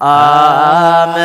አመ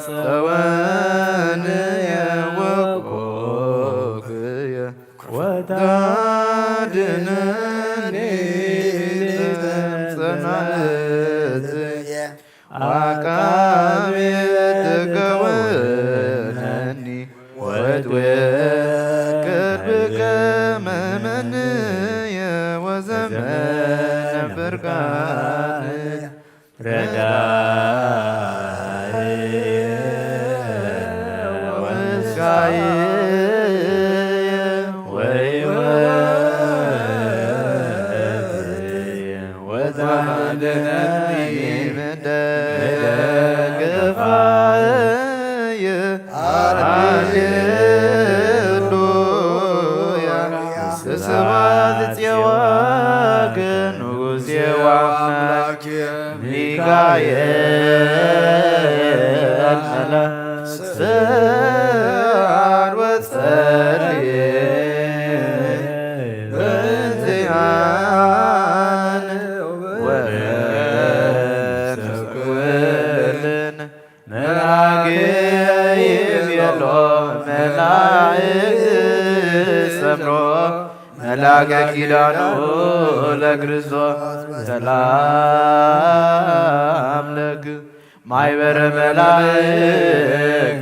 ጸወንየ ወኮክየ ወታድነኒ ጸናእትየ። አቃቤ ትከውነኒ ወትወክል ብከመ መነየ ወዘመነ ፍርቃንየ ረዳእየ ወምስካየ ወሕይወትየ ወታድነኒ ምደ ግፋየ አድሉያ ስብሐት ፄዋከ ንጉሴ ወአምላኬ ሚካኤል መላክ ስብሐት ወጸልየ በእንቲአነ ወበእንተ ኩልነ። መልአክ ይቤሎ መላእክት ሰምሮ መልአከ ኪዳኑ ለክርስቶስ ሰላም ለክ ማይበረ መላእክት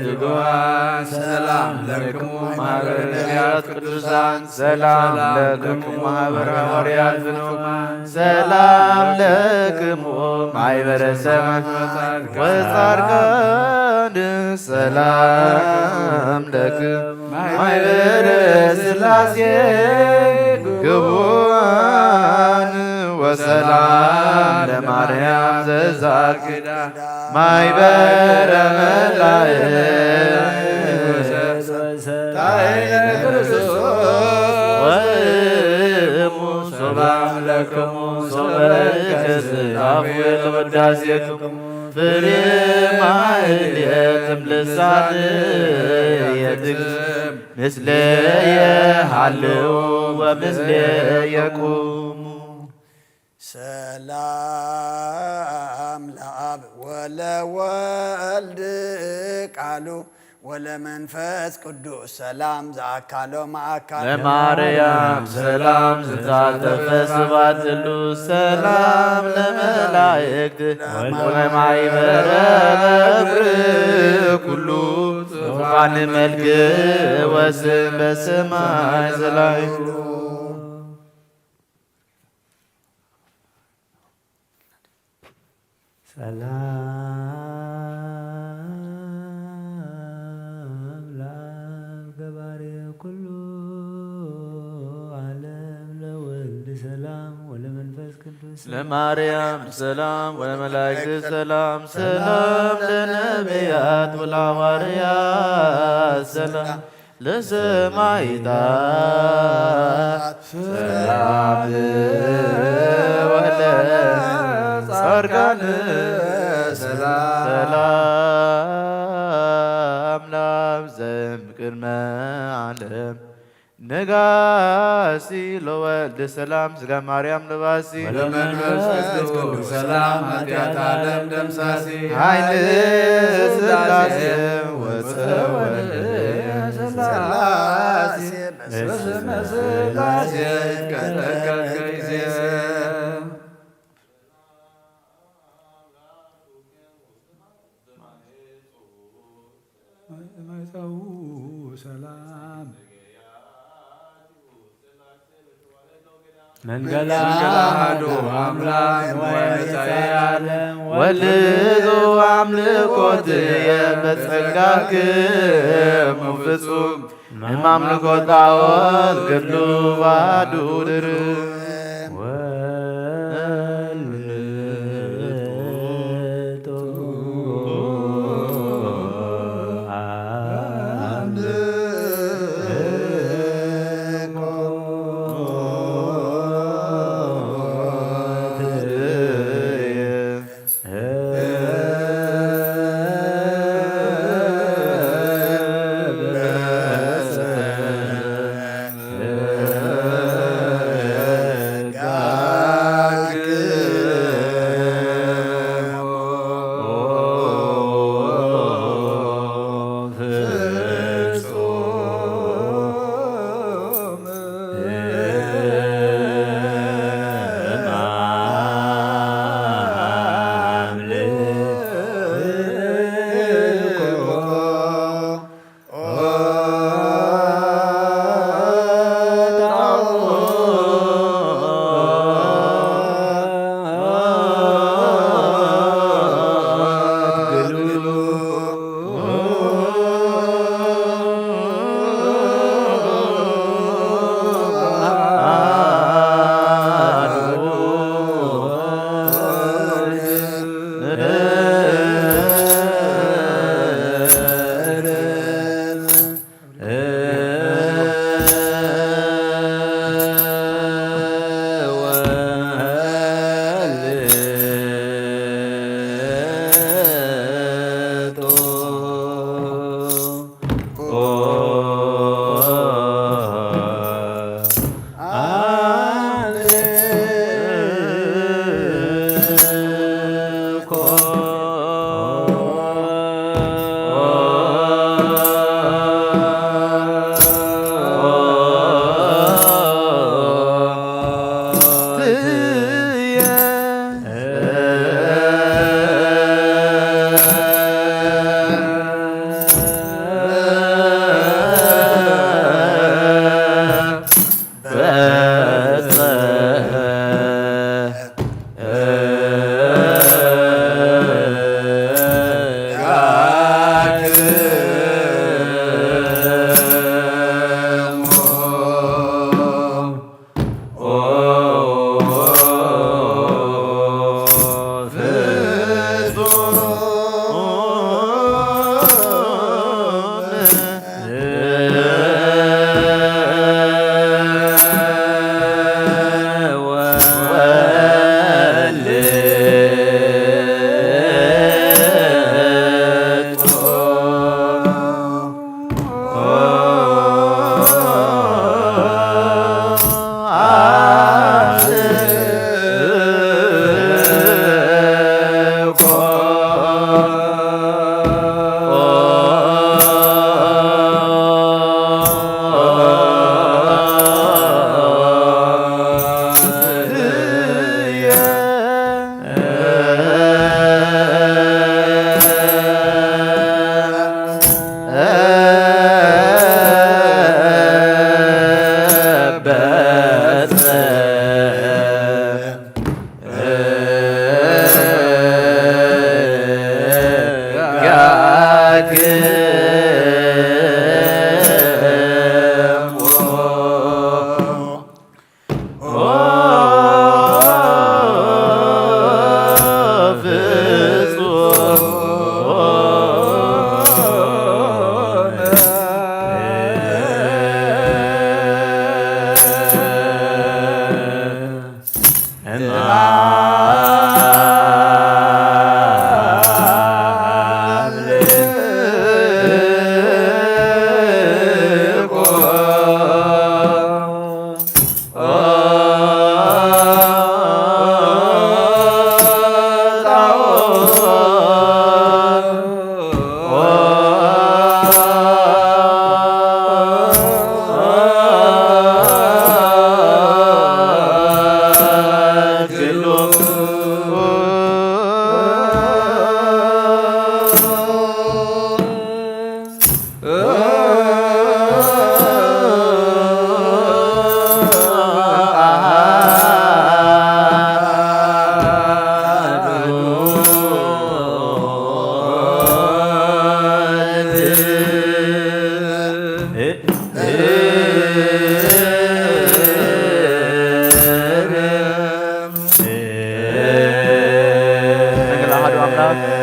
ትጉሃን ሰላም ለክሙ ማህበረ ነቢያት ቅዱሳን ሰላም ለክሙ ማህበረ ሐዋርያት ፍጹማን ሰላም ለክሙ ማይበረ ሰማዕታት ወጻድቃን ሰላም ለክሙ ማይበረ ስላሴ ግቡአን ወሰላም ለማርያም ዘዛኪዳ ማይበረ መላእክት ወሰብእተ ታይነ ክርስቶስ ወእሙ ሰላም ለክሙ ሶበ ከስት አፉ ለውዳሴክሙ ፍሬ ማህሌትም ልሳንየ ትግዝም ምስሌየ ሃልው ወምስሌየ ቁሙ። ሰላም ለአብ ወለወልድ ቃሉ ወለመንፈስ ቅዱስ ሰላም ዘአካሎ ማእካል ለማርያም ሰላም ዘተአተፈ ስብሐት እሉ ሰላም ለመላእክት ወለማይበረ በኩሉ ዙፋን መልክ ወስም በሰማይ ዘላይሉ ሰላም ለአብ ገባሬ ኩሉ ዓለም ለወልድ ሰላም ወለመንፈስ ቅዱስ ለማርያም ሰላም ወለመላእክት ሰላም ሰላም ለነቢያት ወለሐዋርያት ሰላም ለሰማዕታት ሰላም ወለጻድቃን ሰላም ሰላም ለአብ ዘእምቅድመ ዓለም ነጋሲ ለወልድ ሰላም ስጋ ማርያም ለባሲ ወለመንፈስ ቅዱስ ሰላም ኃጢአት ዓለም ደምሳሲ ኃይል ሥላሴ ወፀወልድ ሥላሴ በስመ ሥላሴ ይትቀደስ ከጊዜ መጸው ሰላም መንገላ አሐዱ አምላክ ወመጻኢ ዓለም ወልዱ አምልኮትየ በጸጋክሙ ፍጹም እማምልኮ ጣዖት ገድሉ ባዱ ድርብ ወልድ ሰግድ ኣሐዱ ኣምላክ።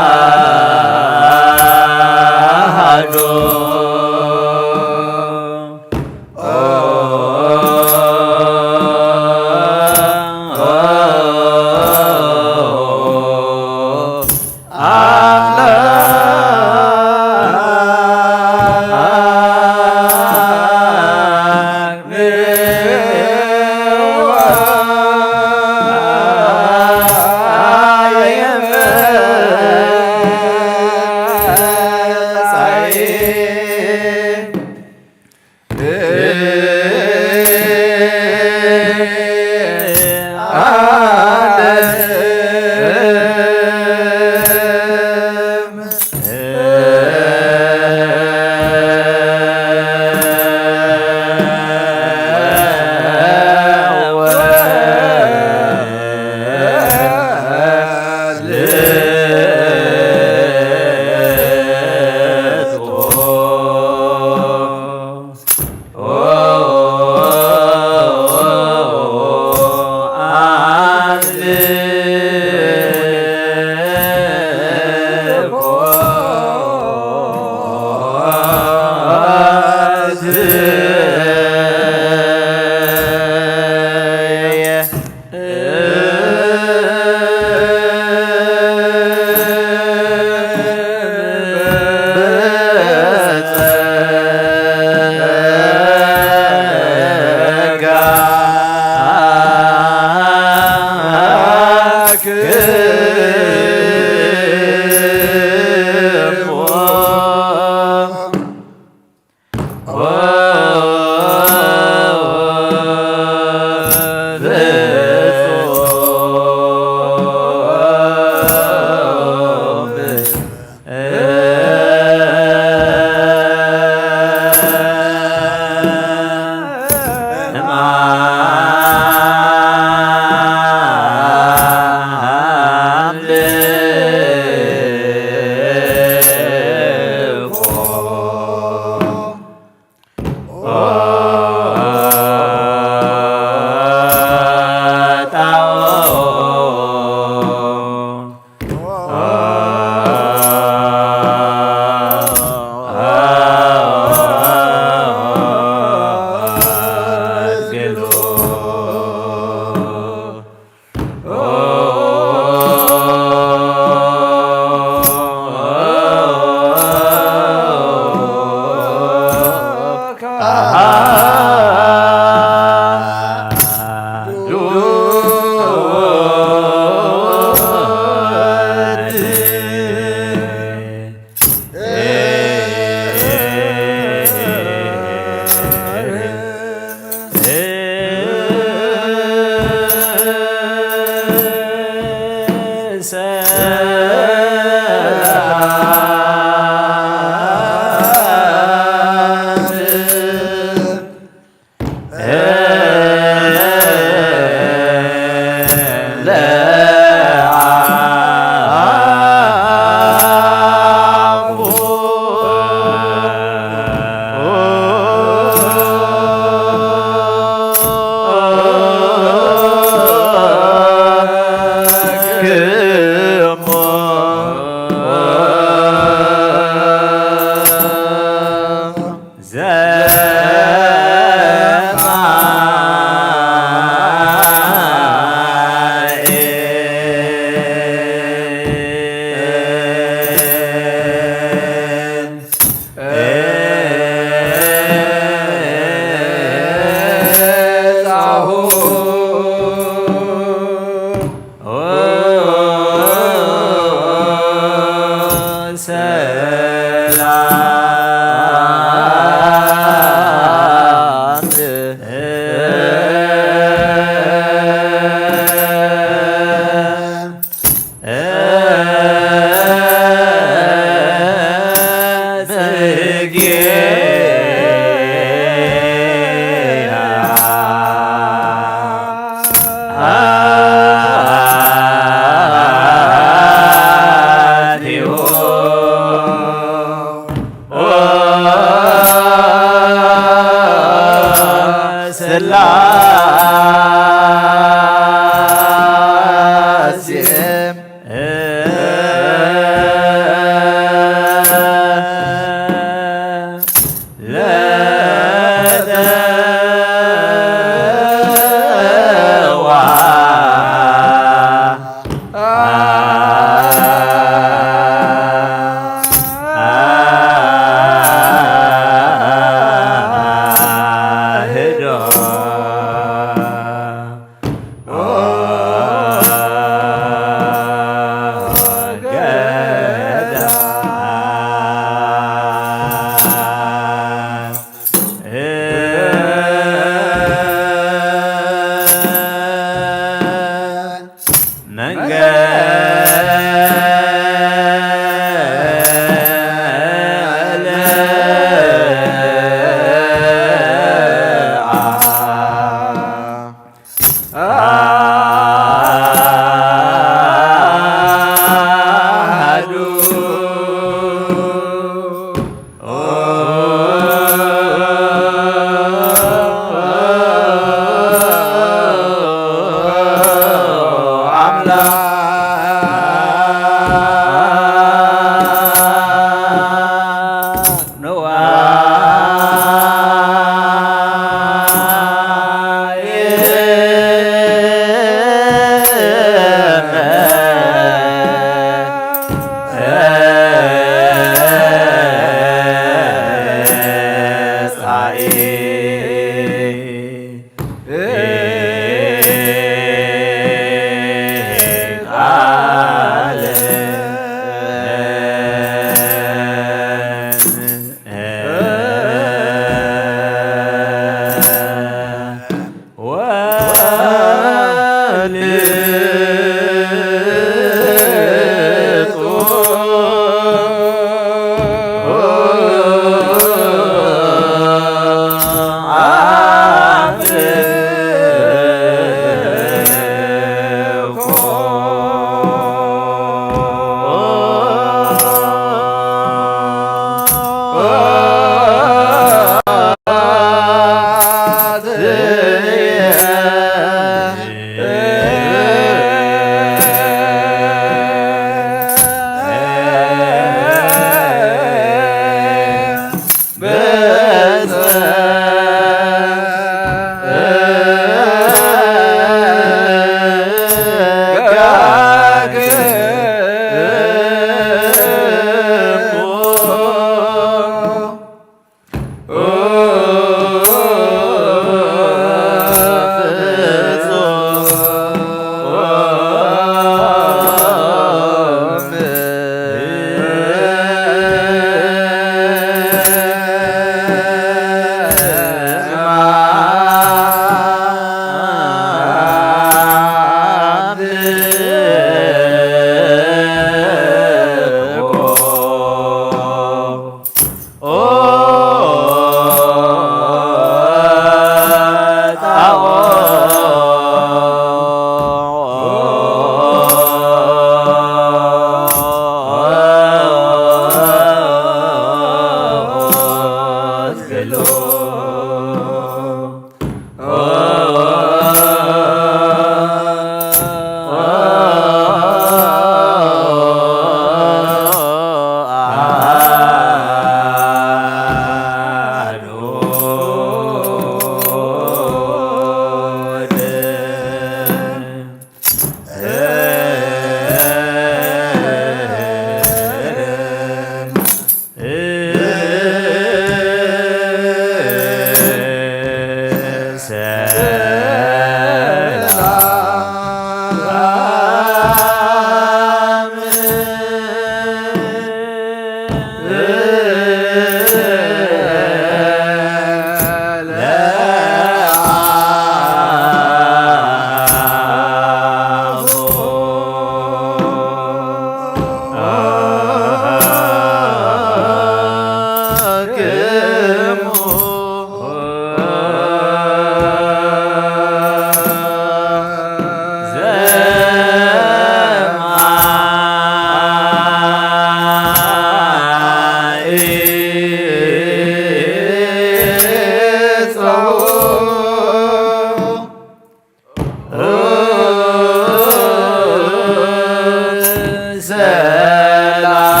ሰላም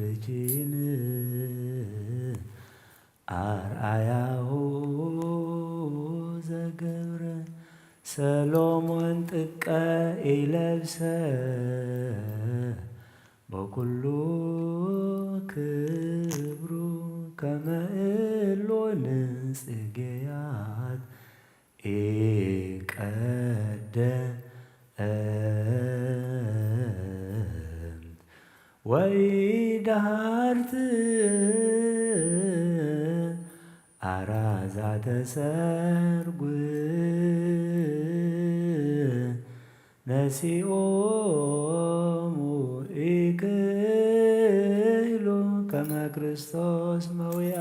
ርጂን ኣርኣያሁ ዘገብረ ሰሎሞን ጥቀ ኢለብሰ በኩሉ ክብሩ ከመ እሉ ንጽጌያት ኢቀደምት ወይ ደሃርት ኣራዛተ ሰርጉ ነሲኦሙ ኢክህሉ ከመ ክርስቶስ መዊኣ።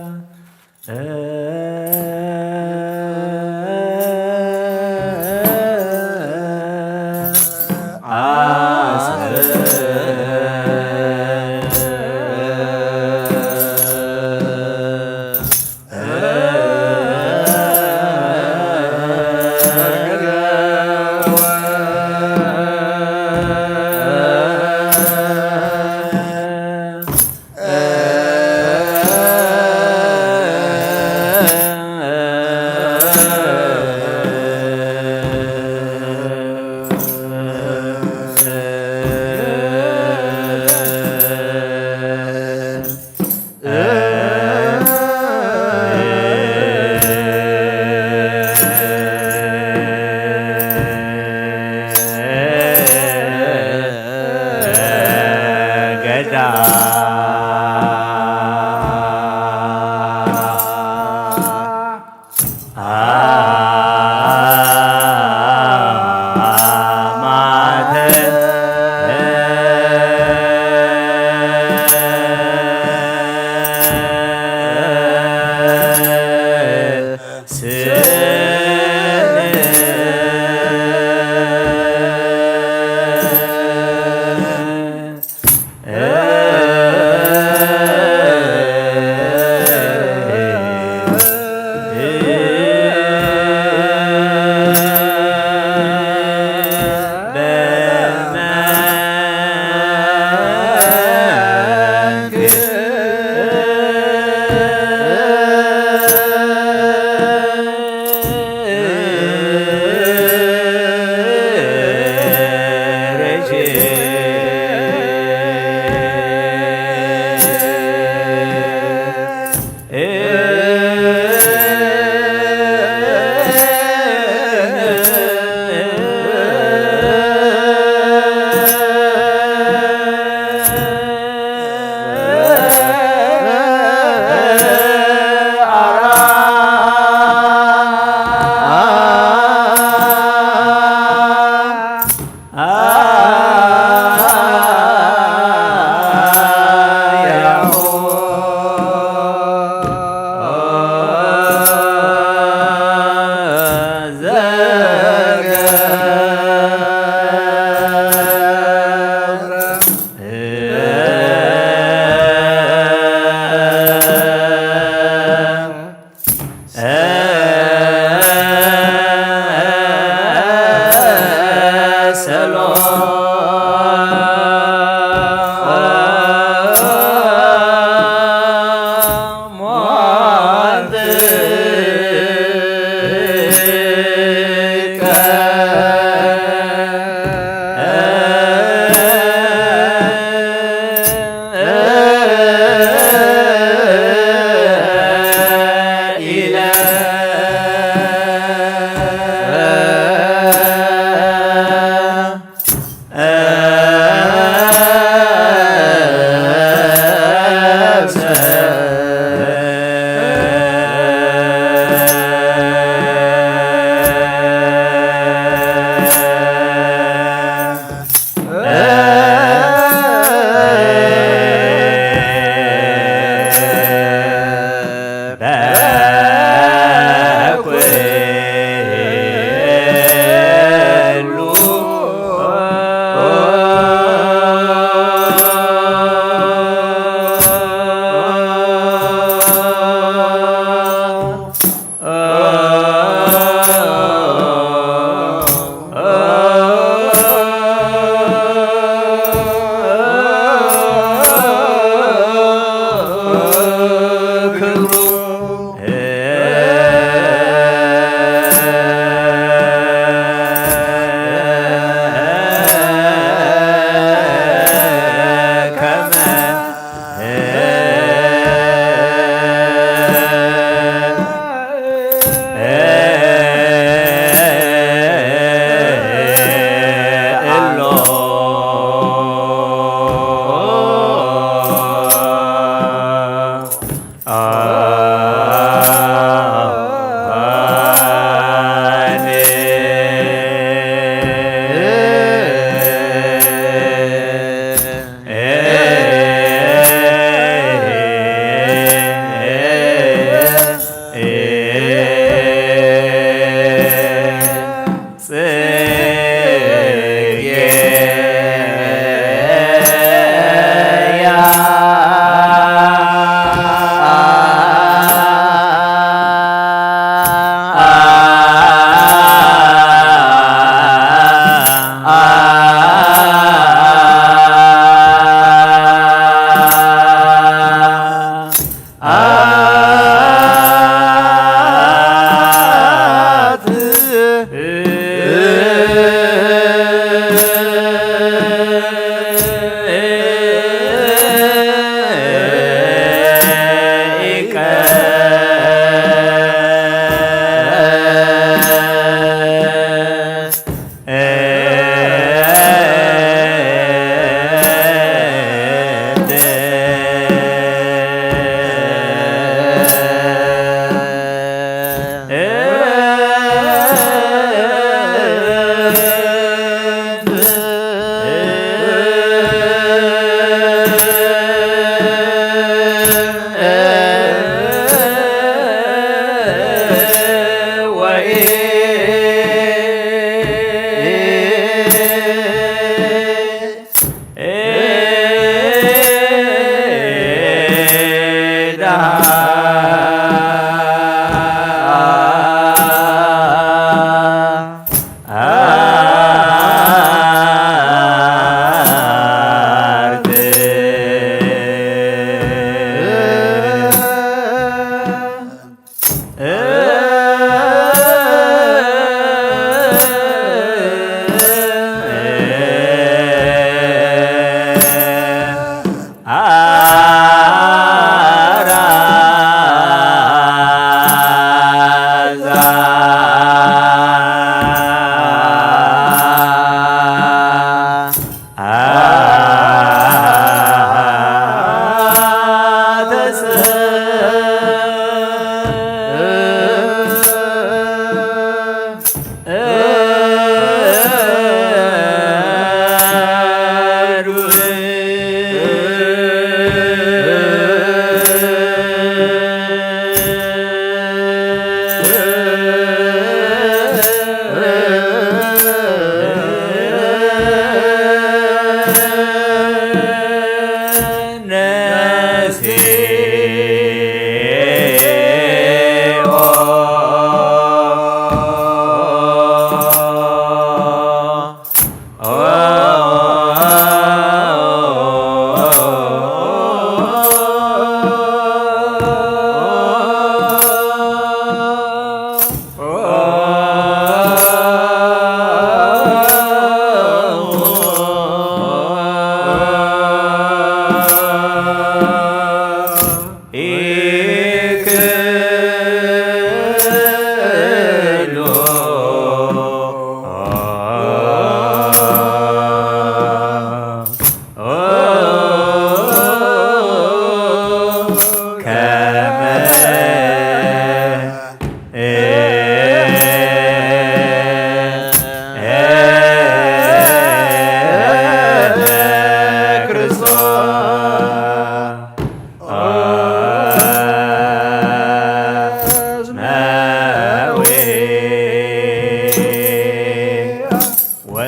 አራዛ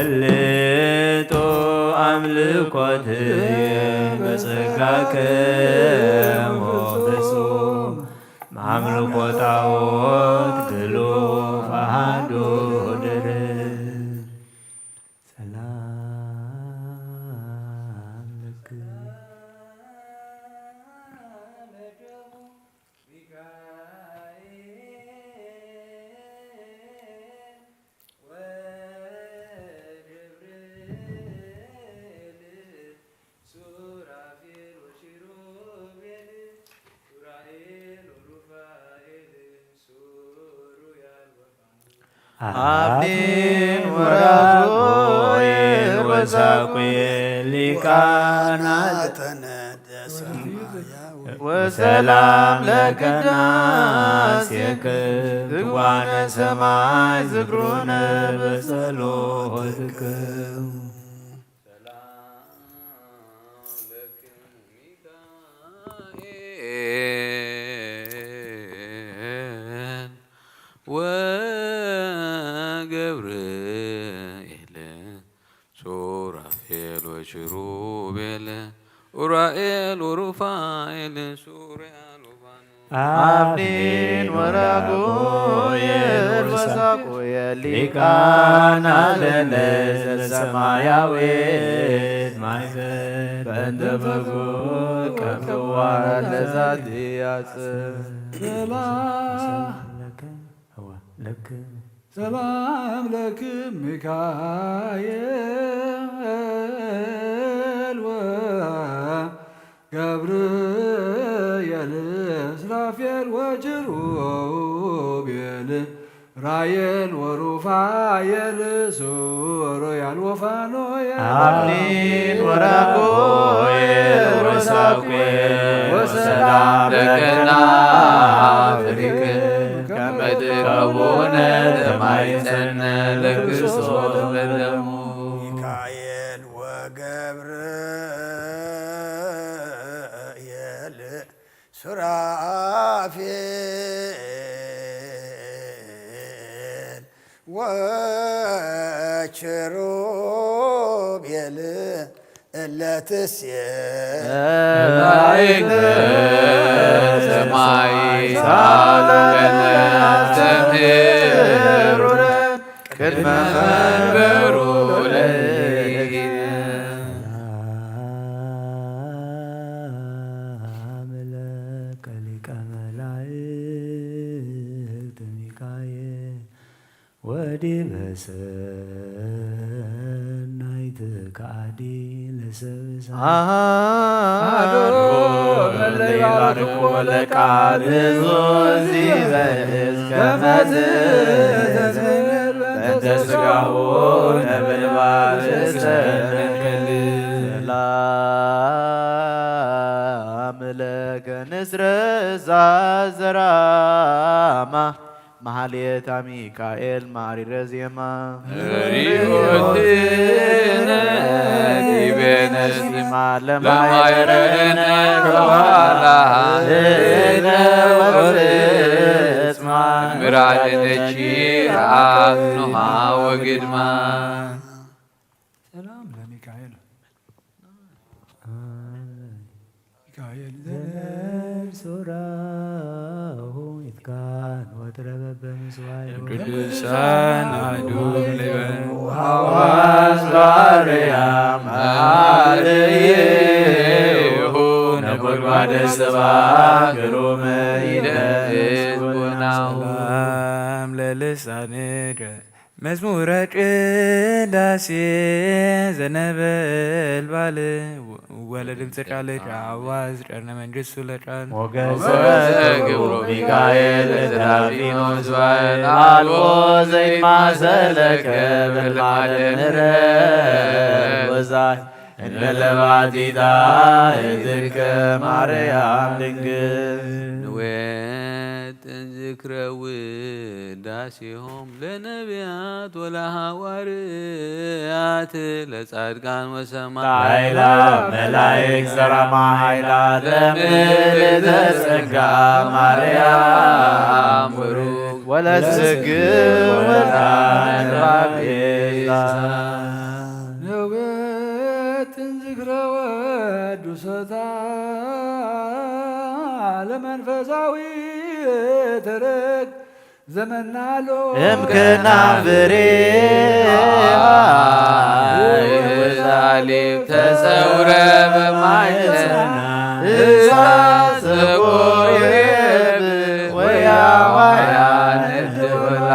ወልጡ ኣምልኮት በጸጋከ ሞገሱ ማምልኮ ጣዖት ብሉፍ ኣሃዱ ድርብ ሰላም ለክ አፍኒን ወራጉኤል ወሳቁኤል ሊቃናተ ነደ ሰማያዊ ወሰላም ለቅዳሴክም ትጓነ ሰማይ ዝክሩነ በጸሎትክም። ወገብርኤል ሱራፌል ወኪሩቤል ኡራኤል ወሩፋኤል ሱሪያል ወፋኑኤል አፍኒን ወራጉኤል ወሳቁኤል ሊቃናተ ነደ ሰማያዊት ማሕፀን በእንተ በጉ ቀብዋ ለዛቲ ያጽ ሰላም ለክም ሚካኤል ወገብርኤል ሱራፌል ወኪሩቤል ራኤል ወሩፋኤል ሱሩያል ወፋኑኤል አፍኒን ወራጉኤል ወሳቁኤል ወሰላም ለከናፍሪክ ከመ ትከውነ ተማይጸነ ለክርስቶስ በደሙ። ሚካኤል ወገብርኤል ሱራፌል ወኪሩቤል እለ ትሴብሕ መላእክተ ሰማይ ሳሉለነ አስተምህሩነ ቅድመ መንበሩ ለእግዚእነ። አምላከ ሊቀ መላእክት ሚካኤል ወዲበ ሰናይትከ አዲ ለሰብእ እሳት አሐዱ ባርኮ ለቃል ዙዚ በእዝ ከመ ትትብር በእንተ ሥጋሁ ነበልባል እስተንከል። ሰላም ለከ ንስረ ዛዘራማ ማህሌታ ሚካኤል ማሪረ ዜማ። ሪኦትነ ዲቤነ ለማይረነ ከኋላ እነ ወፍጽማ ምራድነቺ ረአት ኖሃ ወግድማ። ሰላም ለሚካኤል። ሚካኤል ዘነብር ሱራሁ ይትካን ወትረበበ ምስዋዕ ቅዱሳን አሐዱ እምኔሁ። ሐዋስ ባርያም አርእየሁ ነጎድጓደ ስብሐት ግሩም ይደንስ ጎናሁ። ሰላም ለልሳንከ መዝሙረ ቅዳሴ ዘነበልባል ወለድምፀ ቃልከ አዋዝ ቀርነ መንግስቱ ለቃል። ሞገሰ ግብሩ ሚካኤል ለተራፊኖስ ባሕር አልቦ ዘይማሰለከ በልማደ ምሕረት ወዛይ እንደ ለባቲታ እትከ ማርያም ድንግል። ንዌት ዝክረ ውዳሴ ዮም ለነቢያት ወለሐዋርያት ለጻድቃን ወሰማዕት። ላይላ መላእክት ሰራማ ኃይላት ለምልዕተ ጸጋ ማርያም ብሩክ ወለትስግድ ወዳን ባቤዛ። ነዌትን ዝክረ ወዱሰታ ለመንፈሳዊ ትርክ ዘመናሎ እምከናፍሬ ወዛሊብ ተጸውረ በማይጸና እሳት ዘቆሬብ ወያዋያን እድብላ።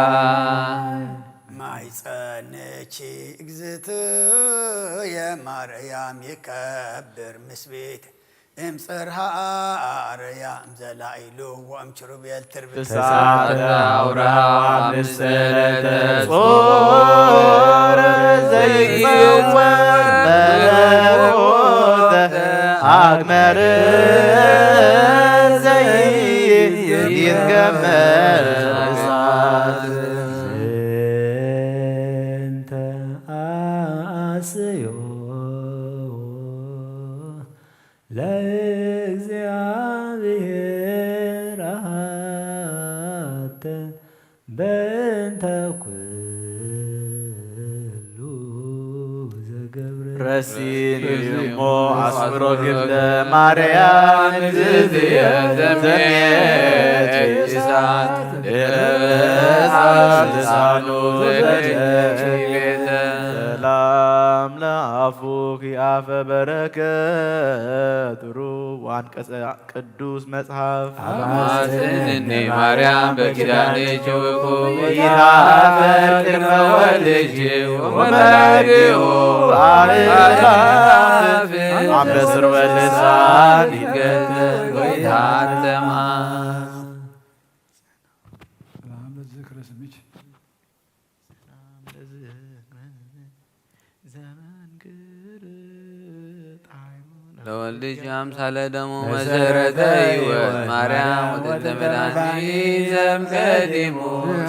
ማይጸንኪ እግዝእትየ ማርያም ይከብር ምስቤት እምጽርሃ ኣርያም ዘላኢሉ ወእም ኪሩቤል ትርብት ተስዓተ አውራ ምስለ ተጾረ ዘይጽወር መለኮተ አግመር ዘይትገመር እሳት። እንተ አስዮ ለእግዚአብሔር አሐተ በእንተ ኩሉ ዘገብረ። ረሲን እሞ አስምሮ ግብረ ማርያም እግዝእትየ ዘምየት እሳት ድረሳ ልሳኑ ዘደለች ቤተ። ሰላም ለአፉኪ አፈ በረከት ሩብ አንቀጸ ቅዱስ መጽሐፍ። አማስንኒ ማርያም በኪዳንኪ ውኩ ይትሃፈር ቅድመ ወልድኪ ወመላእክቲሁ አእላፍ አምበስር ወልሳን ይትገተር ወይታተማ። ሰላም ለዝክረ ስምኪ። ለወልድኪ አምሳለ ደሙ መሰረተ ሕይወት ማርያም ወጥንተ መድኃኒት ዘእምቀዲሙ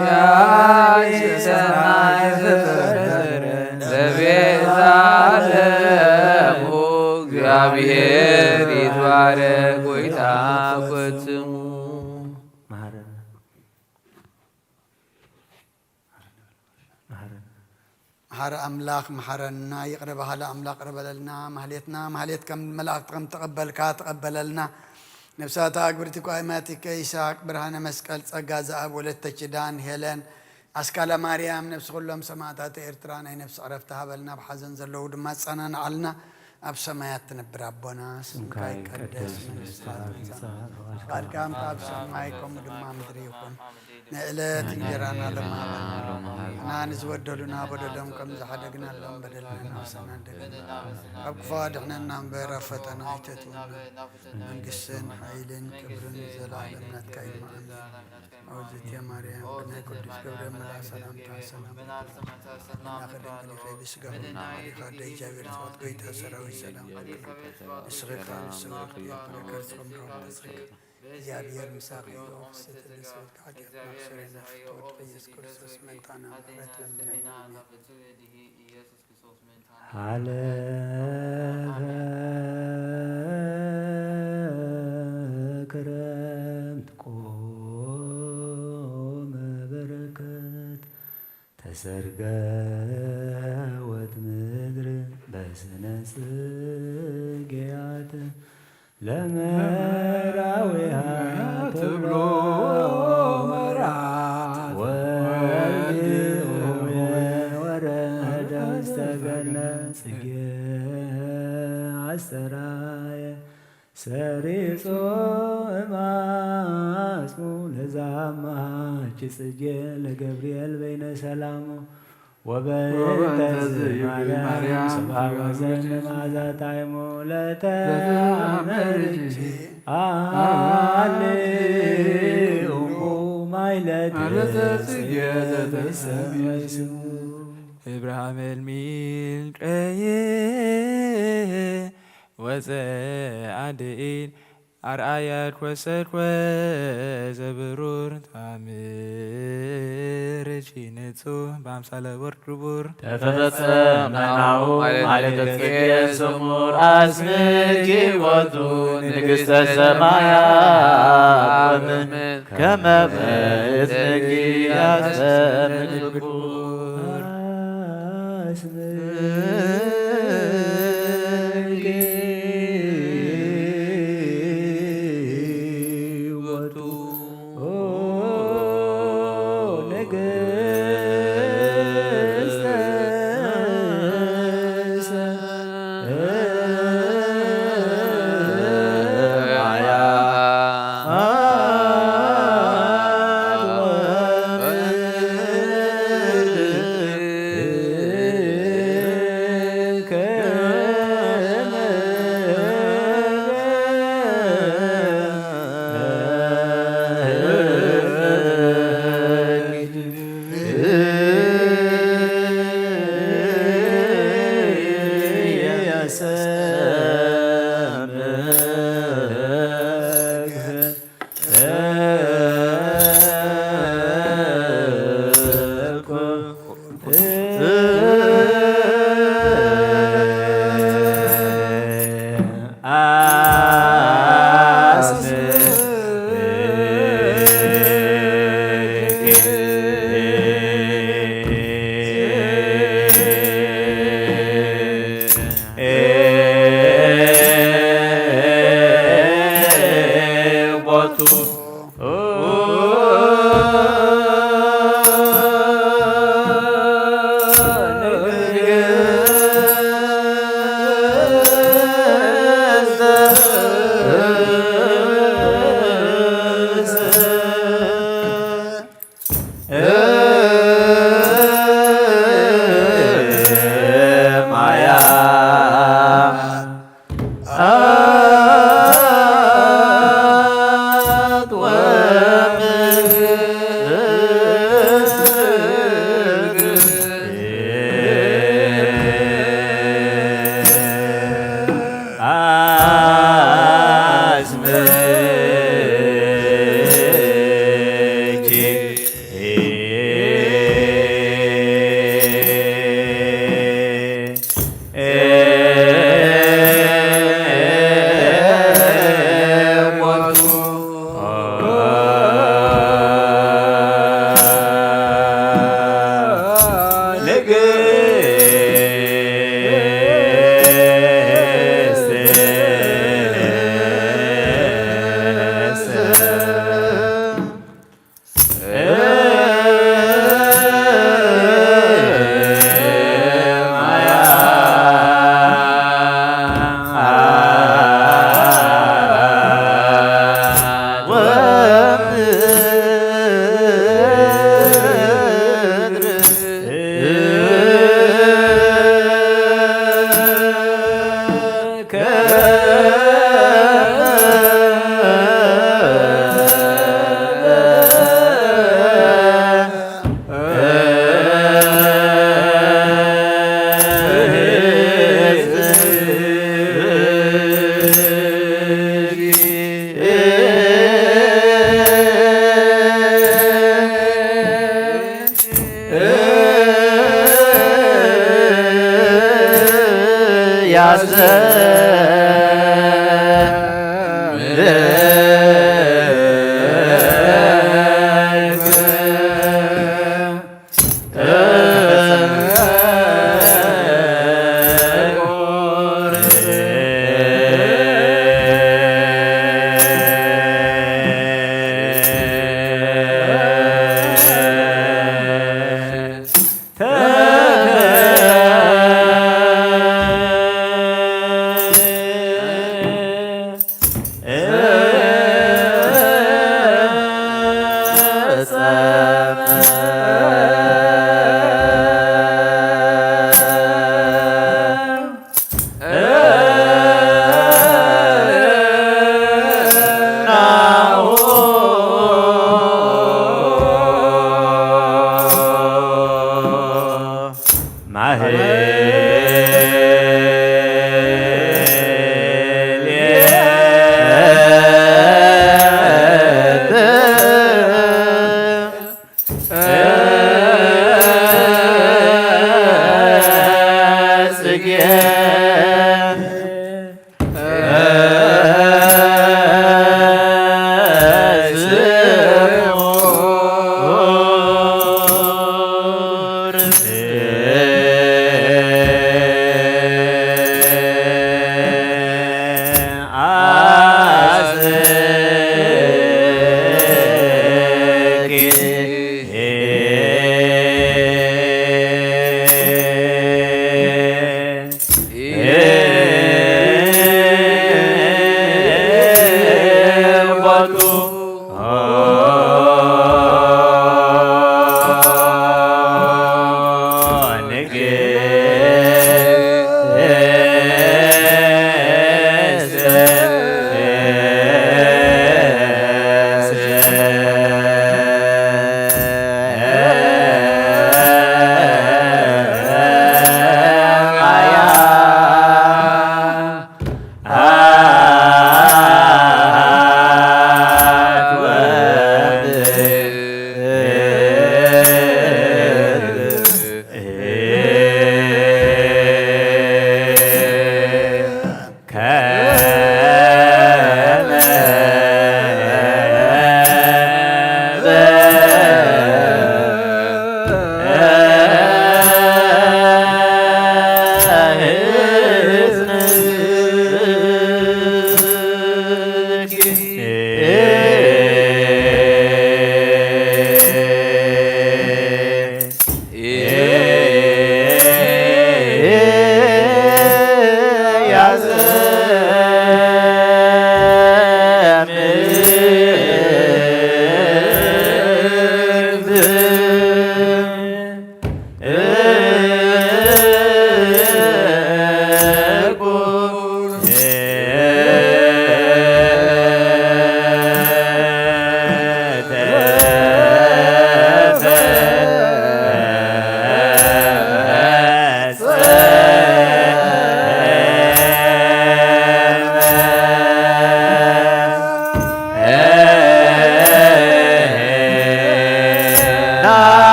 ያይ ሰማይ ፈጠረ ለቤዛ ዓለሙ። እግዚአብሔር ይትባረክ ወይትአኮት ስሙ። መሐረነ። መሐረነ። መሐረ ኣምላኽ መሐረና፣ ይቕረ በሃሊ ኣምላኽ ይቕረ በለልና። ማህሌትና ማህሌት ከም መላእክት ከም ተቐበልካ ተቐበለልና። ነፍሳት ኣግብርቲ ቋይማቲከ ይስሐቅ ብርሃነ መስቀል፣ ጸጋ ዘኣብ፣ ወለተ ኪዳን ሄለን፣ ኣስካለ ማርያም፣ ነፍሲ ኩሎም ሰማእታት ኤርትራ ናይ ነፍሲ ዕረፍቲ ሃበልና፣ ኣብ ሓዘን ዘለዉ ድማ ኣጸናንዓልና። ኣብ ሰማያት ትነብር ኣቦና፣ ስምካ ይቀደስ፣ መንግስትኻ ትምጻእ፣ ፍቓድካ ኣብ ሰማይ ከምኡ ድማ ምድሪ ይኹን። ንዕለት እንጀራና ሎሚ ሃበና፣ ንሕና ንዝበደሉና በደሎም ከም ዝሓደግናሎም በደልና ንኽሰናደግ፣ ካብ ክፉ ኣድሕነና እምበር ኣብ ፈተና ኣይተእትወና። መንግስትን ሓይልን ክብርን ንዘለኣለም ናትካ እዩ። ኣሜን። ኣውዝእትየ ማርያም፣ ብናይ ቅዱስ ገብርኤል መልኣክ ሰላምታ ሰላም፣ እናኸ ድንግል ኢኺ፣ ብስጋኺ ድንግል ኢኺ፣ ኣደ እግዚኣብሔር፣ ትፍቅርቲ ጎይታ ሰራዊት ሰላም ለኪ፣ ንስኺ ካብ ንስውርት እያ፣ ፍረ ከርስኹም ርሑም ተጸጋ፣ እግዚኣብሔር ምሳኺ እዩ። ፍስሕቲ ተፈስሒ ኃጢአት ማክሰሬ ናፍቶ ወድቀ ኢየሱስ ክርስቶስ መንታና ምሕረት ለምነና። ኣሜን። ሀለፈ ክረምት ቆመ በረከት፣ ተሰርገወት ምድር በስነ ጽጌያት፣ ለመራዊሃ ትብሎ መርዓት፣ ወልድ ወረደ ውስተ ገነት፣ ጽጌ አስተራየ ሰሪጾ እማስሙ፣ ለዛማች ጽጌ ለገብርኤል በይነ ሰላሙ። ወበእንተዝ ማርያም ሰብአ ወዘን መዓዛ ጣዕሙ፣ ለተአምር አሊ እሙ ማይለት ጽጌ ዘተሰመ ስሙ። እብርሃም ኤልሚል ቀየ ወፀ አድኢን አርአያት ወሰድኮ ዘብሩር ተአምር ሺነጹ በአምሳለ ወርቅ ክቡር ተፈጸመ ናሁ ማለት ጽጌ ስሙር አስምኪ ቦቱ ንግሥተ ሰማያት ከመ በእዝንኪ ያስተምልኩ።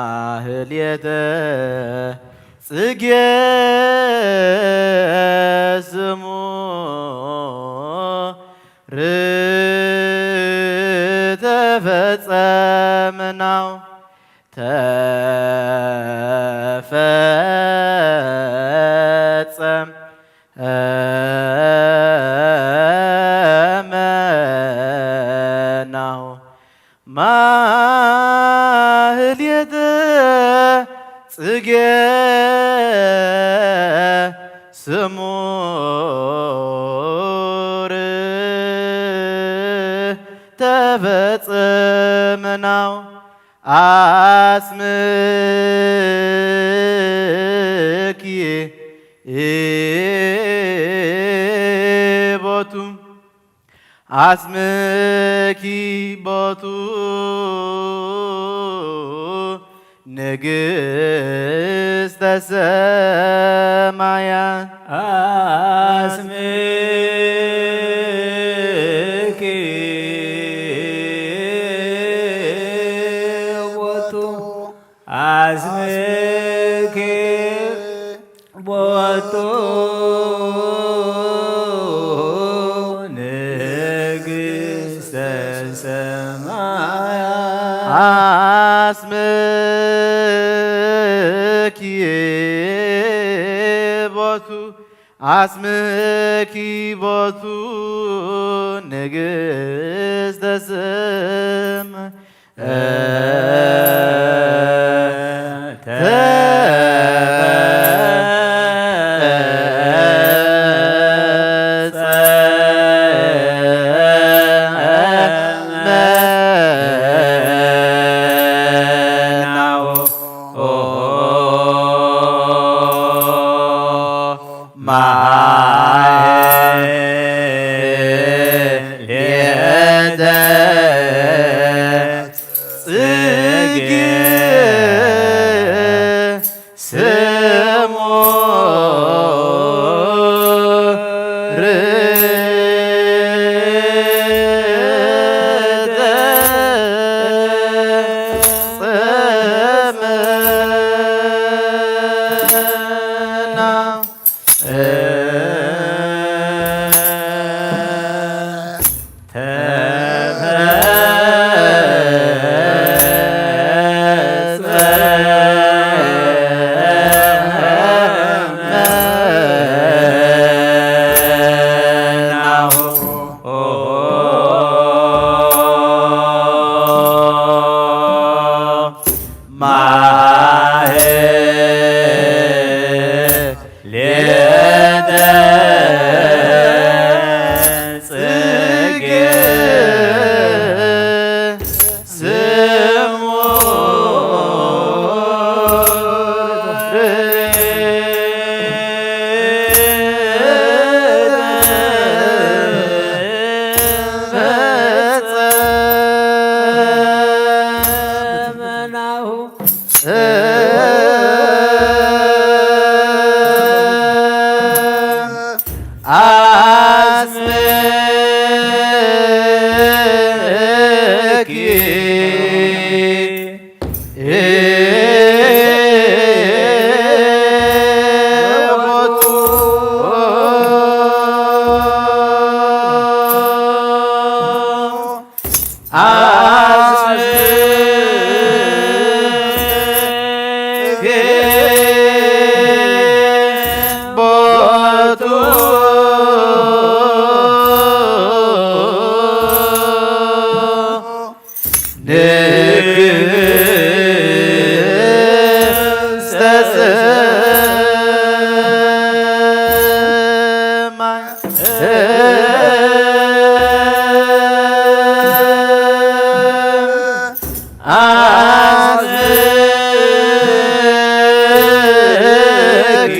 ማህሌተ ጽጌ ስሙር ተፈጸመ ናሁ። ተፈጸመ ናሁ። ማህሌተ ጽጌ ስሙር ተፈጸመ ናሁ። አስምኪ ቦቱ፣ አስምኪ ቦቱ ንግሥተ ሰማያት። አስምኪ ቦቱ፣ አስምኪ ቦቱ ንግሥተ ሰማያት። አስምኪ ቦቱ፣ አስምኪ ቦቱ ንግሥተ ሰማያት። ጽጌ ስሙር ተፈጸመ ናሁ። ሌተ ጽጌ ስሙር ተፈጸመ ናሁ። አስምኪ ቦቱ አስምኪ ቦቱ ንግሥተ ሰማይ። አስምኪ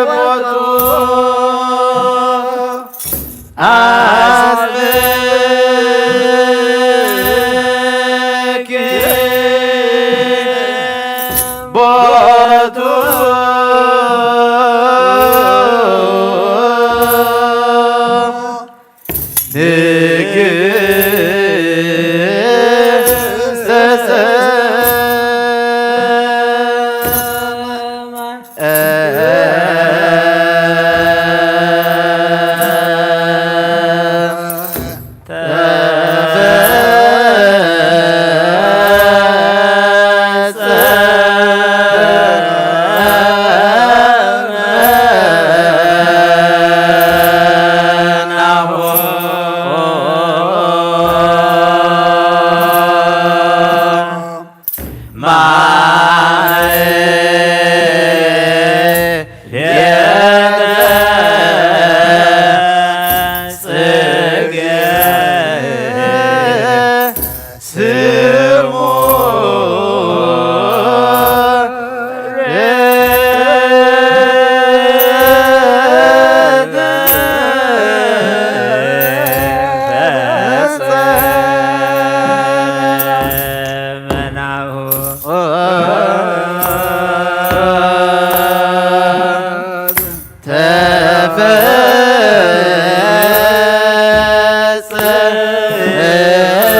ቦቱ አስምኪ ቦቱ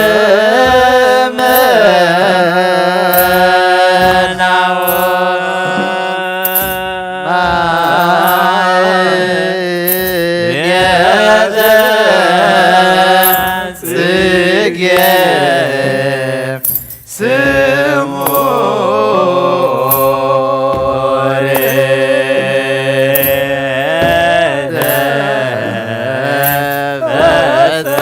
ተፈጸመ ናሁ ማሕሌተ ጽጌ ስሙር ተፈጸመ።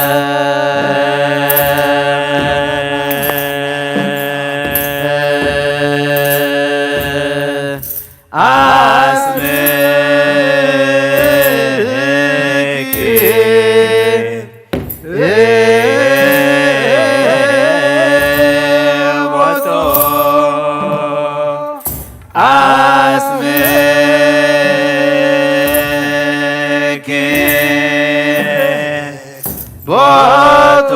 አስምኪ ቦቶ አስምኪ ቦቱ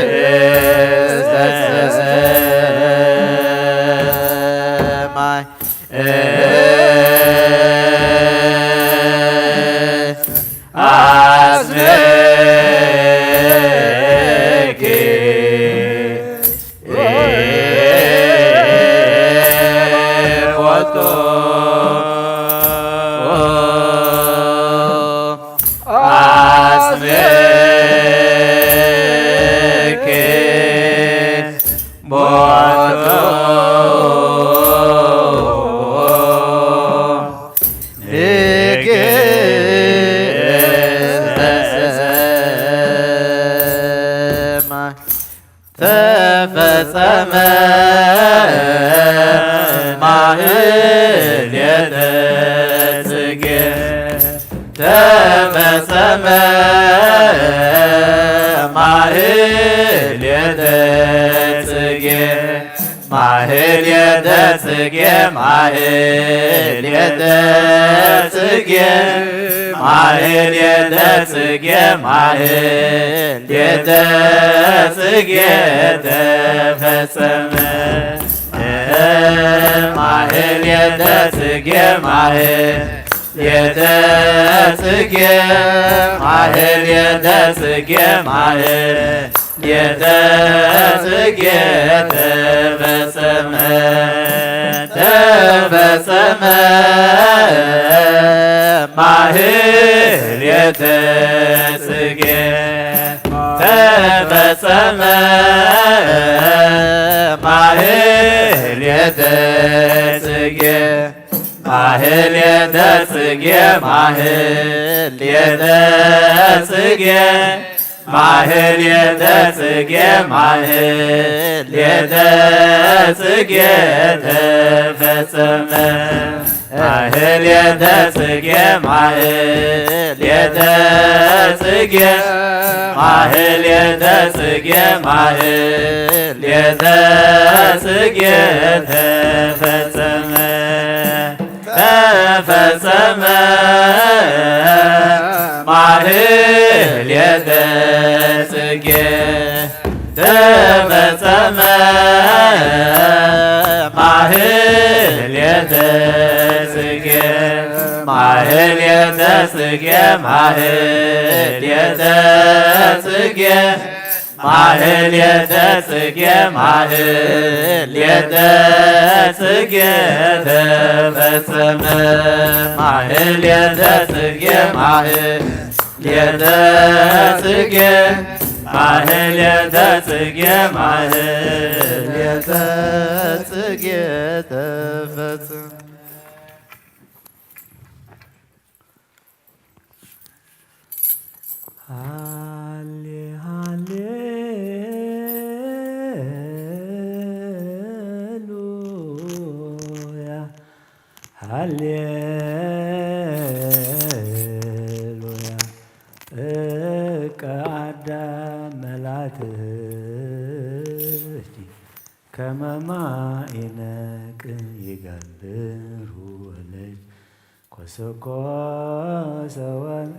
ንግሥተ ሰማይ አስምኪ ቦቱ አስምኪ ቦቱ ንግሥተ ሰማይ ተፈጸመ ማህሌተ ጽጌ ተፈጸመ ማህሌተ ጽጌ ማህሌተ ጽጌ ማህሌተ ጽጌ ማህሌተ ጽጌ ማህሌተ ጽጌ ተፈጸመ። ማህሌተ ጽጌ ማህሌተ ጽጌ ማህሌተ ጽጌ ማህሌተ ጽጌ ተፈጸመ ተፈጸመ ማህሌተ ጽጌ ተፈጸመ ማህሌተ ጽጌ ማህሌተ ጽጌ ማህሌተ ጽጌ ማህሌተ ጽጌ ማህሌተ ጽጌ ተፈጸመ። ማህሌተ ጽጌ ማህሌተ ጽጌ ማህሌተ ጽጌ ማህሌተ ጽጌ ተፈጸመ። ተፈጸመ ማህሌተ ጽጌ ተፈጸመ ማህሌተ ጽጌ ማህሌተ ጽጌ ማህሌተ ጽጌ ማህሌተ ጽጌ ማህሌተ ጽጌ ተፈጸመ። ማህሌተ ጽጌ ማህሌተ ጽጌ ማህሌተ ጽጌ ማህሌተ ጽጌ ተፈጸመ። ሃሌ ሃሌሉያ ሃሌሉያ እቀ አዳም መላትቲ ከመ ማይ ነቅ ይገብሩ ወለድ ኮሰኮሰ ወን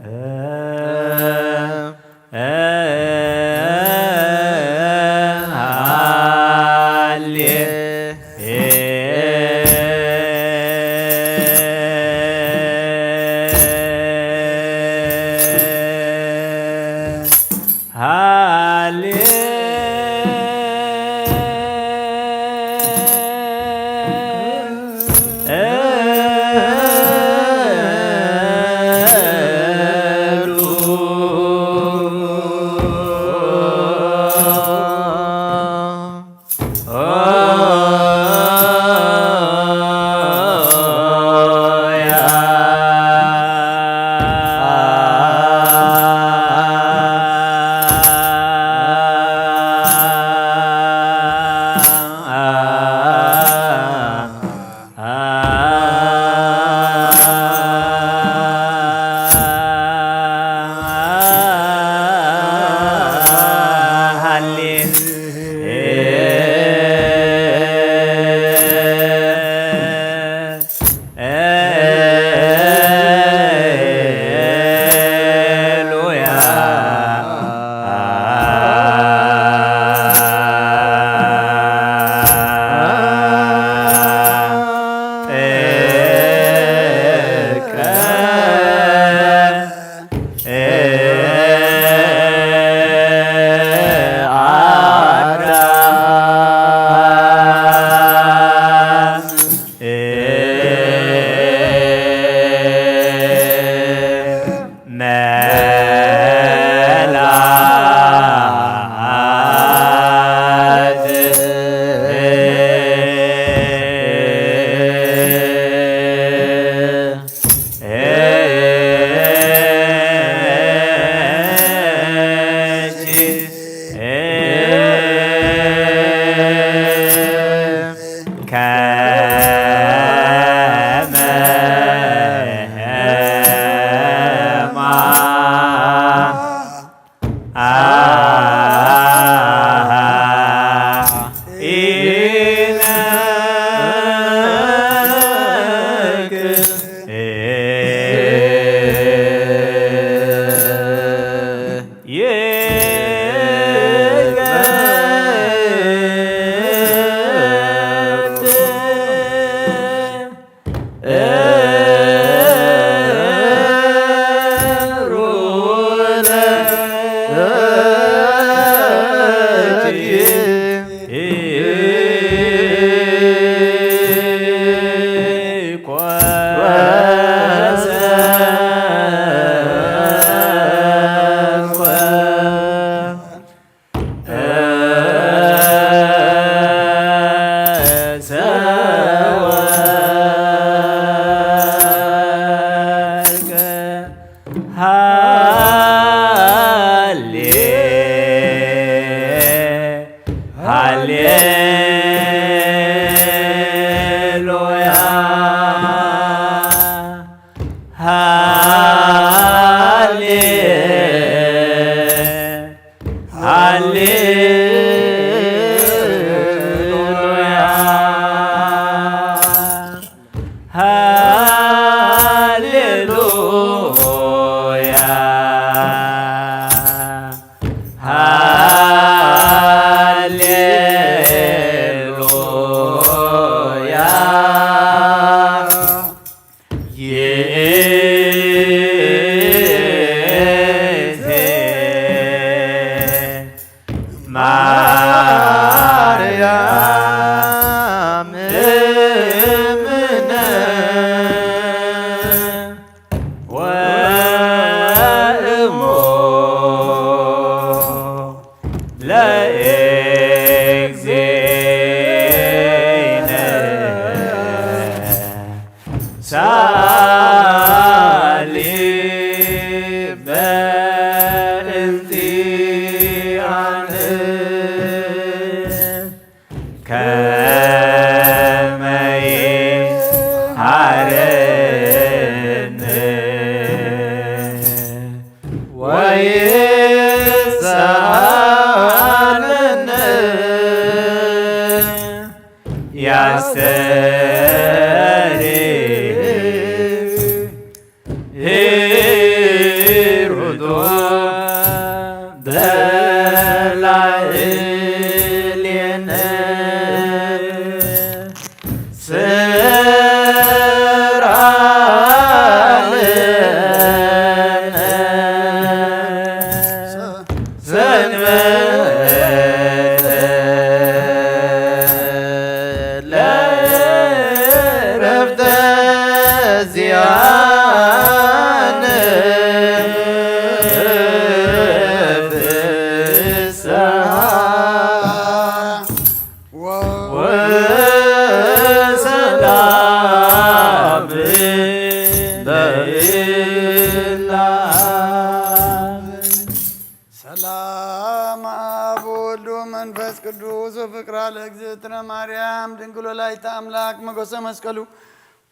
ሰላም አብ ወወልድ ወመንፈስ ቅዱስ ወፍቅራ ለእግዝእትነ ማርያም ድንግል ወላዲተ አምላክ ሞገሰ መስቀሉ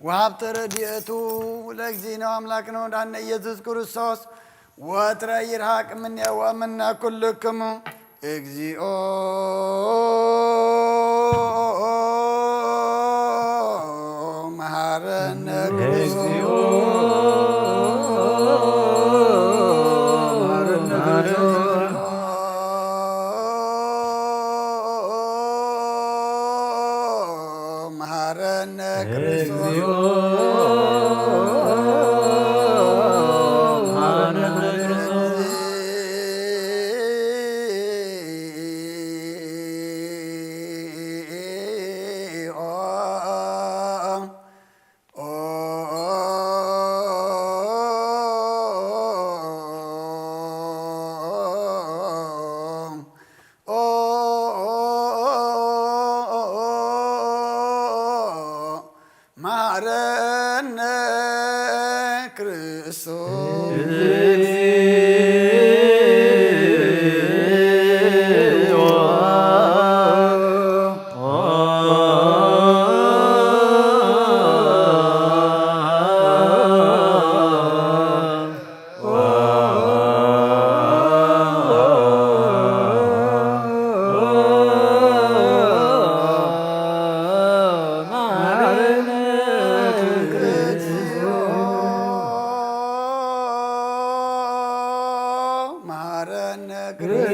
ወሀብተ ረድኤቱ ለእግዚእነ አምላክነ ወመድኃኒነ ኢየሱስ ክርስቶስ ወትረ ይርሐቅ እምኔሁ ወእምነ ኩልክሙ እግዚኦ መሐረነ ክርስቶስ። መሐረነ ክርስቶስ። መሐረነ ክርስቶስ። መሐረነ ክርስቶስ። መሐረነ ክርስቶስ።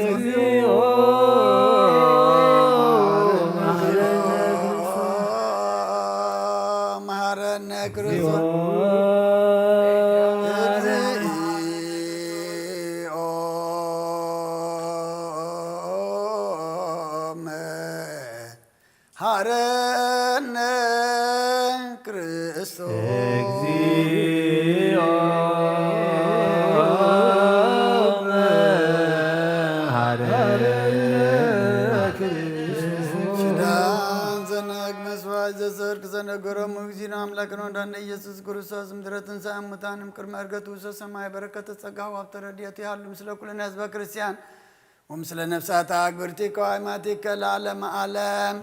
እግዚኦ መሐረነ ክርስቶስ። እግዚኦ መሐረነ ክርስቶስ። ኪዳን ዘነግ መስዋዕት ዘሰርክ ዘነገሮም እግዚእነ አምላክነ ወመድኃኒነ ኢየሱስ ክርስቶስ፣ ምድረ ትንሣኤ እሙታን እምቅድመ ዕርገቱ ውስተ ሰማይ በረከተ ጸጋ ወሀብተ ረድኤቱ ይሃሉ ምስለ ኩልነ ህዝበ ክርስቲያን ወምስለ ነፍሳተ አግብርቲከ ወአማቲከ ለዓለመ ዓለም።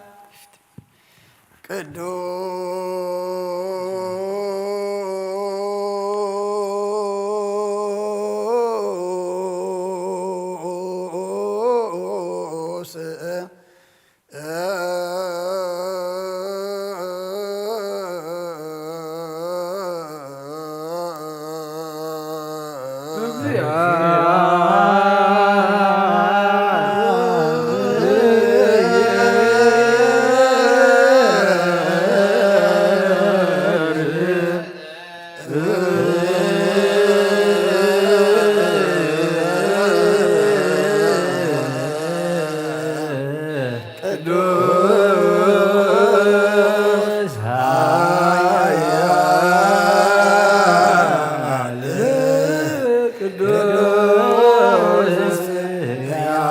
ቅዱስ ቅዱስ ኃያል ቅዱስ ሕያው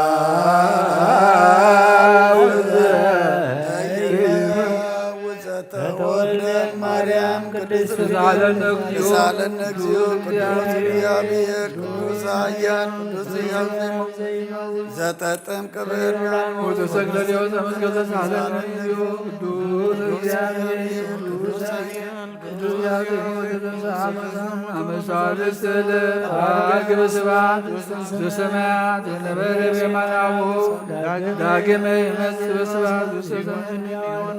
ዘተወልደ ማርያም ቅድስት ሳለነ እግዚኦ። ሳለነ እግዚኦ። ቅዱስ እግዚአብሔር ቅዱስ ኃያል ቅዱስ ሕያው ዘተጠምቀ በሕርያን ወተሰቅለ ዲበ ዕፀ መስቀል ተሳለነ እግዚኦ። ቅዱስ እግዚአብሔር ቅዱስ ኃያል ቅዱስ ሕያው ዘተንሥአ እሙታን አመ ሳልስት ዕለት አርገ በስብሐት ውስተ ሰማያት ወነበረ በየማነ አቡሁ ዳግመ ይመጽእ በስብሐት ውስተ ሰማያት።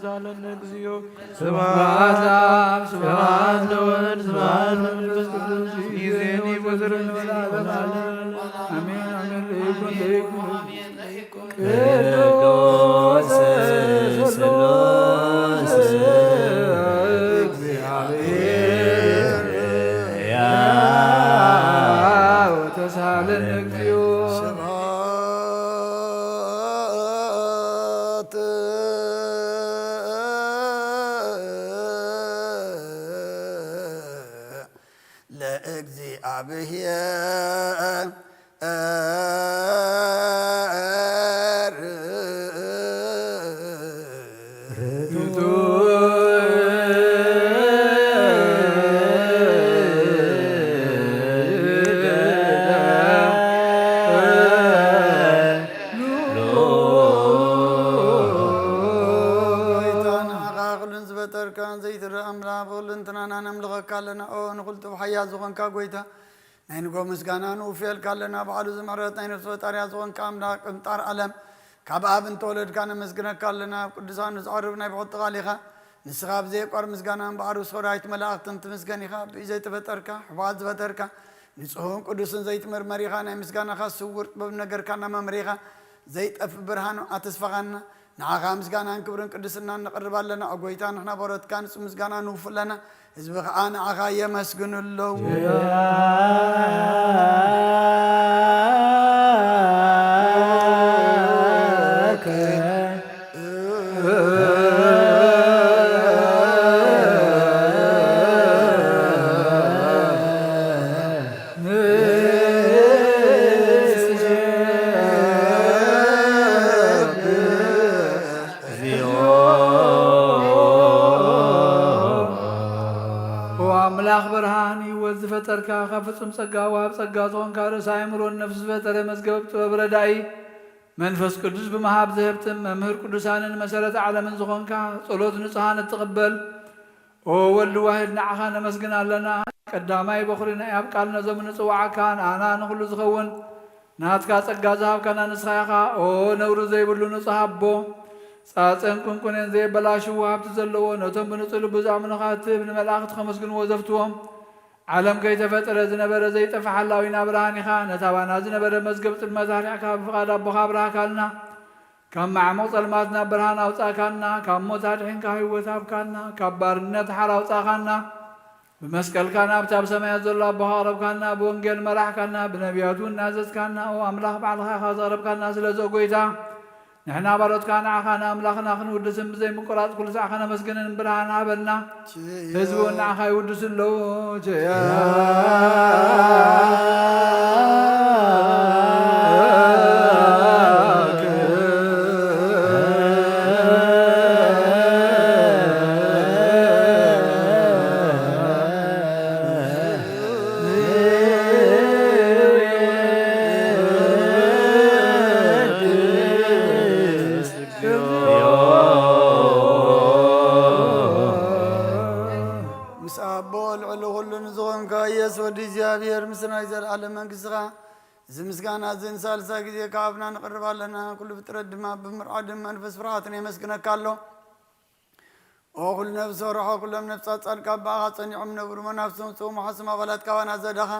ሳለነ እግዚኦ። ስብሐት ለአብ ስብሐት ለወልድ ስብሐት ለመንፈስ ቅዱስ ይእዜኒ ወዘልዓለመ ዓለም። አሜን አሜን። ለይኩን ለይኩን። ቅዱስ ስሉስ እግዚአብሔር ሕያው ተሳለን እግዚኦ። ስብሐት ለእግዚአብሔር። ጎይታ ንዓኻ ኩሉን ዝፈጠርካን ዘይትረአ ኣምላኽ ብኹልንትናና ነምልኸካ ኣለና። ኦ ንኹሉ ጥበብ ሓያል ዝኾንካ ጎይታ፣ ናይ ንጎ ምስጋና ንውፍየልካ ኣለና። ባዕሉ ዝምሕረት ናይ ነፍሲ ፈጣሪያ ዝኾንካ ኣምላኽ ቅምጣር ዓለም፣ ካብ ኣብ እንተወለድካ ነመስግነካ ኣለና። ኣብ ቅዱሳኑ ዘዕርብ ናይ ብሕቲ ቃል ኢኻ። ንስኻ ብዘየቋር ምስጋና እምበኣር፣ ውስኽ ራይት መላእኽትን ትምስገን ኢኻ። ብኢድ ዘይተፈጠርካ፣ ሕቡኣት ዝፈጠርካ፣ ንጹህን ቅዱስን ዘይትምርመር ኢኻ። ናይ ምስጋናኻ ስውር ጥበብ ነገርካና መምሪኻ። ዘይጠፍእ ብርሃን ኣተስፋኻና። ንዓኻ ምስጋናን ክብርን ቅድስናን ነቕርብ ኣለና። ኦ ጎይታ፣ ንሕና በሮትካ ንጹህ ምስጋና ንውፉ ኣለና። ህዝቢ ኸኣ ንዓኻ የመስግኑ ኣለዉ። ኦ ኣምላኽ ብርሃን፣ ህይወት ዝፈጠርካ፣ ካብ ፍጹም ጸጋ ወሃብ ጸጋ ዝኾንካ፣ ርእሰ ኣእምሮን ነፍሲ ዝፈጠረ መዝገብ ጥበብ ረዳኢ፣ መንፈስ ቅዱስ ብምሃብ ዘህብትም መምህር ቅዱሳንን መሰረተ ዓለምን ዝኾንካ፣ ጸሎት ንጹሃን እትቕበል፣ ኦ ወልድ ዋሕድ፣ ንዓኻ ነመስግን ኣለና። ቀዳማይ በኹሪ ናይ ኣብ ቃል ነዞም ንጽውዓካ ንኣና ንኹሉ ዝኸውን ናትካ ጸጋ ዝሃብካና ንስኻ ኢኻ። ኦ ነውሪ ዘይብሉ ንጹህ ኣቦ፣ ጻጸን ቁንቁኔን ዘየበላሽዎ ሃብቲ ዘለዎ፣ ነቶም ብንጹህ ልቡ ዝኣምኑኻ እትህብ፣ ንመላእኽቲ ከመስግንዎ ዘፍትዎም፣ ዓለም ከይተፈጠረ ዝነበረ ዘይጠፍእ ሓላዊና ብርሃን ኢኻ። ነታ ባና ዝነበረ መዝገብ ጽልመት ኣርሒቕካ ብፍቓድ ኣቦኻ ኣብርሃካልና። ካብ ማዕሙቕ ጸልማት ናብ ብርሃን ኣውጻእካና፣ ካብ ሞት ኣድሒንካ ህይወት ሃብካና፣ ካብ ባርነት ሓራ ኣውጻእካና። ብመስቀልካ ናብቲ ኣብ ሰማያት ዘሎ ኣቦኻ ኣቕረብካና፣ ብወንጌል መራሕካና፣ ብነቢያት እውን ናዘዝካና። ኦ ኣምላኽ፣ ባዕልኻ ኢኻ ዘቕረብካና። ስለዚ ኦ ጎይታ፣ ንሕና ባሮትካ ንዓኻ ንኣምላኽና ክንውድስን ብዘይምቁራጽ ኩሉ ሳዕ ከነመስግንን ብርሃን ሃበና። ህዝቢ እውን ንዓኻ ይውድሱ ኣለዉ። ቸያ ምስ ኣቦ ልዕሊ ኩሉ ንዝኾንካ ኢየሱስ ወዲ እግዚኣብሔር፣ ምስ ናይ ዘለዓለም መንግስትኻ፣ እዚ ምስጋና እዚ ንሳልሳይ ግዜ ካብ ኣፍና ንቕርብ ኣለና። ኩሉ ፍጥረት ድማ ብምርዓድን መንፈስ ፍርሃትን የመስግነካ ኣሎ። ኦ ኩሉ ነፍሲ ወርሖ፣ ኩሎም ነፍሳት ጻድቃን ብኣኻ ጸኒዖም ነብሩ፣ መናፍስቶም ጽውሙ ሓስም ኣባላት ካባና ዘዳኻ፣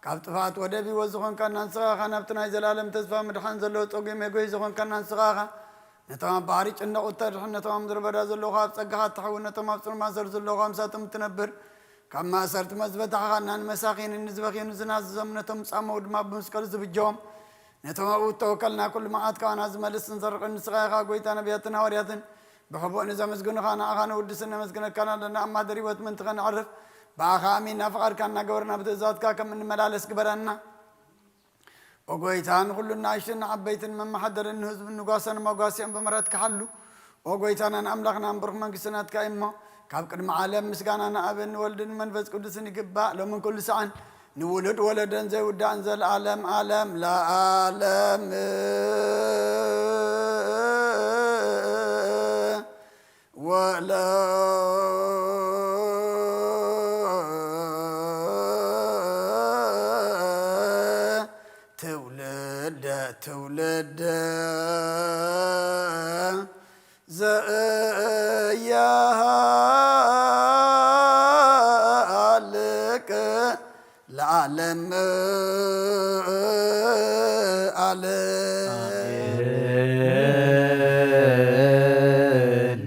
ካብ ጥፍኣት ወደብ ህይወት ዝኾንካና ንስኻ ኢኻ። ናብቲ ናይ ዘላለም ተስፋ ምድሓን ዘለዎ ጸጉ መጎይ ዝኾንካና ንስኻ ኢኻ። ነቶም ኣብ ባሕሪ ጭነቑ እተድሕን፣ ነቶም ኣብ ምድረ በዳ ዘለዉ ኣብ ጸጋኻ እትሓውር፣ ነቶም ኣብ ጽኑዕ ማእሰርቲ ዘለዉ ምሳቶም እትነብር፣ ካብ ማእሰርቲ መዝበታኻ ንመሳኺንን ንዝበኽዩን ዝናዝዞም፣ ነቶም ዝጻመዉ ድማ ብመስቀሉ ዝብጀዎም፣ ነቶም ኣብኡ እተወከልና ኩሉ መዓት ካባና ዝመልስን ዘርቕን ንስኻ ኢኻ። ጎይታ፣ ነቢያትን ሃዋርያትን ብሕቡእ ንዘመስግኑኻ ንኣኻ ነውድስን ነመስግነካን ኣለና። ኣብ ማሕደር ህይወት ምእንቲ ኸነዕርፍ ብኣኻ ኣሚንና ፍቓድካ እናገበርና ብትእዛዝካ ከም እንመላለስ ግበረና። ኦ ጎይታ፣ ንኹሉ ንኣሽቱን ንዓበይትን መመሓደርን ንህዝብን ንጓሰን መጓስያን ብምሕረትካ ሓሉ። ኦ ጎይታናን ኣምላኽናን፣ ብሩኽ መንግስቲ ናትካ እዩ እሞ፣ ካብ ቅድሚ ዓለም ምስጋና ንኣብን ንወልድን ንመንፈስ ቅዱስን ይግባእ፣ ሎምን ኩሉ ሰዓን፣ ንውሉድ ወለደን ዘይውዳእን፣ ዘለዓለም ዓለም ለዓለም። ወለ ትውልደ ትውልደ ዘእያሃልቅ ለዓለም ዓለም።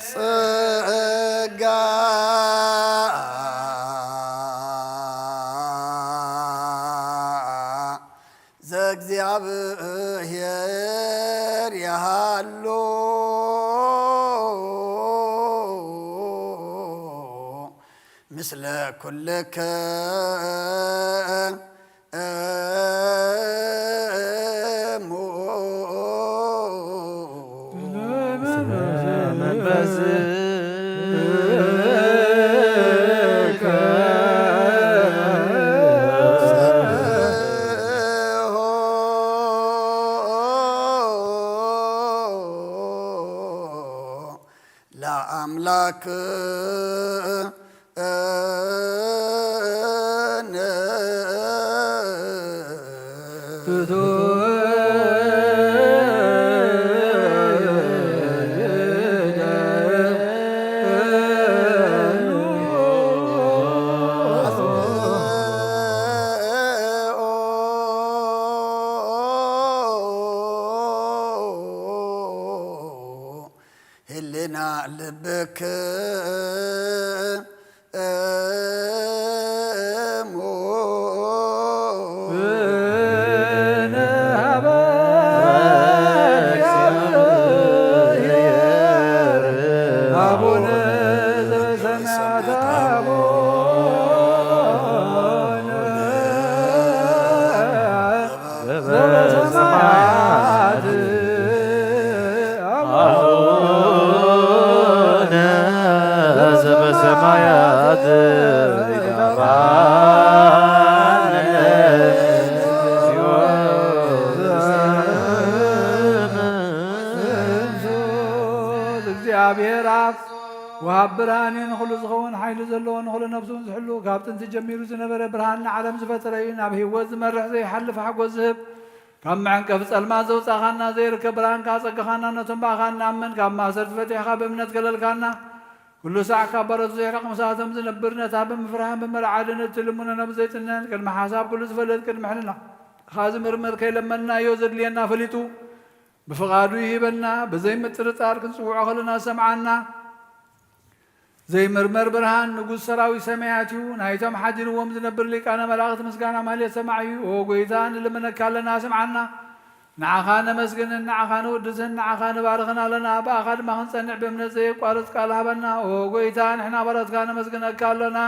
ጸጋ ዘእግዚኣብሔር ይሃሉ ምስለ ኩልክሙ። ለአምላክ ዜና ልብክሙ ንሃበ እግዚአብሔር አቡነ ዘበሰማያት አቡነ ዘበሰማያት አቡነ ዘበሰማያት ይትባረክ ስምከ። እግዚአብሔር አብ ወሃብ ብርሃን እዩ። ንኹሉ ዝኸውን ሓይሊ ዘለዎ ንኹሉ ነፍሱን ዝሕሉ ካብ ጥንቲ ጀሚሩ ዝነበረ ብርሃን ንዓለም ዝፈጠረ እዩ። ናብ ህይወት ዝመርሕ ዘይሓልፍ ሓጎስ ዝህብ ካብ መዐንቀፊ ጸልማት ዘውጻኻና ዘይርከብ ብርሃን ከኣ ጸጋኻና ነቶም ብኣኻ እንኣምን ካብ ማእሰርቲ ፈቲሕኻ ብእምነት ገለልካና። ኩሉ ሳዕ ካብ ባሮት ዘይርሕቕ ምሳቶም ዝነብር ነታ ብምፍራህን ብምርዓድን እትልምኖ ነብስ ዘይጽነን ቅድሚ ሓሳብ ኩሉ ዝፈልጥ ቅድሚ ሕልናኻ ዝምርምር ከይለመንናዮ ዘድልየና ፈሊጡ ብፍቓዱ ይህበና። ብዘይ ምጥርጣር ክንጽውዖ ከለና ዝሰምዓና ዘይምርመር ብርሃን ንጉስ ሰራዊት ሰማያት እዩ። ናይቶም ሓዲርዎም ዝነብር ሊቃነ መላእኽት ምስጋና ማህሌት ሰማዕ እዩ። ኦ ጎይታ ንልምነካ ኣለና ስምዓና። ንዓኻ ነመስግንን ንዓኻ ንውድስን ንዓኻ ንባርኽን ኣለና። ብኣኻ ድማ ክንጸንዕ ብእምነት ዘየቋርጽ ቃል ሃበና። ኦ ጎይታ ንሕና ባሮትካ ነመስግነካ ኣለና።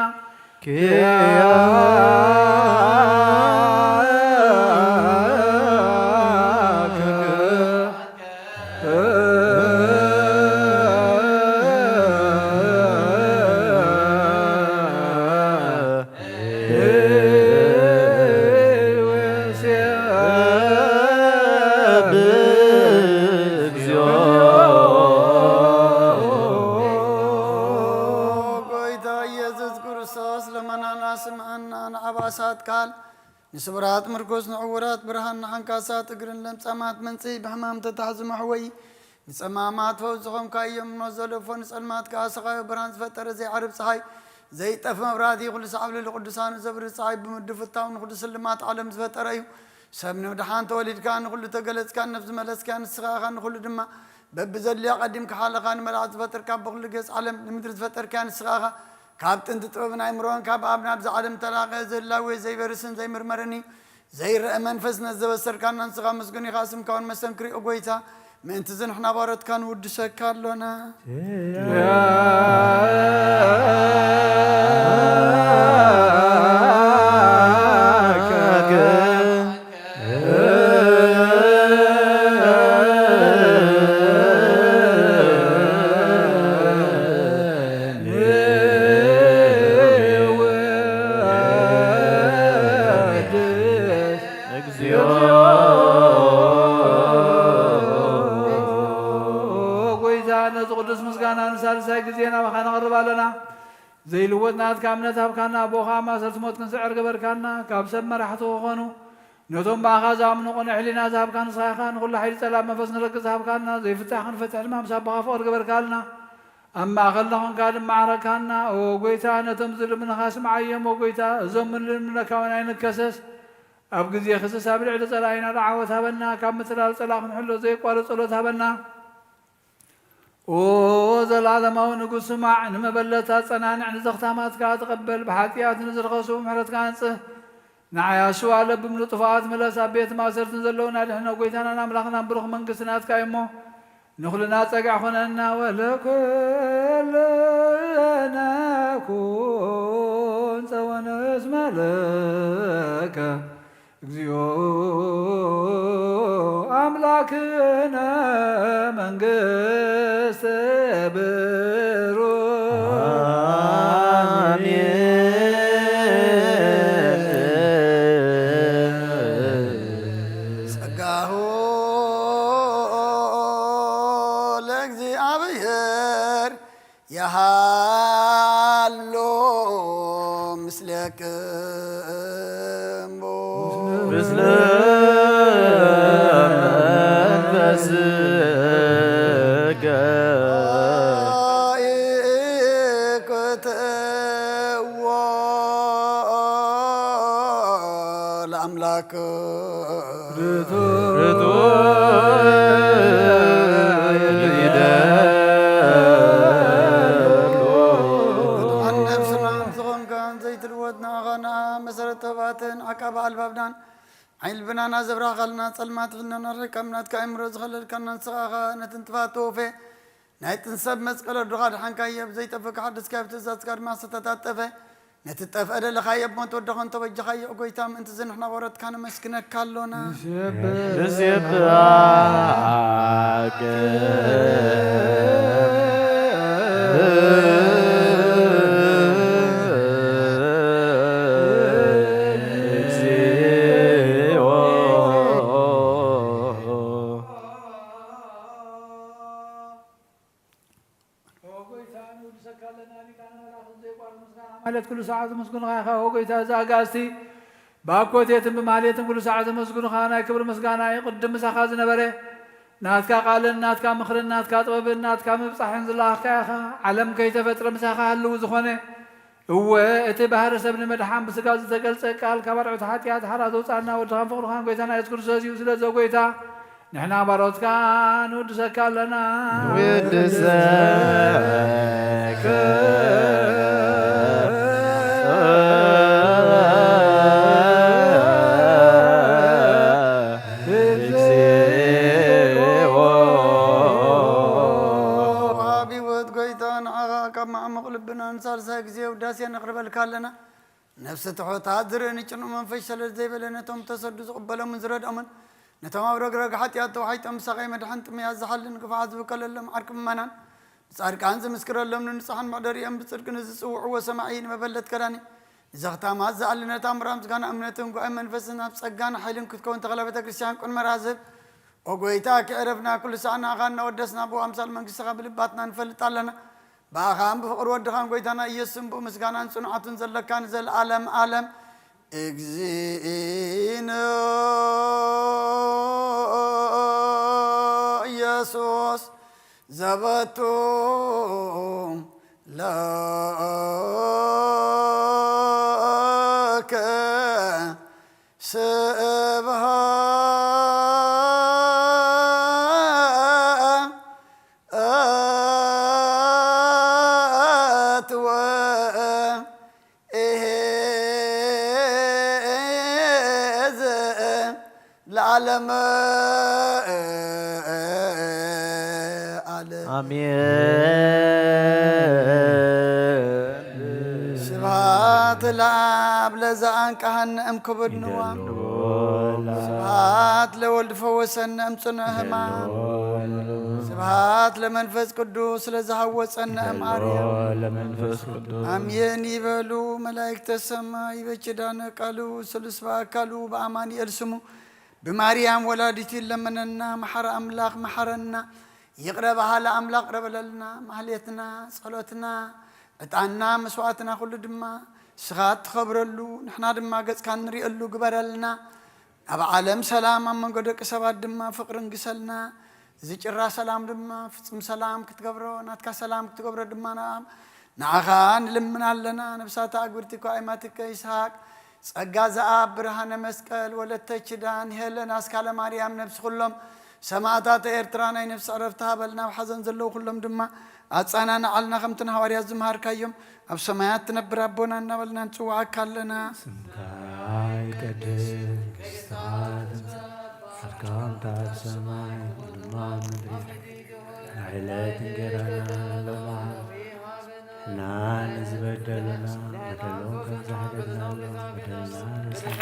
ጎይታ ኢየሱስ ክርስቶስ ልመናና ስምዐና። ንዓባሳት ቃል ንስውራት ምርኩስ ንዕውራት ብርሃን ንዓንካሳት እግርን ለምጻማት መንጽሂ ብሕማም ተታሕዙ መሕወዪ ንጸማማት ፈውሲ ኾንካዮም እሞ ዘለፎ ንጸልማት ከኣ ሰኻዮ ብርሃን ዝፈጠረ ዘይዓርብ ጸሓይ ዘይጠፍ መብራህቲ ኩሉ ሰዓብ ልዕሊ ቅዱሳኑ ዘብርህ ጸሓይ ብምድፍታው ንኹሉ ስልማት ዓለም ዝፈጠረ እዩ። ሰብ ንምድሓን ተወሊድካ ንኹሉ ተገለጽካ ነፍሲ መለስካ ንስኻ ኢኻ ንኹሉ ድማ በብዘድልዮ ቀዲምካ ሓለኻ ንመላእኽቲ ዝፈጠርካ በኹሉ ገጽ ዓለም ንምድሪ ዝፈጠርካ ንስኻ ኢኻ። ካብ ጥንቲ ጥበብን ኣእምሮን ካብ ኣብ ናብዚ ዓለም ተላቐ ዘይላወ ዘይበርስን ዘይምርመርን እዩ። ዘይረአ መንፈስ ነዚ ዘበሰርካና ንስኻ ምስጉን ኢኻ። ስምካ እውን መስተንክር እዩ ኦ ጎይታ። ምእንቲ እዚ ንሕና ባሮትካ ንውድሰካ ኣሎና። እግዚኦ ጎይታ ነዚ ቅዱስ ምስጋና ንሳልሳይ ግዜ ናባኻ ነቕርብ ኣለና። ዘይልወጥ ናትካ እምነት ሃብካና፣ ብኡ ኸኣ ማእሰርቲ ሞት ክንስዕር ገበርካና። ካብ ሰብ መራሕቲ ክኾኑ ነቶም ብኣኻ ዝኣምኑ ቅኑዕ ሕሊና ዝሃብካ ንስኻ ኢኻ። ንኹሉ ሓይሊ ጸላም መንፈስ ንረግጽ ዝሃብካና፣ ዘይፍታሕ ክንፈትሕ ድማ ምስ ኣቦኻ ፍቕሪ ገበርካልና። ኣብ ማእኸልና ኾንካ ድማ ዓረካና። ኦ ጎይታ፣ ነቶም ዝልምንኻ ስምዓዮም። ኦ ጎይታ፣ እዞም ንልምነካ እውን ኣይንከሰስ። ኣብ ግዜ ክስስ ኣብ ልዕሊ ጸላኢና ዓወት ሃበና። ካብ ምትላል ጸላእ ክንሕሎ ዘየቋርጽ ጸሎት ሃበና። ኦ ዘላለማዊ ንጉስ፣ ስማዕ፣ ንመበለት ኣጸናንዕ፣ ንዘኽታማት ከኣ ተቐበል። ብሓጢኣት ንዝርኸሱ ብምሕረትካ ኣንጽህ። ንዓይ ኣሽዋ ለብም ንጥፉኣት ምለስ። ኣብ ቤት ማእሰርቲ ንዘለዉና ኣድሕኖ። ጎይታናን ኣምላኽናን ብሩኽ መንግስቲ ናትካ እዩ እሞ፣ ንኹልና ጸግዒ ኹነና። ወለኩለነ ኩን ጸወነ እስመ ለከ እግዚኦ ኣምላክነ መንግስት ብሩክ። ጸጋሁ ለእግዚኣብሔር የሃሎ ምስሌክሙ። ምስለ መንፈስከ። ይእክትዎ ለኣምላክ ርቱዕ ይደ ዓይኒ ልብናና ዘብራኻልና፣ ጸልማት ሕልናና ርሕቃም ናትካ ኣእምሮ ዝኸለልካና ንስኻ ኸኣ ነቲ ንጥፋት ተወፈ ናይ ጥንሰብ መስቀል ወድኻ ድሓንካዮ፣ ብዘይጠፍእ ክሓድስካዮ ብትእዛዝካ ድማ ዝተታጠፈ ነቲ ጠፍአ ደለኻዮ ብሞት ወድኻ እንተበጃኻዮ፣ ኦ ጎይታ፣ ምእንቲ እዚ ንሕና ባሮትካ ነመስግነካ ኣሎና። ንሴብሐካ እግዚኦ። ኦ ጎይታ፣ ንውድሰካ ኣለና፣ ሊቃነ መላእክት ዘይቋርጽ ምስጋና ማለት ኩሉ ሰዓት ዘመስግኑኻ ኢኻ። ኦ ጎይታ፣ እዚ ኣጋእዝቲ ብኣኮቴትን ብማህሌትን ኩሉ ሰዓት ዘመስግኑኻ፣ ናይ ክብሪ ምስጋና እዩ። ቅድም ምሳኻ ዝነበረ ናትካ ቃልን ናትካ ምኽርን ናትካ ጥበብን ናትካ ምብጻሕን ዝለኣኽካ ኢኻ። ዓለም ከይተፈጥረ ምሳኻ ህልው ዝኾነ፣ እወ፣ እቲ ባህሪ ሰብ ንምድሓን ብስጋ ዝተገልጸ ቃል፣ ካብ ኣርዑት ሓጢኣት ሓራ ዘውጻና ወድኻን ፍቕርኻን ጎይታና የሱስ ክርስቶስ እዩ። ስለዚ ኦ ጎይታ፣ ንሕና ባሮትካ ንውድሰካ ኣለና። ንውድሰካ። እግዚኦ። ወሃቢ ህይወት ጎይታ፣ ንዓኻ ካብ መዓሙቕ ልብና ንሳልሳይ ግዜ ውዳሴ ነቕርበልካ ኣለና። ነፍሲ ትሑታት ዝርኢ ንጭኑቕ መንፈስ ሸለል ዘይበለ፣ ነቶም ተሰዱ ዝቕበሎምን ዝረድኦምን፣ ነቶም ኣብ ረግረግ ሓጢኣት ተዋሒጦም ብሳቐይ መድሓን ጥሙያት ዝሓልን ግፉዓት ዝብከለሎም ዓርኪ ምእመናን፣ ንጻድቃን ዝምስክረሎም ንንጹሓን መዕደሪኦም ብጽድቂ ንዝጽውዕዎ ሰማዒ ንመበለት ከዳኒ ንዘኽታማት ዝኣሊ ነታ ምራ ምስጋና እምነትን ጉባኤ መንፈስን ኣብ ጸጋን ሓይልን ክትከውን ተኽላ ቤተ ክርስቲያን ቅድመ ራዝብ ኦ ጎይታ፣ ከዕረፍና ኩሉ ሳዕ ንኣኻ እናወደስና ብኣምሳል መንግስትኻ ብልባትና ንፈልጥ ኣለና። ብኣኻን ብፍቕሪ ወድኻን ጎይታና ኢየሱስን ብኡ ምስጋናን ጽንዓቱን ዘለካ ንዘለኣለም ኣለም። እግዚእነ ኢየሱስ ዘበቱ ለከ ስብሐት ወ ኢሄዘ ለዓለመ ዓለም። ኣሜን። ስብሐት ለአብ ለዘአንቀሐነ እምክቡድ ንዋም። ስብሐት ለወልድ ፈወሰነ እምጽኑዕ ሕማም። ስብሐት ለመንፈስ ቅዱስ ለዘሃወጸነ እምአርያም። ለመንፈስ ቅዱስ። ኣሜን ይበሉ መላእክተ ሰማይ በኪዳነ ቃሉ ስሉስ በአካሉ በአማኑኤል ስሙ ብማርያም ወላዲቱ ይለመነና። መሓረ ኣምላኽ መሓረና፣ ይቕረ በሃሊ ኣምላኽ ይቕረ በለልና። ማህሌትና፣ ጸሎትና፣ ዕጣንና፣ መስዋዕትና ኩሉ ድማ ንስኻ እትኸብረሉ፣ ንሕና ድማ ገጽካ እንርእየሉ ግበረልና። ኣብ ዓለም ሰላም፣ ኣብ መንጎ ደቂ ሰባት ድማ ፍቕሪ እንግሰልና። እዚ ጭራ ሰላም ድማ ፍጹም ሰላም ክትገብሮ፣ ናትካ ሰላም ክትገብሮ ድማ ንዓ-፣ ንዓኻ ንልምን ኣለና። ነብሳት ኣግብርቲ እኳ ኣይማትከ ይስሐቅ፣ ጸጋ ዘኣብ ብርሃነ መስቀል፣ ወለተ ኪዳን፣ ሄለን ኣስካለ ማርያም፣ ነብሲ ኩሎም ሰማእታት ኤርትራ ናይ ነፍሲ ዕረፍቲ ሃበልና። ኣብ ሓዘን ዘለዉ ኩሎም ድማ ኣጸናንዓልና፣ ከምቲ ንሃዋርያት ዝመሃርካዮም። ኣብ ሰማያት ትነብር ኣቦና እናበልና ንጽውዓካ ኣለና። ስምካ ይቀደስ፣ መንግስትኻ ትምጻእ፣ ፍቃድካ ከምቲ ኣብ ሰማይ ከምኡ ድማ ኣብ ምድሪ። ንዕለት እንጀራና ሎሚ ሃበና፣ ንዝበደሉና በደሎም ከም ዝሓደግናሎም በደልና ንስሓ።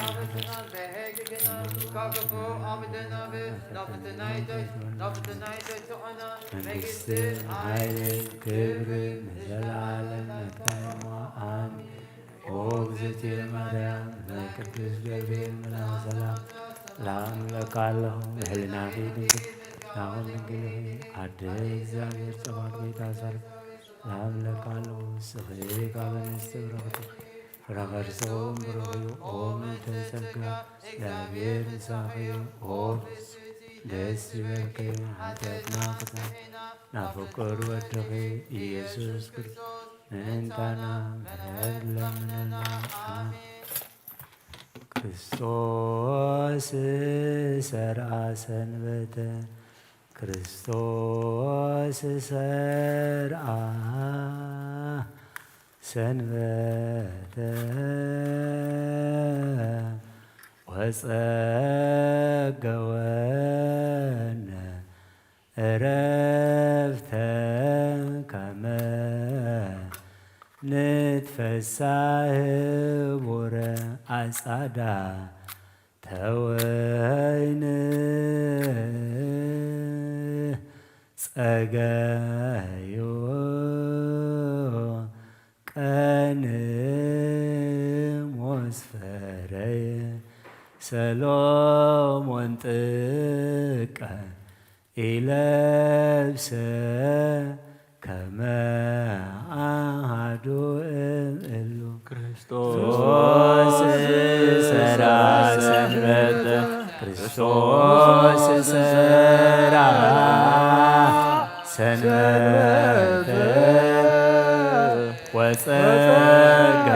መንግስትን ሓይልን ክብርን ንዘለዓለም ናትካ እሞ ኣሜን። ኦ እግዝእትየ ማርያም፣ ናይ ቅዱስ ገብርኤል መልኣኽ ሰላም ላም ለካ ኣለኹ፣ ብህሊናኺ ድንግል፣ ናኹም ድንግል ኢኺ፣ ኣደ እግዚኣብሔር ጸባኦት ጎይታ ሰላም ላም ለካ ኣለኹ፣ ንስኺ ካብ ኣንስቲ ብርኽቲ፣ ፍረ ከርስኺ እውን ብሩኽ እዩ። ኦ ምልዕተ ጸጋ፣ እግዚኣብሔር ምሳኺ እዩ። ኦ ደስ ይበልኪ፣ ሓጢኣትና ክሳብ ናብ ፍቁር ወድኺ ኢየሱስ ክርስቶስ ምእንታና ምሕረት ለምንልና። ኣሜን። ክርስቶስ ሰርዐ ሰንበተ፣ ክርስቶስ ሰርዐ ሰንበተ ጸገወነ ዕረፍተ ከመ ንትፈሳህ ቡረ ኣጻዳ ተወይን ጸገዮ ቀን ሞስፈረየ ሰሎሞን ጥቀ ኢለብሰ ከመ ኣሃዱ እምእሉ። ክርስቶስ ሰራ ሰንበተ፣ ክርስቶስ ሰራ ሰንበተ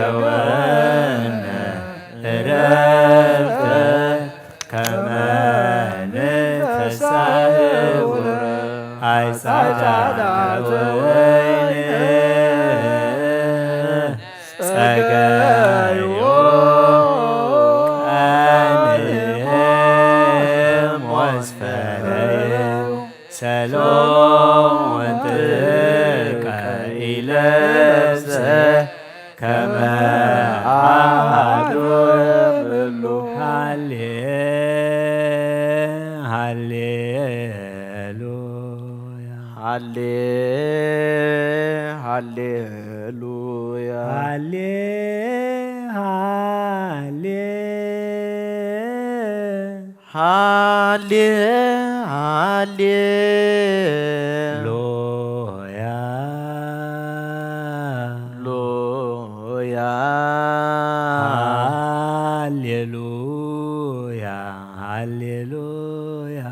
ወጸገወነ ዕረፍተ ከመ ንትፈሳህ ቡረ ኣጻዳ ወወይን ጸገዮ ቀን ሞስፈረየ ሰሎሞን ጥቀ ኢለብሰ ከመ ኣሃዱ እምእሉ። ሃሌ ሃሌሉያ። ሃሌ ሃሌሉያ። ሃሌ ሃሌ ሃሌ ሃሌሉያ። ሉያ። ሃሌሉያ። ሃሌሉያ።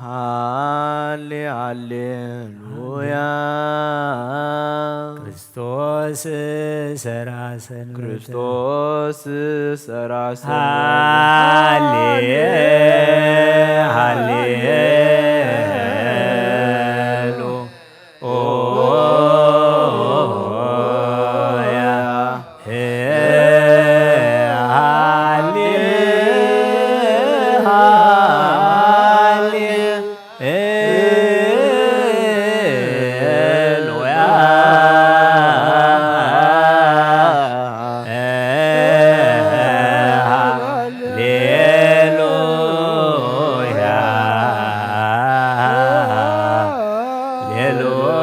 ሃሌ ሃሌሉያ። ክርስቶስ ሰራ ሰንበተ። ክርስቶስ ሰራ ሰንበተ። ሃሌ ሃሌሉያ። ሃሌ ሃሌ ሉያ። ሃሌሉያ። ሃሌሉያ።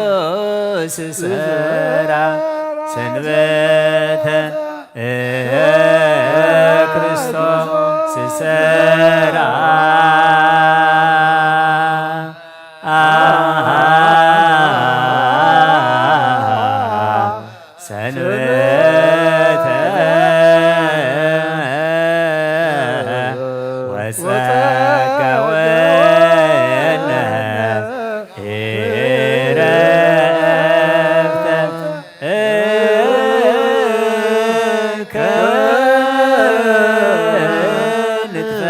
ክርስቶስ ሰራ ሰንበተ። ክርስቶስ ሰራ ሰንበተ ወጸገወነ ዕረፍተ ከንትፈ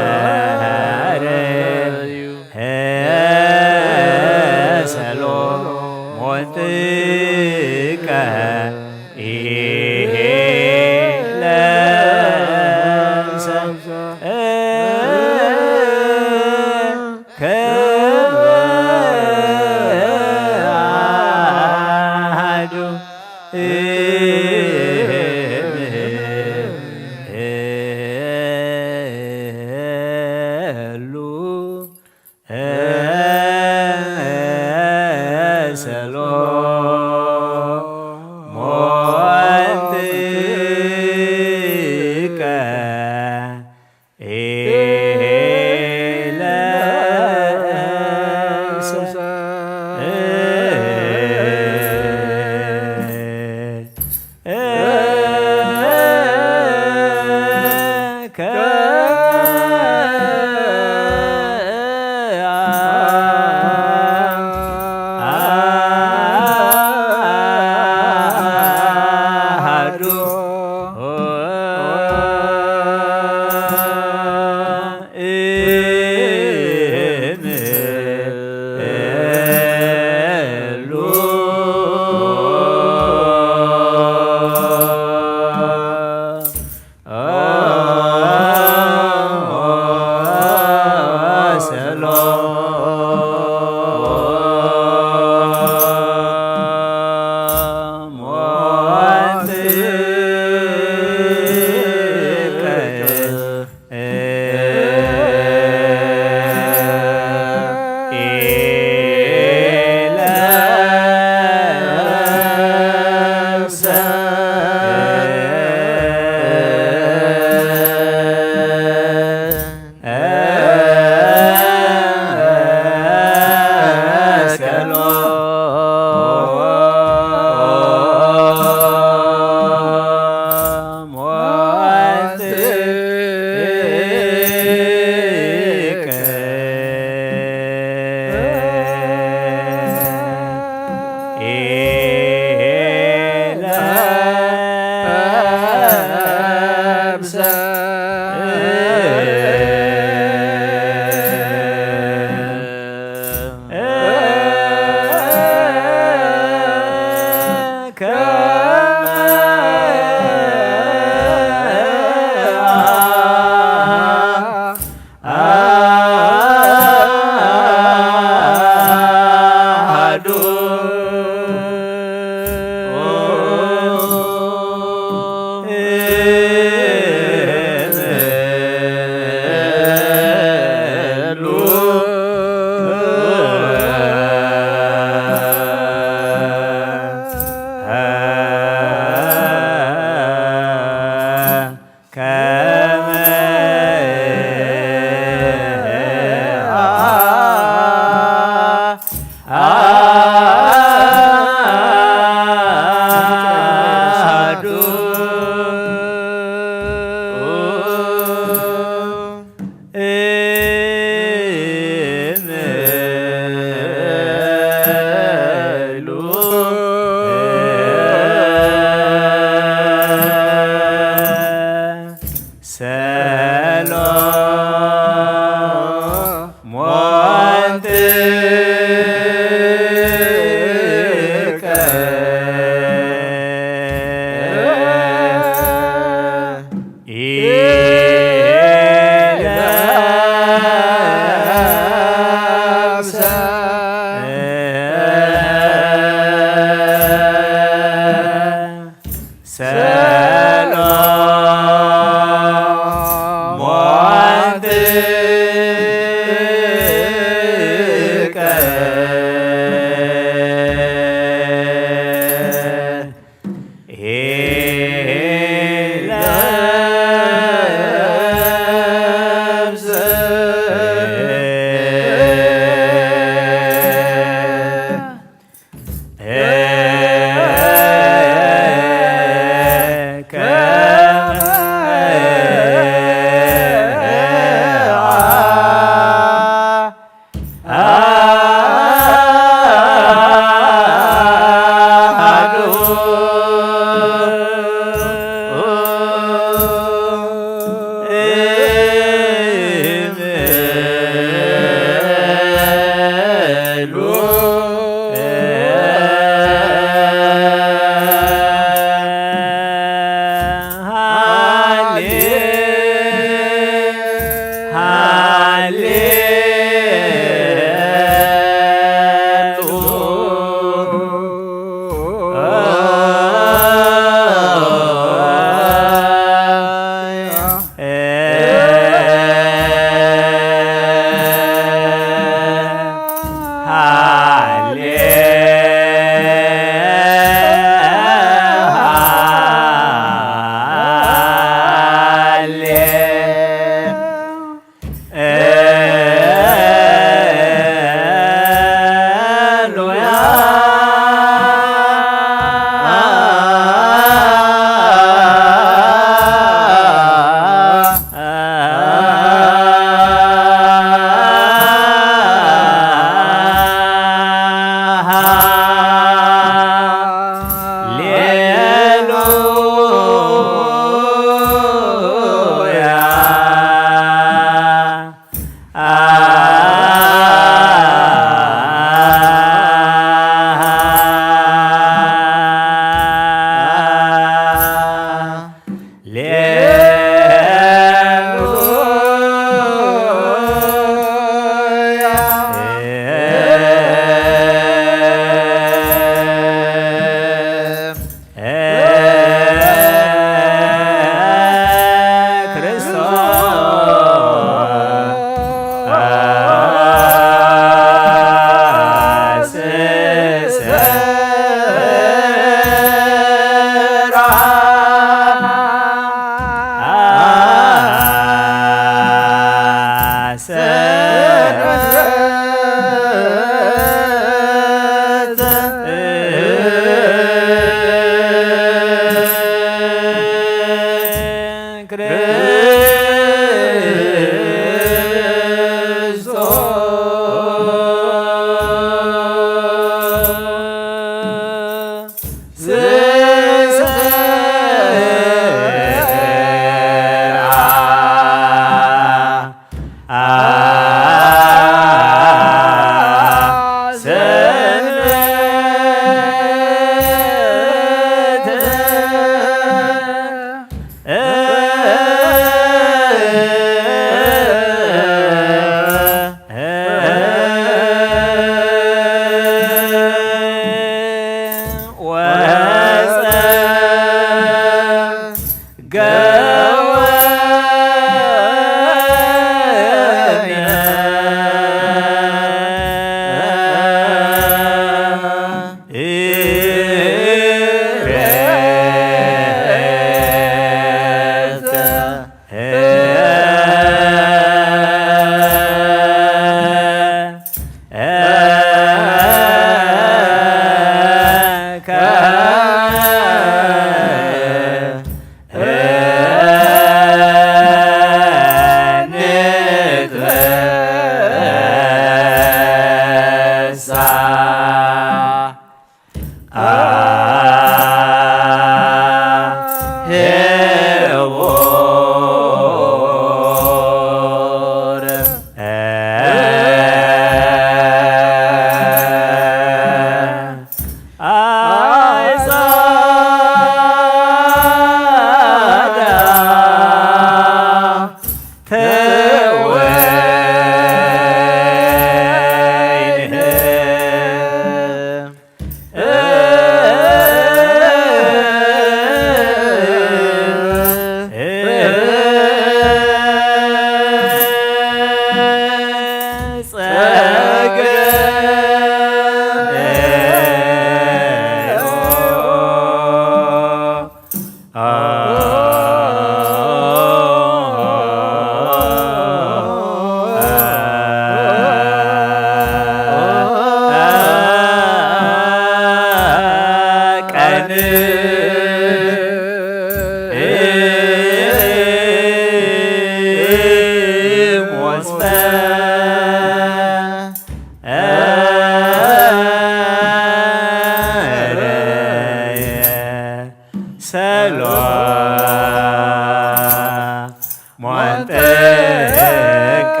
ሰሎሞን ጥቀ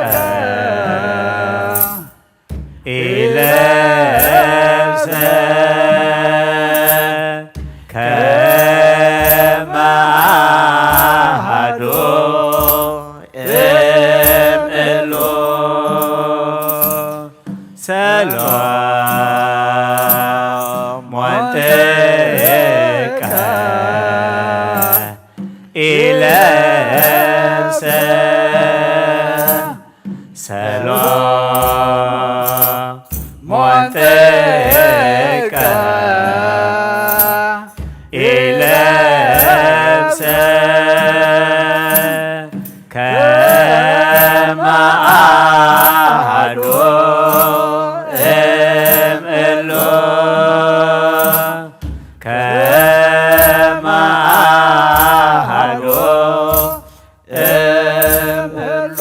ኢለብሰ ከመ ኣሐዱ እምእሉ ሰሎሞን ጥቀ ኢለብሰ ሰሎሞን ጥቀ ኢለብሰ ከመ ኣሐዱ እምእሉ ከመ ኣሐዱ እምእሉ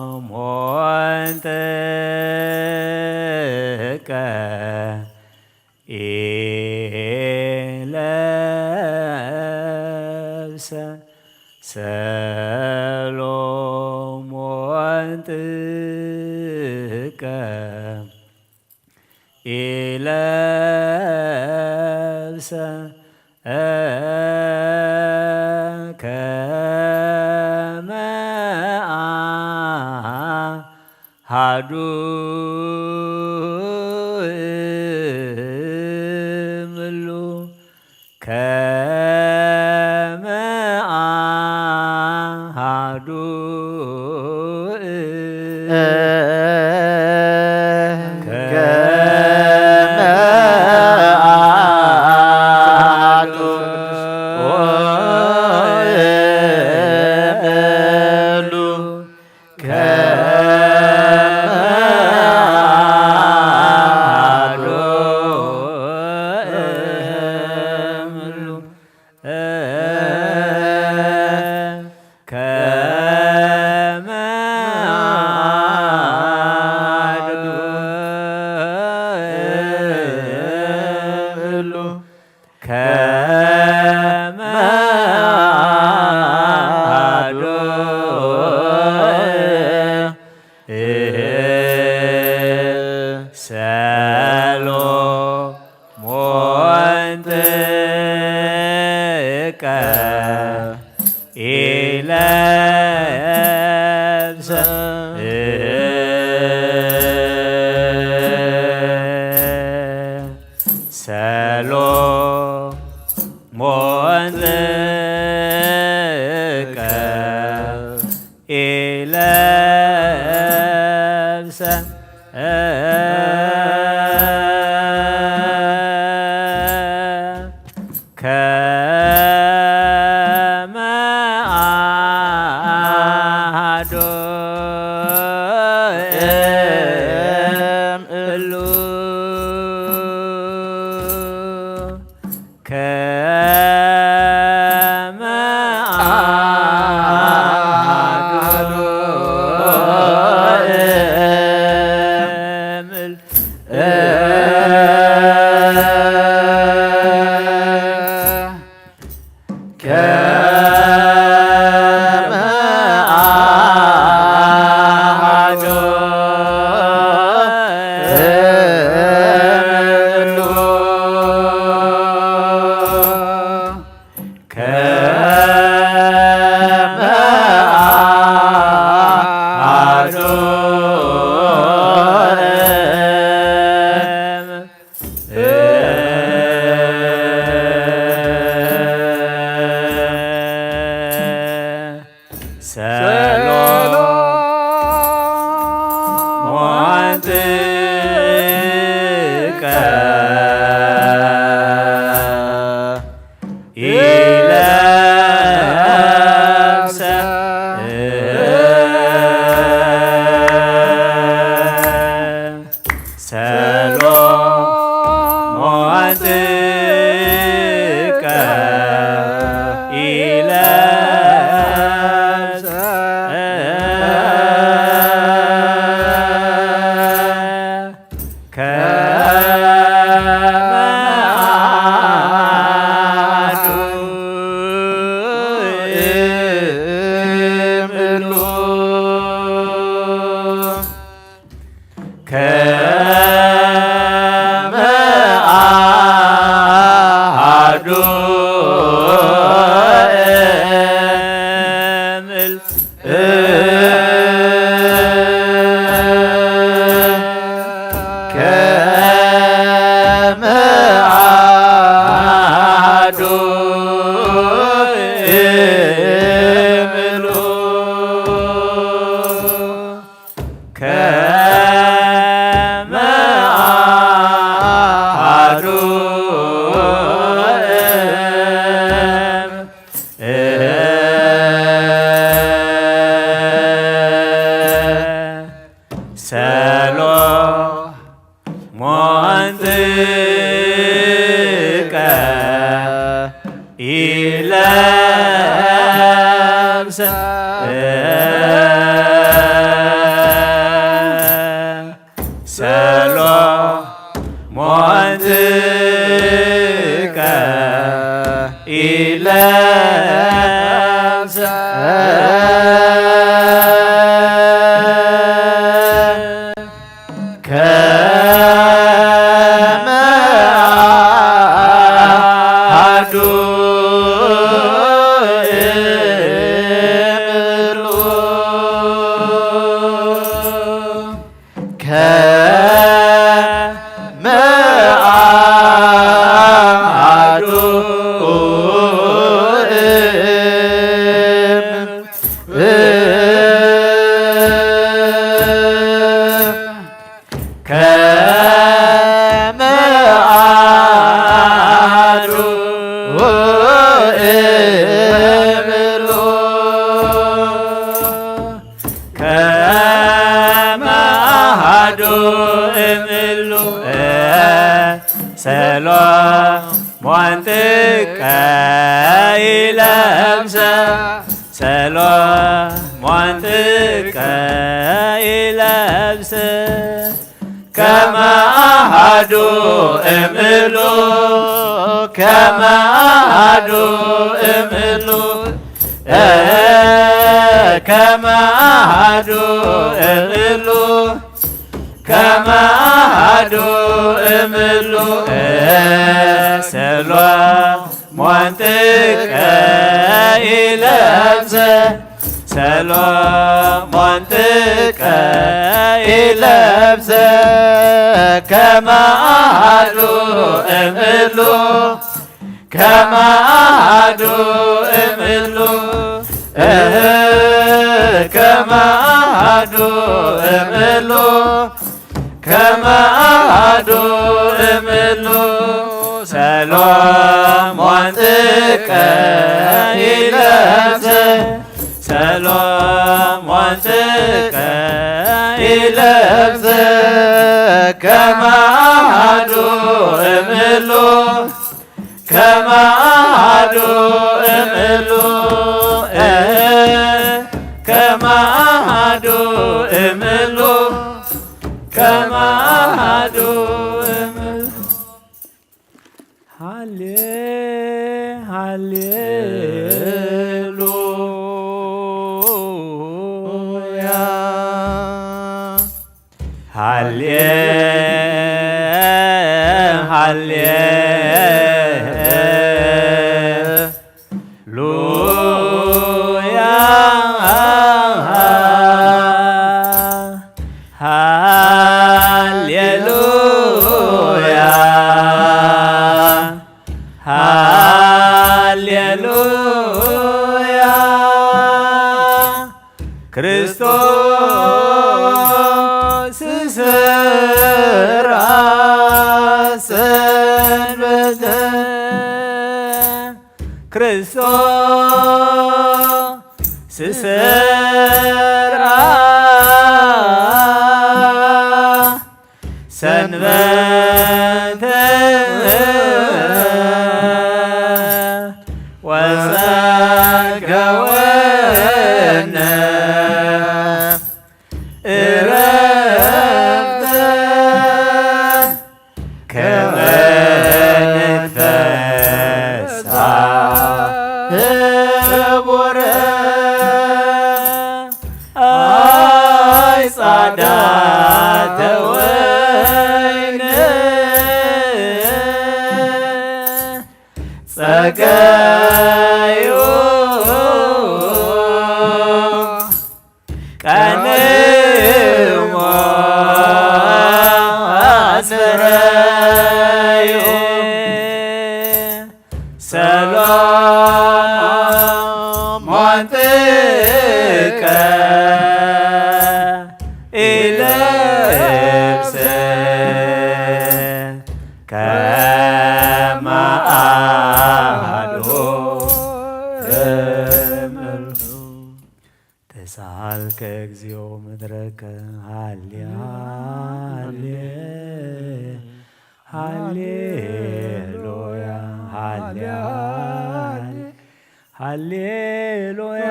ሰሎሞን ጥቀ ኢለብሰ ሰሎሞን ጥቀ ኢለብሰ ከመ ኣሐዱ እምእሉ ከመ ኣሐዱ ከመ ኣሐዱ እምእሉ ከመ ከመ ኣሐዱ እሉ ከመ ኣሐዱ ሰሎሞን ጥቀ ኢለብሰ ሰሎሞን ጥቀ ኢለብሰ ከመ ኣሐዱ እምእሉ ከመ ኣሐዱ እምእሉ ከመ ኣሐዱ እምእሉ ከመ ኣሐዱ እም ሰሎሞን ጥቀ ኢለብሰ ሰሎሞን ጥቀ ኢለብሰ ከመ ኣሐዱ እምእሉ ከመ ኣሐዱ እምእሉ ከመ ኣሐዱ እምእሉ ከመ ኣሐዱ እም ሰሎሞን ጥቀ ኢለብሰ ሰሎሞን ጥቀ ኢለብሰ ከመ ኣሐዱ እምእሉ ከመ ኣሐዱ ሰሎሞን ጥቀ ኢለብስ ከመ ኣሃዱ እምእሉ፣ ከመ ኣሃዱ እምእሉ፣ እ፣ ከመ ኣሃዱ እምእሉ፣ ከመ ኣሃዱ እምእሉ፣ እ፣ ሰሎሞን ጥቀ ኢለብሰ፣ ሰሎሞን ጥቀ ኢለብሰ፣ ከመ ኣሃዱ እምእሉ፣ ከመ ኣሃዱ እምእሉ፣ እ፣ ከመ ኣሃዱ እምእሉ፣ ከመ ኣሃዱ እምእሉ፣ ሰሎሞን ጥቀ ኢለብሰ፣ ሰሎሞን ጥቀ ኢለብሰ፣ ከመ ኣሃዱ እምእሉ፣ ከመ ኣሃዱ እምእሉ፣ እ፣ ከመ ኣሃዱ እምእሉ፣ ከመ ኣሃዱ እምእሉ። ሃሌ፣ ሃሌ፣ ሃሌ፣ ሃሌ፣ ሉያ፣ ሃሌሉያ፣ ሃሌሉያ። ክርስቶስ ስራ ሰንበተ፣ ክርስቶስ ስራ ሰንበተ ወጸገወነ እረፍተ ከመ ንትፈስሓ ህቡረ ኣይ ጻዳተ ወይን ጸገዩ ቀንሞ ኣስፈረዩ ሰሎሞን ጥቀ ኢለብሰ ከመ ኣሃዱ እምእሉ። ተሳሃልከ እግዚኦ ምድረከ ሃሌ ሃሌ ሃሌሉያ ሃሌ ሃሌ ሃሌሉያ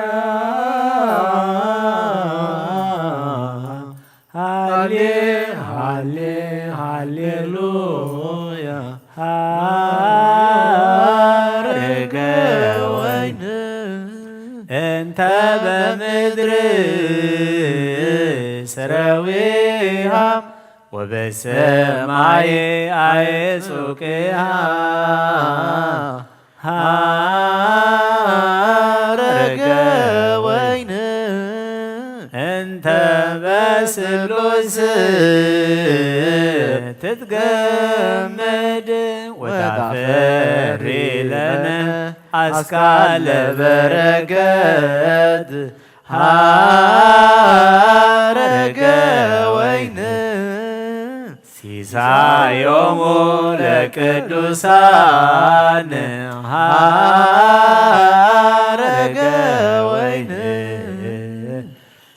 ሃሌ ሃሌ ሃሌሉያ ሃረገ ወይን እንተ በምድር ስረዊሃ ወበሰማይ ኣይሱቅሃ ሃረገ ወይን እንተ በስሉስ ትትገመድ ወታፈሪ ለነ ኣስካለ በረከት ሃረገ ወይን ሲሳዮሙ ለቅዱሳን ሃረገ ወይን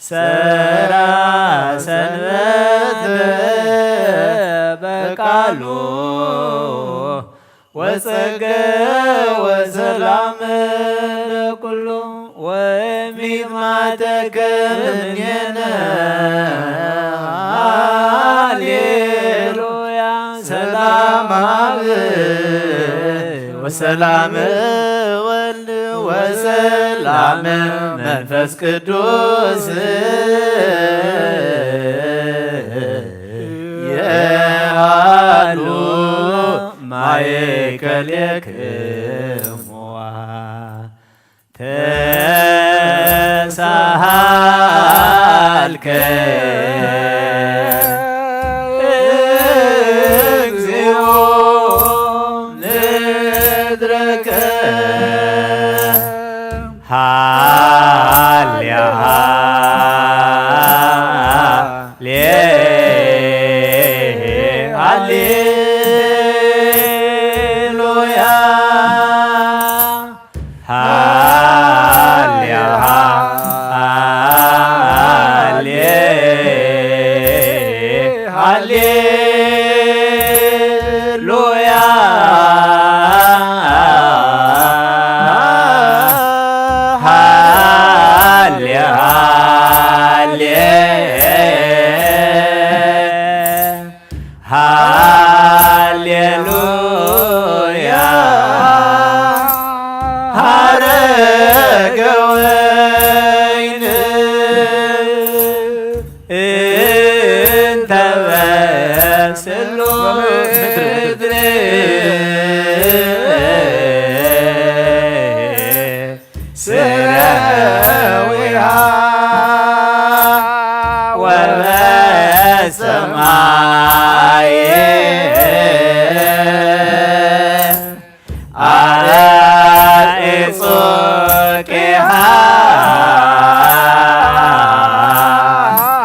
ሰራ ሰንበተ በቃሉ ወጸገ ወሰላም ለኩሉ ወይም ሰላም ወልድ ወሰላም መንፈስ ቅዱስ የሃሉ ማእከሌክሙ። ተሳሃልከ እግዚኦ ምድረከ። ሃሌ ሃሌ ሃሌሉያ። ሃሌ ሃሌ ሃሌሉያ። ሃሌ ሃሌ ሃሌሉያ። ሐረገ ወይን እንተ በስሎ ምድር ስረዊሃ ወበሰማይ አዕጹቂሃ።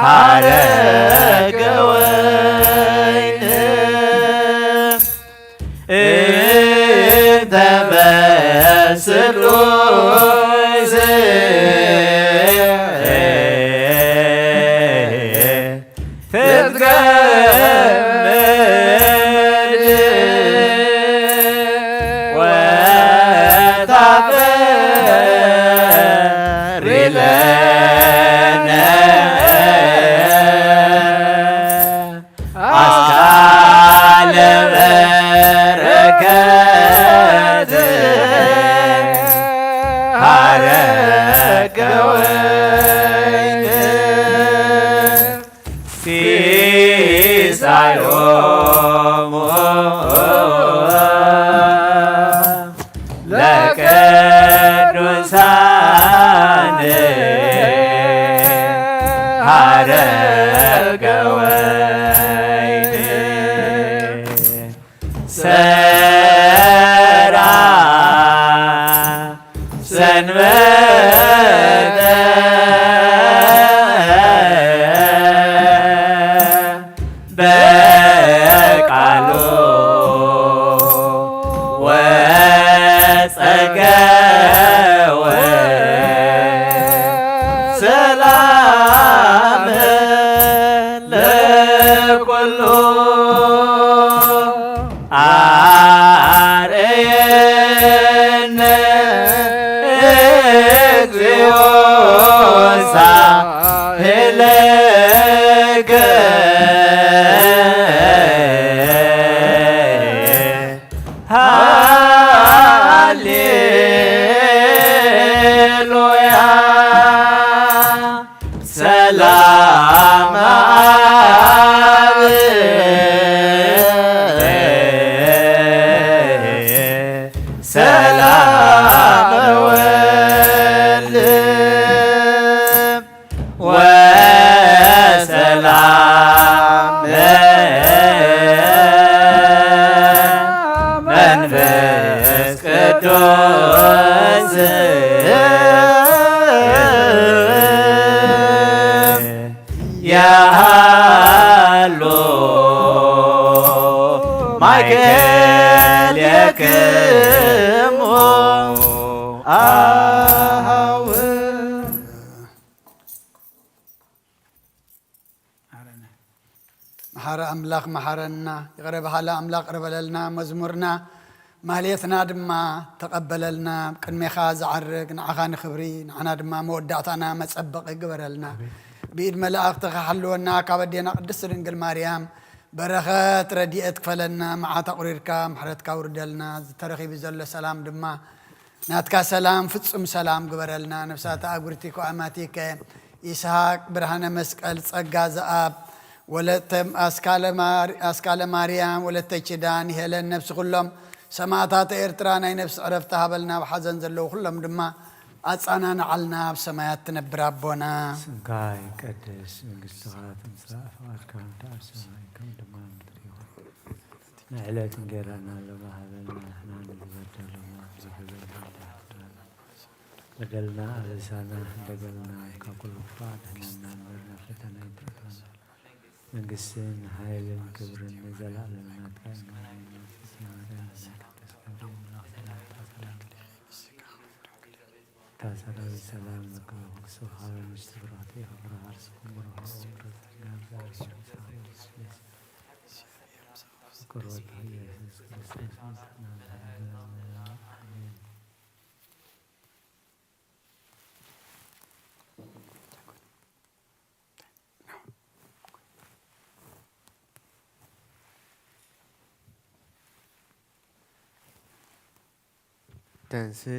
ሐረገ ወይን እንተ በስሉስ ትትገመድ ወታፈሪ ለነ አስካለ በረከት ሐረገ ወይን ሲሳዮሙ ለቅዱሳን ሐረገ ወይን ሰራ ሰንበተ በቃሉ ወጸገወ ሰላም ለኩሉ አርየነ እግዚኦ ሳህለከ ሃሌሉያ። ሰላም አብ ሰላም ወልድ ወሰላም መንፈስ ቅዱስ ያሃሎ ማእከሌክሙ አሃው። መሓረ ኣምላኽ መሓረና፣ ይቕረ በሃሊ ኣምላኽ ይቕረ በለልና። መዝሙርና ማህሌትና ድማ ተቐበለልና። ቅድሜኻ ዝዓርግ ንዓኻ ንኽብሪ፣ ንዓና ድማ መወዳእታና መጸበቒ ግበረልና። ኣሜን። ብኢድ መላእኽትኻ ሓልወና፣ ካብ ኣዴና ቅድስት ድንግል ማርያም በረኸት ረድኤት ክፈለና፣ መዓት ኣቑሪርካ ምሕረትካ ውርደልና፣ ዝተረኺቡ ዘሎ ሰላም ድማ ናትካ ሰላም፣ ፍጹም ሰላም ግበረልና። ነፍሳት ኣጉርቲ ኮኣማቲከ፣ ይስሐቅ ብርሃነ መስቀል፣ ጸጋ ዘኣብ፣ ወለተ ኣስካለ ማር-፣ ኣስካለ ማርያም፣ ወለተ ኪዳን፣ ሄለን፣ ነፍሲ ኩሎም ሰማእታት ኤርትራ ናይ ነፍሲ ዕረፍቲ ሃበልና፣ ኣብ ሓዘን ዘለዉ ኩሎም ድማ ኣጻናንዓልና፣ ኣብ ሰማያት ትነብር ኣቦና። ስምካ ይቀደስ፣ መንግስትኻ ትምጻእ፣ ፍቓድካ ከምቲ ኣብ ሰማይ ከም ድማ ኣብ ምድሪ ይኹን። ንዕለት እንጌራና ሎሚ ሃበና፣ ንሕና ንዝበደሉና ዘይበደልና፣ በደልና ኣበሳና እንደገልና፣ ካብ ኩሉ ክፉእ ኣድሕነና እምበር፣ ናብ ፈተና ኣይተእትወና። መንግስትን ሓይልን ክብርን ንዘለኣለም ናትካ እዩ። እመቤታችን ማርያም፣ ቅድስት ገብርኤል፣ መልኣክ፣ ቅዱስ ገብርኤል፣ መልኣክ፣ ሰላም፣ ሰላም። እታ ሰራዊት ሰላም ለኪ፣ መንግስቲ ብርኽቲ ኢኺ፣ ብሩኽ ኣርሲ፣ ብሩኽ ፍረ ጸጋ፣ ፍቁር ወልድኪ ኢየሱስ ክርስቶስ፣ ምስጋና ለዓለመ ዓለመ። ኣሜን። ተንስእ።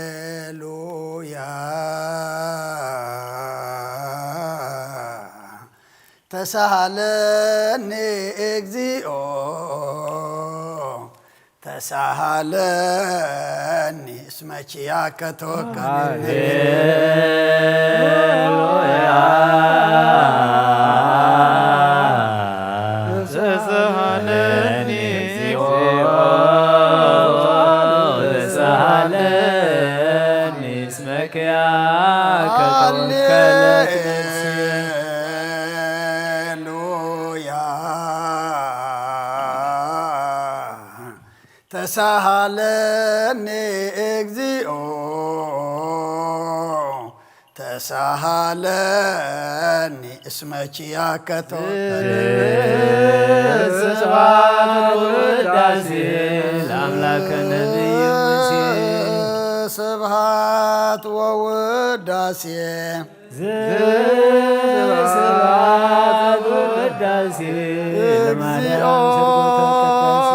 ሃሌሉያ። ተሳሃለኒ እግዚኦ፣ ተሳሃለኒ እስመ ኪያከ ተወከልኒ። ሃሌሉያ። ተሳሃለኒ እግዚኦ፣ ተሳሃለኒ እስመ ኪያከ ተወከለት ነፍስየ። ሃሌሉያ። ተሳሃለኒ እግዚኦ፣ ተሳሃለኒ እስመ ኪያከ ተወከልኒ። ስብሐት ወውዳሴ ለአምላከ ነቢይ ሙሴ። ስብሐት ወውዳሴ። ስብሐት ወውዳሴ እግዚኦ ለማርያም ስርጉተ ቅዳሴ።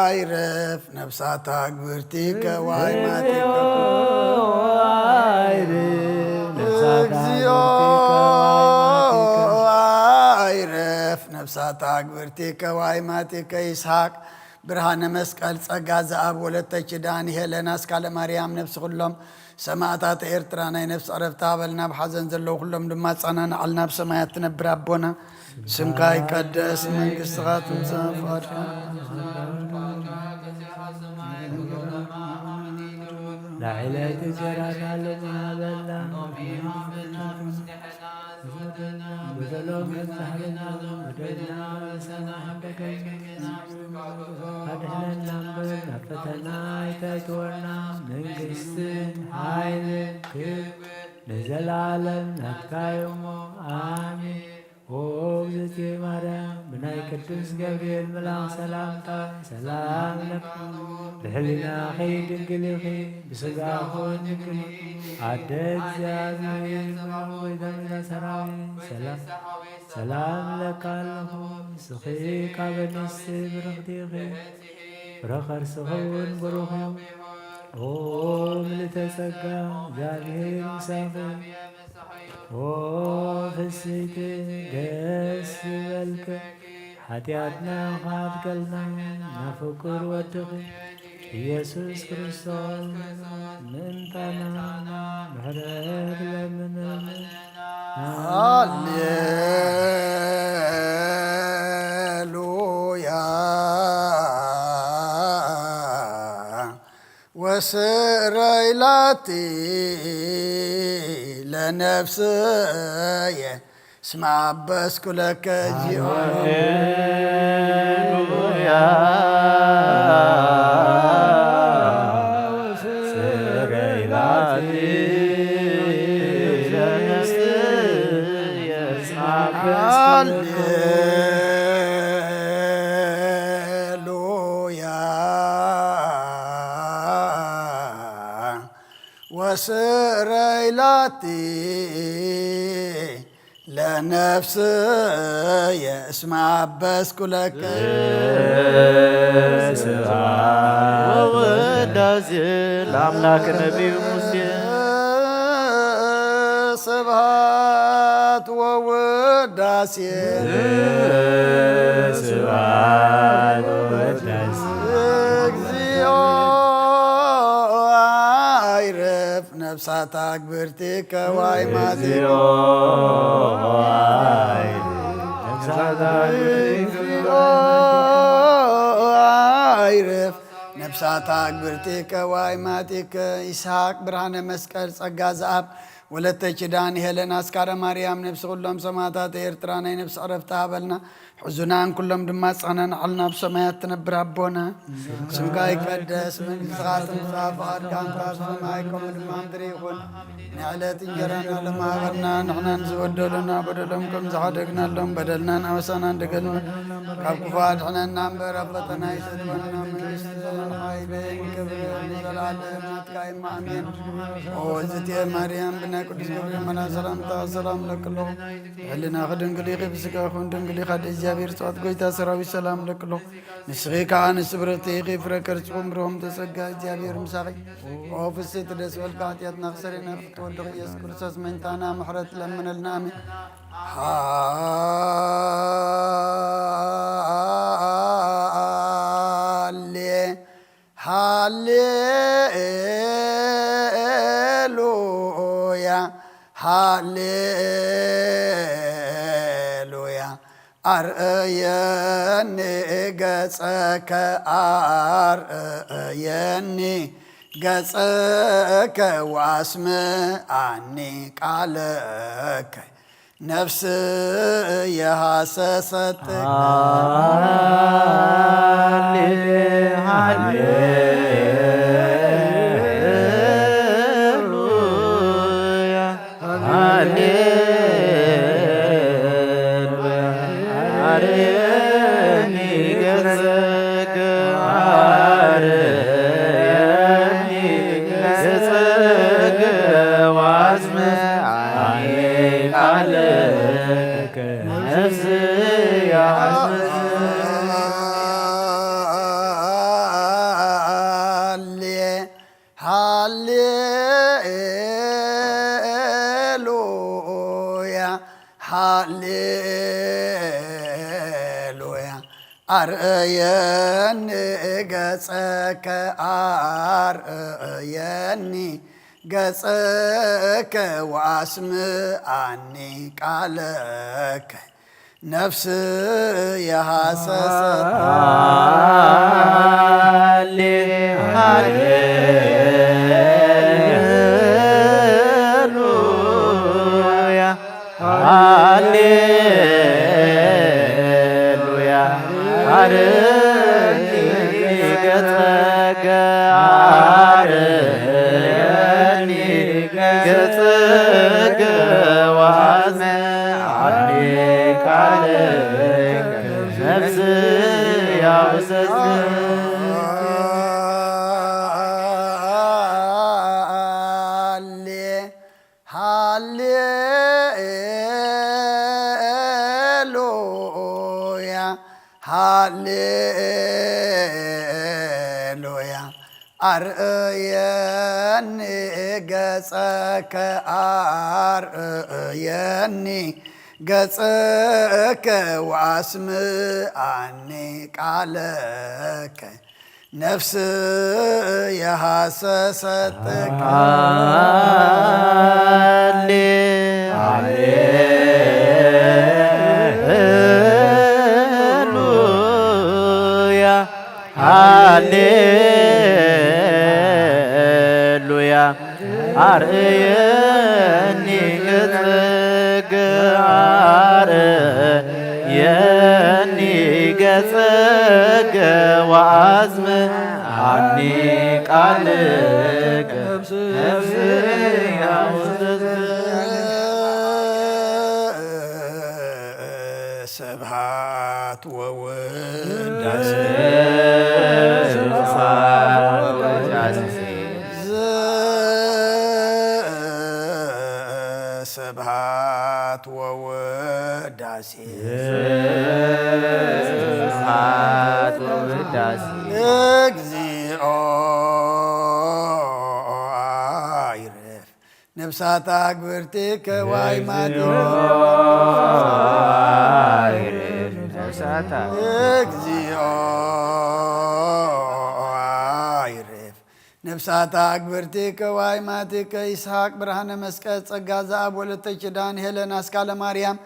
አይረፍ ነፍሳት አግብርቲከ ወአይማቲከ። አይረፍ ነፍሳት እግዚኦ አግብርቲከ ወአይማቲከ። አይረፍ ነፍሳት አግብርቲከ ወአይማቲከ። ይስሐቅ ብርሃነ መስቀል፣ ጸጋ ዘአብ፣ ወለተ ኪዳን፣ ሄለን፣ አስካለ ማርያም፣ ነፍሲ ኩሎም ሰማእታት ኤርትራ ናይ ነፍሲ ዕረፍቲ ሃበልና፣ ኣብ ሓዘን ዘለዉ ኩሎም ድማ ኣጸናንዓልና፣ ኣብ ሰማያት ትነብር ኣቦና፣ ስምካ ይቀደስ፣ መንግስትኻ ትምጻእ፣ ፍቓድካ ላዕለይቲ እንጀራና ሎሚ ሃበና። በደሎም መብዛሕትና በደልና በሰና ኣድሕነና እምበር ናብ ፈተና ኣይተእትወና። መንግስትን ሓይልን ክብር ንዘለዓለም ናትካ እዩ እሞ፣ ኣሜን። ኦ እግዝእትየ ማርያም፣ ብናይ ቅዱስ ገብርኤል መልኣኽ ሰላምታ ሰላም እለኪ፣ ብሕሊናኺ ድንግል ኢኺ፣ ብስጋኺ እውን ድንግል ኢኺ። ኣደ እግዚኣብሔር፣ እመቤተ ሰራዊት፣ ሰላም ሰላም እለኪ ኣለኹ። ንስኺ ካብ ኣንስቲ ብርኽቲ ኢኺ፣ ፍረ ከርስኺ እውን ብሩኽ እዩ። ኦ ምልዕተ ጸጋ፣ እግዚኣብሔር ምሳኺ። ኦ ፍስሕቲ፣ ደስ ይበልኪ፣ ሓጢኣትና ከሓድገልና ናብ ፍቁር ወድኺ ኢየሱስ ክርስቶስ ምእንታና ምሕረት ለምንልና። ሃሌሉያ። ወስረይ ላቲ ለነፍስየ እስመ አበስኩ ለከ እግዚኦ። ሃሌሉያ። ስረይ ላቲ ለነፍስየ እስመ አበስኩ ለከ ሃሌሉያ። ወስረይ ላቲ ለነፍስየ እስመ አበስኩ ለከ። ስብሐት ወውዳሴ ለአምላክ ነቢዩ ሙሴ። ስብሐት ወውዳሴ ስብሐት ወውዳሴ እግዚኦ አይረፍ ነፍሳት አግብርቲከ ዋይ ማቲዮ። አይረፍ ነፍሳት አግብርቲከ ዋይ ማቲከ። ይስሐቅ ብርሃነ መስቀል ጸጋ ዘአብ ወለተ ኪዳን ሄለን አስካረ ማርያም ነፍሲ ኩሎም ሰማዕታት ኤርትራ ናይ ነፍሲ ዕረፍቲ ሃበልና። ሕዙናን ኩሎም ድማ ጸናንዓልና። ኣብ ሰማያት ትነብር ኣቦና፣ ስምካ ይቀደስ፣ መንግስትኻ ትምጻእ፣ ፍቓድካ እንተ ኣብ ሰማይ ከምኡ ድማ ምድሪ ይኹን። ንዕለት እንጀራና ለማሃበና፣ ንሕናን ዝበደሉና በደሎም ከም ዝሓደግናሎም በደልናን ኣበሳናን ደገልና፣ ካብ ክፉ ኣድሕነና እምበር ኣብ ፈተና ኣይተእትወና። መንግስቲ፣ ሓይልን ክብርን ንዘለኣለም ናትካ እዩ። ኣሜን። ኦ እግዝእትየ ማርያም፣ ብናይ ቅዱስ ገብርኤል መልኣክ ሰላምታ ሰላም እለኪ ኣለኹ። ብሕልናኺ ድንግል ኢኺ፣ ብስጋኺ እውን ድንግል ኢኻ። ኣደ እግዚኣብሔር፣ ስብሐት ጎይታ ሰራዊት፣ ሰላም እለኪ ኣለኹ። ንስኺ ከኣ ኣንስቲ ብርኽቲ ኢኺ፣ ፍረ ከርስኺ እውን ብሩኽ እም ተጸጋ፣ እግዚኣብሔር ምሳኺ። ኦ ፍስሕቲ ደስ በልካ፣ ሓጢኣትና ክሰረየና ፍትወ ወድኺ ኢየሱስ ክርስቶስ መኝታና ምሕረት ለምነልና። ኣሜን። ሃሌ ሃሌሉያ፣ ሃሌሉያ። ኣርእየኒ ገጸከ፣ ኣርእየኒ ገጸከ፣ ወኣስምዓኒ ቃለከ። ነፍስየ ሃሰሰት። ሃሌ፣ ሃሌሉያ፣ ሃሌሉያ። አርኒ ገጸከ፣ አርኒ ገጸከ፣ ወአስምዓኒ ቃለከ። ሃሌ፣ ሃሌሉያ፣ ሃሌሉያ። አርእየኒ ገጸከ፣ አርእየኒ ገጸከ፣ ወአስምዓኒ ቃለከ። ነፍስየ ሃሰሰት። ሃሌ፣ ሃሌሉያ፣ ሃሌሉያ። አርኒ ገጸከ፣ አር ያውሰስ ሃሌሉያ ሃሌሉያ ኣርእየኒ ገጸከ ኣርእየኒ ገጸከ ወኣስምዓኒ ቃለከ ነፍስየ ሃሰሰት ሃሌ ሃሌሉያ ሃሌሉያ ኣርእየኒ ገጸከ ኣርእየኒ ገጸከ ወኣስምዓኒ ቃልከ ነፍስየ ስብሃት ወውዳሴ ስብሃት ወውዳሴ ስብሃት ወውዳሴ ስብሃት ወውዳሴ እግዚኦ ይረፍ ነፍሳታ ግብርቲከ ዋይ ማዲኖ ነፍሳታ እግዚኦ ይረፍ ነፍሳታ ግብርቲከ ዋይ ማቲከ ይስሐቅ ብርሃነ መስቀል ጸጋ ዘኣብ ወለተ ኪዳን ሄለን ኣስካለ ማርያም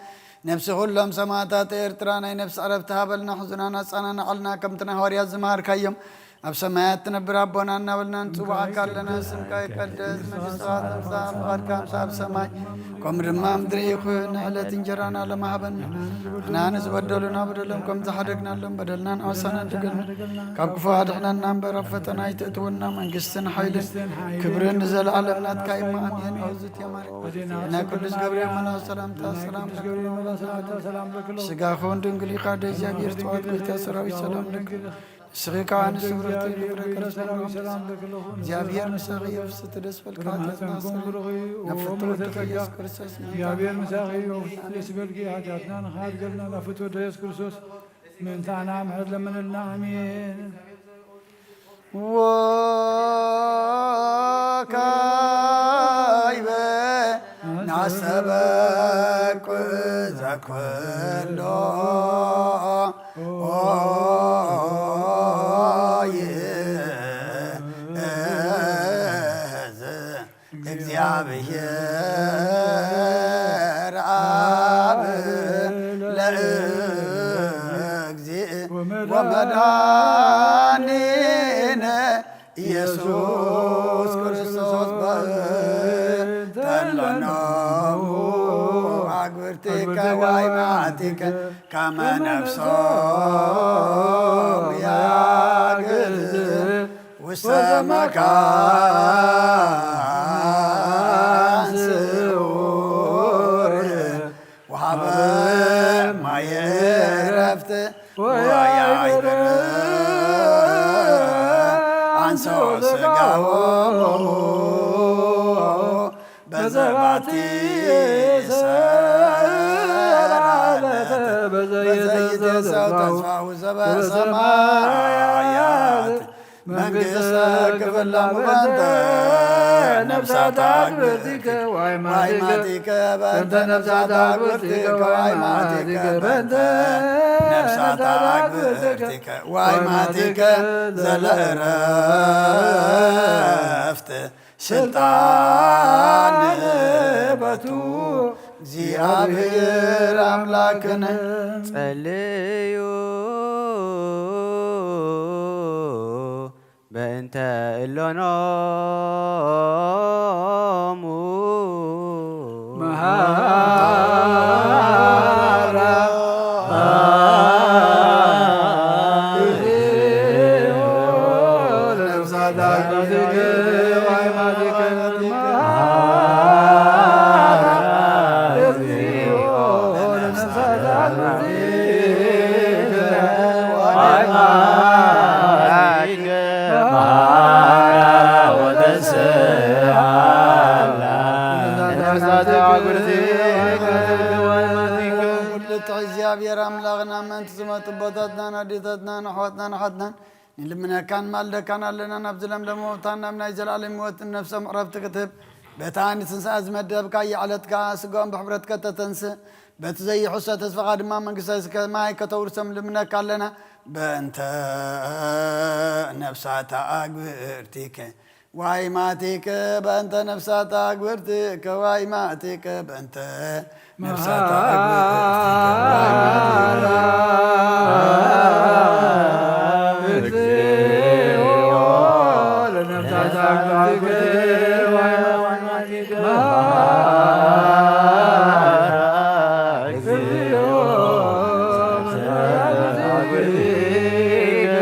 ነፍሲ ኩሎም ሰማዕታት ኤርትራ ናይ ነፍሲ ዕረፍቲ ሃበልና ሕዙናን ኣጻናናዓልና ከምቲ ናይ ሃዋርያት ዝመሃርካዮም ኣብ ሰማያት ትነብር ኣቦና እናበልና ንጽውዓካ ኣለና። ስምካ ይቀደስ፣ መንግስትኻ ትምጻእ፣ ፍቓድካ ምሳእ ኣብ ሰማይ ከምኡ ድማ ኣብ ምድሪ ይኹን። ንዕለት እንጀራና ሎሚ ሃበና፣ ንሕና ንዝበደሉና በደሎም ከም ዝሓደግናሎም በደልና ንኣሳና ድገና፣ ካብ ክፉ ኣድሕነና እምበር ኣብ ፈተና ኣይተእትወና። መንግስትን ሓይልን ክብርን ንዘለኣለም ናትካ እማ ኣሜን። ኣውዝት የማርያም ናይ ቅዱስ ገብርኤል መልኣክ ሰላምታ ሰላም ለኪ ስጋ ኹን ድንግል ኢኻ ደ እግዚኣብሔር ጽዋት ጎይታ ሰራዊት ሰላም ለኪ ንስኺ ከዓ ንስብረቲ ንፍረ ከርስኪ ሰላም ለኪ ለኹን እግዚኣብሔር ምሳኺ እዩ ፍስቲ ደስ በልካ ኃጢአትና ኣስተሰርይ ናብ ፍትወት ኢየሱስ ክርስቶስ እግዚኣብሔር ምሳኺ እዩ ፍስቲ ደስ በልኪ ኃጢአትና ንኻድገልና ናብ ፍትወት ኢየሱስ ክርስቶስ ምእንታና ምሕረት ለምንልና ኣሜን። ወካይበ ናሰበኩ ዘኩሎ ይእዝ እግዚኣብሔር ኣብ ለእግዚእ ወመድኃኒነ ኢየሱስ ክርስቶስ በእንተ እሎኖሙ ኣግብርቲከ ወአይማቲከ ከመ ነፍሶም ያግዝ ውስተ መካን ስውር ወሀበ ማየ ዕረፍት ወያዕብር አንሶ ስጋሆሙ በዘባቲ ሰራለት በዘይትሰው ተስፋሁ ዘበሰማያት መንግስተ ክፍላ ሙበንተ ነፍሳት አግብርቲከ ወአይማቲከ በእንተ ነፍሳት አግብርቲከ ወአይማቲከ በእንተ ነፍሳት አግብርቲከ ወአይማቲከ ዘለእረፍት ስልጣን በቱ እግዚአብሔር አምላክነ ጸልዩ በእንተ እሎኖሙ መሃራ ኣቦታትናን ኣዴታትናን ኣሕዋትናን ኣሓትናን ንልምነካን ማልደካን ኣለና። ናብ ዝለምለመ ቦታን ናብ ናይ ዘላለም ህይወት ነፍሶም ዕረፍቲ ክትህብ በታ ንትንሳኤ ዝመደብካ የዕለት ከኣ ስጋኦም ብሕብረት ከተተንስእ በቲ ዘይሕሰ ተስፋኻ ድማ መንግስተ ሰማይ ከተውርሶም ልምነካ ኣለና። በእንተ ነፍሳታ ኣግብርቲከ ዋይ ማቲከ በእንተ ነፍሳታ ኣግብርቲከ ዋይ ማቲከ በእንተ ነፍሳታ ኣግብርቲከ ዋይ ማቲከ እግዚኦ ለነፍሳታ አግብርቲከ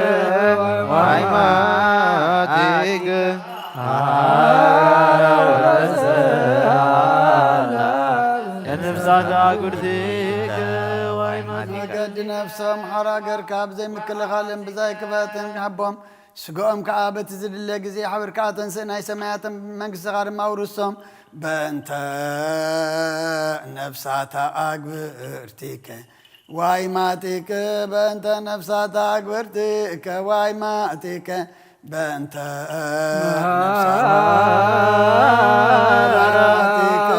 ዋይ ማቲከ ነፍሳት ኣጉርቲከ ዋይ ማቲከ መገዲ ነፍሶም ሓራ ገርካ ብዘይ ምክልኻልን ብዘይ ክፍኣትን ሃቦም። ስጋኦም ከኣ በቲ ዝድለ ግዜ ሓቢርካ ኣተንስእ፣ ናይ ሰማያት መንግስትኻ ድማ ኣውርሶም። በእንተ ነፍሳታ ኣግብርቲከ ዋይ ማቲከ በእንተ ነፍሳታ ኣግብርቲከ ዋይ ማቲከ በእንተ ነፍሳታ ኣግብርቲከ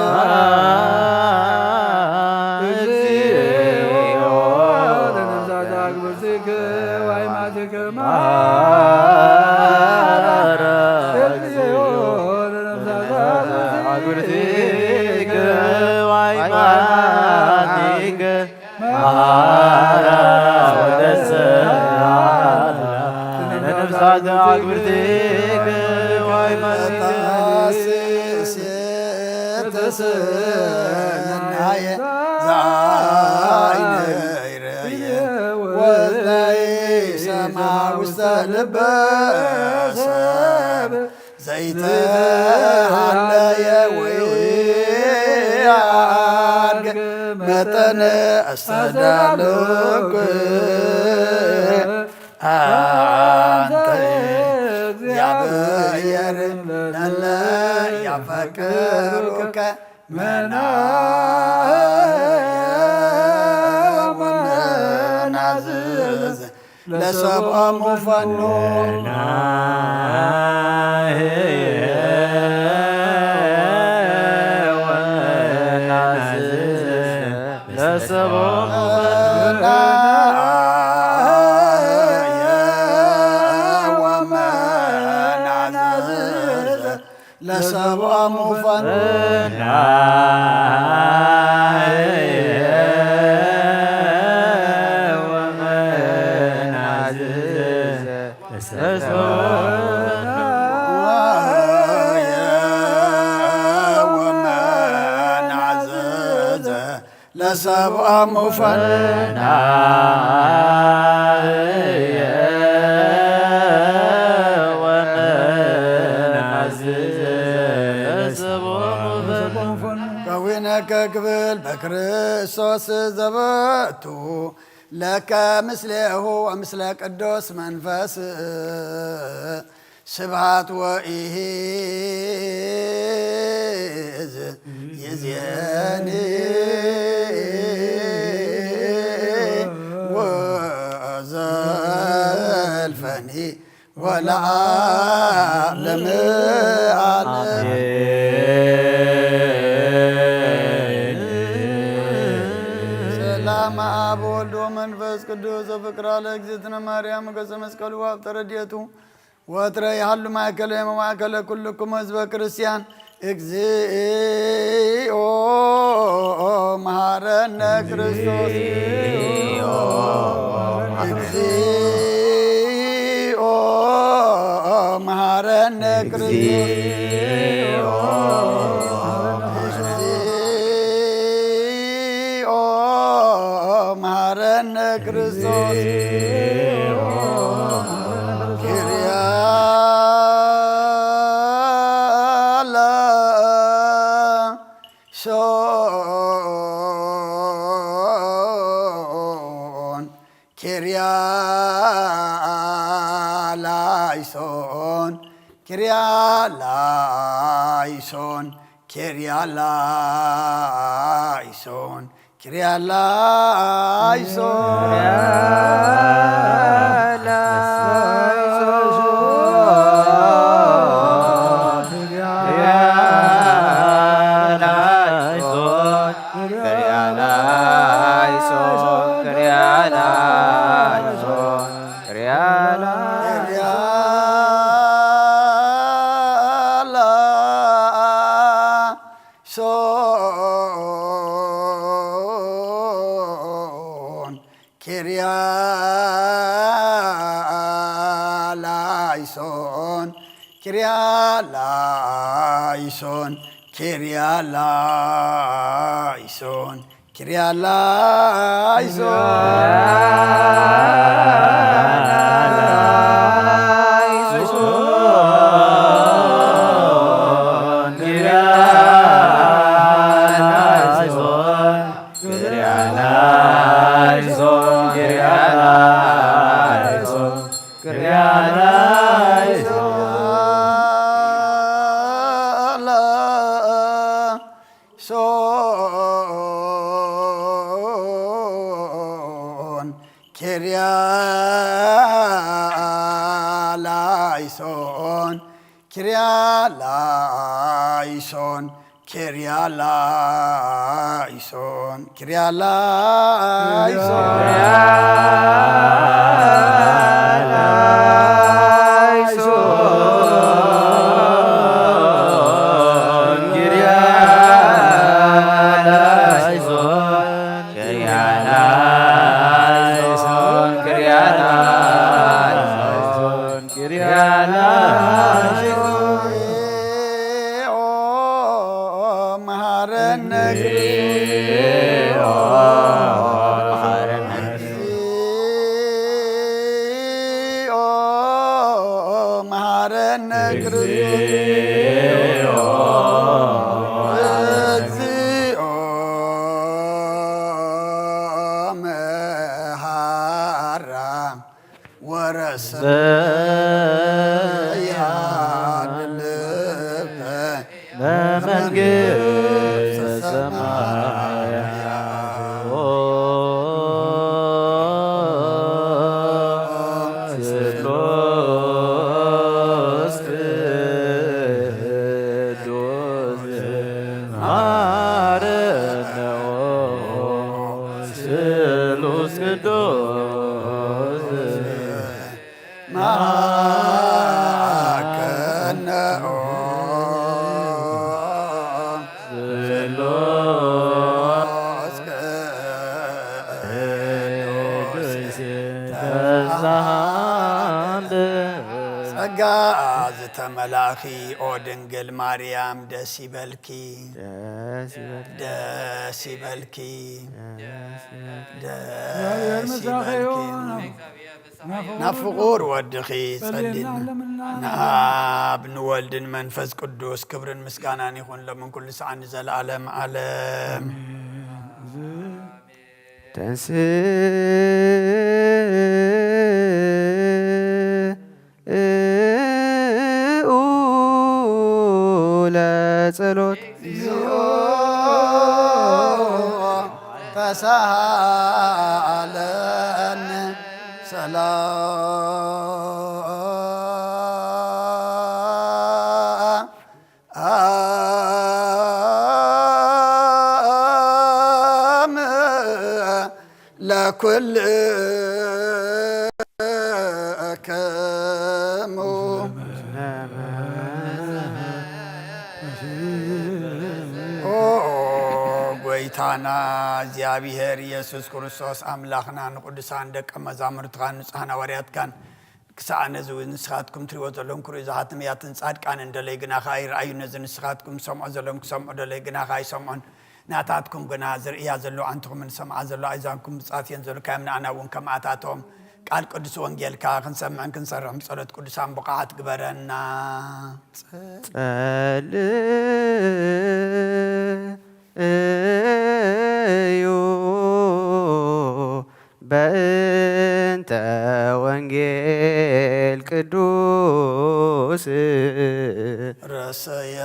እግዚኦ ለነፍሳት አግብርቲከ ዋይ ማቲከ ማራ እግዚኦ ለነፍሳት ኣጉርቲከ ዋይ ማቲከ ማራ ወደሰ ነፍሳት ኣጉርቲከ ዋይ ማቲከ ተሰናየ ዛይነይረየ ወዝነይ ሰማ ውስተ ልበ ሰብ ዘይተሃለየ ወይ ኣድግ መጠን ኣስተዳለወኩ ኣንተ እግዚኣብሔር ለለ ያፈቅሩከ መናየ ወመናዝዝ ለሰብኦም ፈኑ ለሰብኦም ለሰብኦም ፈኑ ለሰብኦም ፈኑ ከዊነከ ክብል በክርስቶስ ዘበቱ ለከ ምስሌሁ ወምስለ ቅዱስ መንፈስ ስብሃት ወኢሂዝ ይዜኒ ወዘልፈኒ ወለዓለመ ዓለም። ሰላም አብ ወልድ ወመንፈስ ቅዱስ ወፍቅር አለ እግዝእትነ ማርያም ገጸ መስቀሉ ሀብተ ረድኤቱ ወትረ ይሃሉ ማእከለ መማእከለ ኩልኩም ህዝበ ክርስቲያን። እግዚኦ መሐረነ ክርስቶስ። እግዚኦ መሐረነ ክርስቶስ። እግዚኦ መሐረነ ክርስቶስ። ኪርያ ላይሶን ኪርያ ላይሶን ኪርያ ላይሶን ኪርያ ላይሶን ክርያላይሶን። ላይሶን፣ ኪርያ ላይሶን፣ ኪርያ ላይሶን፣ ኪርያ ላይሶን፣ ኪርያ ላይሶን። ላይሶን፣ ኪርያ ላይሶን፣ ኪርያ ላይሶን፣ ኪርያ ላይሶን፣ ኪርያ ላይሶን። መሐረነ እግዚኦ፣ መሐረነ እግዚኦ፣ መሐራ ወረሰያ ድልብተ ለመንግስተ ሰማያት። ስሉስ ቅዱስ መሐረነ ስሉስ ቅዱስ መሐረነ ስሉስ ቅዱስ ተዛሃለ። ጸጋ ዝተመላእኺ ኦ ድንግል ማርያም ደስ ይበልኪ። ደስ ይበልኪ። ደስ ይበልኪ። ደስ ይበልኪ። ደስ ይበልኪ። ናብ ፍቑር ወድኺ ጸሊና። ንኣብ ንወልድን መንፈስ ቅዱስ ክብርን ምስጋናን ይኹን ሎምን ኩሉ ሰዓት ንዘለዓለም ዓለም። ተንስኡ ለጸሎት። ተሳሃለነ ሰላም ለኩልክሙ። ኦ ጎይታና እግዚኣብሔር ኢየሱስ ክርስቶስ ኣምላኽና ንቅዱሳን ደቀ መዛሙርትኻን ንጹሓን ሃዋርያትካን ክሳዕ ነዚ እውን ንስኻትኩም ትሪእዎ ዘለኹም ክርእዩ ዝሓትም እያትን ጻድቃን እንደለይ ግናኻ ይረኣዩ ነዚ ንስኻትኩም ትሰምዖ ዘለኹም ክሰምዑ ደለይ ግናኻ ኣይሰምዑን ናታትኩም ግና ዝርእያ ዘለዉ ኣንትኹምን ዝሰምዓ ዘለዋ ኣእዛንኩም ብጻት እየን ዝብልካዮም ንኣና እውን ከምኣታቶም ቃል ቅዱስ ወንጌልካ ክንሰምዕን ክንሰርሕን ብጸሎት ቅዱሳን ብቑዓት ግበረና። ጸልዩ በእንተ ወንጌል ቅዱስ ረሰየ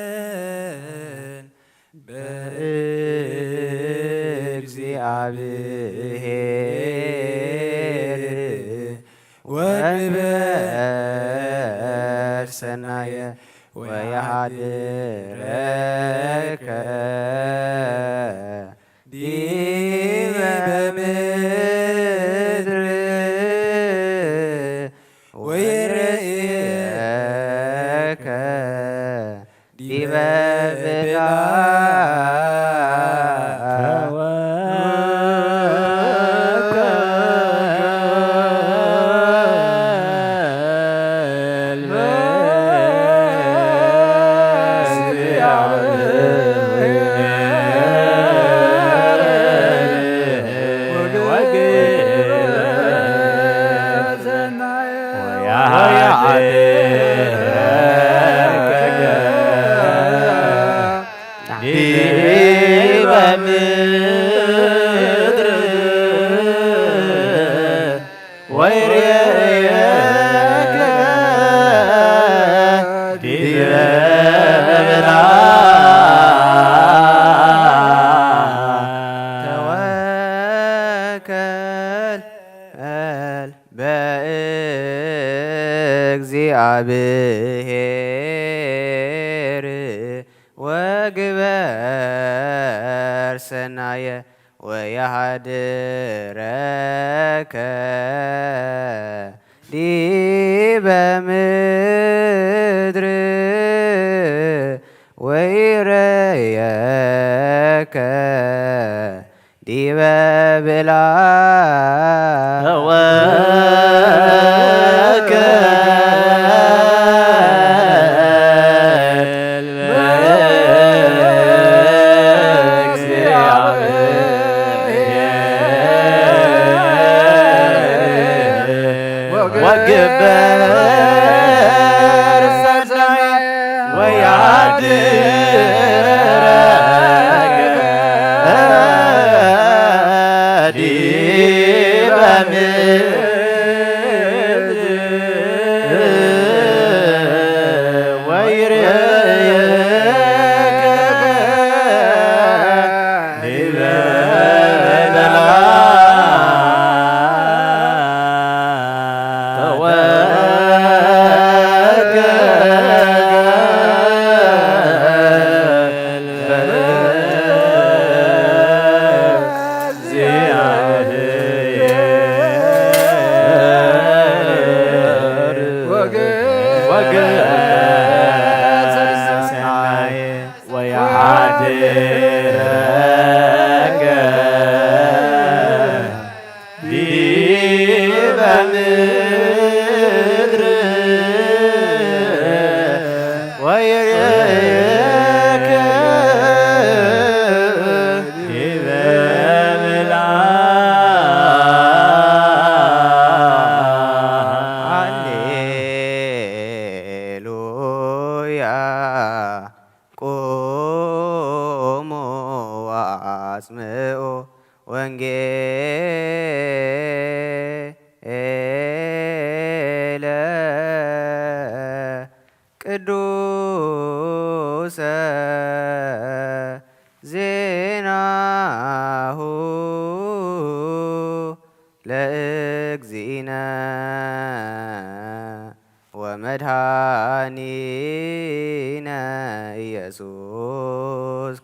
ተወከል በእግዚአብሔር ወግበር ሰናየ ወየሃድረከ ዲበ ምድር ወይርእየከ ዲበ ብላ ዲበ ምድር ወይሬከ ዲበ ምድር ተወከል በእግዚአብሔር ወግበር ሰናየ ወየሃድረከ ዲበ ምድር ወይረየከ ዲበ ብላ ተወከል በእግዚአብሔር ወግበር ሰናይ ወያድረከ ዲበ ምድር ወይሬከ ዲበ በላ ተወከል በእግዚአብሔር ወግበር ሰናይ ወያድረከ ዲበ ምድር ወይሬከ ዲበ ምድር። ሃሌሉያ። ቁሙ ወአጽምዑ ወንጌለ ቅዱሰ ዜናሁ ለእግዚእነ ወመድኃኒነ ኢየሱስ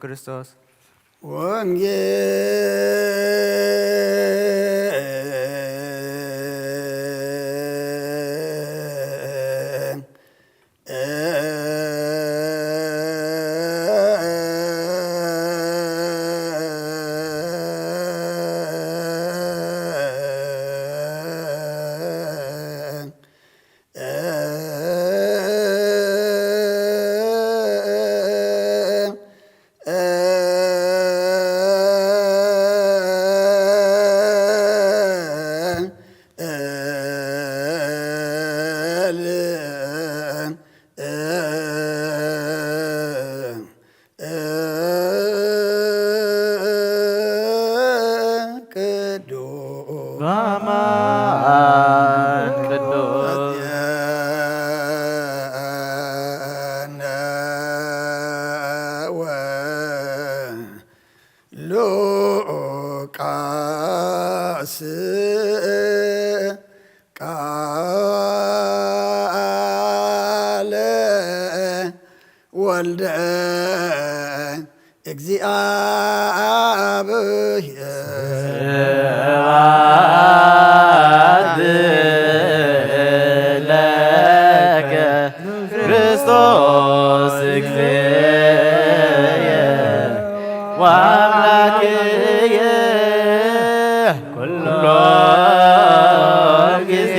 ክርስቶስ። ወንጌል ቅዱስ በአማን ቅዱስ ቃስ ቃለ ወልደ እግዚኣብሔር። ስብሐት ለከ ክርስቶስ እግዚእየ ወአምላክየ ኩሎ ጊዜ።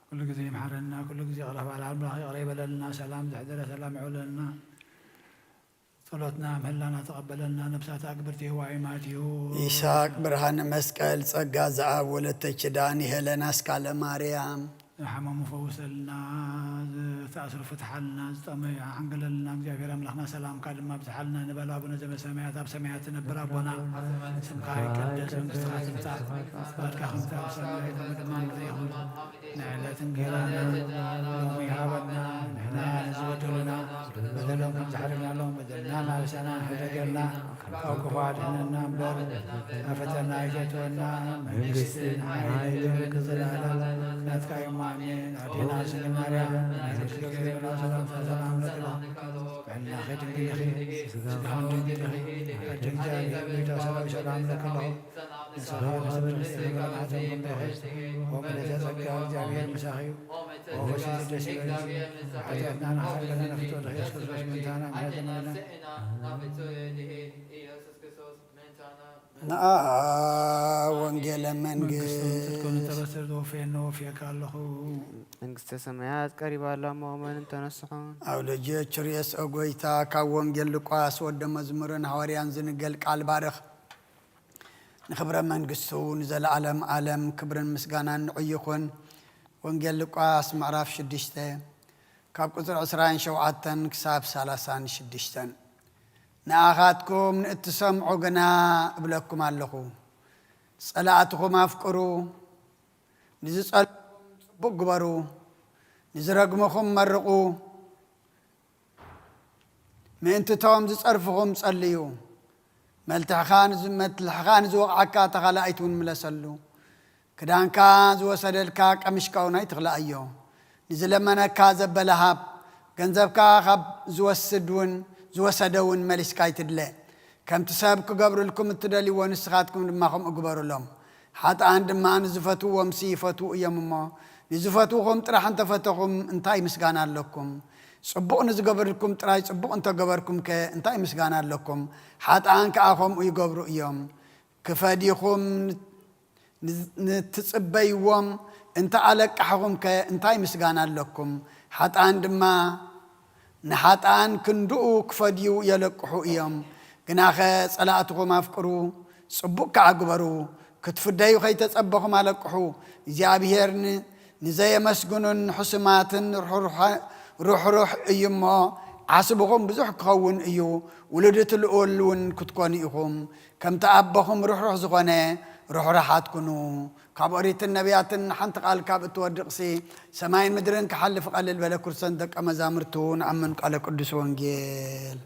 ኩሉ ግዜ ይምሓረና፣ ኩሉ ግዜ ይቕረ ባል ኣምላኽ ይቕረ ይበለልና። ሰላም ዘሕደረ ሰላም ይዕውለልና። ጸሎትና ምህላና ተቐበለልና። ነብሳት ኣክብርቲ ዋይማት እዩ። ይስሐቅ ብርሃነ መስቀል፣ ጸጋ ዘኣብ፣ ወለተ ኪዳን፣ ሄለን ኣስካለ ማርያም። ዝሓመሙ ፈውሰልና፣ ዝተኣስሩ ፍትሓልና፣ ዝጠመዩ ሓንገለልና። እግዚኣብሔር ኣምላኽና ሰላምካ ድማ ኣብዝሓልና ንበል። ኣቡነ ዘበሰማያት፣ ኣብ ሰማያት ትነብር ኣቦና፣ ስምካ ይቀደስ፣ መንግስትኻ ትምጻእ፣ ፍቃድካ ከምቲ ኣብ ሰማይ ከምኡ ድማ ኣብ ምድሪ ይኹን። ንዕለት እንጌራና ሎሚ ሃበና፣ ንሕና ንዝበደሉና በደሎም ከም ዝሓለፍናሎም በደልና እናበሰና ንሕደገልና፣ ካብ ክፉ ኣድሕነና እምበር፣ ናብ ፈተና ኣይተእትወና። መንግስትን ሓይልን ክብርን ዘለኣለም ናትካ እዮም። ኣሜን። ኣዴና ስንግል ማርያም፣ ናይ ቅዱስ ገብርኤል ሰላምታ ሰላም ለኪ፣ ጥዕናኺ ድንግል ኢኺ፣ ስጋኺ ድንግል ኢኺ፣ ኣደ እግዚኣብሔር፣ ቤታ ሰላም ሰላም ለኪ ኣለኹ። ንስኻ ንስብሐት ወምልእተ ጸጋ፣ እግዚኣብሔር ምሳኺ እዩ። ወመንፈስ ቅዱስ ይበልኪ። ኃጢአትና ንሓለና ነፍቶ ድኺ ኢየሱስ ክርስቶስ ምንታና ምሕረት ለመና። ንኣ ወንጌለ መንግስት። መንግስትን ጽድቅን እተበስር ዘወፍየኒ ወፍየካ ኣለኹ። መንግስተ ሰማያት ቀሪባ ኣላ እሞ መን እንተነስሑ። ኣውደጅዮ ችርየስ ኦ ጎይታ፣ ካብ ወንጌል ሉቃስ ወደ መዝሙርን ሃዋርያን ዝንገል ቃል ባርኽ። ንኽብረ መንግስቱ ንዘለዓለም ዓለም ክብርን ምስጋናን ንዑ ይኹን። ወንጌል ሉቃስ ምዕራፍ ሽዱሽተ ካብ ቁጽሪ ዕስራን ሸውዓተን ክሳብ ሰላሳን ሽዱሽተን። ንኣኻትኩም ንእትሰምዑ ግና እብለኩም ኣለኹ፣ ጸላእትኹም ኣፍቅሩ፣ ንዝጸልኡኹም ጽቡቕ ግበሩ፣ ንዝረግሙኹም መርቑ፣ ምእንቲ እቶም ዝጸርፍኹም ጸልዩ። መልትሕኻ ንዝ-፣ መልትሕኻ ንዝወቕዓካ ተኻላኣይት እውን ምለሰሉ። ክዳንካ ዝወሰደልካ ቀሚሽካ እውን ኣይትኽልኣዮ። ንዝለመነካ ዘበለ ሃብ። ገንዘብካ ካብ ዝወስድ እውን፣ ዝወሰደ እውን መሊስካ ኣይትድለ። ከምቲ ሰብ ክገብርልኩም እትደልይዎ ንስኻትኩም ድማ ከምኡ ግበሩሎም። ሓጥኣን ድማ ንዝፈትውዎምሲ ይፈትዉ እዮም እሞ፣ ንዝፈትዉኹም ጥራሕ እንተፈተኹም እንታይ ምስጋና ኣለኩም? ጽቡቕ ንዝገበርልኩም ጥራይ ጽቡቕ እንተገበርኩምከ እንታይ ምስጋና ኣለኩም? ሓጥኣን ከኣ ከምኡ ይገብሩ እዮም። ክፈድይኹም ን-፣ ንትጽበይዎም እንተ ኣለቃሕኹምከ እንታይ ምስጋና ኣለኩም? ሓጥኣን ድማ ንሓጥኣን ክንድኡ ክፈድዩ የለቅሑ እዮም። ግናኸ ጸላእትኹም ኣፍቅሩ፣ ጽቡቕ ከኣ ግበሩ። ክትፍደዩ ከይተጸበኹም ኣለቅሑ። እግዚኣብሔር ን-፣ ንዘየመስግኑን ንሕሱማትን ርሑሩሐ-፣ ርሑሩሕ እዩ እሞ፣ ዓስብኹም ብዙሕ ክኸውን እዩ። ውሉድ እቲ ልኡል እውን ክትኮኑ ኢኹም። ከምቲ ኣቦኹም ርሑሩሕ ዝኾነ፣ ርሑራሓት ኩኑ። ካብ ኦሪትን ነቢያትን ሓንቲ ቃል ካብ እትወድቕሲ፣ ሰማይን ምድርን ክሓልፍ ቀልል በለ። ክርስቶስ ደቀ መዛሙርቱ ንኣምን። ቃለ ቅዱስ ወንጌል።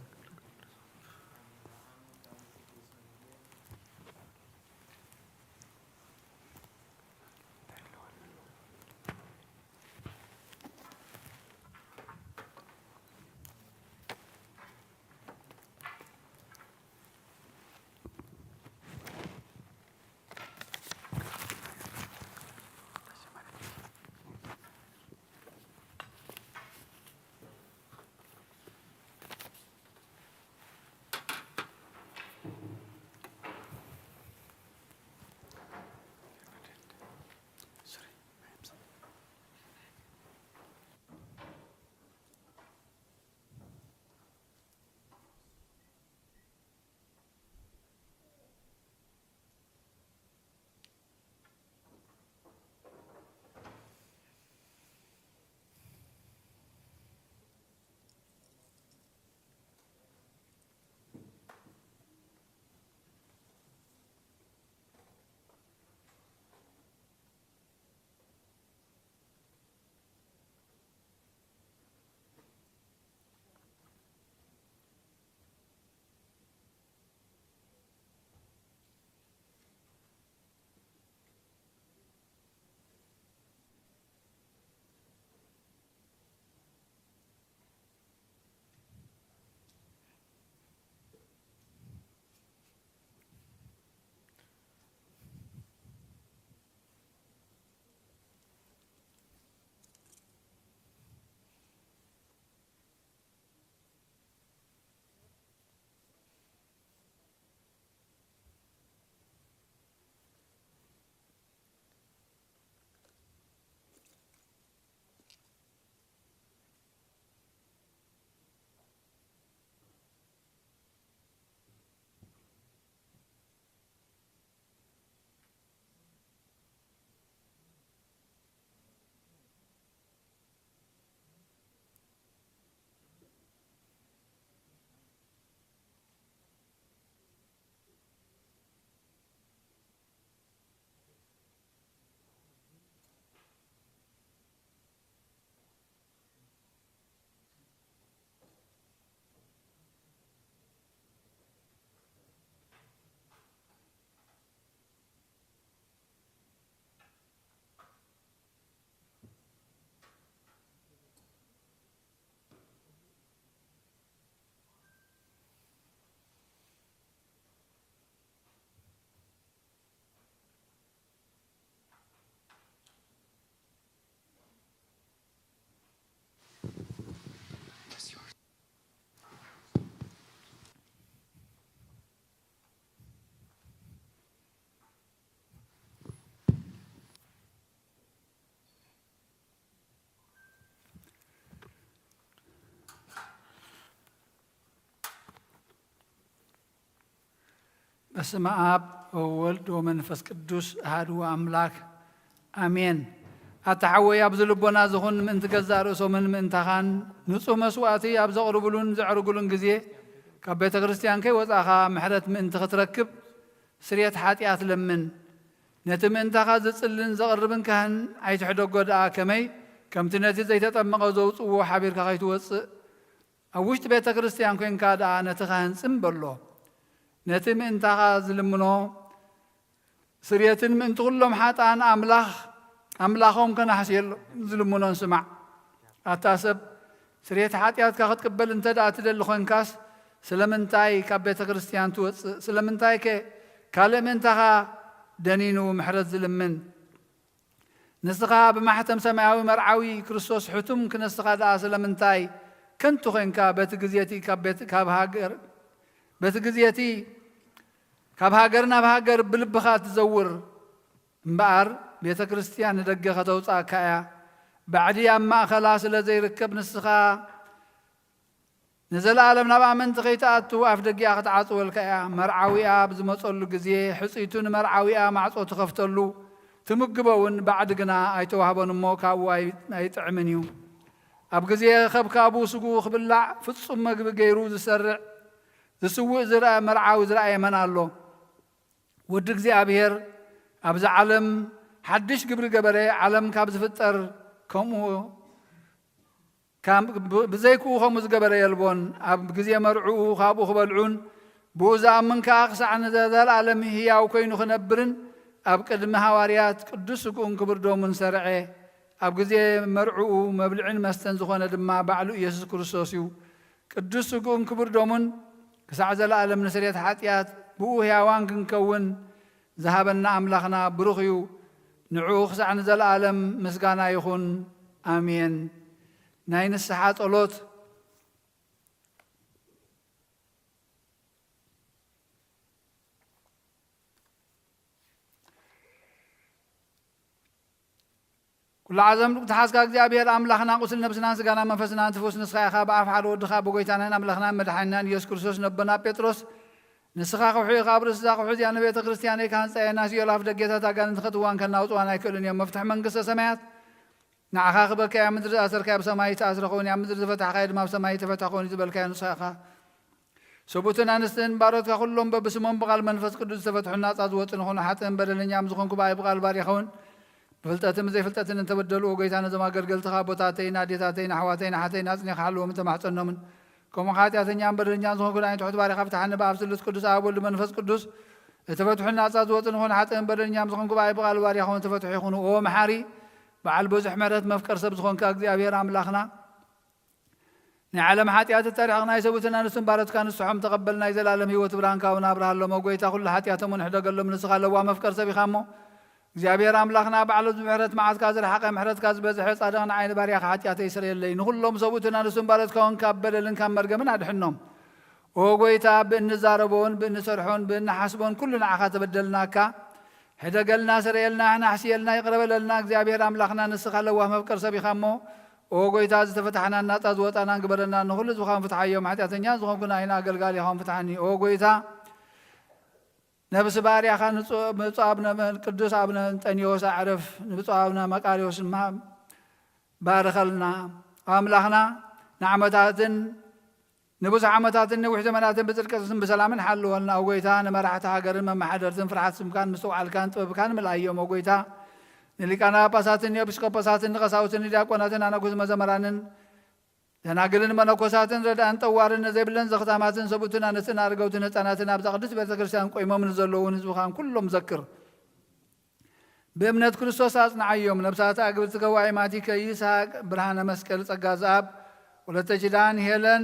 በስመ አብ ወወልድ ወመንፈስ ቅዱስ አሐዱ አምላክ አሜን። ኣታ ሓወይ፣ ኣብዚ ልቦና ዝኹን ምእንቲ ገዛእ ርእሶምን ምእንታኻን ንጹህ መስዋእቲ ኣብ ዘቕርቡሉን ዘዕርጉሉን ግዜ፣ ካብ ቤተ ክርስቲያን ከይወጻእኻ ምሕረት ምእንቲ ክትረክብ ስርየት ሓጢኣት ለምን። ነቲ ምእንታኻ ዝጽልን ዘቕርብን ካህን ኣይትሕደጎ ደኣ፣ ከመይ ከምቲ ነቲ ዘይተጠመቐ ዘውጽእዎ ሓቢርካ ከይትወጽእ፣ ኣብ ውሽጢ ቤተ ክርስቲያን ኮይንካ ደኣ ነቲ ካህን ጽም በሎ። ነቲ ምእንታኻ ዝልምኖ ስርየትን ምእንቲ ኩሎም ሓጥኣን ኣምላኽ፣ ኣምላኾም ከናሕስየሎም ዝልምኖን ስማዕ። ኣታ ሰብ፣ ስርየት ሓጢኣትካ ክትቅበል እንተ ደኣ ትደሊ ኾንካስ፣ ስለምንታይ ካብ ቤተ ክርስቲያን ትወጽእ? ስለምንታይከ ካልእ ምእንታኻ ደኒኑ ምሕረት ዝልምን? ንስኻ ብማሕተም ሰማያዊ መርዓዊ ክርስቶስ ሕቱም ክነስኻ ደኣ ስለምንታይ ከንቱ ኾንካ በቲ ግዜ እቲ ካብ ቤት፣ ካብ ሃገር፣ በቲ ግዜ እቲ ካብ ሃገር ናብ ሃገር ብልብኻ ትዘውር? እምበኣር ቤተ ክርስቲያን ንደገ ከተውጽኣካ እያ። ባዕዲ ኣብ ማእከላ ስለ ዘይርከብ ንስኻ ንዘለኣለም ናብ ኣመንቲ ከይትኣቱ ኣፍ ደጊኣ ክትዓጽወልካ እያ። መርዓዊኣ ኣብ ዝመጸሉ ግዜ ሕጽይቱ ንመርዓዊኣ ማዕጾ ትኸፍተሉ፣ ትምግቦ እውን፣ ባዕዲ ግና ኣይተዋህቦን እሞ ካብኡ ኣይ-፣ ኣይጥዕምን እዩ። ኣብ ግዜ ከብካቡ ስግኡ ክብላዕ ፍጹም መግቢ ገይሩ ዝሰርዕ፣ ዝስውእ ዝረአ መርዓዊ ዝረኣየ መን ኣሎ? ወዲ እግዚኣብሔር ኣብዚ ዓለም ሓድሽ ግብሪ ገበረ፣ ዓለም ካብ ዝፍጠር ከምኡ፣ ካብ፣ ብ-፣ ብዘይክኡ ከምኡ ዝገበረ የልቦን። ኣብ ግዜ መርዕኡ ካብኡ ክበልዑን ብኡ ዝኣምን ከኣ ክሳዕ ንዘለኣለም ህያው ኮይኑ ክነብርን ኣብ ቅድሚ ሃዋርያት ቅዱስ ስግኡን ክቡር ደሙን ሰርዐ። ኣብ ግዜ መርዕኡ መብልዕን መስተን ዝኾነ ድማ ባዕሉ ኢየሱስ ክርስቶስ እዩ። ቅዱስ ስግኡን ክቡር ደሙን ክሳዕ ዘለኣለም ንስርየት ሓጢኣት ብኡ ህያዋን ክንከውን ዝሃበና ኣምላኽና ብሩኽ እዩ። ንዕኡ ክሳዕ ንዘለኣለም ምስጋና ይኹን። ኣሜን። ናይ ንስሓ ጸሎት። ኩሉ ዓዘም ዝሓዝካ እግዚኣብሔር ኣምላኽና፣ ቁስል ነብስናን ስጋና መንፈስናን ትፉስ ንስኻ ኢኻ። ብኣፍ ሓደ ወድኻ ብጎይታናን ኣምላኽናን መድሓኒናን ኢየሱስ ክርስቶስ ነቦና ጴጥሮስ፣ ንስኻ ከውሒ ኢኻ፣ ኣብ ርእሲ እዛ ከውሒ እዚኣ ንቤተ ክርስቲያነይ ክሃንጻ እየ፣ ናይ ሲኦል ኣፍ ደጌታት ኣጋንንቲ ከእትዋን ከናውጽዋን ኣይክእሉን እዮም። መፍትሒ መንግስተ ሰማያት ንዓኻ ክበካ እያ። ምድሪ ዝኣሰርካዮ ኣብ ሰማይ ዝተኣስረ ክኸውን እያ፣ ምድሪ ዝፈታሕካዮ ድማ ኣብ ሰማይ ዝተፈትሐ ክኸውን እዩ ዝበልካዮ ንስኻ ኢኻ። ሰብኡትን ኣንስትን ባሮትካ ኩሎም በብስሞም ብቓል መንፈስ ቅዱስ ዝተፈትሑን ናጻ ዝወጹ ንኾኑ፣ ሓጥእን በደለኛም ዝኾንኩ ብኣይ ብቓል ባርያኻ እውን ብፍልጠትን ብዘይፍልጠትን እንተበደሉ፣ ኦ ጎይታ፣ ነዞም ኣገልገልትኻ ኣቦታተይን ኣዴታተይን ኣሕዋተይን ኣሓተይን ኣጽኒኻ ሓልዎምን ተማሕጸኖምን። ከምኡ ሓጢኣተኛን በደለኛን ዝኾንኩ ንዓይን ትሑት ባርያኻ ፍትሓኒ። ብኣብ ስሉስ ቅዱስ ኣብ ወልድ መንፈስ ቅዱስ እተፈትሑን ናጻ ዝወጹ ንኾኑ፣ ሓጥእን በደለኛም ዝኾንኩ ብኣይ ብቓል ባርያኻ እውን ተፈትሑ ይኹኑ። ኦ መሓሪ፣ በዓል ብዙሕ ምሕረት፣ መፍቀር ሰብ ዝኾንካ እግዚኣብሔር ኣምላኽና፣ ናይ ዓለም ሓጢኣት እተርሕቕ ናይ ሰብኡትን ኣንስትን ባሮትካ ንስሖም ተቐበል፣ ናይ ዘላለም ህይወት ብርሃን ካብና ኣብርሃሎም። ኦ ጎይታ፣ ኩሉ ሓጢኣቶም እውን ሕደገሎም፣ ንስኻ ለዋህ መፍቀር ሰብ ኢኻ እሞ። እግዚኣብሔር ኣምላኽና፣ ባዕሉ ብምሕረት መዓትካ ዝረሓቐ፣ ምሕረትካ ዝበዝሐ ጻድቕ ንዓይ ንባርያኻ ሓጢኣተይ ስረየለይ። ንኹሎም ሰብኡትን ኣንስትን ባሮትካ እውን ካብ በደልን ካብ መርገምን ኣድሕኖም። ኦ ጎይታ፣ ብእንዛረቦን ብእንሰርሖን ብእንሓስቦን ኩሉ ንዓኻ ተበደልናካ። ሕደገልና፣ ስረየልና፣ ናሕስየልና፣ ይቕረ በለልና። እግዚኣብሔር ኣምላኽና፣ ንስኻ ለዋህ መፍቀር ሰብ ኢኻ እሞ፣ ኦ ጎይታ፣ ዝተፈታሕናን ናጻ ዝወጻናን ግበረና። ንኹሉ ህዝብኻ እውን ፍትሓዮም። ሓጢኣተኛ ዝኾንኩ ንዓይን ኣገልጋሊኻ እውን ፍትሓኒ። ኦ ጎይታ፣ ነብሲ ባርያኻ ንጹ-፣ ብፁዕ ኣቡነ መ-፣ ቅዱስ ኣቡነ እንጠንዮስ ኣዕርፍ፣ ንብፁዕ ኣቡነ መቃርዮስ ድማ ባርኸልና። ኣምላኽና፣ ንዓመታትን ንብዙሕ ዓመታትን ነዊሕ ዘመናትን ብጽድቅን ብሰላምን ሓልወልና። ኦ ጎይታ፣ ንመራሕቲ ሃገርን መመሓደርትን ፍርሓት ስምካን ምስትውዓልካን ጥበብካን ምልኣዮም። ኦ ጎይታ፣ ንሊቃነ ጳጳሳትን ንኤጲስቆጶሳትን ንቐሳውስትን ንዲያቆናትን ኣነኩስ መዘመራንን ደናግልን መነኮሳትን ረድኣን ጠዋርን ነዘይብለን ዘኽታማትን ሰብኡትን ኣንስትን ኣረገውትን ህፃናትን ኣብዛ ቅድስት ቤተ ክርስቲያን ቆይሞም ንዘለዉ ንህዝብኻን ኩሎም ዘክር። ብእምነት ክርስቶስ ኣጽንዓዮም። ነብሳት ኣግብርቲ ከዋይማቲከ ይስሐቅ፣ ብርሃነ መስቀል፣ ጸጋ ዘኣብ፣ ወለተ ኪዳን፣ ሄለን፣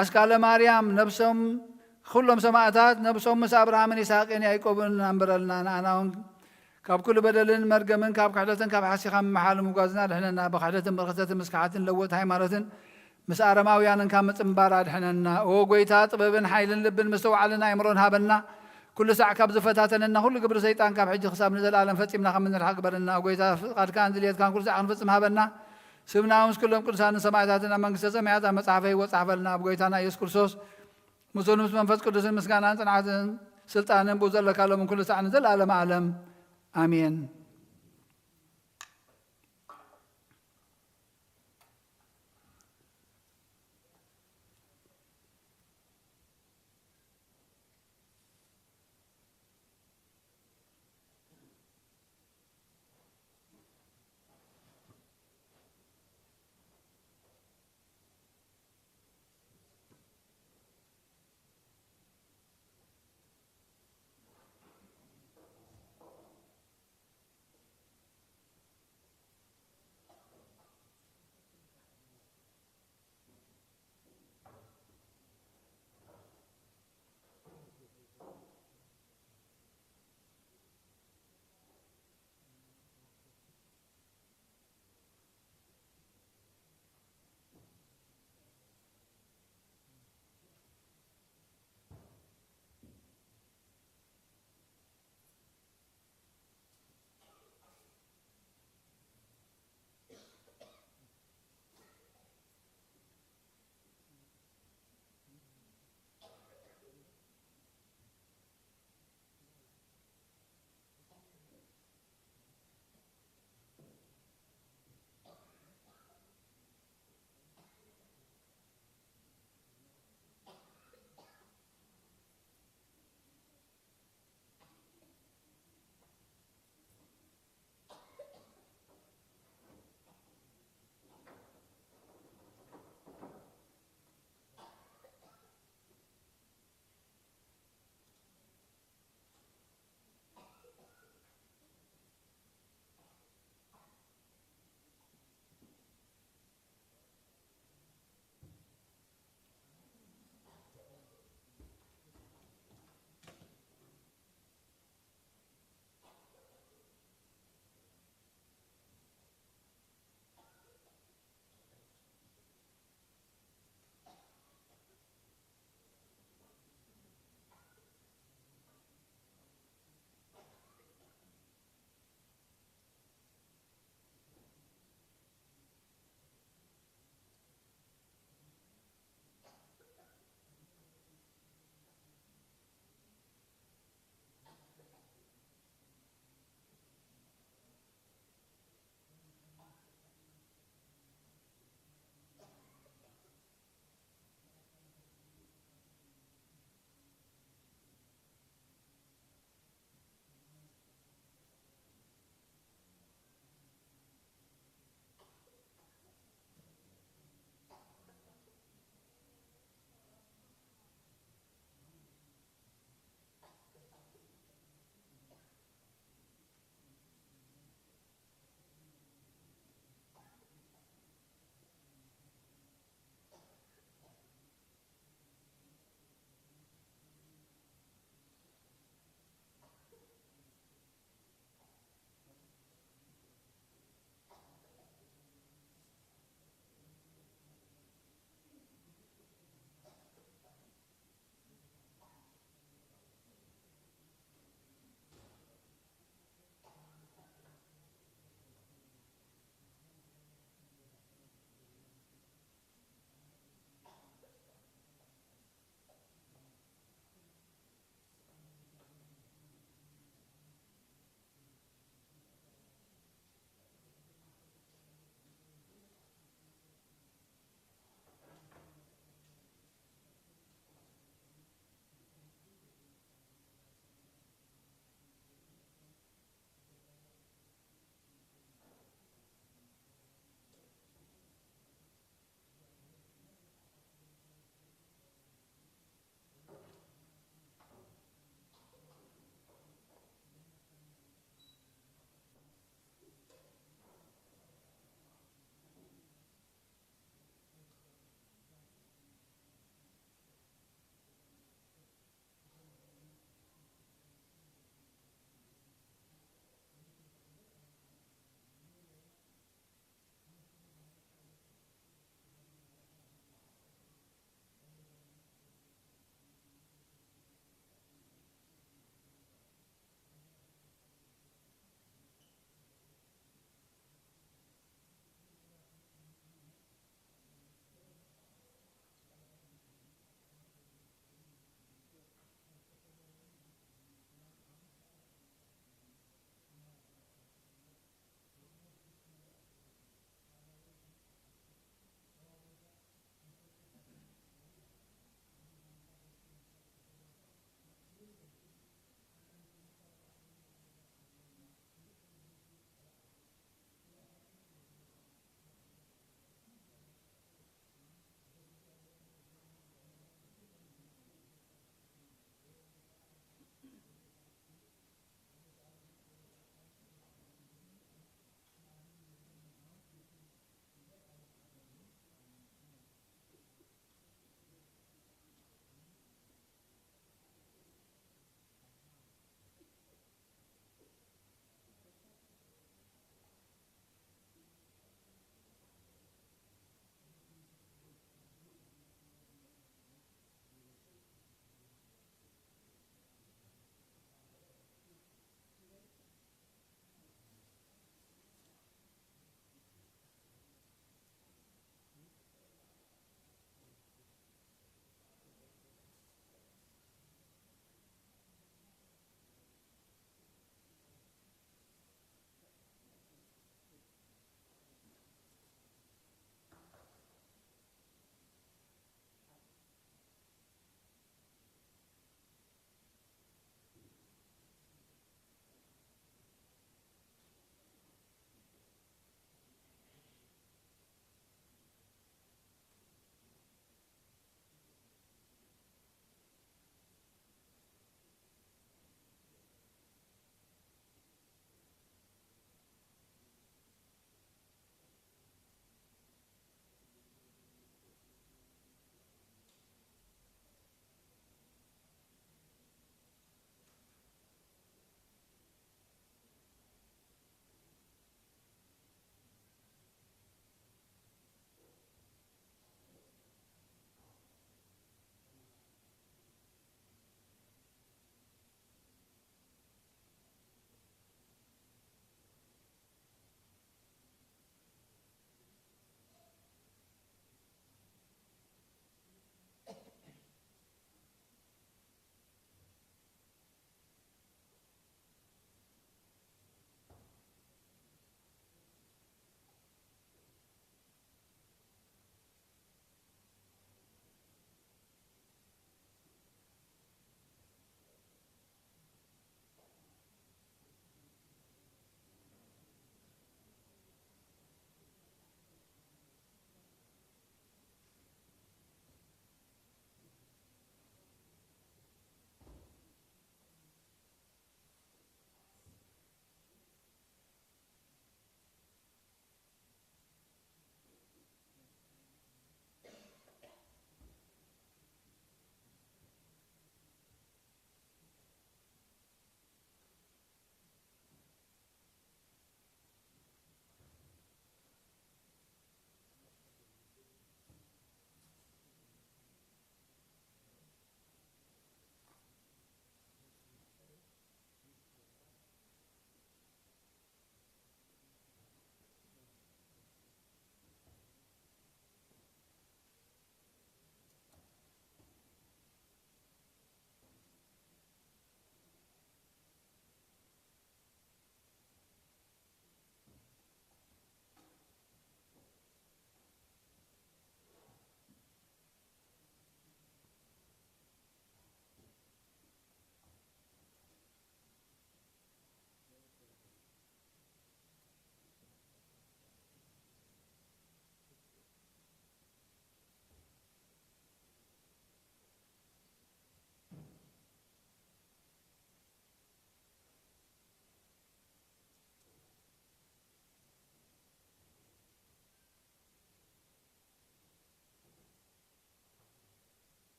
ኣስካለ ማርያም፣ ነብሶም፣ ኩሎም ሰማእታት ነብሶም ምስ ኣብርሃምን ይስሐቅን ያዕቆብን ኣንብረልና። ንኣና እውን ካብ ኩሉ በደልን መርገምን ካብ ክሕደትን ካብ ሓሲኻ ምምሓል ምጓዝና ድሕነና። ብክሕደትን ብርክተትን ምስክሓትን ለወጥ ሃይማኖትን ምስ ኣረማውያንን ካብ ምጽንባር ኣድሕነና። ኦ ጎይታ፣ ጥበብን ሓይልን ልብን ምስትውዓልን ኣእምሮን ሃበና። ኩሉ ሳዕ ካብ ዝፈታተነና ኩሉ ግብሪ ሰይጣን ካብ ሕጂ ክሳብ ንዘለኣለም ፈጺምና ከም እንርሓቕ ግበረና። ኦ ጎይታ፣ ፍቓድካን ድልየትካን ኩሉ ሳዕ ክንፍጽም ሃበና። ስምና ምስ ኩሎም ቅዱሳንን ሰማዕታትን ኣብ መንግስተ ሰማያት ኣብ መጽሓፈ ህይወት ጸሓፈልና። ኣብ ጎይታና ኢየሱስ ክርስቶስ ምስኡን ምስ መንፈስ ቅዱስን ምስጋናን ጽንዓትን ስልጣንን ብኡ ዘለካ ሎምን ኩሉ ሳዕ ንዘለዓለመ ዓለም። ኣሜን።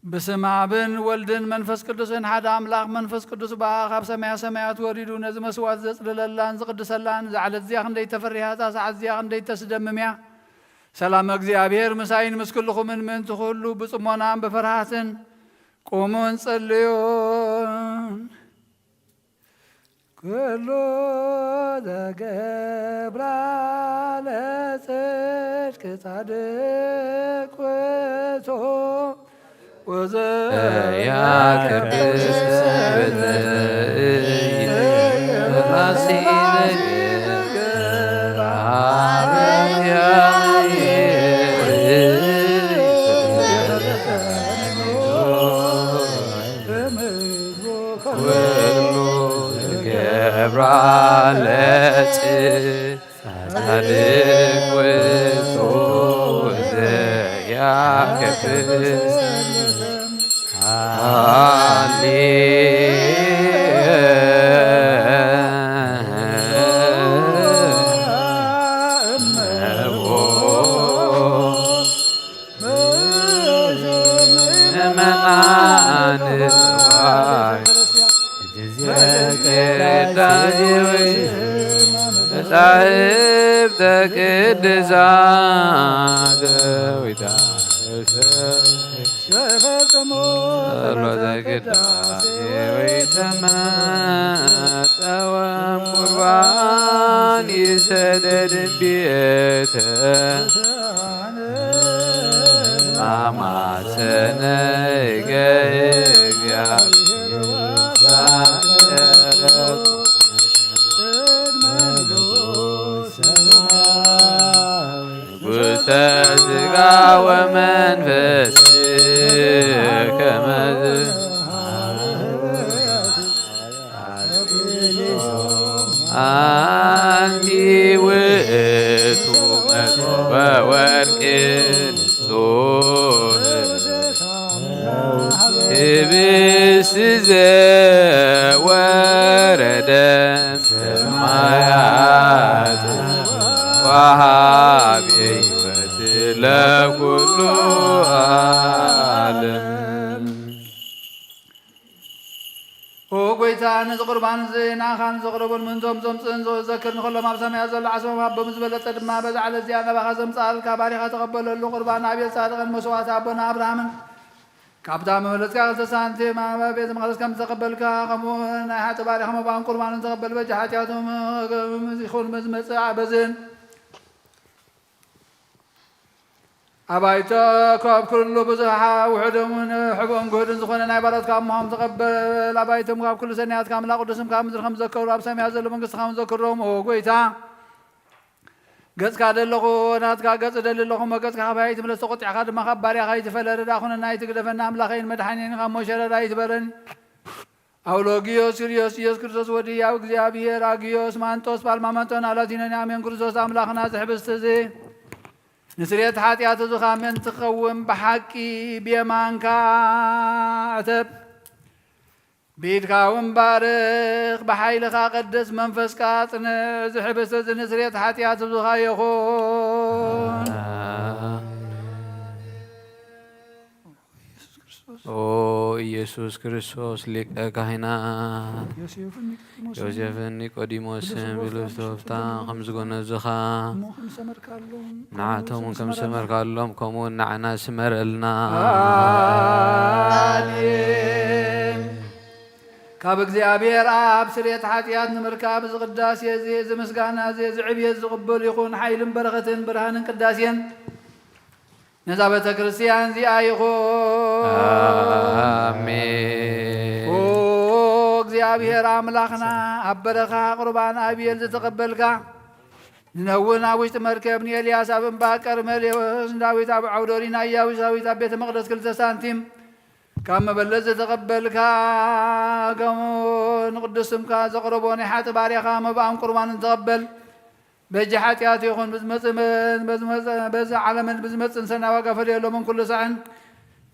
ብስም ኣብን ወልድን መንፈስ ቅዱስን ሓደ ኣምላኽ። መንፈስ ቅዱስ ብኣ ካብ ሰማያ ሰማያት ወሪዱ ነዚ መስዋዕት ዘጽልለላን ዝቕድሰላን፣ እዛ ዕለት እዚኣ ክንደይ ተፈሪሃ፣ እታ ሰዓት እዚኣ ክንደይ ተስደምም እያ። ሰላም እግዚኣብሔር ምሳይን ምስ ኩልኹምን፣ ምእንቲ ኩሉ ብጽሞናን ብፍርሃትን ቁሙን ጸልዩን። ኩሉ ዘገብራ ለጽድቅ ጻድቅ ውእቱ ወዘያከብር ኩሉ ገብራ ለጽድቅ ጻድቅ ውእቱ ዘያከብር። ሃሌ እመናን ቅዳሴ ወይ መጻሕፍተ ቅዱሳት ዘዊታ ጸሎተ ቅዳሴ ወይ ተመጠወም ቁርባን ይሰደድ ቤተ ማማሰነ ይገ ውስተ ሥጋ ወመንፈስ ከመ አንቲ ውእቱ መሶበ ወርቅ ንጹሕ ህብስት ዘወረደ ሰማያት ወሃቤ ሕይወት ለኩሉ ዓለም። ኦ ጎይታ፣ ነዚ ቁርባን እዚ ንኣኻን ዘቕረቡን ምእንቶም ዘምጽእን ዘዘክር ንኹሎም ኣብ ሰማያት ዘሎ ዓስቦም ሃቦም። ዝበለጸ ድማ በዛ ዕለት እዚኣ ናባኻ ዘምጽኣልካ ባሪኻ ተቐበለሉ። ቁርባን ኣቤል ጻድቕን መስዋዕቲ ኣቦና ኣብርሃምን ካብታ መበለጽካ ክልተ ሳንቲም ኣብ ቤተ መቕደስ ከም ዝተቐበልካ፣ ከምኡ እውን ናይ ሓጢ ባሪኻ መባእን ቁርባንን ዝተቐበል በጃ ሓጢኣቶም ይኹን መዝመጽእ በዝን ኣባይቶ ካብ ኩሉ ብዙሓ ውሑዶም እውን ሕቦም ግሁድን ዝኾነ ናይ ባሮትካ እምሆም ተቐበል። ኣባይቶም ካብ ኩሉ ሰናያት ካምላ ቅዱስም ካብ ምድሪ ከም ዘከሩ ኣብ ሰማያት ዘሎ መንግስቲ ከም ዘክሮም። ኦ ጎይታ፣ ገጽካ ደለኹ፣ ናትካ ገጽ ደሊ ኣለኹ። መገጽካ ካብ ሃይ ትምለስ፣ ተቆጢዕካ ድማ ካብ ባርያኻ ይትፈለ። ረዳ ኩነና፣ ይትግደፈና። ኣምላኸይን መድሓኒን ካብ ሞሸረዳ ይትበረን። ኣውሎጊዮስ፣ ኪርዮስ፣ ኢየሱስ ክርስቶስ ወዲ ያው እግዚኣብሔር፣ ኣጊዮስ፣ ማንጦስ፣ ጳልማመንጦን ኣላቲኖን ኣሜን። ክርስቶስ ኣምላኽና፣ እዚ ሕብስቲ እዚ ንስርየት ሓጢኣት ህዝብኻ ምእንቲ ክኸውን ብሓቂ ብየማንካ ዕተብ፣ ብኢድካ እውን ባርኽ፣ ብሓይልኻ ቀድስ፣ መንፈስካ ኣጽንዕ። እዚ ሕብስቲ እዚ ንስርየት ሓጢኣት ህዝብኻ ይኹን። ኦ ኢየሱስ ክርስቶስ ሊቀ ካህናት፣ ዮሴፍን ኒቆዲሞስን ዮሴፍን ኒቆዲሞስን ብሉስ ቶፍታ ከም ዝጎነዙኻ፣ ንዓቶም እውን ከም ዝሰመርካሎም፣ ከምኡ እውን ንዓና ስመረልና። ኣሜን። ካብ እግዚኣብሔር ኣብ ስርየት ሓጢኣት ንምርካብ፣ እዚ ቅዳሴ እዚ፣ እዚ ምስጋና እዚ፣ እዚ ዕብየት ዝቕበል ይኹን። ሓይልን በረኸትን ብርሃንን ቅዳሴን ነዛ ቤተ ክርስቲያን እዚኣ ይኹን። ኣሜን። ኦ እግዚኣብሔር ኣምላኽና፣ ኣብ በረኻ ቁርባን ኣቤል ዝተቐበልካ፣ ንነውን ኣብ ውሽጢ መርከብ፣ ንኤልያስ ኣብ እምባ ቀርሜሌዎስ፣ ንዳዊት ኣብ ዓውደ ኦሪና፣ ኢያቡሳዊት ኣብ ቤተ መቕደስ ክልተ ሳንቲም ካብ መበለት ዝተቐበልካ፣ ከምኡ ንቅዱስ ስምካ ዘቕረቦ ናይ ሓጢ ባርያኻ መባእን ቁርባንን ተቐበል። በጃ ሓጢኣት ይኹን፣ ብዝመጽእ መን፣ በዝመጽእ፣ በዚ ዓለምን ብዝመጽእ ንሰና ዋጋ ፈልየሎምን ኩሉ ሳዕን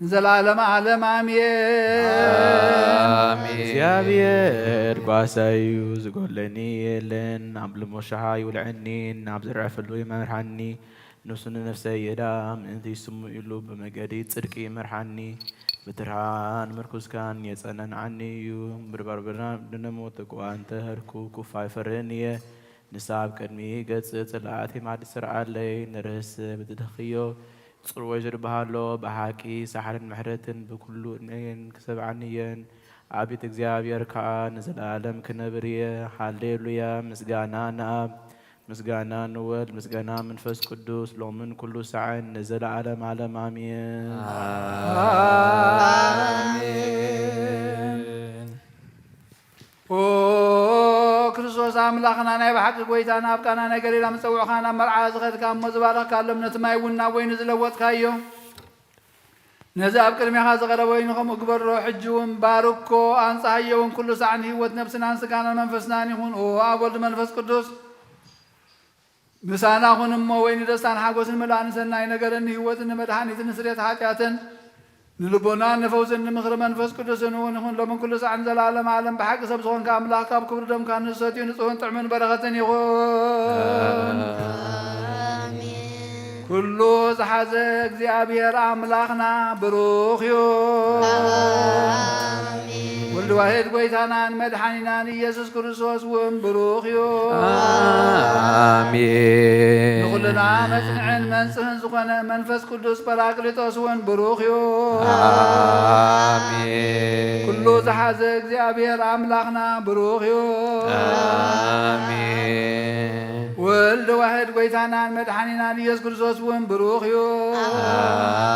ንዘለዓለመ ዓለም ኣሜን። ኣሜን። እግዚኣብሔር ጓሳይ እዩ፣ ዝጎለኒ የለን። ኣብ ልሞሻሓ ይውልዐኒ፣ ናብ ዝረዕፈሉ ይመርሓኒ። ንሱ ንነፍሰይ የዳ፣ ምእንቲ ስሙ ኢሉ ብመገዲ ጽድቂ ይመርሓኒ። ብትርሃን ምርኩስካን የጸነንዓኒ እዩ። ምርባርብና ብድነሞ ጥቁዋን ተህርኩ ኩፋይ ፈርን እየ። ንሳ ኣብ ቅድሚ ገጽ ጽላኣት የማድ ስርዓለይ። ንርህስ ብትደኽዮ ጽርወ ዝድበሃሎ ብሓቂ ሳሕልን ምሕረትን ብኩሉ እድሜን ክሰብዓኒ እየን። ኣቤት እግዚኣብሔር ከኣ ንዘለኣለም ክነብር እየ። ሃሌሉያ። ምስጋና ንኣብ፣ ምስጋና ንወልድ፣ ምስጋና መንፈስ ቅዱስ ሎምን ኩሉ ሳዕን ንዘለኣለም ዓለም ኣሜን። ኣሜን። ኦ ክርስቶስ ኣምላኽና ናይ ብሓቂ ጎይታና ኣብ ቃና ናይ ገሊላ ምጸውዕኻ ናብ መርዓ ዝኸድካ እሞ ዝባረኽካሎም ነቲ ማይ እውን ናብ ወይኒ ዝለወጥካዮ ነዚ ኣብ ቅድሜኻ ዝቐረበ ወይኒ ከምኡ ግበሮ። ሕጂ እውን ባርኮ፣ ኣንጽሃዮ እውን ኩሉ ሳዕ ንህይወት ነብስናን ስጋናን መንፈስናን ይኹን። ኦ ኣብ ወልድ መንፈስ ቅዱስ ምሳና ኩን እሞ ወይኒ ደስታን ሓጎስን ምልኣን ሰናይ ነገርን ንህይወትን ንመድሓኒትን ንስርየት ሓጢኣትን ንልቦናን ንፈውስን ንምኽሪ መንፈስ ቅዱስን እውን ይኹን ሎምን ኩሉ ሳዕን ዘላለም ዓለም ብሓቂ ሰብ ዝኾንካ ኣምላኽ ካብ ክብሪ ደምካ ንዝሰትዩ ንጹህን ጥዑምን በረኸትን ይኹን። ኩሉ ዝሓዘ እግዚኣብሔር ኣምላኽና ብሩኽ እዩ። ወልድ ዋሕድ ጎይታናን መድሓኒናን ኢየሱስ ክርስቶስ እውን ብሩኽ እዩ። ኣሜን። ንኹልና መጽንዕን መንጽህን ዝኾነ መንፈስ ቅዱስ ጳራቅሊጦስ እውን ብሩኽ እዩ። ኣሜን። ኩሉ ዝሓዘ እግዚኣብሔር ኣምላኽና ብሩኽ እዩ። ኣሜን። ወልድ ዋሕድ ጎይታናን መድሓኒናን ኢየሱስ ክርስቶስ እውን ብሩኽ እዩ።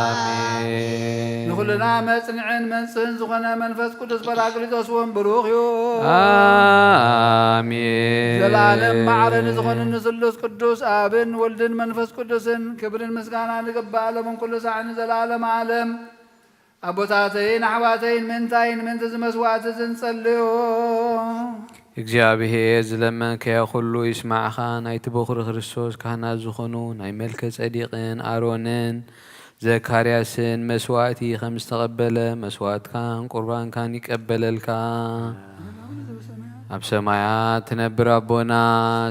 ኣሜን። ንኹልና መጽንዕን መንጽህን ዝኾነ መንፈስ ቅዱስ ጳራቅሊጦስ እውን ብሩኽ እዩ። ኣሜን። ዘለዓለም ማዕረ ንዝኾነ ንስሉስ ቅዱስ ኣብን ወልድን መንፈስ ቅዱስን ክብርን ምስጋና ንግባእ ሎምን ኩሉ ሳዕን ዘለዓለም ዓለም። ኣቦታተይን ኣሕዋተይን ምንታይን ምንቲ ዝመስዋዕቲ ዝንጸልዮ እግዚኣብሔር ዝለመንካዮ ኩሉ ይስማዕኻ። ናይቲ በኹሪ ክርስቶስ ካህናት ዝኾኑ ናይ መልከ ጸዲቅን ኣሮንን ዘካርያስን መስዋዕቲ ከም ዝተቐበለ መስዋዕትካን ቁርባንካን ይቀበለልካ። ኣብ ሰማያት ትነብር ኣቦና፣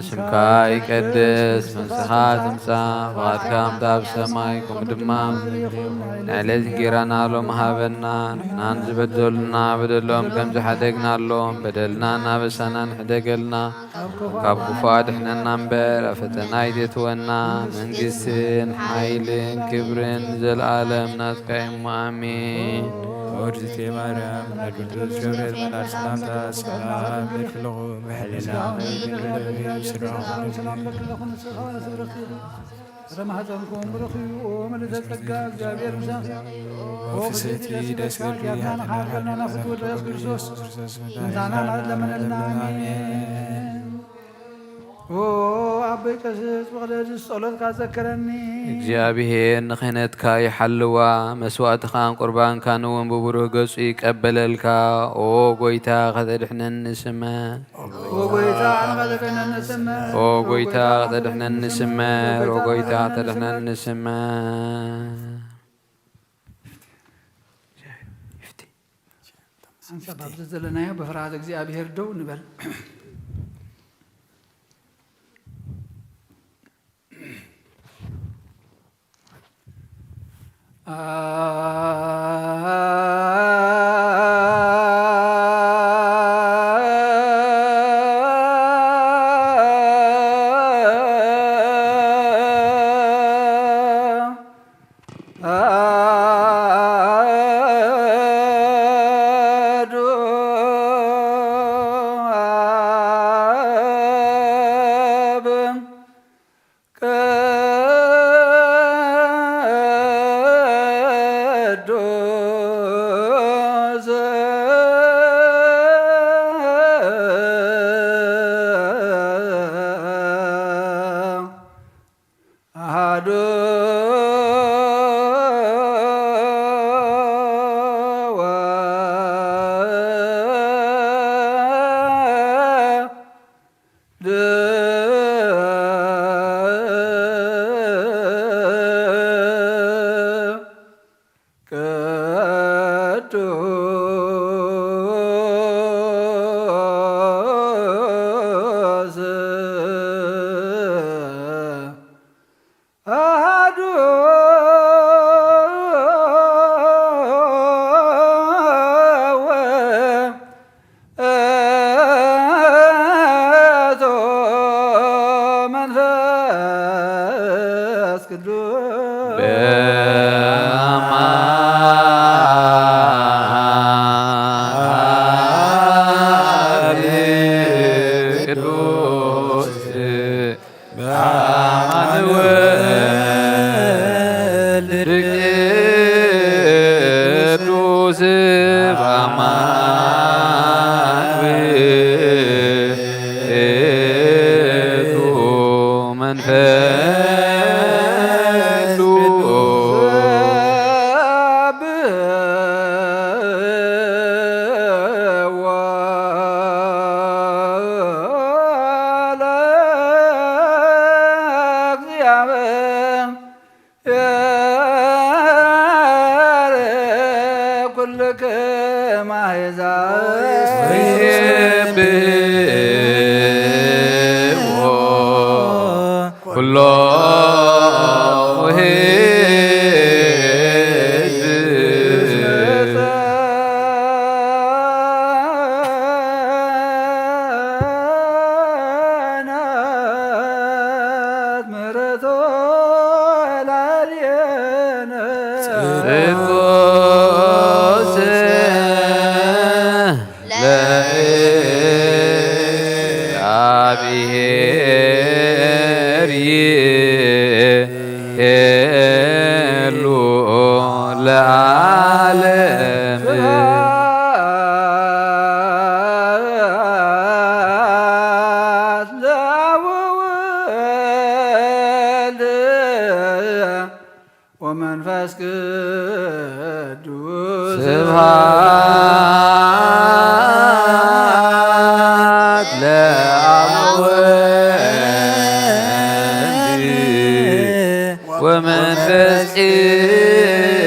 ስምካ ይቀደስ፣ መንስኻ ትምጻእ፣ ፍቓድካ ከምቲ ኣብ ሰማይ ከምኡ ድማ ኣብ ምድሪ ይኹን። ናይ ዕለት እንጌራና ሎም ሃበና፣ ንሕናን ዝበደሉና በደሎም ከም ዝሓደግናሎም በደልና እናበሳና ንሕደገልና፣ ካብ ክፉ ኣድሕነና እምበር ኣብ ፈተና ኣይተእትወና፣ መንግስትን ሓይልን ክብርን ዘለኣለም ናትካ እዩ እሞ ኣሜን። ኦርዝቴ ማርያም ናይ ቅዱስ ገብርኤል መልኣክ ሰላምታ ሰላም እልክልኹ፣ ብሕልና ስራኹም ሰላም ለክለኹ ንስኻ ስብርኽ ረማህፀንኩም ብሩኽ እዩ። ኦ ምልዕተ ጸጋ እግዚኣብሔር ምሳኺ። ኦ ፍስሕቲ ደስ በልኪ፣ ኣምላኽና ሓጥኣትና ናፍቁ ድረስ ክርስቶስ ምሳና ለመነልና። ኣሜን። ኦ ኣቦይ ቀሲስ ብቕደስ ጸሎትካ ዘክረኒ። እግዚኣብሔር ንክህነትካ ይሓልዋ፣ መስዋእትኻን ቁርባንካን እውን ብብሩህ ገጹ ይቀበለልካ። ኦ ጎይታ ከተድሕነኒ ስመ። ኦ ጎይታ ንኸተድሕነኒ ስመ። ኦ ጎይታ ከተድሕነኒ ስመ። ኦ ጎይታ ከተድሕነኒ ስመ። ሓንሳብ ኣብዚ ዘለናዮ ብፍርሃት እግዚኣብሔር ደው ንበል። ስብ አማን ውእቱ መንፈስ ቅዱስ። ኩልክም አሕዛብ ወይሴብሖ ኩሎ ሕዝብ። ምሕረቱ ላዕሌነ። ጽድቁ ስም ለእግዚአብሔር ይሄሉ ለዓለም። ስብሐት ለአብ ወወልድ ወመንፈስ ቅዱስ። ስብሐት ለአብ ወወልድ ወመንፈስ ቅዱስ።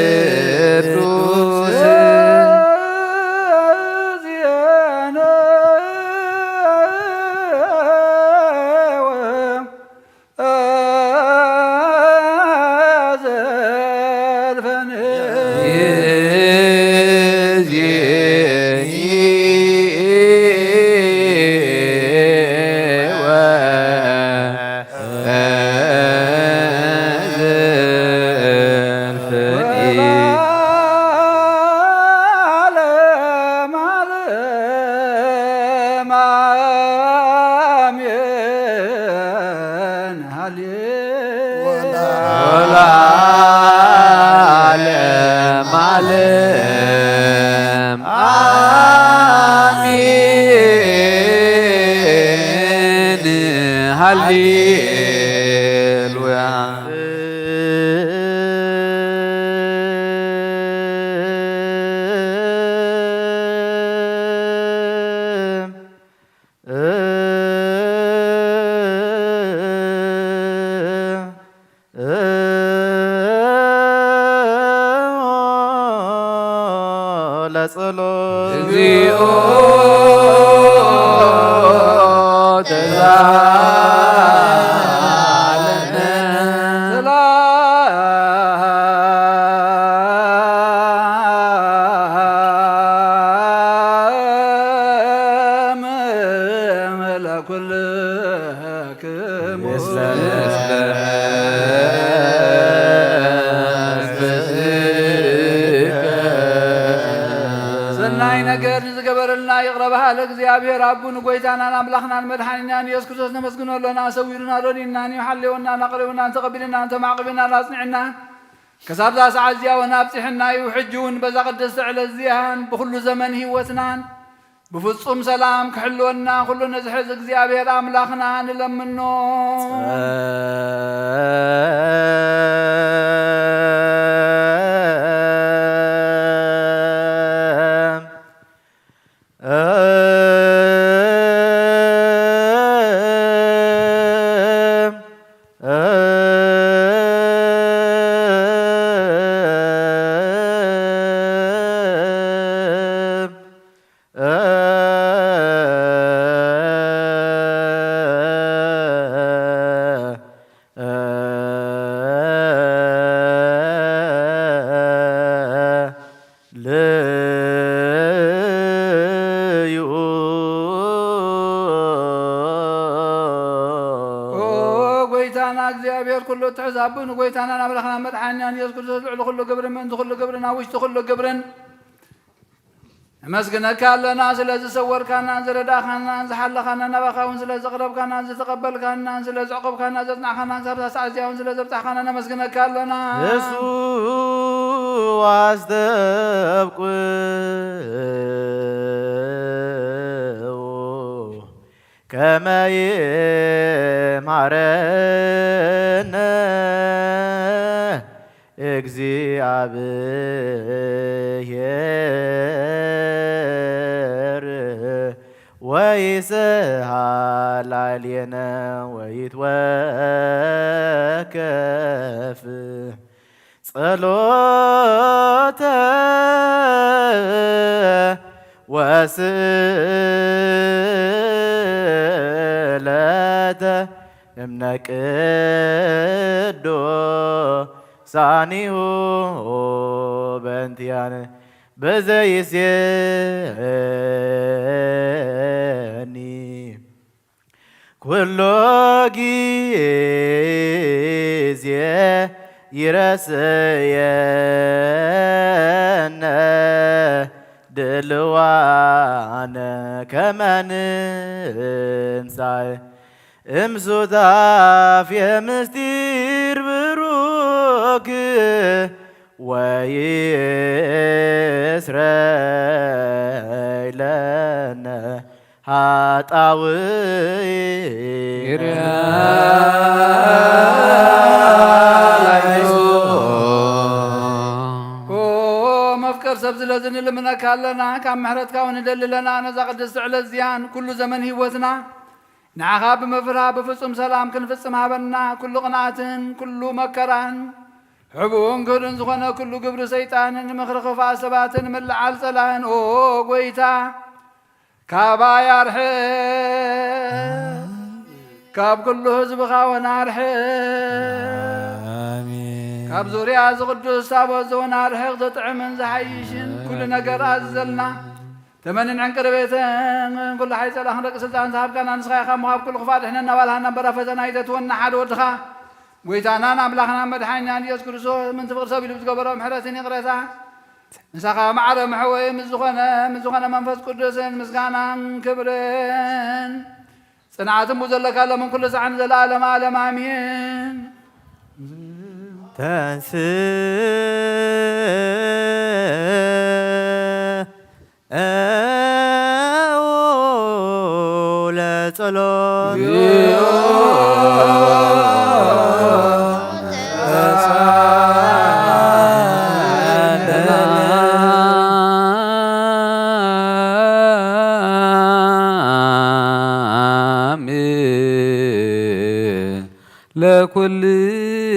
አሜን። ሃሌሉያ። ለጸሎት። እግዚኦ ተሳለነ። ሰላም ለኩልክሙ። ሰናይ ነገር ንዝገበረልና ይቕረ በሃሊ እግዚኣብሔር ኣቡ ንጎይታናን ኣምላኽናን መድሓኒናን ኢየሱስ ክርስቶስ ነመስግኖ ኣሎና። ሰዊሩና፣ ረዲእናን እዩ፣ ሓልዮናን ኣቕሪቡናን ተቐቢልናን ተማዕቂብናን ኣጽኒዕናን ክሳብ እዛ ሰዓት እዚኣ እውን ኣብጺሕና እዩ። ሕጂ እውን በዛ ቅድስቲ ዕለት እዚኣን ብኹሉ ዘመን ህይወትናን ብፍጹም ሰላም ክሕልወና ኩሉ ንዝሕዝ እግዚኣብሔር ኣምላኽና ንለምኖ። ልዩ። ኦ ጎይታና እግዚኣብሔር ኩሉ እትሕዝ ኣቦ ንጎይታናን ኣምላኽናን መድሓኒናን ኢየሱስ ክርስቶስ ልዕሊ ኩሉ ግብርን ምእንቲ ኩሉ ግብርን ኣብ ውሽጢ ኩሉ ግብርን ነመስግነካ ኣለና። ስለ ዝሰወርካናን ዝረዳእካናን ዝሓለኻናን ናባኻ እውን ስለ ዘቕረብካናን ዝተቐበልካናን ስለ ዘዕቆብካና ዘጽናዕካናን ክሳብ ሳዕ እዚኣ እውን ስለ ዘብጻሕካና ነመስግነካ ኣለና። እሱ አስተብቁ ከመ ይምሃረነ እግዚአብሔር ወይስሐ ላዕሌነ ወይትወከፍ ጸሎተ ወስእለተ እምነ ቅዱሳኒሁ በእንቲአነ በዘይሴኒ ኩሎ ጊዜ ይረስየነ ድልዋነ ከመ ንንሳእ እምሱታፌ ምስጢር ብሩክ ወይስረይ ለነ ኃጣውእ ኦ መፍቀር ሰብ ስለዚ ንልምነካ ኣለና፣ ካብ ምሕረትካ እውን ንደሊ ኣለና። ነዛ ቅድስቲ ዕለት እዚኣን ኩሉ ዘመን ህይወትና ንዓኻ ብምፍራህ ብፍጹም ሰላም ክንፍጽም ሃበና። ኩሉ ቅንኣትን ኩሉ መከራን ሕቡእን ግህዱን ዝኾነ ኩሉ ግብሪ ሰይጣንን ምኽሪ ክፉኣት ሰባትን ምልዓል ጸላእን ኦ ጎይታ ካባይ ኣርሕቕ፣ ካብ ኩሉ ህዝብኻ እውን ኣርሕቕ። ኣሜን። ካብ ዙርያ እዚ ቅዱስ ታቦት እውን ኣርሕቕ፣ ዝጥዕምን ዝሓይሽን ኩሉ ነገር ኣዝዘልና። ተመንን ዕንቅርቤትን ኩሉ ሓይ ጸላእን ደቂ ስልጣን ዝሃብካና ንስኻ ኢኻ እሞ ካብ ኩሉ ክፋእ ድሕነና፣ ባልሃና እምበራ ፈተና ኣይተትወና፣ ሓደ ወድኻ ጎይታናን ኣምላኽናን መድሓኒናን ኢየሱስ ክርስቶስ ምእንቲ ፍቕሪ ሰብ ኢሉ ብዝገበሮ ምሕረትን ይቕሬታ ንሳኻ ማዕረ መሕወይ ምስ ዝኾነ ምስ ዝኾነ መንፈስ ቅዱስን ምስጋናን ክብርን ጽንዓትን ብዘለካ ሎምን ኩሉ ሳዕን ዘለዓለም ዓለም ኣሜን። ተንስእ ለጸሎት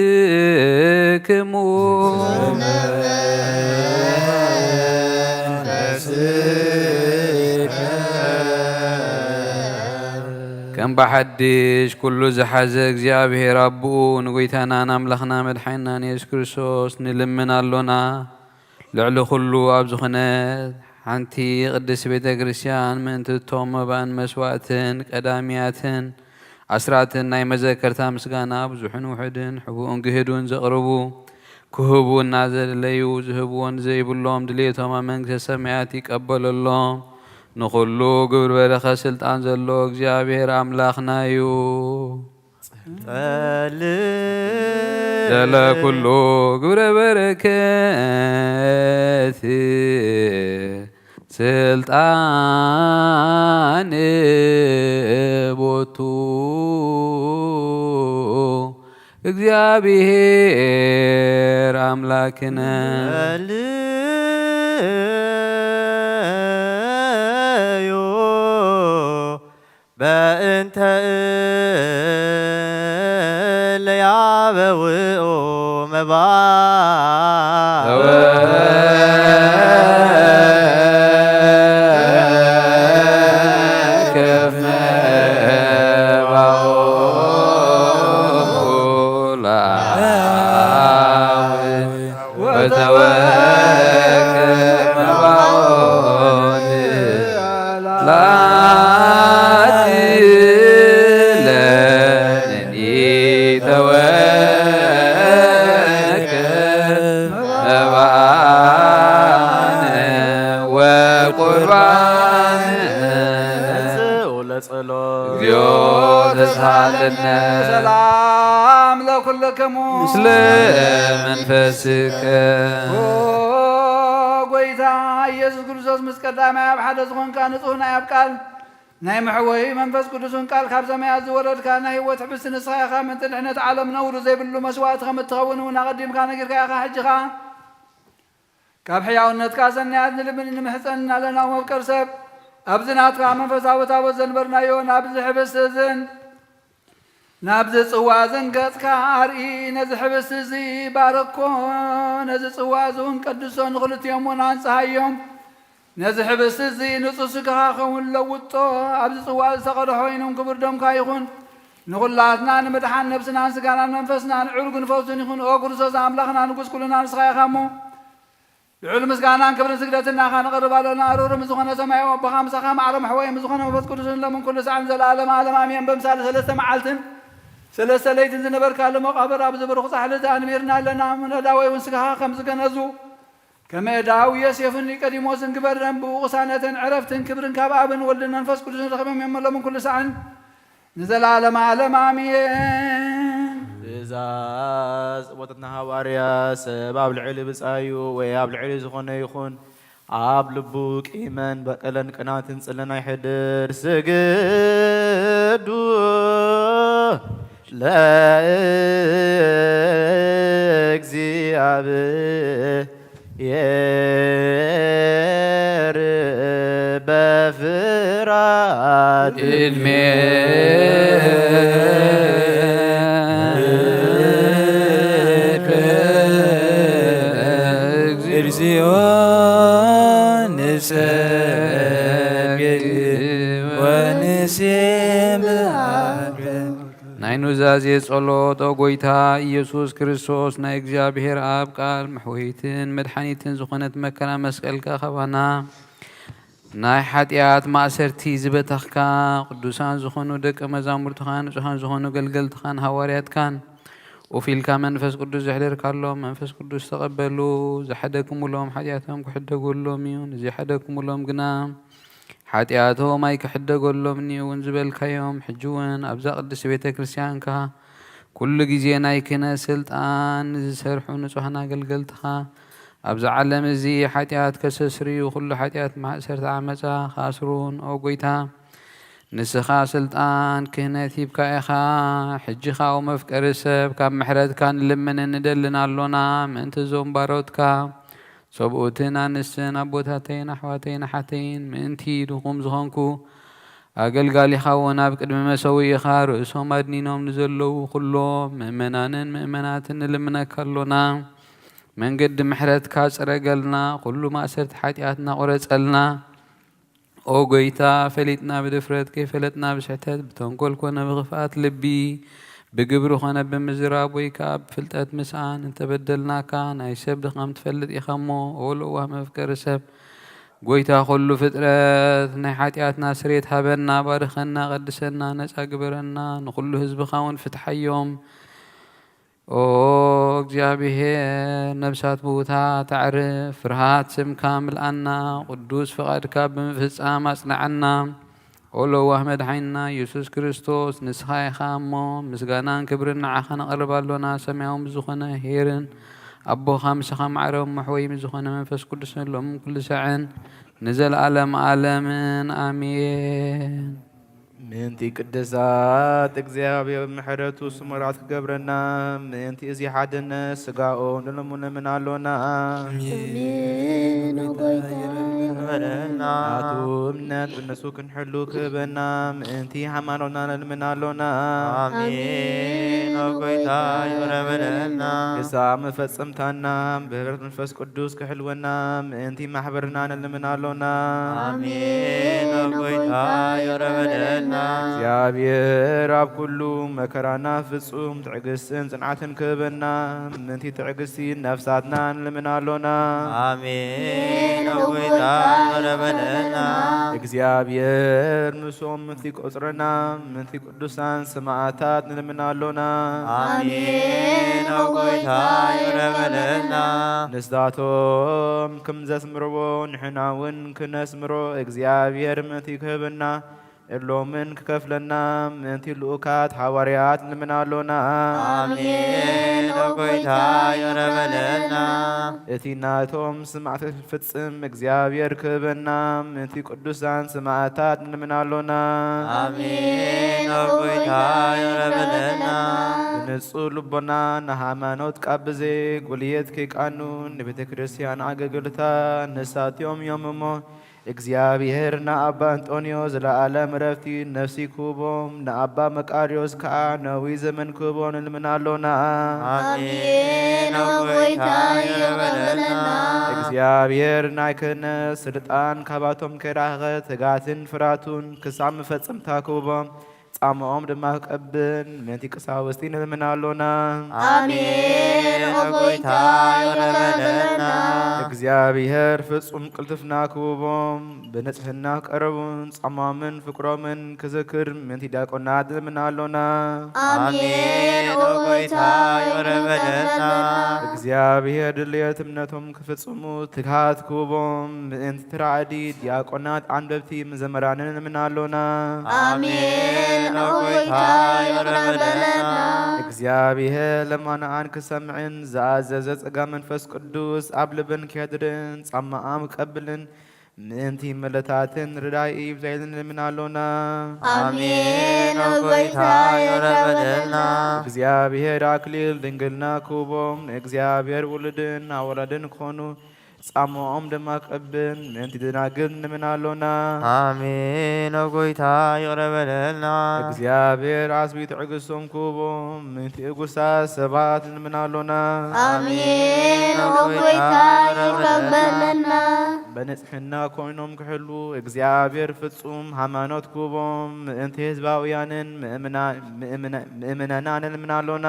ለኩልክሙ ከም ብሓድሽ ኩሉ ዝሓዘ እግዚኣብሔር ኣቦኡ ንጎይታናን ኣምላኽና መድሓኒናን የሱስ ክርስቶስ ንልምን ኣሎና። ልዕሊ ኩሉ ኣብ ዝኾነት ሓንቲ ቅድስቲ ቤተ ክርስቲያን ምእንቲ እቶም መባእን መስዋእትን ቀዳምያትን ኣስራትን ናይ መዘከርታ ምስጋና ብዙሕን ውሑድን ሕቡእን ግህዱን ዘቕርቡ ክህቡ እናዘለዩ ዝህብዎን ዘይብሎም ድሌቶም ኣብ መንግስተ ሰማያት ይቀበለሎም። ንኹሉ ግብሪ በረኸት ስልጣን ዘሎ እግዚኣብሔር ኣምላኽና እዩ። ጸልእ ለለ ኩሉ ግብረ በረከት ስልጣን ቦቱ እግዚኣብሔር ኣምላክነ። ጸልዩ በእንተ እለ ያበውኡ መባ ተወከፍ መባኡ ለአብ ወተወከፍ መባኦን ላቲ ለነኒ ተወከፍ መባነ ወቁርባነ። ተንስኡ ለጸሎት። እግዚኦ ተሳለነ። ሰላም ለኩልክሙ። ምስለ መንፈስከ። ኦ ጎይታ ኢየሱስ ክርስቶስ ምስ ቀዳማይ ኣብ ሓደ ዝኾንካ ንጹህ ናይ ኣብ ቃል ናይ መሕወዪ መንፈስ ቅዱስን ቃል ካብ ሰማያት ዝወረድካ ናይ ህይወት ሕብስቲ ንስኻ ኢኻ። ምእንቲ ድሕነት ዓለም ነውሪ ዘይብሉ መስዋእቲ ከም እትኸውን እውን ኣቐዲምካ ነጊርካ ኢኻ። ሕጂ ኸኣ ካብ ሕያውነትካ ሰናያት ንልምን ንምሕጸን ኣለና። መፍቀር ሰብ፣ ኣብዚ ናትካ መንፈሳዊ ታቦት ዘንበርናዮ ናብዚ ሕብስቲ እዝን ናብዚ ጽዋ እዝን ገጽካ ኣርኢ። ነዚ ሕብስቲ እዚ ባረኮ፣ ነዚ ጽዋ እዚ እውን ቀድሶ፣ ንኽልቲኦም እውን ኣንጽሃዮም። ነዚ ሕብስቲ እዚ ንጹህ ስጋኻ ኸውን ለውጦ፣ ኣብዚ ጽዋ እዚ ተቐድሖ ኢኑን ክቡር ደምካ ይኹን። ንኹላትና ንምድሓን ነብስናን ስጋናን መንፈስናን ዕሩግን ፈውስን ይኹን። ኦ ክርስቶስ ኣምላኽና ንጉስ ኩልና ንስኻ ኢኻ እሞ፣ ልዑል ምስጋናን ክብርን ስግደትን ናኻ ንቐርብ ኣለና። ርህሩህ ምስ ዝኾነ ሰማያዊ ኣቦኻ፣ ምሳኻ ማዕረ መሕወዪ ምስ ዝኾነ መንፈስ ቅዱስን ሎምን ኩሉ ሰዓን ዘለዓለመ ዓለም ኣሜን። በምሳሌ ሰለስተ መዓልትን ሰለስተ ለይትን ዝነበርካሉ መቓብር ኣብዚ ብሩኽ ጻሕሊ ኣንቢርና ኣለና። እሞ ነዳወይ እውን ስጋኻ ከም ዝገነዙ፣ ከመ እዳው ዮሴፍን ኒቆዲሞስን ግበረን። ብኡ ቅሳነትን ዕረፍትን ክብርን ካብ ኣብን ወልድን መንፈስ ቅዱስን ረኺቦም እዮም። ሎምን ኩሉ ሰዓን ንዘለዓለመ ዓለም ኣሜን። ትእዛዝ ወተትና ሃዋርያ፣ ሰብ ኣብ ልዕሊ ብጻዩ ወይ ኣብ ልዕሊ ዝኾነ ይኹን ኣብ ልቡ ቂምን በቀልን ቅናትን ጽልእን ኣይሕድር። ስግዱ ለእግዚኣብሔር በፍርሃት። ቅድሜከ እግዚኦ ንሰግድ ወንሴብሐከ። ናይ ኑዛዜ ጸሎት። ኦ ጎይታ ኢየሱስ ክርስቶስ፣ ናይ እግዚኣብሔር ኣብ ቃል መሕወይትን መድሓኒትን ዝኾነት መከራ መስቀልካ ካባና ናይ ሓጢኣት ማእሰርቲ ዝበተኽካ፣ ቅዱሳን ዝኾኑ ደቀ መዛሙርትኻን ንጹሃን ዝኾኑ ገልገልትኻን ሃዋርያትካን ኡፍ ኢልካ መንፈስ ቅዱስ ዘሕደርካሎም፣ መንፈስ ቅዱስ ተቐበሉ። ዝሓደግኩምሎም ሓጢኣቶም ክሕደገሎም እዩ፣ ንዘይሓደግኩምሎም ግና ሓጢኣቶም ኣይክሕደገሎምን እዩ እውን ዝበልካዮም፣ ሕጂ እውን ኣብዛ ቅድስቲ ቤተ ክርስቲያንካ ኩሉ ግዜ ናይ ክህነት ስልጣን ንዝሰርሑ ንጹሃን ኣገልገልትኻ፣ ኣብዚ ዓለም እዚ ሓጢኣት ከሰስርዩ፣ ኩሉ ሓጢኣት ማእሰርቲ ዓመጻ ክኣስሩን፣ ኦ ጎይታ፣ ንስኻ ስልጣን ክህነት ሂብካ ኢኻ። ሕጂ ኸኣ መፍቀሪ ሰብ፣ ካብ ምሕረትካ ንልምንን ንደልን ኣሎና። ምእንቲ እዞም ባሮትካ፣ ሰብኡትን ኣንስትን፣ ኣቦታተይን ኣሕዋተይን ኣሓተይን፣ ምእንቲ ድኹም ዝኾንኩ ኣገልጋሊኻ እውን ኣብ ቅድሚ መሰውኢኻ ርእሶም ኣድኒኖም ንዘለዉ ኩሎም ምእመናንን ምእመናትን ንልምነካ ኣሎና። መንገዲ ምሕረትካ ጽረገልና፣ ኩሉ ማእሰርቲ ሓጢኣትና ቁረጸልና። ኦ ጎይታ፣ ፈሊጥና ብድፍረት፣ ከይፈለጥና ብስሕተት፣ ብተንኮል ኮነ ብኽፍኣት ልቢ፣ ብግብሪ ኮነ ብምዝራብ፣ ወይ ከኣ ብፍልጠት ምስኣን እንተበደልናካ፣ ናይ ሰብ ድኻም ትፈልጥ ኢኻ እሞ፣ ኦ ለዋህ መፍቀሪ ሰብ፣ ጎይታ ኩሉ ፍጥረት፣ ናይ ሓጢኣትና ስርየት ሃበና፣ ባርኸና፣ ቀድሰና፣ ነጻ ግበረና፣ ንኹሉ ህዝብኻ እውን ፍትሓዮም። ኦ እግዚኣብሔር፣ ነብሳት ብውታ ተዕርፍ፣ ፍርሃት ስምካ ምልኣና፣ ቅዱስ ፍቓድካ ብምፍጻም ኣጽንዓና። ኦ ለዋህ መድሓኒና ኢየሱስ ክርስቶስ፣ ንስኻ ኢኻ እሞ፣ ምስጋናን ክብርን ንዓኻ ነቕርብ ኣሎና። ሰማያዊ ምስ ዝኾነ ኄርን ኣቦኻ፣ ምሳኻ ማዕረ መሕወዪ ምስ ዝኾነ መንፈስ ቅዱስን ሎምን ኩሉ ሳዕን ንዘለኣለም ዓለምን ኣሜን። ምእንቲ ቅድሳት እግዚኣብሔር ምሕረቱ ስሙራት ክገብረና፣ ምእንቲ እዚ ሓድነት ስጋኡ ንልምኖምን ኣሎና። ኣሜን። ኦ ጎይታ፣ በለና። ናቱ እምነት ብንሱ ክንሕሉ ክህበና፣ ምእንቲ ሃይማኖትና ንልምን ኣሎና። ኣሜን። ኦ ጎይታ፣ ይቕረ በለና። ክሳብ መፈጸምታና ብህብረት መንፈስ ቅዱስ ክሕልወና ምእንቲ ማሕበርና ንልምን ኣሎና። ኣሜን። ኦ ጎይታ፣ ይቕረ በለልና። እግዚኣብሔር ኣብ ኩሉ መከራና ፍጹም ትዕግስትን ጽንዓትን ክህበና ምእንቲ ትዕግስቲ ነፍሳትና ንልምን ኣሎና። ኣሜን። ኦ ጎይታ፣ ይቕረ በለልና። እግዚኣብሔር ምሶም ምእንቲ ቆጽረና ምእንቲ ቅዱሳን ሰማዕታት ንልምን ኣሎና። ኣሜን። ኦ ጎይታ፣ ይቕረ በለልና። ንሳቶም ከም ዘስምርዎ ንሕና እውን ክነስምሮ እግዚኣብሔር ምእንቲ ክህበና እሎምን ክከፍለና ምእንቲ ልኡካት ሃዋርያት ንልምን ኣሎና። ኣሜን። ኦ ጎይታ ይቕረ በለልና። እቲ ናቶም ስማዕታት ፍጽም እግዚኣብሔር ክህበና ምእንቲ ቅዱሳን ሰማዕታት ንልምን ኣሎና። ኣሜን። ኦ ጎይታ ይቕረ በለልና። ብንጹህ ልቦና ንሃይማኖት ካብ ብዘይ ጉልየት ከይቃኑ ንቤተ ክርስቲያን ኣገልገልታ ንሳትዮም እዮም እሞ እግዚኣብሔር ንኣባ እንጦንዮ ዘለኣለም ዕረፍቲ ነፍሲ ክህቦም፣ ንኣባ መቃርዮስ ከኣ ነዊህ ዘመን ክህቦ ንልምን ኣሎና። ኣሜን። ኦ ጎይታ ይቕረ በለልና። እግዚኣብሔር ናይ ክህነት ስልጣን ካባቶም ከይራኸ ትጋትን ፍራቱን ክሳብ መፈጸምታ ክህቦም፣ ጻምኦም ድማ ክቐብል ምእንቲ ቀሳውስቲ ንልምን ኣሎና። ኣሜን። ኦ ጎይታ ይቕረ በለልና። እግዚኣብሔር ፍጹም ቅልጥፍና ክህቦም፣ ብንጽሕና ክቀረቡን ጻማምን ፍቅሮምን ክዝክር ምእንቲ ዲያቆናት ንልምን ኣሎና። ኣሜን። ኦ ጎይታ ይቕረ በለልና። እግዚኣብሔር ድልየት እምነቶም ክፍጽሙ ትግሃት ክህቦም ምእንቲ ተራእዲ ዲያቆናት ኣንበብቲ መዘምራንን ንልምን ኣሎና። ኣሜን። ኦ ጎይታ ይቕረ በለልና። እግዚኣብሔር ለማንኣን ክሰምዕን ዝኣዘዘ ጸጋ መንፈስ ቅዱስ ኣብ ልበን ክየድርን ጻማኣም ክቀብልን ምእንቲ መለታትን ርዳኢ ይብዛይልን ንልምን ኣሎና። ኣሜን። ኦ ጎይታ ይቕረ በለልና። እግዚኣብሔር ኣክሊል ድንግልና ክህቦም ንእግዚኣብሔር ውሉድን ኣወላድን ክኾኑ ጻማኦም ድማ ክቐብል ምእንቲ ደናግል ንልምን ኣሎና። ኣሜን። ኦ ጎይታ ይቕረ በለልና። እግዚኣብሔር ዓስቢ ትዕግስቶም ክህቦም ምእንቲ እጉሳት ሰባት ንልምን ኣሎና። ኣሜን። ኦ ጎይታ ይቕረ በለልና። በንጽሕና ኮይኖም ክሕሉ እግዚኣብሔር ፍጹም ሃይማኖት ክህቦም ምእንቲ ህዝባውያንን ምእምና- ምእምና- ምእምናና ንልምን ኣሎና።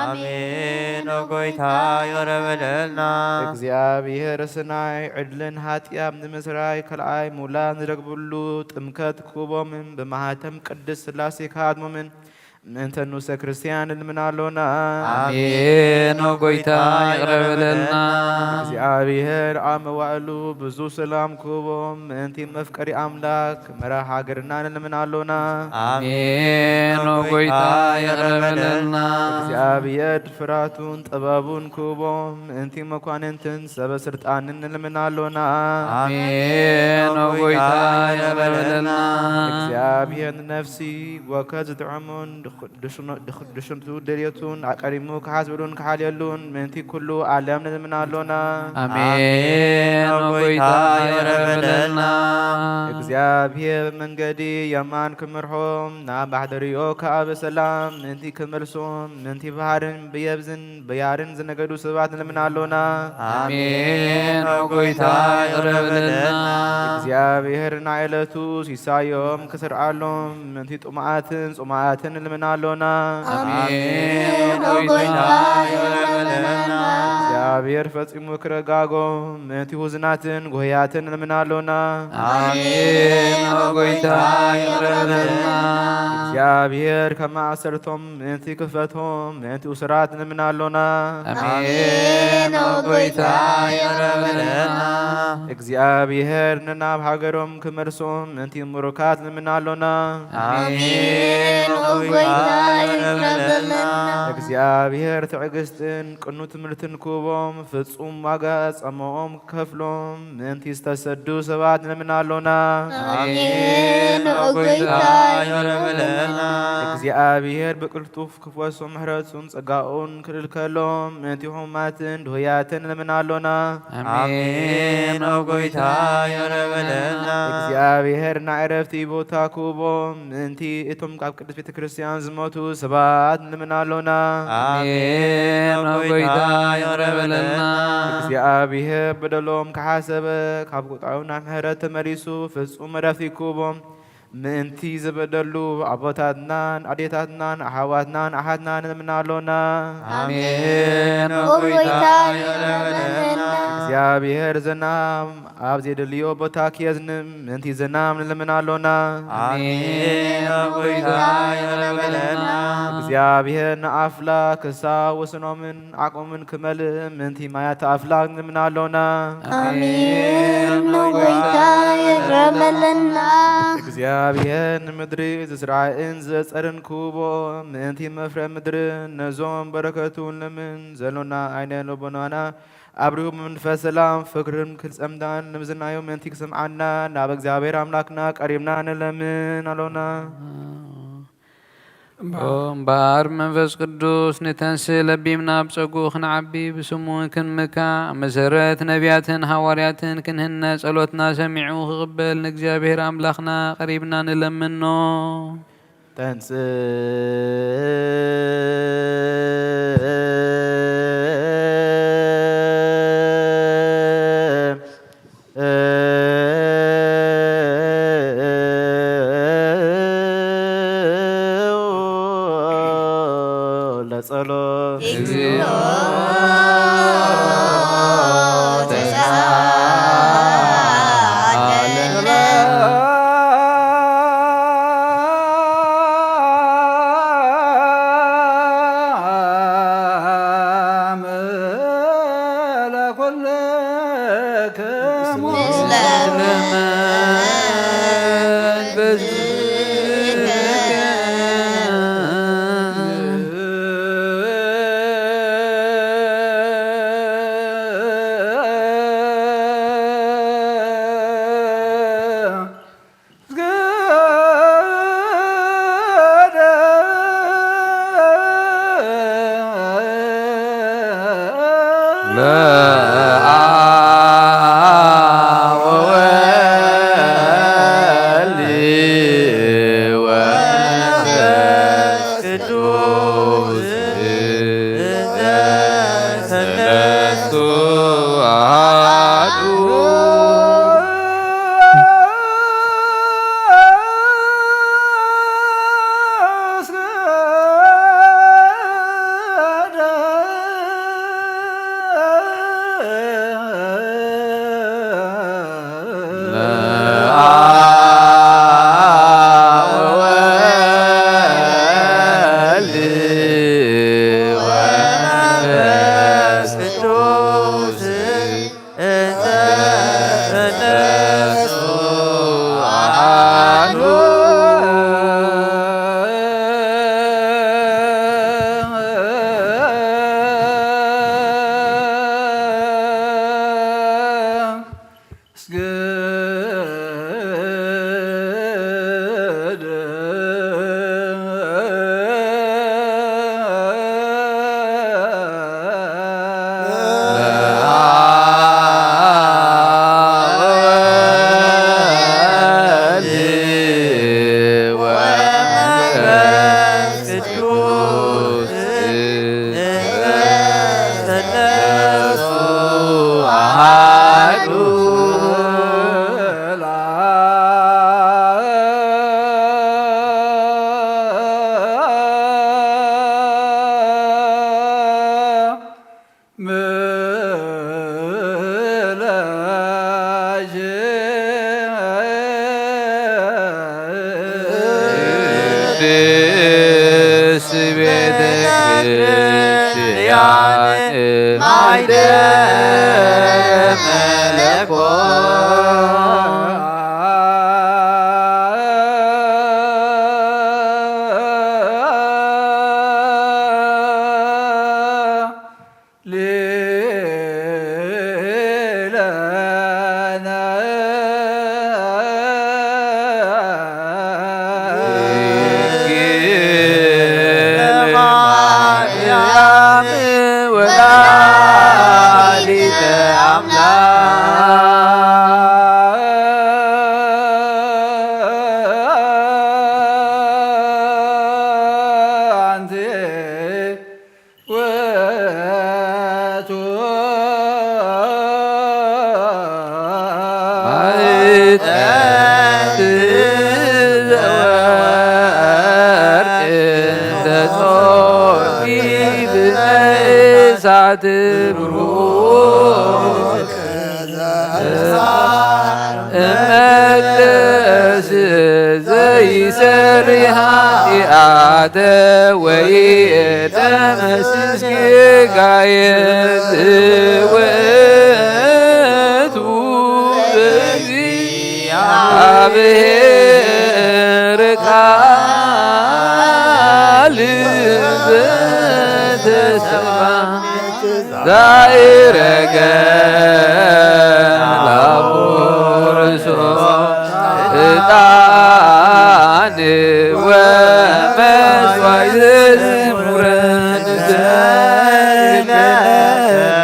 ኣሜን። ኦ ጎይታ ይቕረ በለልና። እግዚኣብሔር ስናይ ዕድልን ሃጢኣም ንምስራይ ካልኣይ ሙላ ዝረግብሉ ጥምከት ክህቦምን ብማህተም ቅድስት ስላሴ ክሃድሞምን ምእንተ ንኡሰ ክርስቲያን ንልምን ኣሎና። ኣሜን። ኦ ጎይታ ይቕረ በለልና። እግዚኣብሔር ኣብ መዋእሉ ብዙ ሰላም ክህቦም ምእንቲ መፍቀሪ ኣምላክ መራሕ ሃገርና ንልምን ኣሎና። ኣሜን። ኦ ጎይታ ይቕረ በለልና። እግዚኣብሔር ፍራቱን ጥበቡን ክህቦም ምእንቲ መኳንንትን ሰበ ስልጣንን ንልምን ኣሎና። ኣሜን። ኦ ጎይታ ይቕረ በለልና። እግዚኣብሔር ንነፍሲ ወከ ዝጥዕሙን ድሹምቱ ደልየቱን ኣቀዲሙ ክሓስብሉን ክሓልየሉን ምእንቲ ኩሉ ዓለም ንልምን ኣሎና። ኣሜን። ኦ ጎይታ ይቕረ በለልና። እግዚኣብሔር መንገዲ የማን ክምርሖም ናብ ማሕደሪኦ ከኣ ብሰላም ምእንቲ ክመልሶም ምእንቲ ባህርን ብየብዝን ብያርን ዝነገዱ ሰባት ንልምን ኣሎና። ኣሜን። ኦ ጎይታ ይቕረ በለልና። እግዚኣብሔር ናይ ዕለቱ ሲሳዮም ክስርዓሎም ምእንቲ ጥሙኣትን ጽሙኣትን ንልምን ኣሎና። ኣሜን። ኦ ጎይታ ይቕረ በለልና። እግዚኣብሔር ፈጺሙ ክረጋጎም ምእንቲ ውዝናትን ጉህያትን ንልምን ኣሎና። ኣሜን። ኦ ጎይታ ይቕረ በለልና። እግዚኣብሔር ከመ ኣሰርቶም ምእንቲ ክፈቶም ምእንቲ እሱራት ንልምን ኣሎና። ኣሜን። ኦ ጎይታ ይቕረ በለልና። እግዚኣብሔር ንናብ ሃገሮም ክመልሶም ምእንቲ ምሩካት ንልምን ኣሎና። ኣሜን። ኦ ጎይታ ይቕረ በለልና። እግዚኣብሔር ትዕግስትን ቅኑ ትምህርትን ክህቦም ፍጹም ዋጋ ጸመኦም ክከፍሎም ምእንቲ ዝተሰዱ ሰባት ንልምን ኣሎና። ኣሜን። ኦ ጎይታ ይቕረ በለልና። እግዚኣብሔር ብቅልጡፍ ክፈሶም ምሕረቱን ጸጋኡን ክልልከሎም ምእንቲ ሕሙማትን ድሁያትን ንልምን ኣሎና። ኣሜን። ኦ ጎይታ ይቕረ በለልና። እግዚኣብሔር ናይ ዕረፍቲ ቦታ ክህቦም ምእንቲ እቶም ካብ ቅድስት ቤተ ክርስቲያን ዝሞቱ ሰባት ንልምን ኣሎና። ኣሜን። ኦ ጎይታ ይቕረ በለልና። እግዚኣብሔር በደሎም ክሓሰበ ካብ ቁጣው ናብ ምሕረት ተመሊሱ ፍጹም ዕረፍቲ ክህቦም ምእንቲ ዝበደሉ ኣቦታትናን ኣዴታትናን ኣሓዋትናን ኣሓትናን ንልምን ኣሎና። ኣሜን። ኦ ኦ ጎይታ ይቕረ በለልና። እግዚኣብሔር ዝናም ኣብ ዘየድልዮ ቦታ ክየዝንም ምእንቲ ዝናም ንልምን ኣሎና። ኣሜን። ኦ ጎይታ ይቕረ በለልና። እግዚኣብሔር ንኣፍላ ክሳብ ወስኖምን ዓቕሞምን ክመልእ ምእንቲ ማያት ኣፍላክ ንልምን ኣሎና። ኣሜን። ኦ ጎይታ ይቕረ በለልና። እግዚኣብሔር ንምድሪ ዝስራዕን ዝጸርን ክህቦ ምእንቲ መፍረ ምድርን ነዞም በረከቱ ንለምን። ዘሎና ዓይነ ልቦናና ኣብሪሁ ብመንፈስ ሰላም ፍቅርን ክጸምዳን ንምዝናዮ ምእንቲ ክሰምዓና ናብ እግዚኣብሔር ኣምላክና ቀሪብና ንለምን ኣሎና። እምበኣር መንፈስ ቅዱስ ንተንስእ ለቢምና ብጸጉኡ ክንዓቢ ብስሙ ክንምካ መሰረት ነቢያትን ሃዋርያትን ክንህነ ጸሎትና ሰሚዑ ክቕበል ንእግዚኣብሔር ኣምላኽና ቀሪብና ንለምኖ። ተንስእ ለጸሎት። እግዚኦ ተሳሃለነ። ለአብ ወወልድ ወመንፈስ ቅዱስ እንተ ሰለስቱ አሐዱ። ቅድስት ቤተ ክርስቲያን ማይደረ መለኮት። እመለስ ዘይሰሪሃ ይኣተ ወይ ተመስስ ጌጋየ ዝወቱ እግዚአብሔር ዛይረገ ላቦርሶ ዕጣን ወመስዋዕት ዝሙረን ዘእለ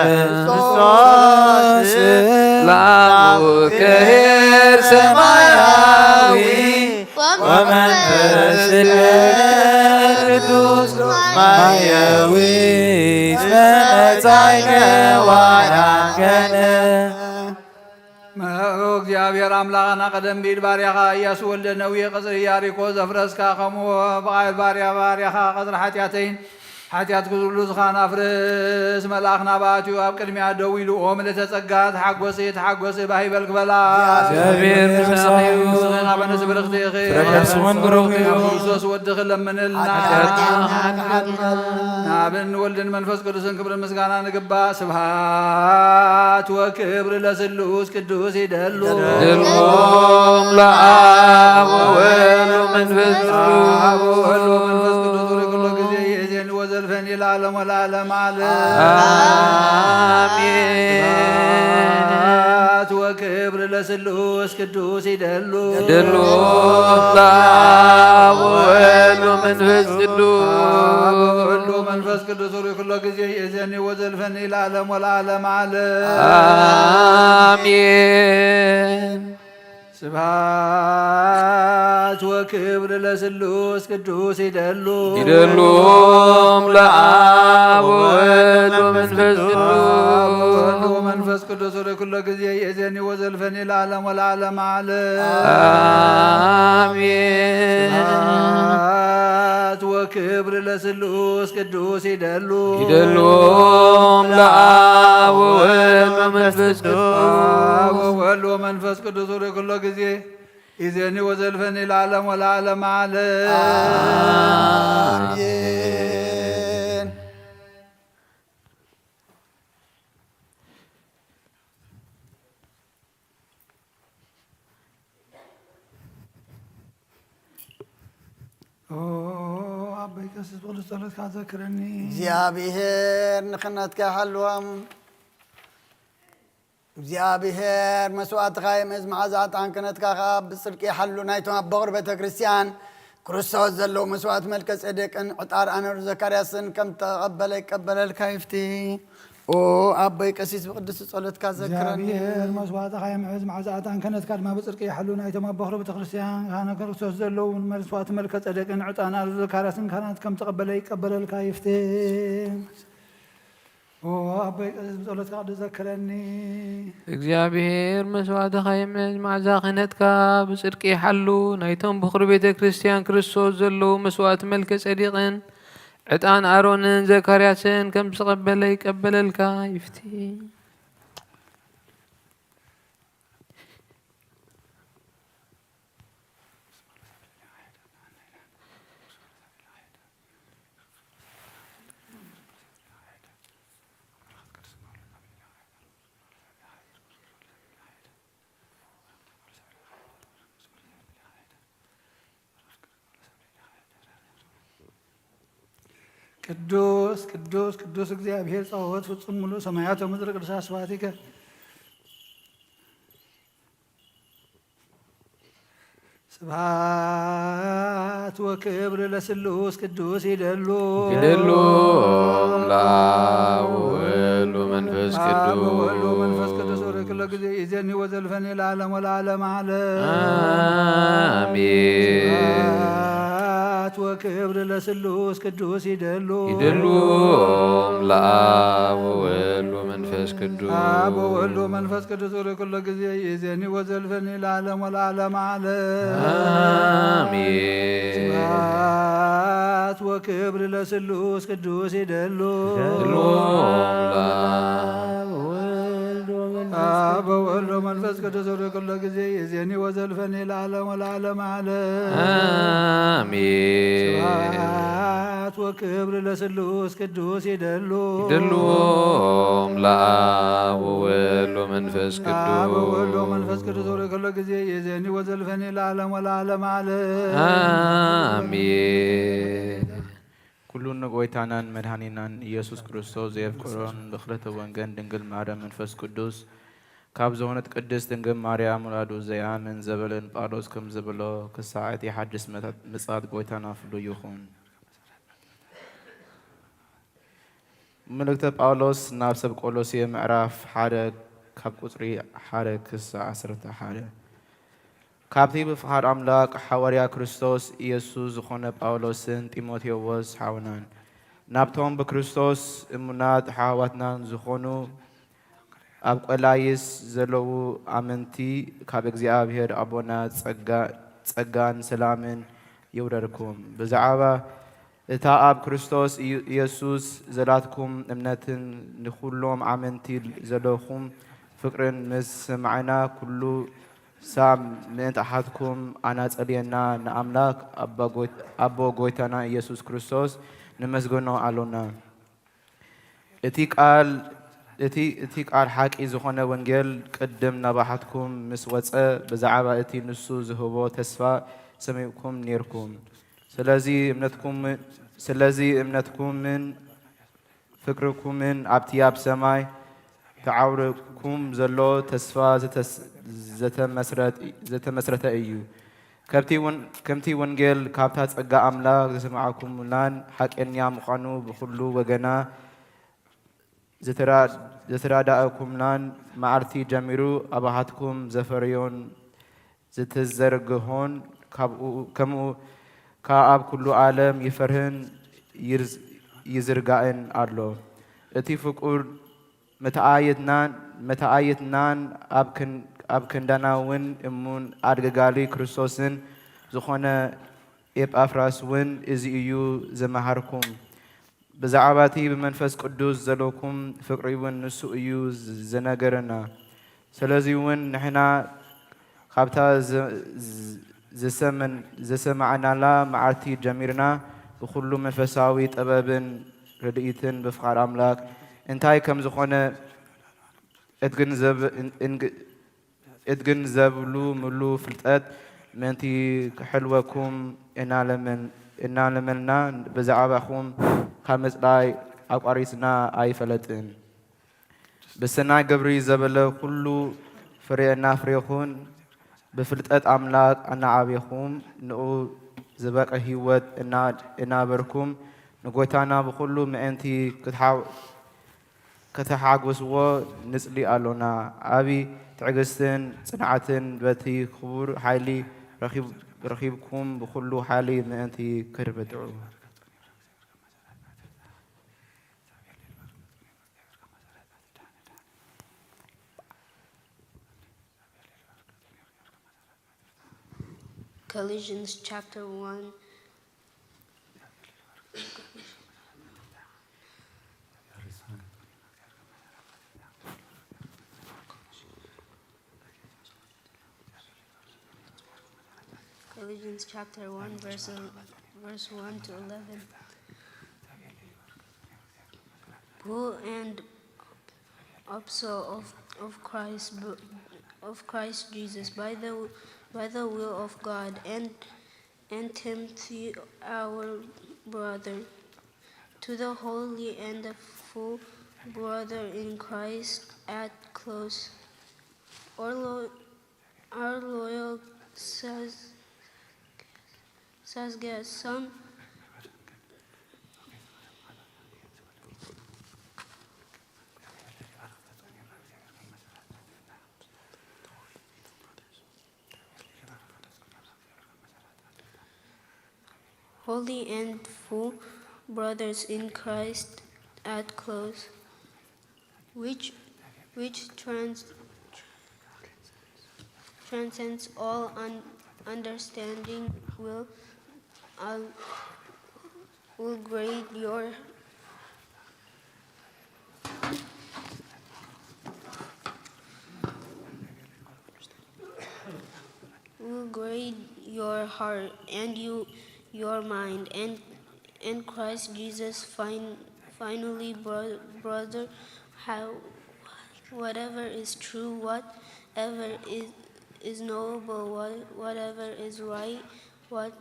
ክርስቶስ ላቡ ክሄር ሰማያዊ ወመንፈስ ቅዱስ ማየዊት መጻይነ ዋያገነ። መሮ እግዚኣብሔር ኣምላኽና ቀደም ብኢድ ባርያኻ ኢያሱ ወልደ ነዊ ቀጽሪ ኢያሪኮ ዘፍረስካ፣ ከምኡ ብቓል ባርያ ባርያኻ ቀጽሪ ሓጢኣተይን ሓጢኣት ኩሉ ዝኻን ኣፍርስ። መልኣኽ ናባእትኡ ኣብ ቅድሚያ ደው ኢሉ፣ ኦ ምልእተ ጸጋ፣ ተሓጎሲ፣ ተሓጎሲ፣ ባህ ይበልክ በላ። እግዚኣብሔር ምሳኺ እዩ። ንስኺ ኸኣ በነፍሲ ብርኽቲ ኢኺ። ፍረ ከርስኺ እውን ብሩኽ እዩ። ናብ ክርስቶስ ወድኺ ለምንልና። ሓጢኣትና ሓጢኣትና ናብን ወልድን መንፈስ ቅዱስን ክብርን ምስጋና ንግባእ። ስብሃት ወክብር ለስሉስ ቅዱስ ይደሉ። ድልዎም ለአብ ወወልድ ወመንፈስ ቅዱስ። አብ ወወልድ ወመንፈስ ቅዱስ ርግሎ ጊዜ ይእዜኒ ወዘልፈኒ ለዓለም ወለዓለም ዓለም። አሜን። ስብሐት ወክብር ለስሉስ ቅዱስ ይደሉ። ድልዎም ለአብ ወወልድ ወመንፈስ ቅዱስ። አብ ወወልድ ወመንፈስ ቅዱስ ርግሎ ጊዜ ይእዜኒ ወዘልፈኒ ለዓለም ወለዓለም ዓለም። አሜን። ስብሐት ወክብር ለስሉስ ቅዱስ ይደሉ። ይደሉም ለአብ ወወልድ ወመንፈስ ቅዱስ። አብ ወወልድ ወመንፈስ ቅዱስ ወደ ኩሎ ጊዜ ይእዜኒ ወዘልፈኒ ለዓለም ወለዓለም ዓለም። አሜን። ስብሐት ወክብር ለስሉስ ቅዱስ ይደሉ። ይደሉም ለአብ ወወልድ ወመንፈስ ቅዱስ። አብ ወወልድ ወመንፈስ ቅዱስ ወደ ኩሎ ጊዜ ይእዜኒ ወዘልፈኒ ለዓለም ወለዓለም ዓለም። አሜን። ኦ ኣቦይ ቀሲስ ብቅዱስ ጸሎትካ ዘክረኒ። እግዚኣብሔር ንክነትካ ይሓልዎም። እግዚኣብሔር መስዋዕትኻ የምእዝ፣ መዓዛ ዕጣን ክህነትካ ኸኣ ብጽድቂ ይሓሉ። ናይቶም ኣቦ ቁር ቤተ ክርስቲያን ክርስቶስ ዘለዉ መስዋዕት መልከ ጼዴቅን ዕጣን ኣሮን ዘካርያስን ከም ተቐበለ ይቀበለልካ ይፍቲ። ኦ ኣቦይ ቀሲስ ብቅዱስ ጸሎትካ ዘክረኒ። እግዚኣብሔር መስዋዕትኻ የምእዝ፣ መዓዛ ዕጣን ክህነትካ ድማ ብጽድቂ ይሓሉ። ናይቶም ኣቦ ቁር ቤተ ክርስቲያን ካህናት ክርስቶስ ዘለዉ መስዋዕት መልከ ጼዴቅን ዕጣን ኣሮን ዘካርያስን ካህናት ከም ተቐበለ ይቀበለልካ ይፍቲ። ኦ ኣቦይ ቀሲስ ብጸሎትካ ቅዱስ ዘክረኒ። እግዚኣብሔር መስዋዕትኻ የምእዝ፣ መዓዛ ክህነትካ ብጽድቂ ይሓሉ። ናይቶም ብኹር ቤተ ክርስቲያን ክርስቶስ ዘለዉ መስዋዕት መልከ ጼዴቅን ዕጣን ኣሮንን ዘካርያስን ከም ዝተቐበለ ይቀበለልካ ይፍቲ። ቅዱስ ቅዱስ ቅዱስ እግዚኣብሔር ጸባኦት ፍጹም ምሉእ ሰማያት ወምድር ቅዱሳት ስብሐቲከ። ስብሐት ወክብር ለስሉስ ቅዱስ ይደሉ። ይደሉ ለአብ ወወልድ ወመንፈስ አብ ወወልድ ወመንፈስ ቅዱስ። ቅዱስ ወደ ኩሎ ጊዜ ይእዜኒ ወዘልፈኒ ለዓለም ወለዓለም ዓለም። አሜን። ስብሐት ወክብር ለስሉስ ቅዱስ ይደሉ። ይደሉ ለአብ ወወልድ ወመንፈስ ቅዱስ። አብ ወወልድ ወመንፈስ ቅዱስ ወደ ኩሎ ጊዜ ይእዜኒ ወዘልፈኒ ለዓለም ወለዓለም ዓለም። አሜን። ስብሐት ወክብር ለስሉስ ቅዱስ ይደሉ። ይደሉ ለአብ ወወልድ ወመንፈስ አብ ወወልድ ወመንፈስ ቅዱስ ወደ ኩሎ ጊዜ ይእዜኒ ወዘልፈኒ ለዓለም ወለዓለም ዓለም። አሜን። ስብሐት ወክብር ለስሉስ ቅዱስ ይደሉ። ይደሉም ለአብ ወወልድ ወመንፈስ አብ ወወልድ ቅዱስ። ወመንፈስ ቅዱስ ወደ ኩሎ ጊዜ ይእዜኒ ወዘልፈኒ ለዓለም ወለዓለም ዓለም። አሜን። ኩሉ ንጎይታናን መድኃኒናን ኢየሱስ ክርስቶስ ዘየፍቅሮን ብኽልተ ወንገን ድንግል ማርያም መንፈስ ቅዱስ ካብ ዝኾነት ቅድስት ድንግል ማርያም ውላዱ ዘይኣምን ዘበለን ጳውሎስ ከም ዝብሎ ክሳዕ እቲ ሓድሽ መታት-፣ ምጽኣት ጎይታና ፍሉይ ይኹን። መልእክተ ጳውሎስ ናብ ሰብ ቆሎሴ ምዕራፍ ሓደ ካብ ቁጽሪ ሓደ ክሳዕ ዓሰርተ ሓደ። ካብቲ ብፍቓድ ኣምላኽ ሓዋርያ ክርስቶስ ኢየሱስ ዝኾነ ጳውሎስን ጢሞቴዎስ ሓውናን ናብቶም ብክርስቶስ እሙናት ኣሕዋትናን ዝኾኑ ኣብ ቆላይስ ዘለዉ ኣመንቲ ካብ እግዚኣብሔር ኣቦና ጸጋ-፣ ጸጋን ሰላምን ይውረድኩም። ብዛዕባ እታ ኣብ ክርስቶስ ኢዩ-፣ ኢየሱስ ዘላትኩም እምነትን ንኹሎም ኣመንቲ ዘለኹም ፍቕርን ምስ ሰማዕና፣ ኩሉ ሳብ ምእንታሓትኩም ኣናጸልየና ንኣምላኽ ኣባ ጎይ-፣ ኣቦ ጎይታና ኢየሱስ ክርስቶስ ንመስገኖ ኣሎና። እቲ ቃል፣ እቲ፣ እቲ ቃል ሓቂ ዝኾነ ወንጌል ቅድም ናባሓትኩም ምስ ወጸ፣ ብዛዕባ እቲ ንሱ ዝህቦ ተስፋ ሰሚዕኩም ኔርኩም። ስለዚ እምነትኩም፣ ስለዚ እምነትኩምን ፍቅርኩምን ኣብቲ ኣብ ሰማይ ተዓውርኩም ዘሎ ተስፋ ዘተስ-፣ ዘተመስረት-፣ ዘተመስረተ እዩ። ከምቲ ወን-፣ ከምቲ ወንጌል ካብታ ጸጋ ኣምላኽ ዝሰማዕኩምናን ሓቀኛ ምዃኑ ብኹሉ ወገና ዘተራ-፣ ዘተራዳእኩምናን መዓልቲ ጀሚሩ ኣባኻትኩም ዘፈረዮን ዝተዘርግሆን ካብኡ፣ ከምኡ ከኣ ኣብ ኩሉ ዓለም ይፈርህን ይርዝ-፣ ይዝርጋእን ኣሎ። እቲ ፍቁር መተኣየትናን፣ መተኣየትናን ኣብ ክን-፣ ኣብ ክንዳና እውን እሙን ኣገልጋሊ ክርስቶስን ዝኾነ ኤጳፍራስ እውን እዚ እዩ ዘመሃርኩም። ብዛዕባ እቲ ብመንፈስ ቅዱስ ዘለኩም ፍቅሪ እውን ንሱ እዩ ዝነገረና። ስለዚ እውን ንሕና ካብታ ዘ-፣ ዘሰመን-፣ ዘሰማዕናላ መዓልቲ ጀሚርና ብኹሉ መንፈሳዊ ጥበብን ርድኢትን ብፍቓድ ኣምላኽ እንታይ ከም ዝኾነ እትግንዘብ-፣ እን-፣ እንግ-፣ እትግንዘብሉ ምሉ ፍልጠት ምእንቲ ክሕልወኩም እናለመን-፣ እናለመንና ብዛዕባኹም ካብ ምጽላይ ኣቋሪጽና ኣይፈለጥን። ብሰናይ ግብሪ ዘበለ ኩሉ ፍሬ እናፍሬኹን ብፍልጠት ኣምላኽ እናዓቤኹም ንኡ ዝበቐ ህይወት እና-፣ እናበርኩም ንጎይታና ብኹሉ ምእንቲ ክትሓ-፣ ከተሓጉስዎ ንጽሊ ኣሎና። ዓቢ ትዕግስትን ጽንዓትን በቲ ክቡር ሓይሊ ረኺብ-፣ ረኺብኩም ብኹሉ ሓይሊ ምእንቲ ክትብርትዑ። Colossians chapter one. Colossians chapter one, verse, verse one to eleven. Paul and apostle of, of Christ, of Christ Jesus, by the, by the will of God, and, and Timothy, our brother, to the holy and the full brother in Christ at close. Our Lord, our loyal says, says get some holy and full brothers in Christ at close, which, which trans-, transcends all un-, understanding, will, uh, will grade your will grade your heart and you, your mind, and, and Christ Jesus. Fin-, finally, bro-, brother, how, whatever is true, whatever is, is noble, what, whatever is right, what,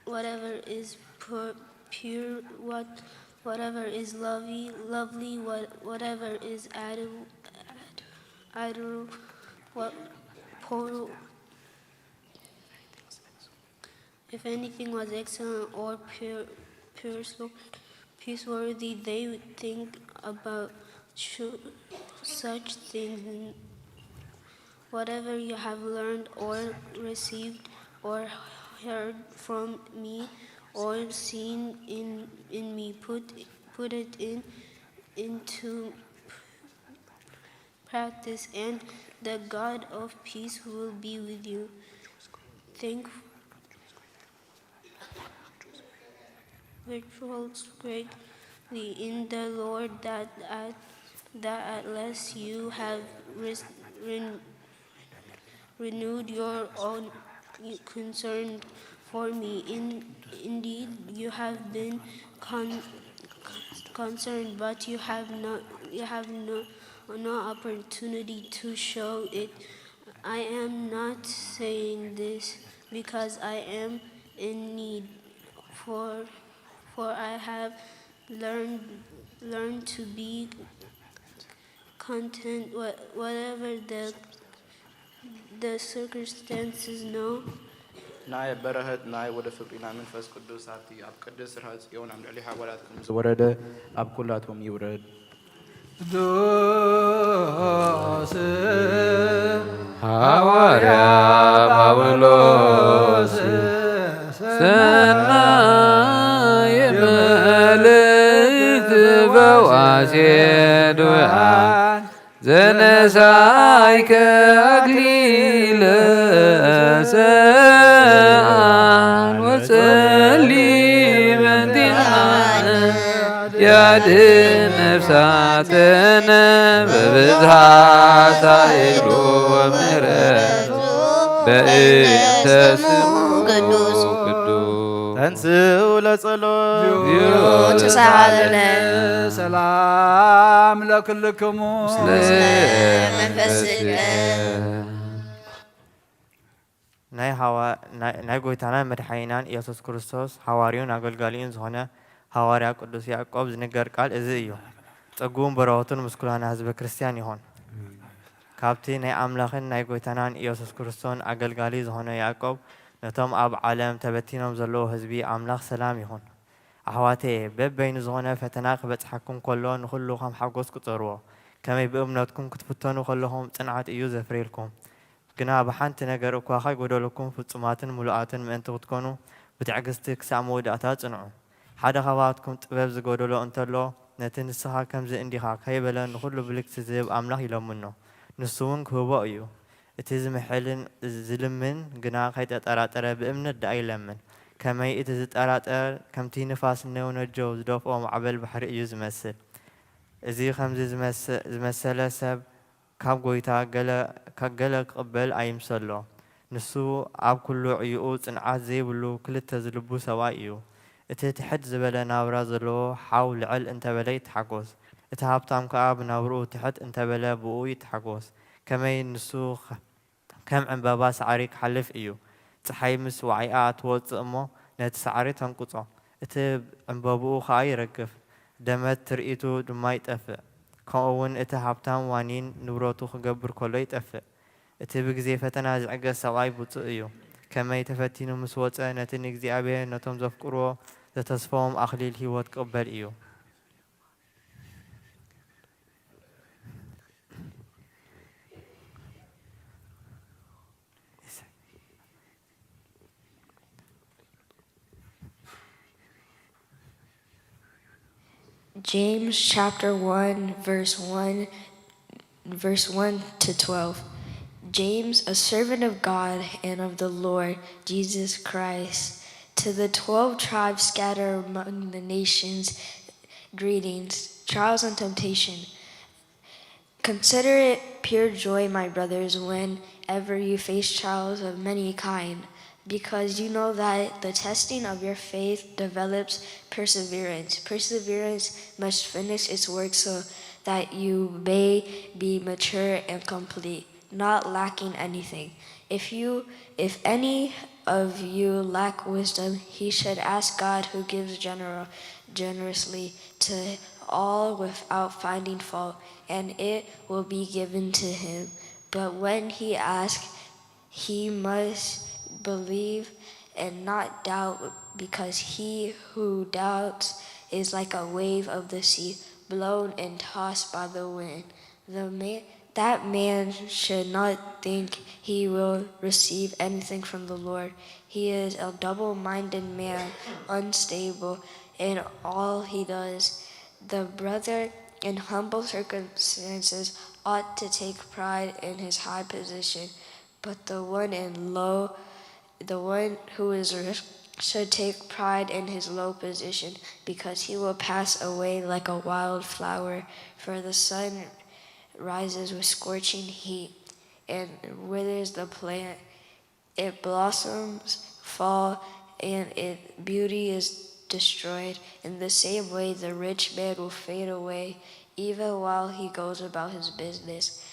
whatever is pure, pure, what, whatever is lovely, lovely, what, whatever is ador-, ador-, what, pure, if anything was excellent or pure, pure, so praiseworthy, they would think about su-, such things. Whatever you have learned or received or heard from me or seen in, in me, put, put it in, into practice, and the God of peace will be with you. Thank, rejoice greatly in the Lord that at, that at last you have res-, ren-, renewed your own concern for me. In, indeed, you have been con-, concerned, but you have not, you have no, no opportunity to show it. I am not saying this because I am in need, for, for I have learned, learned to be content, wha-, whatever the, the circumstances. No. ናይ በረኸት ናይ ወደ ፍቅሪ ናይ መንፈስ ቅዱስ ኣብቲ ኣብ ቅድስት ርሃ ጽዮን ኣብ ልዕሊ ሓዋርያትኩም ዝወረደ ኣብ ኩላቶም ይውረድ። ቅዱስ ሃዋርያ ጳውሎስ ሰናይ መልእክት ፈዋሴ ድውያን ዘነሳይከ ኣክሊለ ሰኣን ወጸሊ በንቲኣነ ያድን ነፍሳተነ በብዝሃ ሳይሉ ምሕረቱ በእንተ ስሙ ቅዱስ ተንስኡ ለጸሎት ተሳሃለነ ሰላም ለክልክሙ መንፈስከ ናይ ጎይታናን መድሓኒናን ኢየሱስ ክርስቶስ ሓዋርዩን ኣገልጋሊኡን ዝኾነ ሃዋርያ ቅዱስ ያዕቆብ ዝንገር ቃል እዚ እዩ። ጸግኡን በረኸቱን ምስ ኩላና ህዝበ ክርስትያን ይኹን። ካብቲ ናይ ኣምላኽን ናይ ጎይታናን ኢየሱስ ክርስቶን ኣገልጋሊ ዝኾነ ያዕቆብ ነቶም ኣብ ዓለም ተበቲኖም ዘለዉ ህዝቢ ኣምላኽ ሰላም ይኹን። ኣሕዋተየ፣ በበይኑ ዝኾነ ፈተና ክበጽሓኩም ከሎ ንኹሉ ከም ሓጎስ ቁጸርዎ። ከመይ ብእምነትኩም ክትፍተኑ ከለኹም ጽንዓት እዩ ዘፍርየልኩም። ግና ብሓንቲ ነገር እኳ ከይጎደለኩም ፍጹማትን ምሉኣትን ምእንቲ ክትኮኑ ብትዕግስቲ ክሳዕ መወዳእታ ጽንዑ። ሓደ ካባትኩም ጥበብ ዝጎደሎ እንተሎ ነቲ ንስኻ ከምዚ እንዲኻ ከይበለ ንኹሉ ብልግሲ ዝህብ ኣምላኽ ይለምኖ፣ ንሱ እውን ክህቦ እዩ። እቲ ዝምሕልን ዝልምን ግና ከይተጠራጠረ ብእምነት ደኣ ይለምን። ከመይ እቲ ዝጠራጠር ከምቲ ንፋስ ነውነጀው ዝደፍኦ ማዕበል ባሕሪ እዩ ዝመስል። እዚ ከምዚ ዝመሰለ ሰብ ካብ ጐይታ ገለ ክቕበል ኣይምሰሎ። ንሱ ኣብ ኵሉ ዕዮኡ ጽንዓት ዘይብሉ ክልተ ዝልቡ ሰብኣይ እዩ። እቲ ትሕት ዝበለ ናብራ ዘለዎ ሓው ልዕል እንተ በለ ይተሓጐስ፣ እቲ ሃብታም ከኣ ብናብርኡ ትሕት እንተ በለ ብእኡ ይተሓጐስ። ከመይ ንሱ ከም ዕምባባ ሳዕሪ ክሓልፍ እዩ። ጸሓይ ምስ ዋዒኣ ትወጽእ እሞ ነቲ ሳዕሪ ተንቅጾ፣ እቲ ዕምባባኡ ኸኣ ይረግፍ፣ ደመት ትርኢቱ ድማ ይጠፍእ። ከምኡ እውን እቲ ሃብታም ዋኒን ንብረቱ ክገብር ከሎ ይጠፍእ። እቲ ብግዜ ፈተና ዝዕገስ ሰብኣይ ብጹእ እዩ። ከመይ ተፈቲኑ ምስ ወጸ ነቲ ንእግዚኣብሔር ነቶም ዘፍቅርዎ ዘተስፈዎም ኣኽሊል ህይወት ክቕበል እዩ። James chapter one, verse one, verse one to twelve. James, a servant of God and of the Lord Jesus Christ, to the twelve tribes scattered among the nations, greetings, trials and temptation. Consider it pure joy, my brothers, whenever you face trials of many kind, because you know that the testing of your faith develops perseverance. Perseverance must finish its work so that you may be mature and complete, not lacking anything. If you, if any of you lack wisdom, he should ask God, who gives general, generously to all without finding fault, and it will be given to him. But when he asks, he must believe and not doubt, because he who doubts is like a wave of the sea, blown and tossed by the wind. The man, that man should not think he will receive anything from the Lord. He is a double-minded man, unstable in all he does. The brother in humble circumstances ought to take pride in his high position, but the one in low, the one who is rich, should take pride in his low position, because he will pass away like a wild flower. For the sun rises with scorching heat and withers the plant. It blossoms, fall, and its beauty is destroyed. In the same way, the rich man will fade away even while he goes about his business.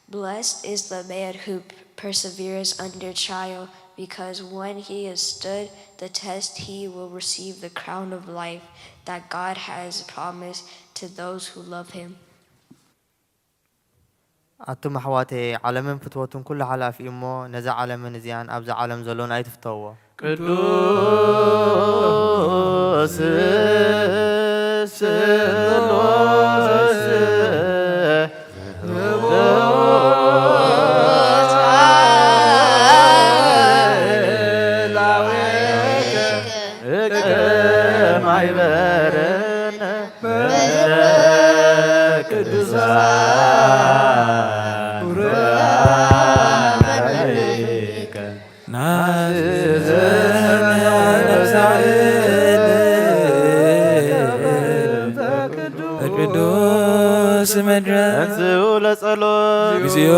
Blessed is the man who perseveres under trial, because when he has stood the test, he will receive the crown of life that God has promised to those who love him. ኣቱም ኣሕዋተየ፣ ዓለምን ፍትወቱን ኩሉ ሓላፊ እዩ እሞ፣ ነዛ ዓለምን እዚኣን ኣብዛ ዓለም ዘሎን ኣይትፍተውዎ። ቅዱስ ስሉስ ቅዱስ መድረክ ለጸሎት እግዚኦ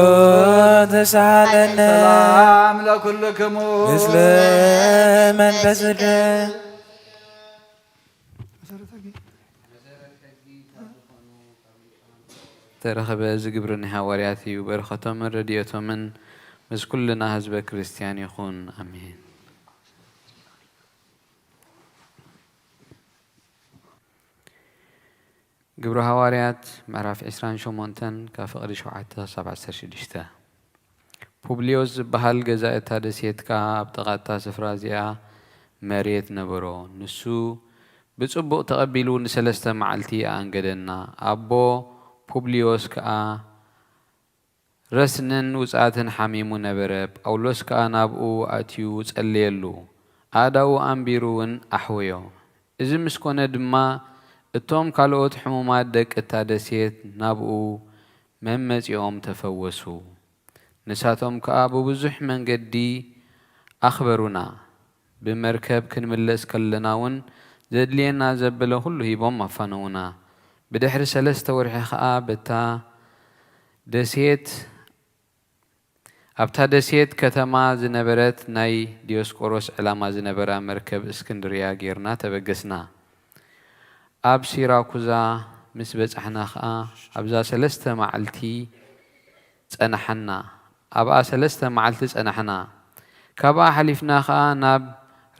ተሳሃለነ ሰላም ለኩልክሙ ምስለ መንፈስ ቅዱስ። ተረኸበ። እዚ ግብሪ ናይ ሃዋርያት እዩ። በረኸቶምን ረድኤቶምን ምስ ኩልና ህዝበ ክርስትያን ይኹን። ኣሜን። ግብሪ ሃዋርያት ምዕራፍ ዕስራን ሸሞንተን ካብ ፍቕዲ ሸውዓተ ክሳብ ዓሰርተ ሽዱሽተ። ፑብልዮስ ዝበሃል ገዛኢ እታ ደሴት ከኣ ኣብ ጥቓ እታ ስፍራ እዚኣ መሬት ነበሮ። ንሱ ብጽቡቕ ተቐቢሉ ንሰለስተ መዓልቲ ኣኣንገደና። ኣቦ ፑብልዮስ ከኣ ረስንን ውጽኣትን ሓሚሙ ነበረ። ጳውሎስ ከኣ ናብኡ ኣእትዩ ጸለየሉ። ኣእዳዉ ኣንቢሩ እውን ኣሕወዮ። እዚ ምስ ኮነ ድማ እቶም ካልኦት ሕሙማት ደቂ እታ ደሴት ናብኡ መመጺኦም ተፈወሱ። ንሳቶም ከኣ ብብዙሕ መንገዲ ኣኽበሩና። ብመርከብ ክንምለስ ከለና እውን ዘድልየና ዘበለ ኩሉ ሂቦም ኣፋነዉና። ብድሕሪ ሰለስተ ወርሒ ኸኣ በታ ደሴት ኣብታ ደሴት ከተማ ዝነበረት ናይ ዲዮስቆሮስ ዕላማ ዝነበራ መርከብ እስክንድርያ ጌርና ተበገስና። ኣብ ሲራኩዛ ምስ በጻሕና ኸኣ ኣብዛ ሰለስተ መዓልቲ ጸናሓና ኣብኣ ሰለስተ መዓልቲ ጸናሕና። ካብኣ ሓሊፍና ኸኣ ናብ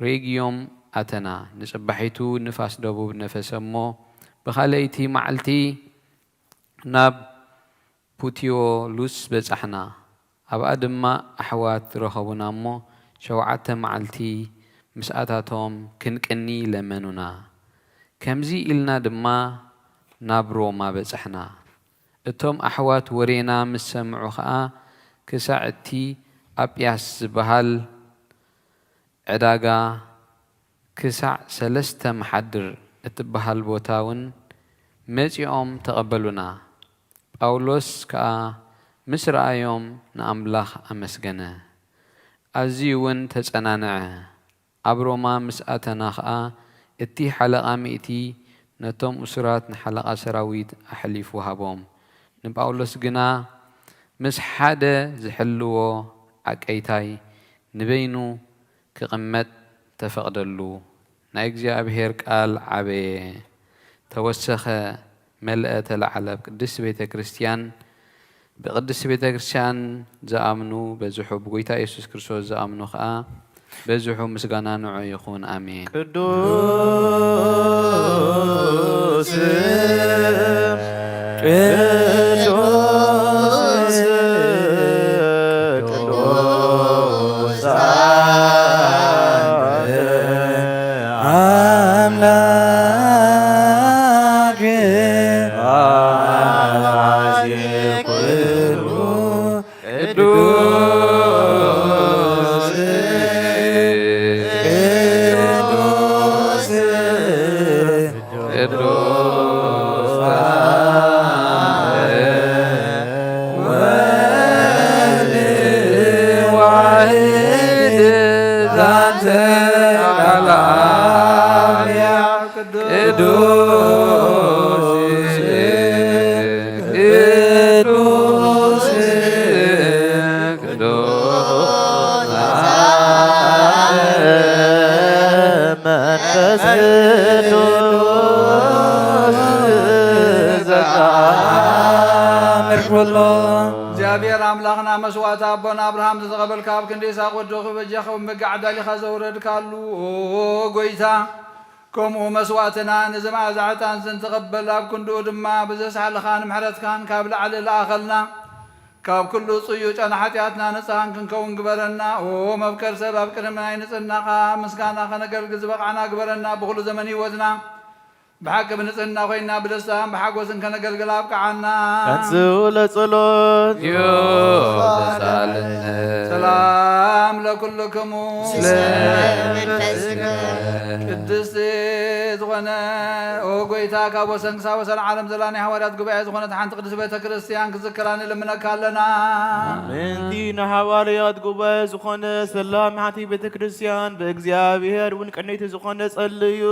ሬግዮም ኣተና። ንጽባሒቱ ንፋስ ደቡብ ነፈሰ እሞ ብኻልኣይቲ መዓልቲ ናብ ፑቲዮሉስ በጻሕና። ኣብኣ ድማ ኣሕዋት ረኸቡና እሞ ሸውዓተ መዓልቲ ምስኣታቶም ክንቅኒ ለመኑና። ከምዚ ኢልና ድማ ናብ ሮማ በጻሕና። እቶም ኣሕዋት ወሬና ምስ ሰምዑ ኸኣ ክሳዕ እቲ ኣጵያስ ዝበሃል ዕዳጋ ክሳዕ ሰለስተ መሓድር እትበሃል ቦታ እውን መጺኦም ተቐበሉና። ጳውሎስ ከኣ ምስ ረኣዮም ንኣምላኽ ኣመስገነ። ኣዝዩ እውን ተጸናንዐ። ኣብ ሮማ ምስ ኣተና ኸኣ እቲ ሓለቓ ሚእቲ ነቶም እሱራት ንሓለቓ ሰራዊት ኣሕሊፉ ሃቦም። ንጳውሎስ ግና ምስ ሓደ ዝሕልዎ ዓቀይታይ ንበይኑ ክቕመጥ ተፈቕደሉ። ናይ እግዚኣብሔር ቃል ዓበየ፣ ተወሰኸ፣ መልአ፣ ተላዕለ። ኣብ ቅድስቲ ቤተ ክርስቲያን ብቅድስቲ ቤተ ክርስቲያን ዝኣምኑ በዝሑ፣ ብጎይታ ኢየሱስ ክርስቶስ ዝኣምኑ ኸኣ በዝሑ። ምስጋና ንዑ ይኹን። ኣሜን። ቅዱስ ቅዱስ ቅዱስ አምላክ አዜ ኩሉ ቅዱስ ቅዱስ ቅዱስ አብ ወልድ ዋሕድ ዛንተ ቃል አብ ቅዱስ ቅዱስ ቅዱስ መንፈስ ቅዱስ ዘተአምር ኩሎ። እግዚኣብሔር ኣምላኽና መስዋእቲ ኣቦና ኣብርሃም ዝተቐበልካ ኣብ ክንዲ ይስሐቅ ወድኹ በጃኻ ብምግዕ ኣዳሊኻ ዘውረድካሉ ኦ ጎይታ፣ ከምኡ መስዋእትና ነዚ መኣዛ ዕጣን እዚ እንትቐበል ኣብ ክንድኡ ድማ ብዘስሓልኻን ምሕረትካን ካብ ላዕሊ ለኣኸልና። ካብ ኩሉ ጽዩጫን ሓጢኣትና ንጽሃን ክንከውን ግበረና። ኦ መፍቀር ሰብ ኣብ ቅድሚ ናይ ንጽህናኻ ምስጋና ከነገልግል ዝበቕዓና ግበረና። ብኹሉ ዘመን ህይወትና ብሓቂ ብንጽህና ኮይና ብደስታን ብሓጎስን ከነገልግል ኣብቅዓና። ተንስኡ ለጸሎት ዮ ተሳለነ ሰላም ለኩልክሙ መንፈስከ ቅድስቲ ዝኾነ ኦ ጎይታ ካብ ወሰን ክሳብ ወሰን ዓለም ዘላ ናይ ሃዋርያት ጉባኤ ዝኾነት ሓንቲ ቅድስቲ ቤተ ክርስቲያን ክትዝክራ ንልምነካ ኣለና። ምእንቲ ንሃዋርያት ጉባኤ ዝኾነ ሰላም ሓንቲ ቤተ ክርስቲያን ብእግዚኣብሔር እውን ቅንይቲ ዝኾነ ጸልዩ።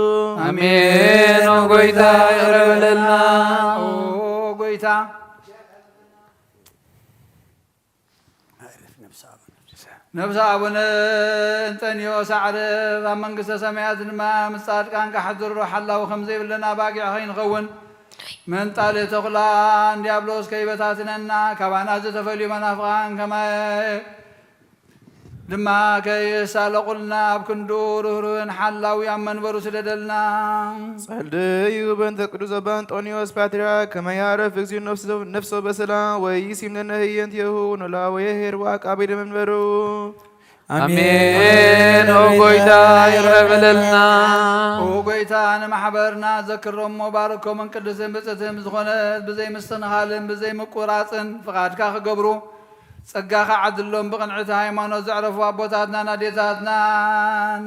ኣሜን። ኦ ጎይታ ይቕረ በለልና። ኦ ጎይታ ነብሲ ኣቡነ እንጠንዮስ ኣዕርፍ ኣብ መንግስተ ሰማያት ድማ ምስ ጻድቃን ካሕድሮ ሓላዊ ከም ዘይብለና ባጊዕ ከይንኸውን ምንጣል ተኹላ እንዲያብሎስ ከይበታትነና ካባና ዝተፈልዩ መናፍቓን ከማይ ድማ ከየሳለቑልና ኣብ ክንዱ ርህሩህን ሓላዊ ኣብ መንበሩ ስደደልና። ጸልዩ በእንተ ቅዱስ ኣባ እንጦንዮስ ፓትርያርክ ከመ ያዕርፍ እግዚኡ ነፍሶ በሰላም ወይሲምነነ ህየንቲሁ ኖላዊ ኄር ወአቃቢ ለመንበሩ። ኣሜን። ኦ ጎይታ ይቕረ በለልና። ኦ ጎይታ ንማሕበርና ዘክሮሞ ባርኮምን ቅድስን ብጽትን ዝኾነት ብዘይ ምስትንኻልን ብዘይ ምቁራጽን ፍቓድካ ክገብሩ ጸጋኻ ዓድሎም። ብቕንዕቲ ሃይማኖት ዘዕረፉ ኣቦታትናን ኣዴታትናን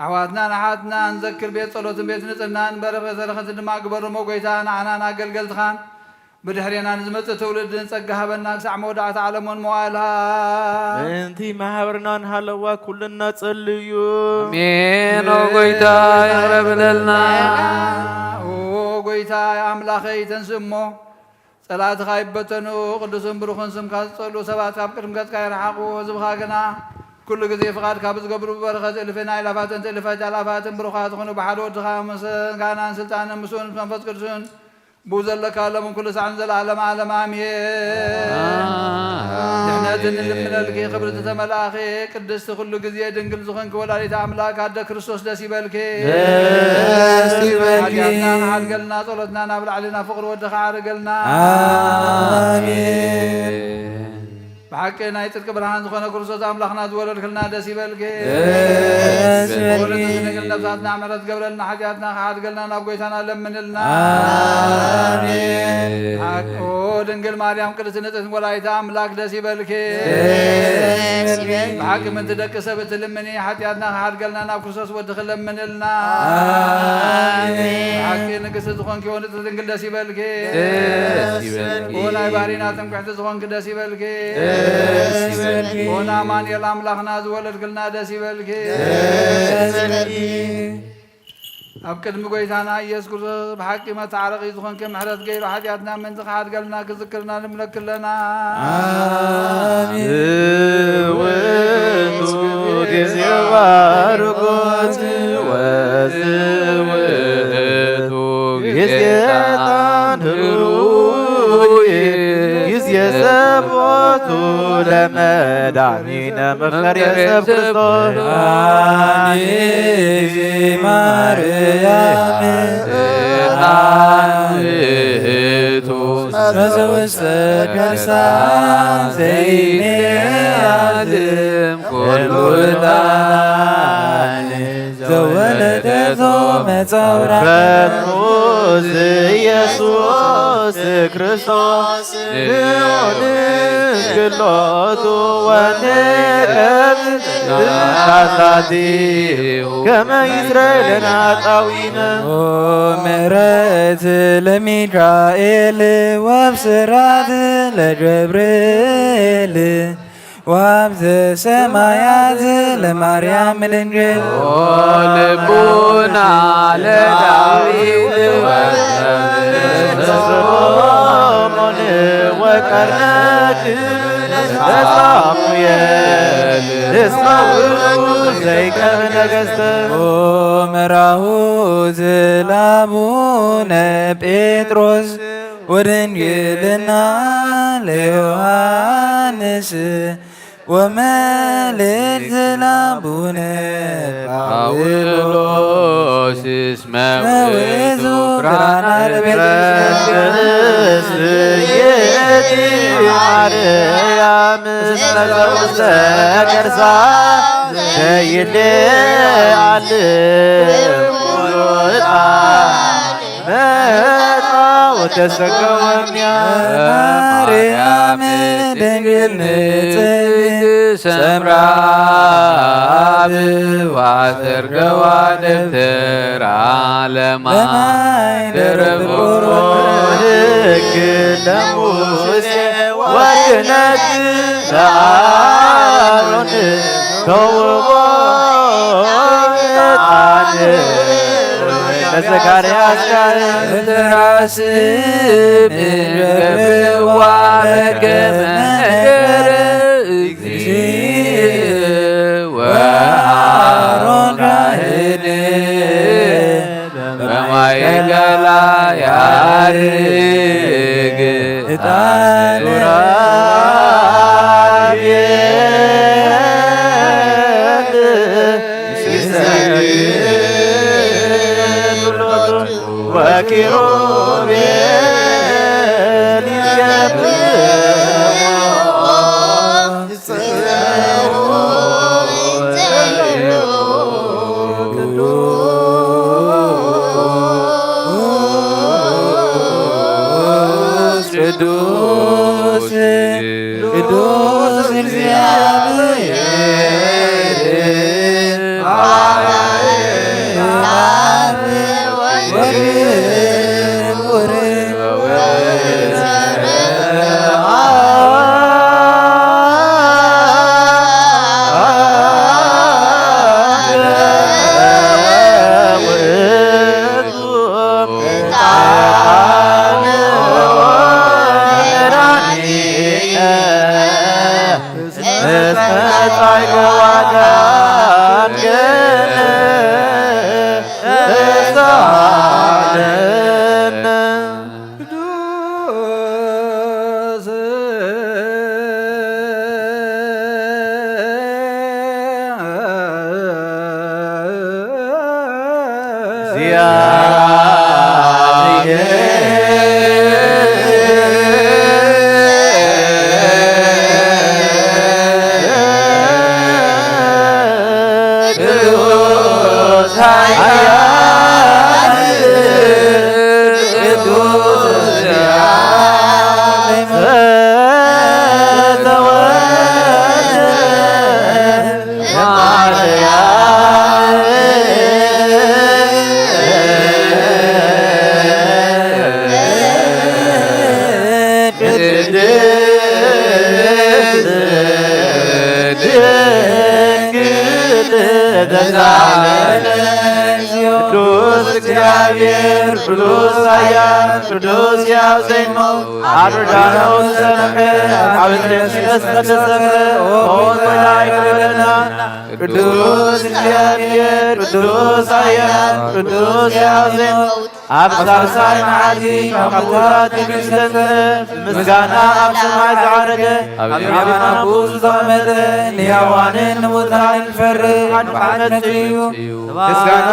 ኣሕዋትናን ኣሓትናን ዘክር። ቤት ጸሎትን ቤት ንጽህናን በረኸት በረኸት ድማ ግበሮሞ ጎይታ ንዓናን ኣገልገልትኻን ብድሕሬና ንዝመጽእ ትውልድን ጸጋ ሃበና ክሳዕ መወዳእታ ዓለሙን መዋእልሃ። ምእንቲ ማሕበርና ንሃለዋ ኩልና ጸልዩ። ኣሜን። ኦ ጎይታ ይቕረ በለልና። ኦ ጎይታ ኣምላኸይ ተንስእ እሞ ጸላእትኻ ይበተኑ። ቅዱስን ብሩኽን ስምካ ዝጸልኡ ሰባት ካብ ቅድሚ ገጽካ ይርሓቑ። ህዝብኻ ግና ኩሉ ግዜ ፍቓድካ ብዝገብሩ ብበረኸት እልፍን ኣእላፋትን ትእልፋት ኣእላፋትን ብሩኻት ይኹኑ። ብሓደ ወድኻ ምስጋናን ስልጣንን ምስኡን መንፈስ ቅዱስን ብኡ ዘለካ ሎምን ኩሉ ሳዕን ዘለዓለም ዓለም ኣሜን። ድሕነትን ንልምነልኪ ክብሪ ዝተመልኣኺ ቅድስቲ ኩሉ ግዜ ድንግል ዝኾንኪ ወላዲተ ኣምላክ ኣደ ክርስቶስ ደስ ይበልኪ። ደስ ይበልኪ። ሓጢኣትና ክሓድገልና ጸሎትና ናብ ላዕሊ ናብ ፍቕሪ ወድኻ ዓርገልና። ኣሜን። ብሓቂ ናይ ጽድቂ ብርሃን ዝኾነ ክርስቶስ ኣምላኽና ዝወለድክልና ደስ ይበልኪ። ደስ ይበልኪ። ወለደቲ ድንግል ነብሳትና ምሕረት ገብረልና ሓጢኣትና ክሓድገልና ናብ ጎይታና ለምንልና። ኣሜን። ብሓቂ ኦ ድንግል ማርያም ቅድስቲ ንጽሕቲ ወላዲተ ኣምላክ ደስ ይበልኪ። ደስ ይበልኪ። ብሓቂ ምንቲ ደቂ ሰብ እትልምኒ ሓጢኣትና ክሓድገልና ናብ ክርስቶስ ወድኺ ለምንልና። ኣሜን። ብሓቂ ንግስቲ ዝኾንኪ ወንጽሕቲ ድንግል ደስ ይበልኪ። ደስ ይበልኪ። ኦ ናይ ባህሪና ትምክሕቲ ዝኾንኪ ደስ ይበልኪ። ደስ ይበልኪ። ኦ ንኣማኑኤል ኣምላኽና ዝወለድክልና ደስ ይበልኪ። ደስ ይበልኪ። ኣብ ቅድሚ ጎይታና ኢየሱስ ክርስቶስ ብሓቂ መተዓረቒ ዝኾንኪ ምሕረት ገይሩ ሓጢኣትና ምእንቲ ክሓድገልና ክዝክርና ንምለኪ ኣለና። ኣሜን። ውእቱ ጊዜ ባርኮት ወዝውእቱ ጊዜ ለመድኃኒነ መፍቀሬ ሰብ ክርስቶስ። አሜን። ማርያም ሕቱ ዘውስተ ከርሳ ዘይኔ ዓለም ኩሉ ዕጣን ዘወለደቶ መጻውራ ፈኩስ ኢየሱስ ክርስቶስ ንዑ ንስግድ ሎቱ ወንቀብ ትእዛዛቲሁ ከመ ይስረይ ለነ ኃጣውኢነ። ኦ ምሕረት ለሚካኤል ወብስራት ለገብርኤል ወሀብተ ሰማያት ለማርያም ድንግል። ኦ ልቡና ለዳዊት ወሰሎሞን ወቀርነ ለሳሙኤል እስመ ውእቱ ዘይቀርብ ነገሥተ። ኦ መራሁ ዘላቡነ ጴጥሮስ ወድንግልና ለዮሐንስ ወመልእክት ላቡነ ጳውሎስ እስመ ውእቱ ብርሃነ ለቤተ ክርስቲያን። ቅድስት ይእቲ ማርያም እስመ ዘውስተ ከርሳ ዘይሌ ዓለም ኩሉ ዕጣን መጣ ወተሰገወ እምኔሃ። ማርያም ድንግል ንጽሕት ሰምራ አብ ዋተርገዋ ደብተራ ለማይ ደረቦ ሕግ ለሙሴ ወክህነት ለአሮን ተውቦ ዕጣን ለዘካርያስ ካህን። ትራስ ብንገብዋ በከመ ነገረ እግዚእ ወአሮን ካህን በማእከላ ያርግ ዕጣን። ሱራፌል ሲሰግዱ ሎቱ ወኪሩቤል ይሴብሕዎ። ቅዱስ ቅዱስ ቅዱስ እግዚአብሔር አብ ወወልድ ቅዱስ እግዚአብሔር ቅዱስ ኃያል ቅዱስ ሕያው ዘይመውት አርዳኖ ሰምሐ አብትረሲለስ ተሰብረ ኦን ወላይ ቅዱስ እግዚአብሔር ቅዱስ ኃያል ቅዱስ ሕያው ዘይመውት ኣብ ሳልሳይ መዓልቲ ካብ ምውታት ተንስኡ፣ ምስጋና ኣብ ሰማይ ዝዓረገ፣ ኣብ የማን ኣቦኡ ዝተቐመጠ፣ ንሕያዋንን ንሙታንን ዝፈርድ ሓደ መሲሑ እዩ። ምስጋና፣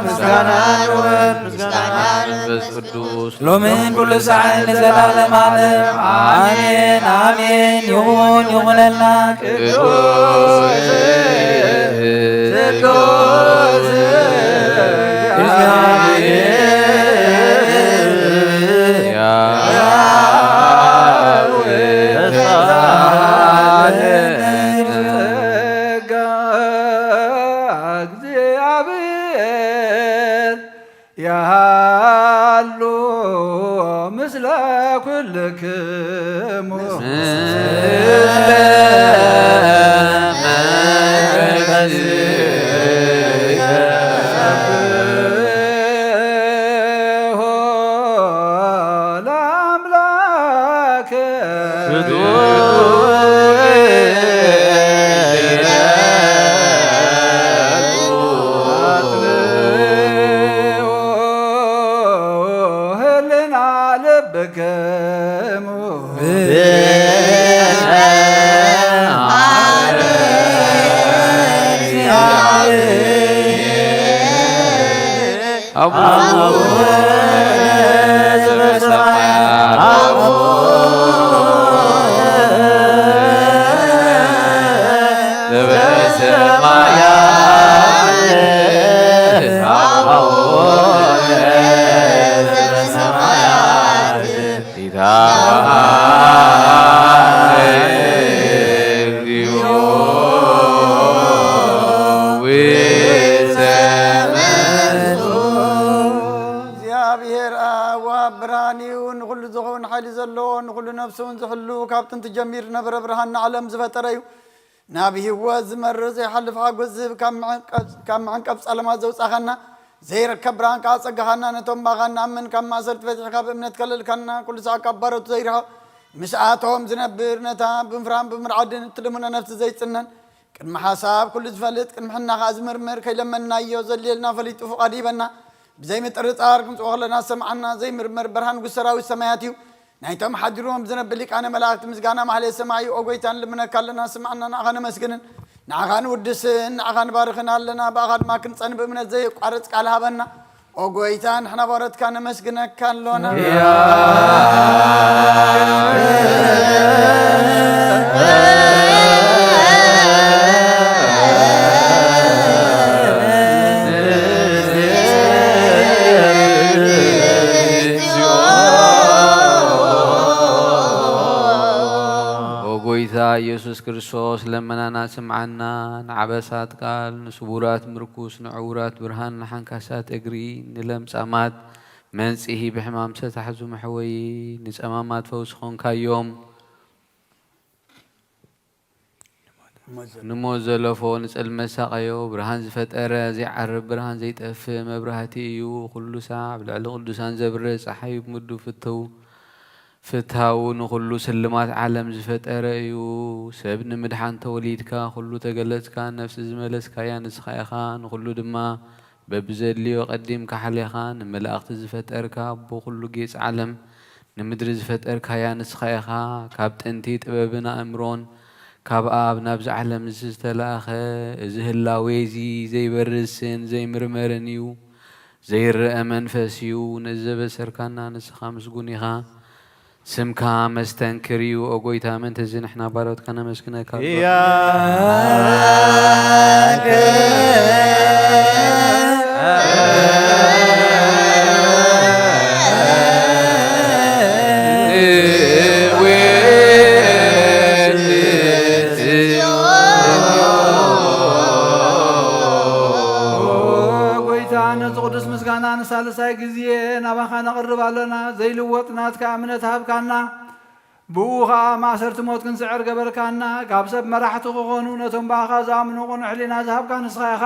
ምስጋና ንወልድ፣ ምስጋና ንመንፈስ ቅዱስ፣ ሎምን ኩሉ ሳዕን ንዘላለም ዓለም። ኣሜን፣ ኣሜን። ይኹን፣ ይኹነልና። ቅዱስ፣ ቅዱስ እግዚአብሔር፣ ያህዌ ተሳለን። ጸጋ እግዚአብሔር ያሉ ምስለ ኩልክሙ። ምስለ መንፈስከ። ለአምላክ። ህልና ልብክሙ። አቡነ ዘበሰማያት፣ አቡነ ዘበሰማያት፣ አቡነ ዘበሰማያት። ጌታ እግዚኦ ውስተ እግዚአብሔር አብ ወአብ ብርሃን እዩ። ንኹሉ ዝኸውን ሓይሊ ዘለዎ፣ ንኹሉ ነፍሲ እውን ዝሕሉ፣ ካብ ጥንቲ ጀሚሩ ዝነበረ፣ ብርሃን ንዓለም ዝፈጠረ እዩ። ናብ ህይወት ዝመርህ ዘይሓልፍ ሓጎስ ዝህብ፣ ካብ መዕንቀፍ፣ ካብ መዕንቀፍ ጸለማት ዘውጻኻና፣ ዘይርከብ ብርሃን ከኣ ጸጋኻና፣ ነቶም ብኣኻ ንኣምን ካብ ማእሰርቲ ፈቲሕካ ብእምነት ከለልካና፣ ኩሉ ሳዕ ካብ ባሮት ዘይርሕቕ፣ ምስኣቶም ዝነብር፣ ነታ ብምፍራህን ብምርዓድን እትልምኖ ነፍሲ ዘይጽነን፣ ቅድሚ ሓሳብ ኩሉ ዝፈልጥ፣ ቅድሚ ሕና ከኣ ዝምርምር፣ ከይለመንናዮ ዘድልየልና ፈሊጡ ፍቓድ ይበና። ብዘይምጥርጣር ክንጽኦ ከለና ዝሰምዓና ዘይምርመር ብርሃን ንጉስ ሰራዊት ሰማያት እዩ። ናይቶም ሓዲሮም ዝነብር ሊቃነ መላእክት ምስጋና ማህሌት ሰማይ እዩ። ኦ ጎይታ፣ ንልምነካ ኣለና፣ ስምዓና፣ ንዓኻ ነመስግንን፣ ንዓኻ ንውድስን፣ ንዓኻ ንባርኽን ኣለና። ብኣኻ ድማ ክንጸን ብእምነት ዘየቋርጽ ቃል ሃበና። ኦ ጎይታ፣ ንሕና ባሮትካ ነመስግነካ ኣሎና። ኦ ጎይታ ኢየሱስ ክርስቶስ፣ ለመናና ስምዓና፣ ንዓበሳት ቃል፣ ንስቡራት ምርኩስ፣ ንዕውራት ብርሃን፣ ንሓንካሳት እግሪ፣ ንለምጻማት መንጽሂ፣ ብሕማም ዝተታሕዙ መሕወዪ፣ ንጸማማት ፈውሲ ኾንካዮም። ንሞት ዘለፎ፣ ንጸልመት ሳቐዮ፣ ብርሃን ዝፈጠረ፣ ዘይዓርብ ብርሃን፣ ዘይጠፍእ መብራህቲ እዩ። ኩሉ ሳዕ ኣብ ልዕሊ ቅዱሳን ዘብርህ፣ ጸሓዩ ብምዱ ፍትው፣ ፍታው፣ ንኹሉ ስልማት ዓለም ዝፈጠረ እዩ። ሰብ ንምድሓን ተወሊድካ፣ ኩሉ ተገለጽካ፣ ነፍሲ ዝመለስካያ ንስኻ ኢኻ። ንኹሉ ድማ በብዘድልዮ ቀዲምካ ሓሌኻ፣ ንመላእኽቲ ዝፈጠርካ፣ ኣቦ ኩሉ ጌጽ ዓለም፣ ንምድሪ ዝፈጠርካያ ንስኻ ኢኻ። ካብ ጥንቲ ጥበብን ኣእምሮን ካብ ኣብ ናብዚ ዓለም እዚ ዝተላእኸ፣ እዚ ህላዌ እዚ ዘይበርስን ዘይምርመርን እዩ። ዘይረአ መንፈስ እዩ። ነዚ ዘበሰርካና ንስኻ ምስጉን ኢኻ። ስምካ መስተንክር እዩ። ኦ ጎይታ፣ ምእንቲ እዚ ንሕና ባሮትካ ነመስግነካ። ያከ ኦ ጎይታ፣ ነዚ ቅዱስ ምስጋና ንሳልሳይ ግዜ ናባኻ ነቕርብ ኣለና። ዘይልወጥ ናትካ እምነት ሃብካና። ብኡ ኸኣ ማእሰርቲ ሞት ክንስዕር ገበርካና። ካብ ሰብ መራሕቲ ክኾኑ፣ ነቶም ብኣኻ ዝኣምኑ ቅኑዕ ሕሊና ዝሃብካ ንስኻ ኢኻ።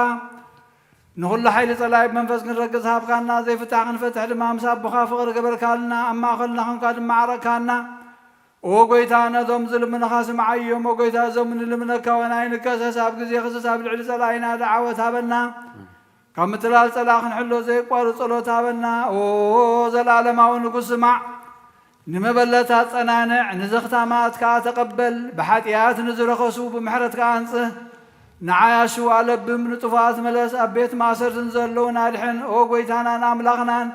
ንኹሉ ሓይሊ ጸላኢ ብመንፈስ ክንረግጽ ሃብካና። ዘይፍታሕ ክንፈትሕ ድማ ምስ ኣቦኻ ፍቕሪ ገበርካልና። ኣብ ማእከልና ኾንካ ድማ ዓረቕካና። ኦ ጎይታ፣ ነቶም ዝልምኑኻ ስምዓዮም። ኦ ጎይታ፣ እዞም ንልምነካ ወን ኣይንከሰስ። ኣብ ግዜ ክሰስ ኣብ ልዕሊ ጸላኢና ደዓወት ሃበና። ካብ ምትላል ጸላእ ክንሕሎ ዘየቋርጽ ጸሎት ሃበና። ኦ ዘለዓለማዊ ንጉስ፣ ስማዕ። ንመበለት ኣጸናንዕ፣ ንዘኽታማት ከኣ ተቐበል። ብሓጢኣት ንዝረኸሱ ብምሕረትካ ኣንጽህ። ንዓያሹ ኣለብም፣ ንጥፉኣት መለስ፣ ኣብ ቤት ማእሰርቲ ንዘለዉን ኣድሕን። ኦ ጐይታናን ኣምላኽናን፣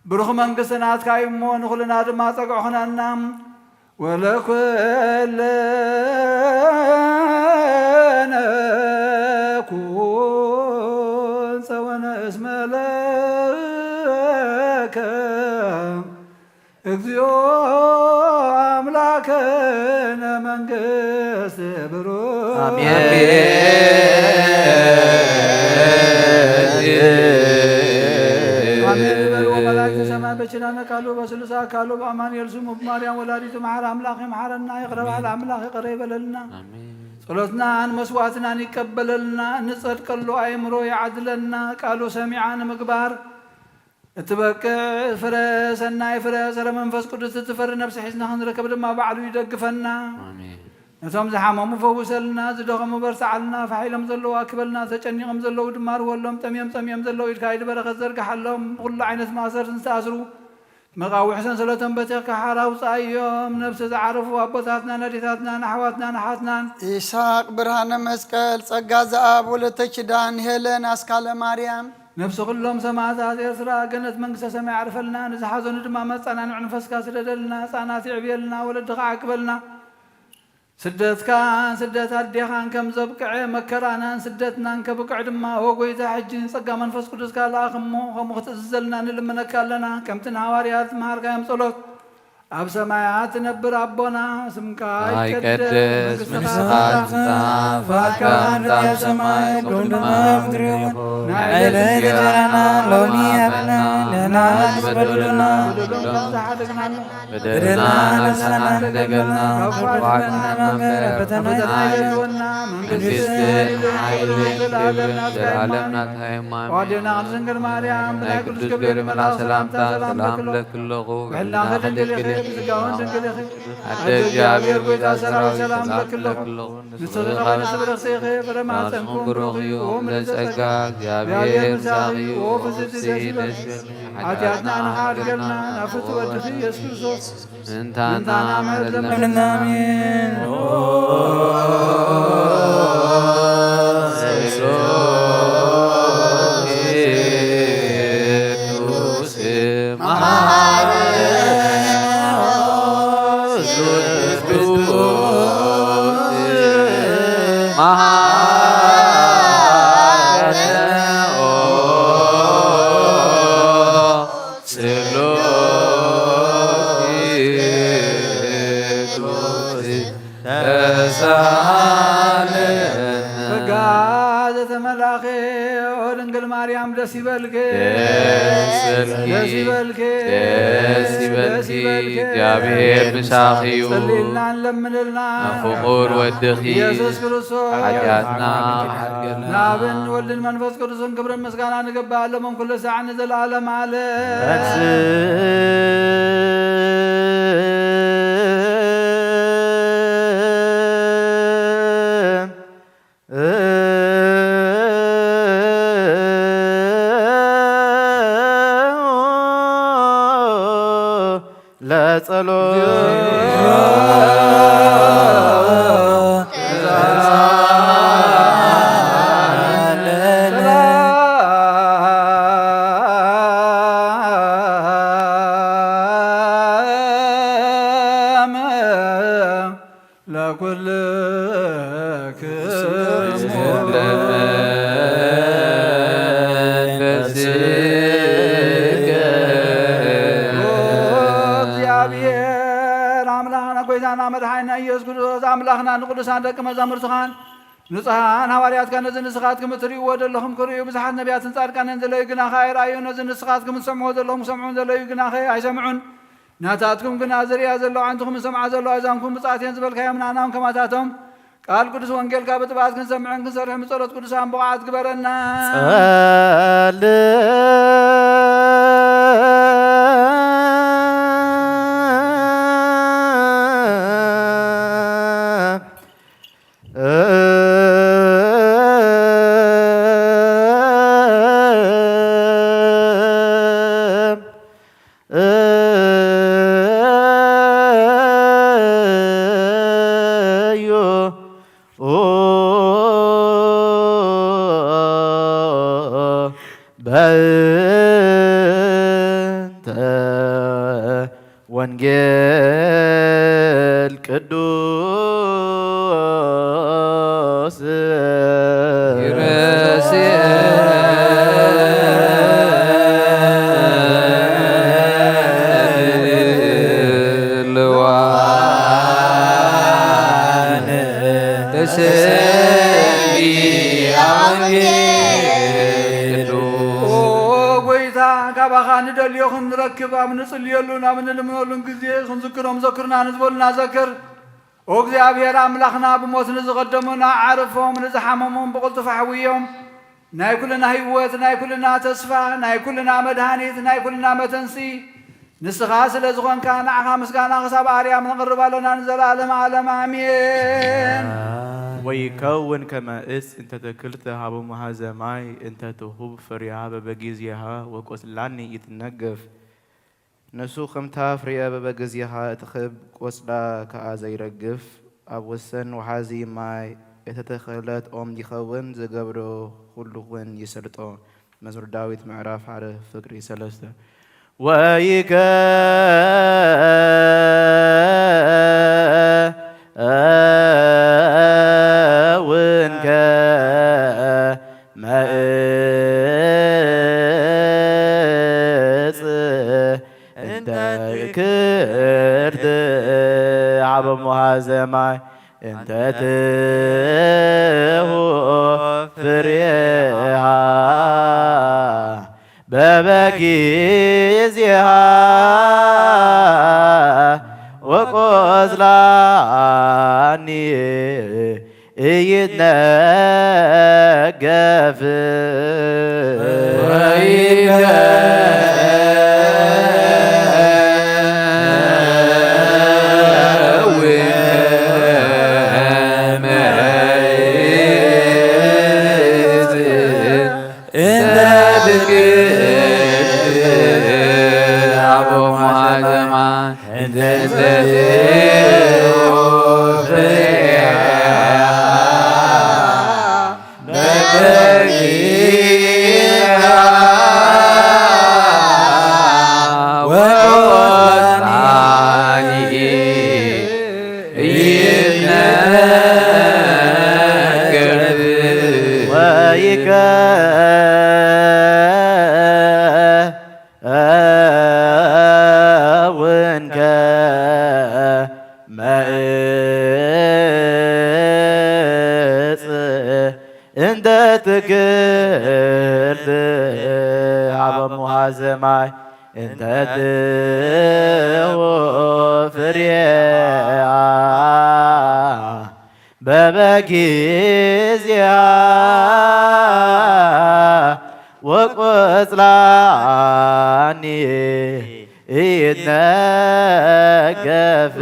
ብሩኽ መንግስቲ ናትካ እዩ እሞ፣ ንኹልና ድማ ጸግዒ ኹነና። ወለኩለነ ኩን ጸወነ እስመ ለከ እግዚኦ አምላከነ መንግስት ብሩክ። አሜን። አሜን። በሉ መላእክተ ሰማይ በኪዳነ ቃሉ በስሉስ አካሉ በአማኑኤል ስሙ በማርያም ወላዲቱ መሐር አምላክ ይምሐረና። ይቅረ በል አምላክ ይቅረ ይበለልና። አሜን። ጸሎትናን መስዋዕትናን ይቀበለልና። እንጸድቀሉ አእምሮ ይዓድለና። ቃሉ ሰሚዓ ንምግባር እትበቅዕ ፍረ ሰናይ ፍረ ጸረ መንፈስ ቅዱስ እትፈሪ ነፍሲ ሒዝና ክንረከብ ድማ ባዕሉ ይደግፈና። አሜን። ነቶም ዝሓመሙ ፈውሰልና፣ ዝደኸሙ በርትዓልና፣ ፋሕ ኢሎም ዘለዉ ኣክበልና፣ ተጨኒቖም ዘለዉ ድማ ርወሎም፣ ጠምዮም ጸሚኦም ዘለዉ ኢድካ ኢድ በረኸት ዘርግሓሎም። ብኹሉ ዓይነት ማእሰርቲ ዝተኣስሩ መቓውሕ ሰንሰለቶም በቲኽካ ሓራ ኣውጽኣዮም። ነብሲ ዝዓረፉ ኣቦታትናን ኣዴታትናን ኣሕዋትናን ኣሓትናን። ይስሐቅ ብርሃነ መስቀል፣ ጸጋ ዘኣብ፣ ወለተ ኪዳን፣ ሄለን ኣስካለ ማርያም። ነፍሲ ኩሎም ሰማዕታት ኤርትራ ገነት መንግስተ ሰማይ ኣዕርፈልና፣ ንዝሓዘኑ ድማ መጸናንዒ መንፈስካ ስደደልና፣ ህጻናት የዕብየልና፣ ወለድኻ ዓቅበልና። ስደትካን ስደት ኣዴኻን ከም ዘብቅዐ፣ መከራናን ስደትናን ከብቅዕ ድማ፣ ኦ ጐይታ፣ ሕጂ ጸጋ መንፈስ ቅዱስካ ለኣኽ እሞ፣ ከምኡ ክትእዝዘልና ንልምነካ ኣለና። ከምቲ ንሃዋርያት ዝመሃርካዮም ጸሎት፣ ኣብ ሰማያት ትነብር ኣቦና፣ ስምካ ይቀደስ፣ መንግስትኻ ትምጻእ፣ ፈቃድካ ትምጻእ፣ ኣብ ሰማይ ከምኡ ድማ ኣብ ምድሪ ይኹን። ናይ ዕለት እንጀራና ሎሚ ሃበና፣ ንሕና ንበድለና፣ በደልና ንስኻ ትሕደገልና፣ ካብ ክፉኣት ኣድሕነና እምበር፣ ፈተና ኣይተእትወና፣ መንግስትን ሓይልን ክብርን ዘለኣለም ናትካ እዩ። ኣሜን። ኣዴና ቅድስት ድንግል ማርያም፣ ብናይ ቅዱስ ገብርኤል መልኣክ ሰላምታ ሰላም እብለኪ ኣለኹ። ብሕልናኺ ድንግል ኢኺ፣ ብስጋውን ድንግል ኢኺ። ኣደ እግዚኣብሔር፣ ጐይታ ሰራዊት፣ ሰላም እብለኪ ኣለኹ። ንስኺ ኸበነ ስብርኽቲ ኢኺ፣ ፍረ ማሕፀንኩም ብሩኽ እዩ። ኦም ጸጋ እግዚኣብሔር ምሳኺ እዩ። ኦ ፍስሕቲ ደስ ይበልኪ፣ ሓጢኣትና ንኽሓድገልና ናብ ፍትወ ወድኺ ኢየሱስ ክርስቶስ ምእንታና ምሕረት ለምንና። ኣሜን። ጸጋ ዘተመላኺ ኦ ድንግል ማርያም ደስ ይበልኪ፣ ደስ ይበልኪ፣ ደስ ይበልኪ፣ ደስ ይበልኪ። ደስ ይበልኪ። እግዚኣብሔር ምሳኺ እዩ። ጸልይልና ንለምንልና። ንፍቑር ወድኺ ኢየሱስ ክርስቶስ ሓጢኣትና ሓድገልና። ንኣብን ወልድን መንፈስ ቅዱስን ክብርን ምስጋና ንግባእ፣ ሎምን ኩሉ ሳዕ ንዘለኣለም ዓለም። ለጸሎት ለኩልክሙ። እግዚአብሔር አምላክና ጐይታና መድኃኒና ኢየሱስ ክርስቶስ፣ ኣምላኽና ንቅዱሳን ደቂ መዛሙርትኻን ንጹሓን ሃዋርያትካ ነዚ ንስኻትኩም እትርእይዎ ዘለኹም ክርእዩ ብዙሓት ነቢያትን ጻድቃንን ዘለዩ ግናኸ ኣይረኣዩን። ነዚ ንስኻትኩም እትሰምዕዎ ዘለኹም ክሰምዑ ዘለዩ ግናኸ ኣይሰምዑን። ናታትኩም ግና ዝርእያ ዘለዋ ኣዕንትኹም ዝሰምዓ ዘለዋ ኣእዛንኩም ብፅኣት እየን ዝበልካዮም ንኣናውን ከማታቶም ቃል ቅዱስ ወንጌልካ ብጥብዓት ክንሰምዕን ክንሰርሕን ብጸሎት ቅዱሳን ብቑዓት ግበረና። ጸልእ እዩ። በእንተ ወንጌል ቅዱስ ኦ ጎይታ፣ ካባኻ ንደልዮ ክንረክብ፣ ኣብ ንጽልየሉን ኣብ ንልምነሉን ግዜ ክንዝክሮም ዘክሩና ንዝበሉና ዘክር። ኦ እግዚኣብሔር ኣምላኽና፣ ብሞት ንዝቐደሙና ኣዕርፎም፣ ንዝሓመሞም ብቕልጡፍ ኣሕውዮም። ናይ ኩልና ህይወት፣ ናይ ኩልና ተስፋ፣ ናይ ኩልና መድሃኒት፣ ናይ ኩልና መተንሲ ንስኻ ስለ ዝኾንካ፣ ንዓኻ ምስጋና ክሳብ ኣርያም ነቕርብ ኣለና ንዘለኣለም ዓለም። ኣሜን። ወይከውን ከመ እፅ እንተ ትክልተ ሀበ መሃዘ ማይ እንተ ትሁብ ፍሬሃ በበጊዜሃ ወቆጽላኒ ይትነገፍ። ንሱ ከምታ ፍሬ በበጊዜሃ እትኽብ ቆጽላ ከኣ ዘይረግፍ፣ ኣብ ወሰን ወሓዚ ማይ እተተኸለት ኦም ይኸውን፣ ዝገብሮ ኩሉውን ይሰልጦ። መዝሙር ዳዊት ምዕራፍ ሓደ ፍቅሪ ሰለስተ። ወይከውን ከመ እፅ እንተ ክርት ሀበ መሃዘ ማይ እንተ ትሁብ ፍሬሃ በበጊዜሃ ወቆጽላኒ ኢይትነገፍ። ወይከውን ከመ እፅ እንተ ትክል ሀበ መሃዘ ማይ እንተ ትሁብ ፍሬሃ በበጊዜሃ ወቆጽላኒ ኢይትነገፍ።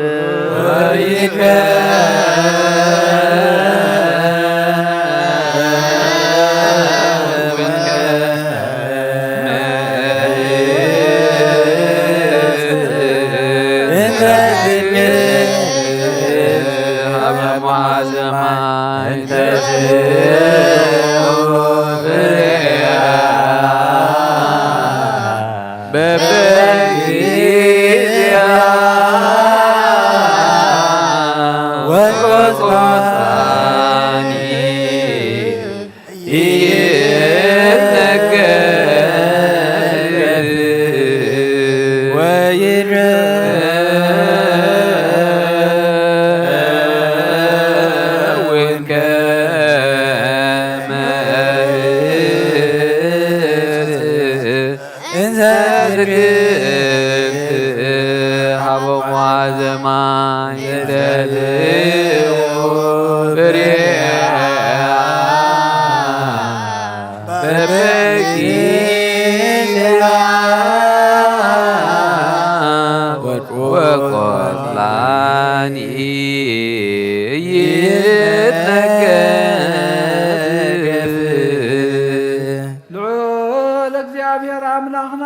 ልዑል እግዚኣብሔር ኣምላኽና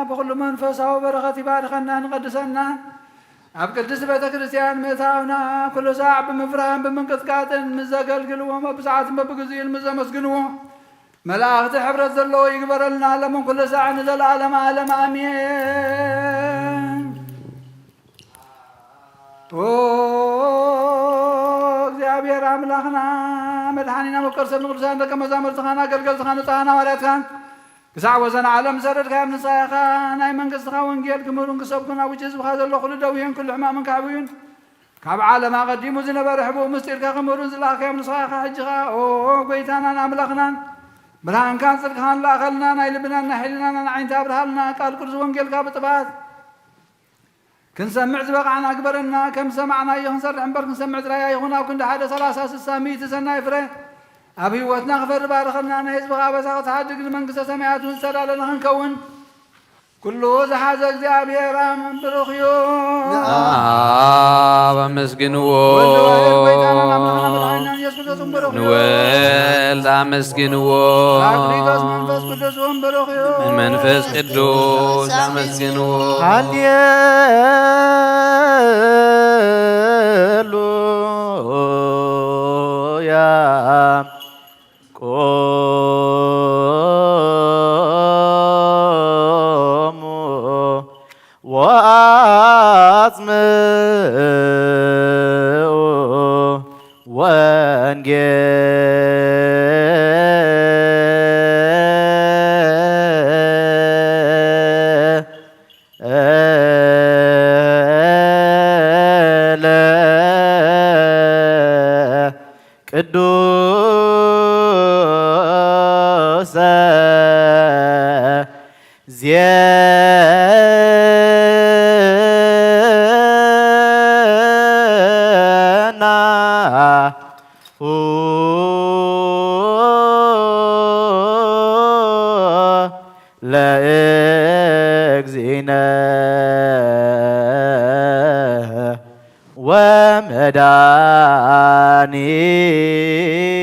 ብኹሉ መንፈሳዊ በረኸት ይባርከና ንቐድሰና። ኣብ ቅድስት ቤተ ክርስቲያን ምእታውና ኩሉ ሳዕ ብምፍራህን ብምንቅጥቃጥን ምስ ዘገልግልዎ፣ በብሰዓትን በብግዚኡን ምስ ዘመስግንዎ መላእኽቲ ሕብረት ዘለዎ ይግበረልና፣ ለምን ኩሉ ሳዕ ንዘለዓለመ ዓለም ኣሜን። ኦ እግዚኣብሔር ኣምላኽና መድሓኒና፣ መፍቀር ሰብ ንቅዱሳን ደቀ መዛሙርትኻን ኣገልገልትኻን ንጹሓን ሃዋርያትካን ክሳዕ ወሰን ዓለም ዝሰደድካዮም ንስኻ ኢኻ። ናይ መንግስትኻ ወንጌል ክምህሩን ክሰብኩን ኣብ ውጭ ህዝብኻ ዘሎ ኩሉ ደውየን ኩሉ ሕማምን ካዕብዩን ካብ ዓለም ኣቐዲሙ ዝነበረ ሕቡእ ምስጢርካ ክምህሩን ዝለኣኽካዮም ንስኻ ኢኻ። ሕጂ ኸኣ ኦ ጎይታናን ኣምላኽናን ብርሃንካን ጽድቅኻን ለኣኸልና። ናይ ልብናን ናይ ሕሊናናን ዓይንቲ ኣብርሃልና። ቃል ቅዱስ ወንጌልካ ብጥባት ክንሰምዕ ዝበቓዕና ግበረና። ከም ዝሰማዕናዮ ክንሰርሕ እምበር ክንሰምዕ ጥራይ ኣይኹን። ኣብ ክንዲ ሓደ ሰላሳ ስሳ ሚእቲ ሰናይ ፍረ ኣብ ህይወትና ክፈሪ ባርኸና። ናይ ህዝብኻ ኣበሳ ክትሓድግ ንመንግስተ ሰማያት እውን ዝተዳለና ክንከውን ኩሉ ዝሓዘ እግዚኣብሔር ኣም ብሩኽ እዩ። ንኣብ ኣመስግንዎ። ወልድ ዋሕድ ጎይታናን ኣምላኽና መድሓኒናን ኢየሱስ ክርስቶስ እውን ብሩኽ እዩ። ንወልድ ኣመስግንዎ። ፓራክሊጦስ መንፈስ ቅዱስ እውን ብሩኽ እዩ። መንፈስ ቅዱስ ኣመስግንዎ። ሃሌሉያ። ቆሙ ወአጽምዑ ወንጌለ ቅዱሰ ዜናሁ ለእግዚእነ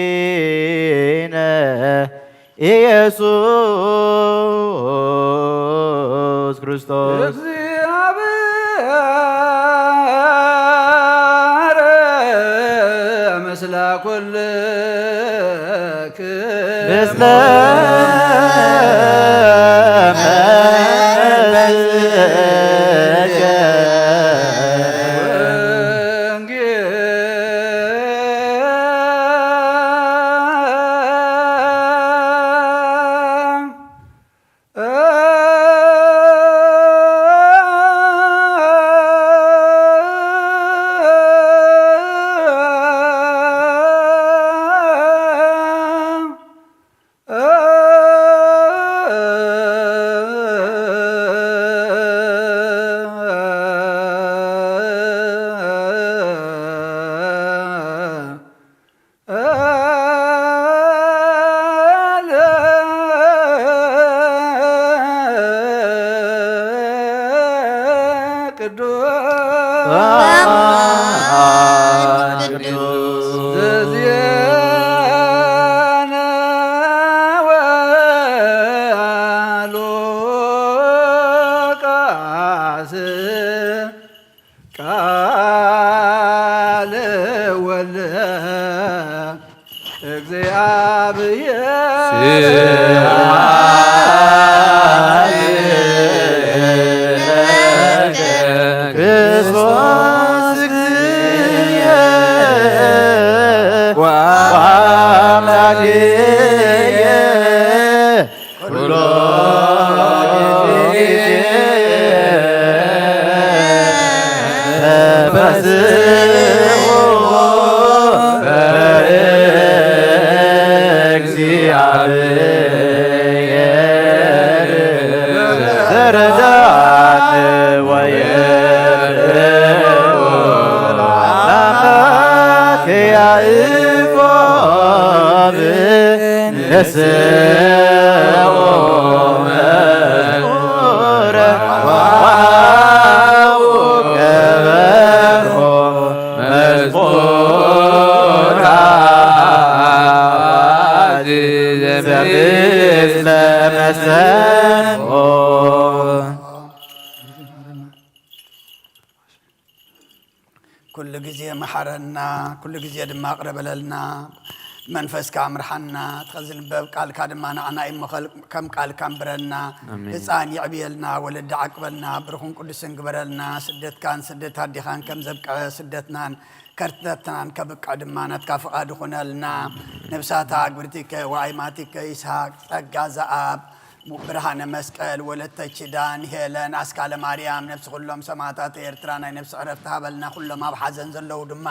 ወመድኃኒነ ኢየሱስ ክርስቶስ። እግዚአብሔር ምስለ ኩልክሙ። ምስለ መንፈስከ። ቅዱስ ዘዜነወ ሉቃስ ቃለ ወልደ እግዚአብሔር። ክርስቶስ እግዚእየ ወአምላክየ ኩሎ ጊዜ ተፈስሑ በእግዚአብሔር ዘረዳን ወየድዑ ለአምላክ ያዕቆብ። ነስኦ መዝሙረ ወአውቀበኦ መዝሙረ አዋዚ ዘምስለ መሰንቆ። መሓረና፣ ኩሉ ግዜ ድማ ቅረበለልና። መንፈስካ ምርሓና፣ እቲ ዝንበብ ቃልካ ድማ ንዓና ይመኸል፣ ከም ቃልካ እንብረና። ኣሜን። ህፃን ይዕብየልና፣ ወለዲ ዓቅበልና፣ ብሩኽን ቅዱስን ግበረልና። ስደትካን ስደት ኣዴኻን ከም ዘብቅዐ ስደትናን ከርተትናን ከብቅዕ ድማ ናትካ ፍቓድ ይኹነልና። ነብሳታ ኣግብርቲከ ወኣይማቲከ ይስሐቅ፣ ጸጋ ዘኣብ፣ ብርሃነ መስቀል፣ ወለተ ኪዳን፣ ሄለን፣ ኣስካለ ማርያም፣ ነብሲ ኩሎም ሰማዕታት ኤርትራ ናይ ነብሲ ዕረፍቲ ሃበልና። ኩሎም ኣብ ሓዘን ዘለዉ ድማ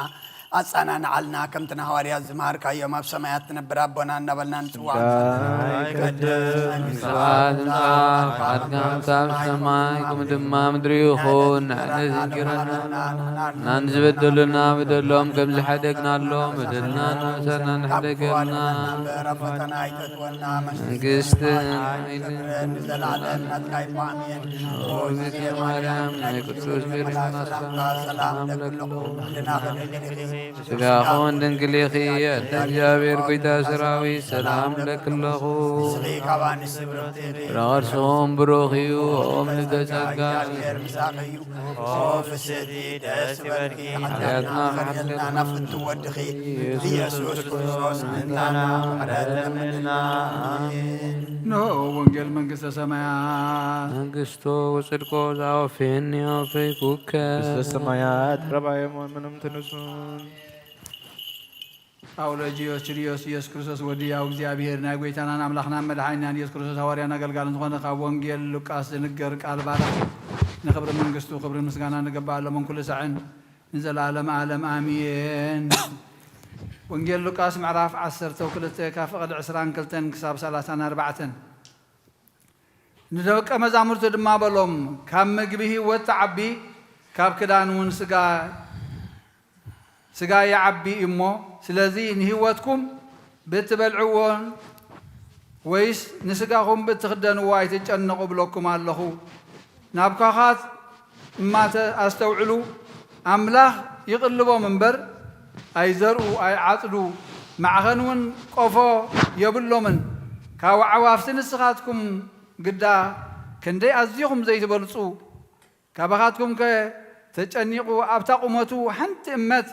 ኣጸናንዓልና። ከምቲ ንሃዋርያት ዝመሃርካዮም፣ ኣብ ሰማያት ትነብር ኣቦና እናበልና ንጽውዖም ዘለና። ይትቀደስ ስምካ፣ ስብሐት ይምጻእ፣ ፍቃድካ ኣብ ሰማይ ከም ድማ ምድሪ ይኹን። ንሕና ንዝበደሉና በደሎም ከም ዝሓደግናሎም በደልና ንመሰና ንሕደገልና። ፈተና ኣይተእትወና፣ መንግስትን ሓይልን ክብርን ንዘለዓለም ናትካ እዩ። ኣሜን። ኦ እግዝእትየ ማርያም፣ ናይ ቅዱስ ጊዮርጊስ ሰላምታ ሰላም ለክለኹ፣ ኩልና ክንድግልኺ፣ ስጋኹም ድንግል ኢኺ፣ ኣደ እግዚኣብሔር ጎይታ ሰራዊት፣ ሰላም ለክለኹ። ንስኺ ካብ ኣንስቲ ብርኽቲ ኢኺ፣ ፍረ ከርስኹም ብሩኽ እዩ። ኦም ልደ ጸጋ፣ እግዚኣብሔር ምሳኺ እዩ። ኦ ፍስሕቲ ደስ ይበልኪ፣ ሓጢኣትና ክሕደልና ናብ ፍትው ወድኺ ኢየሱስ ክርስቶስ ምእንታና ምሕረት ለምንልና። ኣሜን። እንሆ ወንጌል መንግስተ ሰማያት። መንግስቶ ወጽድቆ ዘአወፈየኒ አወፈይኩከ። መንግስተ ሰማያት ረባየ ምንም ትንሱን። ኣውሎጂዮስ ችሪዮስ ኢየሱስ ክርስቶስ ወዲ ያው እግዚኣብሔር ናይ ጎይታናን ኣምላኽናን መድሓኒናን ኢየሱስ ክርስቶስ ሃዋርያን ኣገልጋልን ዝኾነ ካብ ወንጌል ሉቃስ ዝንገር ቃል ባርኽ። ንኽብሪ መንግስቱ ክብርን ምስጋናን ንገባእ ሎምን ኩሉ ሳዕን ንዘለዓለም ዓለም ኣሜን። ወንጌል ሉቃስ ምዕራፍ ዓሰርተ ክልተ ካብ ፍቕዲ ዕስራን ክልተን ክሳብ ሰላሳን ኣርባዕተን። ንደቀ መዛሙርቱ ድማ በሎም፣ ካብ ምግቢ ህይወት ትዓቢ፣ ካብ ክዳን እውን ስጋ፣ ስጋ ይዓቢ እዩ እሞ፣ ስለዚ ንህይወትኩም ብእትበልዕዎን ወይስ ንስጋኹም ብእትኽደንዎ ኣይትጨነቑ እብለኩም ኣለኹ። ናብ ኳዃት እማ ተ-፣ ኣስተውዕሉ፣ ኣምላኽ ይቕልቦም እምበር፣ ኣይዘርኡ፣ ኣይዓጽዱ፣ ማዕኸን እውን ቆፎ የብሎምን። ካብ ኣዕዋፍቲ ንስኻትኩም ግዳ ክንደይ ኣዚኹም ዘይትበልጹ። ካባኻትኩምከ ተጨኒቑ ኣብታ ቁመቱ ሓንቲ እመት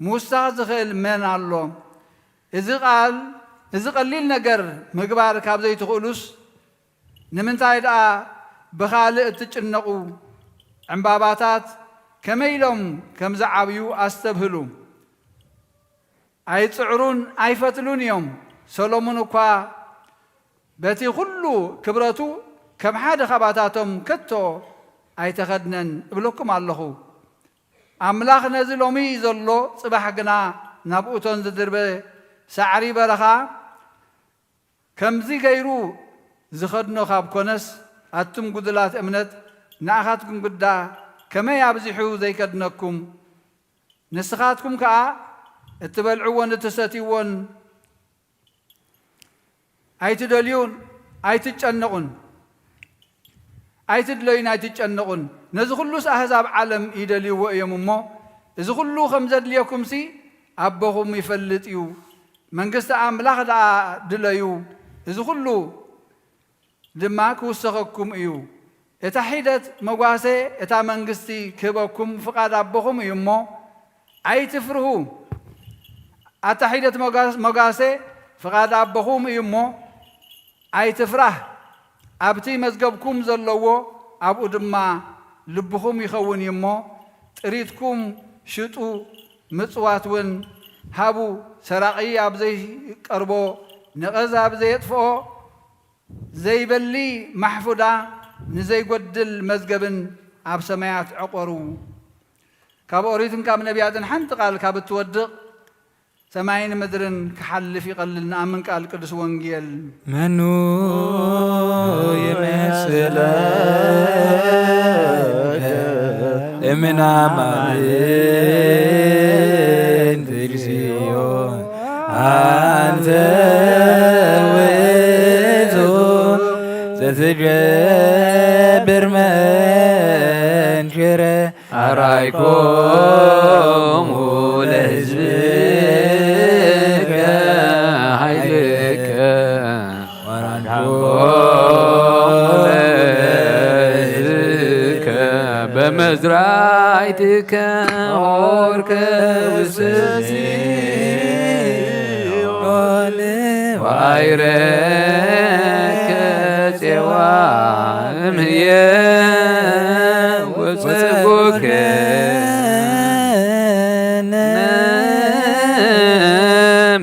ምውሳኽ ዝኽእል መን ኣሎ? እዚ ቃል፣ እዚ ቀሊል ነገር ምግባር ካብ ዘይትኽእሉስ፣ ንምንታይ ደኣ ብኻልእ እትጭነቑ? ዕምባባታት ከመይ ኢሎም ከም ዝዓብዩ ኣስተብህሉ። ኣይጽዕሩን ኣይፈትሉን እዮም። ሰሎሞን እኳ በቲ ኹሉ ክብረቱ ከም ሓደ ኻባታቶም ከቶ ኣይተኸድነን እብለኩም ኣለኹ። ኣምላኽ ነዚ ሎሚ ዘሎ ጽባሕ ግና ናብኡቶን ዝድርበ ሳዕሪ በረኻ ከምዚ ገይሩ ዝኸድኖ ካብ ኮነስ፣ ኣቱም ጉዱላት እምነት፣ ንኣኻትኩም ግዳ ከመይ ኣብዚሑ ዘይከድነኩም? ንስኻትኩም ከኣ እትበልዕዎን እትሰትይዎን ኣይትደልዩን ኣይትጨነቑን። ኣይትድለዩን ኣይትጨነቑን። ነዚ ኹሉስ ኣህዛብ ዓለም ይደልይዎ እዮም እሞ፣ እዚ ኹሉ ከም ዘድልየኩምሲ ኣቦኹም ይፈልጥ እዩ። መንግስቲ ኣምላኽ ደኣ ድለዩ፣ እዚ ኹሉ ድማ ክውሰኸኩም እዩ። እታ ሒደት መጓሰ እታ መንግስቲ ክህበኩም ፍቓድ ኣቦኹም እዩ እሞ፣ ኣይትፍርሁ። ኣታ ሒደት መጓስ-፣ መጓሰ ፍቓድ ኣቦኹም እዩ እሞ፣ ኣይትፍራህ። ኣብቲ መዝገብኩም ዘለዎ ኣብኡ ድማ ልብኹም ይኸውን እዩ እሞ፣ ጥሪትኩም ሽጡ፣ ምጽዋት እውን ሃቡ። ሰራቒ ኣብ ዘይቀርቦ፣ ነቐዝ ኣብ ዘየጥፍኦ፣ ዘይበሊ ማሕፉዳ፣ ንዘይጎድል መዝገብን ኣብ ሰማያት ዕቆሩ። ካብ ኦሪትን ካብ ነቢያትን ሓንቲ ቃል ካብ እትወድቕ፣ ሰማይን ምድርን ክሓልፍ ይቐልል። ንኣምን ቃል ቅዱስ ወንጌል። መኑ ይመስለከ እምነ አማልክት እግዚኦ፣ አንተ ውእቱ ዘትገብር መንክረ አራይኮሙ ለሕዝብከ ኃይልከ ወአድኃንኮሙ ለሕዝብከ በመዝራዕትከ። ከውስስዮ ዋይረከ ጼዋ እምህየ ወጸጎከ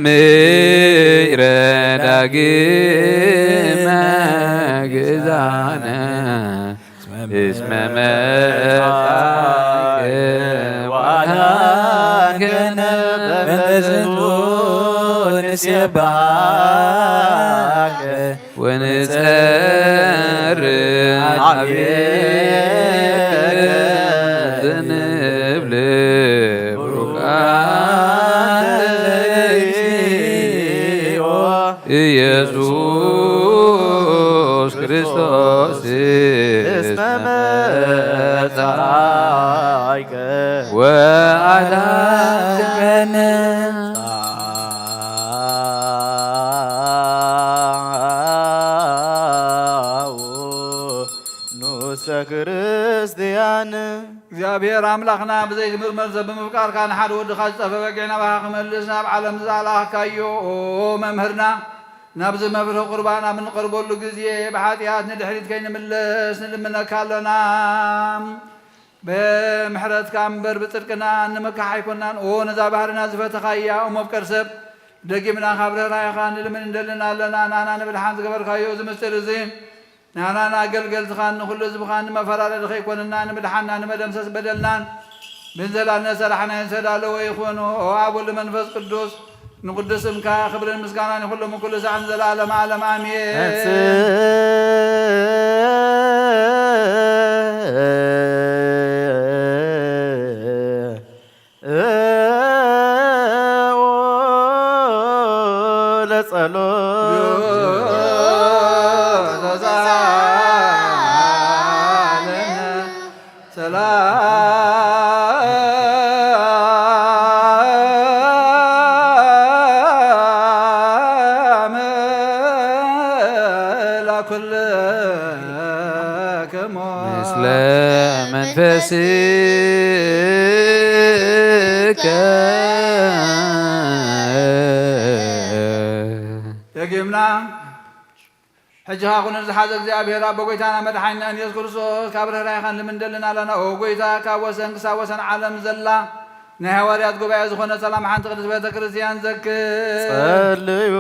ምይረ ዳግመ ግዛነ እስመ መጻእከ ወአዳንከነ በእንተ ዝንቱ ንሴብሐከ ወንጸር አቤከ ዘንብል ብሩካን ኢየሱስ ክርስቶስ እስመ መጻእከ ወአዳንከነ። ንኡሰ ክርስቲያን። እግዚኣብሔር ኣምላኽና ብዘይትምርመር ሰብ ብምፍቃርካ ንሓደ ወድኻ ዝጠፈ በጊዕ ናባኻ ክመልስ ናብ ዓለም ዝኣላኽካዮ መምህርና ናብዚ መብርሂ ቁርባን ኣብ እንቐርበሉ ግዜ ብሓጢኣት ንድሕሪት ከይንምለስ ንልምነካ ኣሎና። ብምሕረትካ እምበር ብጽድቅና እንምካሕ ኣይኮናን። ኦ ነዛ ባህርና ዝፈተኻያ እሞ ፍቀር ሰብ ደጊምና ካብ ርህራሄኻ ንልምን እንደልን ኣለና። ናና ንምድሓን ዝገበርካዮ እዚ ምስጢር እዚ ናና ንኣገልገልትኻን ንኹሉ ህዝብኻን ንመፈላለሊ ከይኮንና ንምድሓንና ንመደምሰስ በደልናን ብንዘላነ ሰራሕናይን ሰዳለዎ ይኹን። ኦ ኣብ ወልድ መንፈስ ቅዱስ ንቅዱስ ስምካ ክብርን ምስጋናን ይኹን ሎሚ ኩሉ ሰዓን ዘላለም ዓለም ኣሜን። ሰላም ለኩልክሙ ምስለ መንፈስከ። ደጊምና ሕጂ ኻኹን ዝሓዘ እግዚኣብሔር ኣቦ ጎይታና መድሓኒናን ኢየሱስ ክርስቶስ ካብ ርህራሄኻን ልምንደልን ኣለና። ኦ ጎይታ ካብ ወሰን ክሳብ ወሰን ዓለም ዘላ ናይ ሃዋርያት ጉባኤ ዝኾነ ሰላም ሓንቲ ቅድስት ቤተ ክርስቲያን ዘክር። ጸልዩ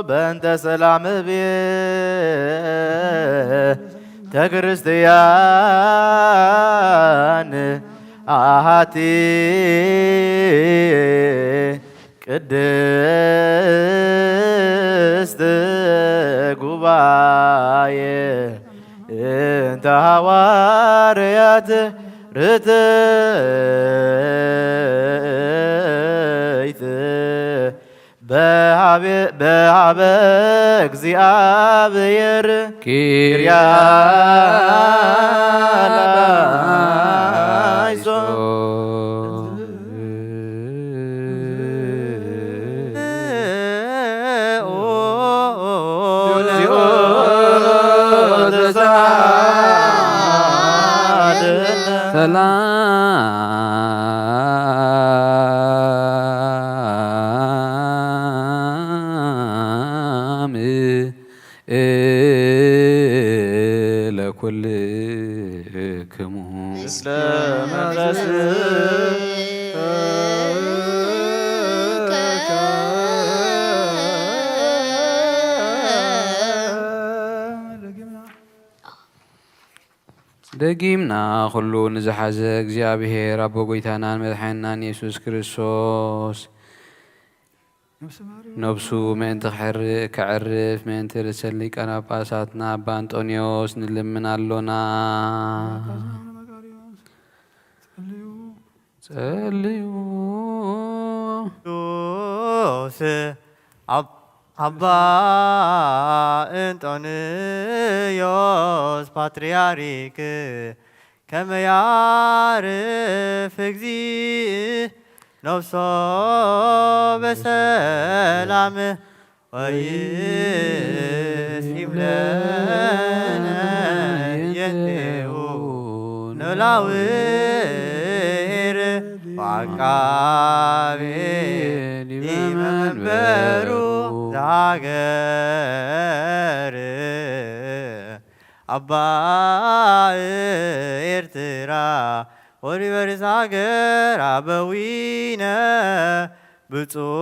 በእንተ ሰላም ቤተ ክርስቲያን ኣሃቲ ቅድስት ጉባኤ እንተ ሃዋርያት ርትዕት በሃበ በሃበ እግዚኣብሔር ኪርያ ኪርያ ላይሶ። ላይሶ። ሰላም ለኩልክሙ። ደጊምና ኩሉ ንዝሓዘ እግዚኣብሔር ኣቦ ጎይታናን መድሓኒናን የሱስ ክርስቶስ ነብሱ ምእንቲ ክሕር-፣ ከዕርፍ ምእንቲ ርእሰ ሊቃነ ጳጳሳትና ኣባ እንጦንዮስ ንልምን ኣሎና። ጸልዩ። ቅዱስ ኣብ-፣ ኣባ እንጦንዮስ ፓትርያርክ ከመ ያርፍ እግዚእ ነፍሶ በሰላም ወይስይብ ለነ የንቴሁ ኖላዊ ቃቤ ዲበ መንበሩ ዘሃገር ኣባ ኤርትራ ወዲበ ርእሰ ሃገር ኣበዊነ ብፁዕ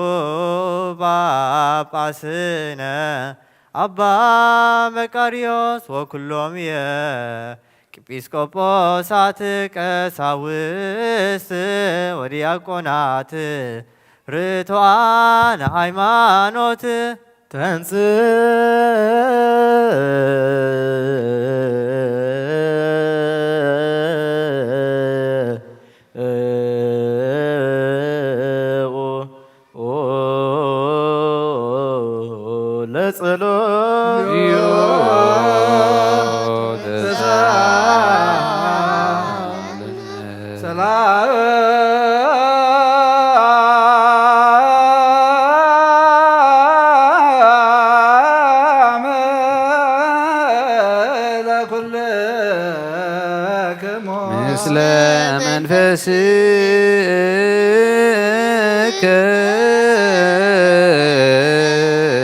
ጳጳስነ ኣባ መቃርዮስ ወኩሎም እየ። ኤጲስቆጶሳት ቀሳውስት ወዲያቆናት ርቱዓነ ሃይማኖት ተንሥኡ ለጸሎት ሰላም ለኩልክሙ ምስለ መንፈስከ።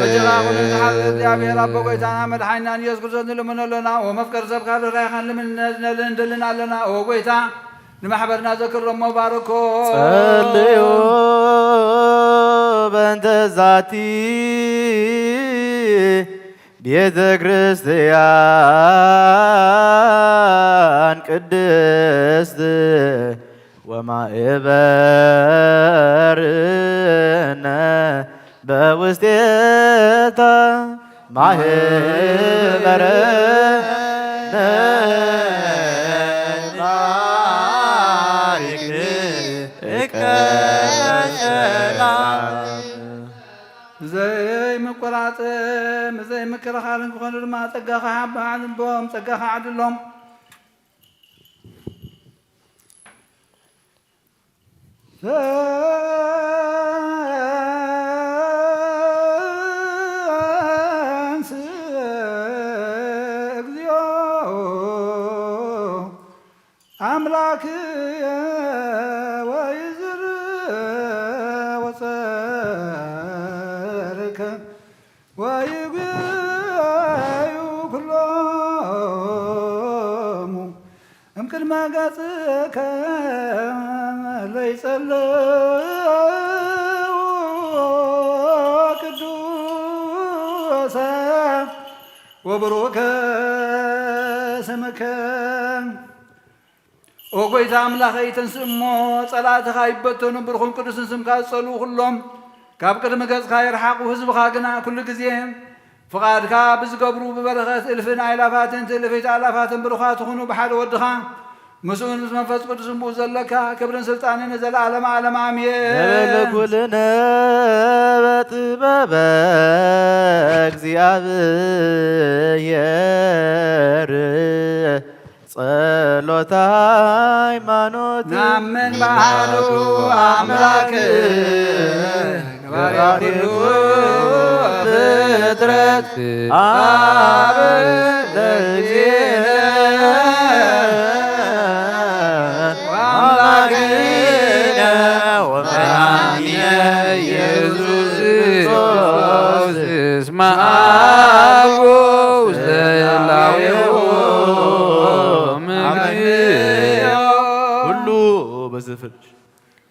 በጀኻ ኩሉ ዝሓዘ እግዚኣብሔር ኣቦ ጎይታና መድሓኒናን ኢየሱስ ክርስቶስ ንልምኖ ኣለና። ኦ መፍቀር ሰብካ ርራይኻን ልምነልን ደልን ኣለና። ኦ ጎይታ ንማሕበርና ዘክሮሞ ባርኮ። ጸልዩ በእንተ ዛቲ ቤተ ክርስቲያን ቅድስት ወማእበርነ በውስቴታ ማህበረ ዘይምቁራጽ ዘይምክልኻልን ክኾኑ ድማ ጸጋኻ ሓባ ዓድሎም፣ ጸጋኻ ዓድሎም። ተንሥእ እግዚኦ አምላክየ ወይዝር ወጸርከ ወይጉየዩ ኩሎሙ እምቅድመ ገጽከ ለይጸልዉ ቅዱሰ ወብሩከ ስምከ። ኦ ጎይታ ኣምላኸይ፣ ተንስእ እሞ ጸላእትኻ ይበተኑ፣ ብሩኽን ቅዱስን ስምካ ዝጸልኡ ኩሎም ካብ ቅድሚ ገጽካ ይርሓቑ። ህዝብኻ ግና ኩሉ ግዜ ፍቓድካ ብዝገብሩ ብበረኸት እልፍን ኣእላፋትን ትእልፊት ኣእላፋትን ብሩኻት ይኹኑ። ብሓደ ወድኻ ምስኡን ምስ መንፈስ ቅዱስን ብኡ ዘለካ ክብርን ስልጣንን ንዘለዓለመ ዓለም ኣሜን። ነበለ ኩልነ በጥበበ እግዚኣብሔር ጸሎተ ሃይማኖት ናምን በዓሉ ኣምላክ ገባሪ ኩሉ ፍጥረት ኣብ ለእግዚእነ ወኣምላክነ ወመድኃኒነ ኢየሱስ ክርስቶስ እስመ አልቦ ውስተ ህላዌሁ ምግንዮ። ሁሉ በዝፍር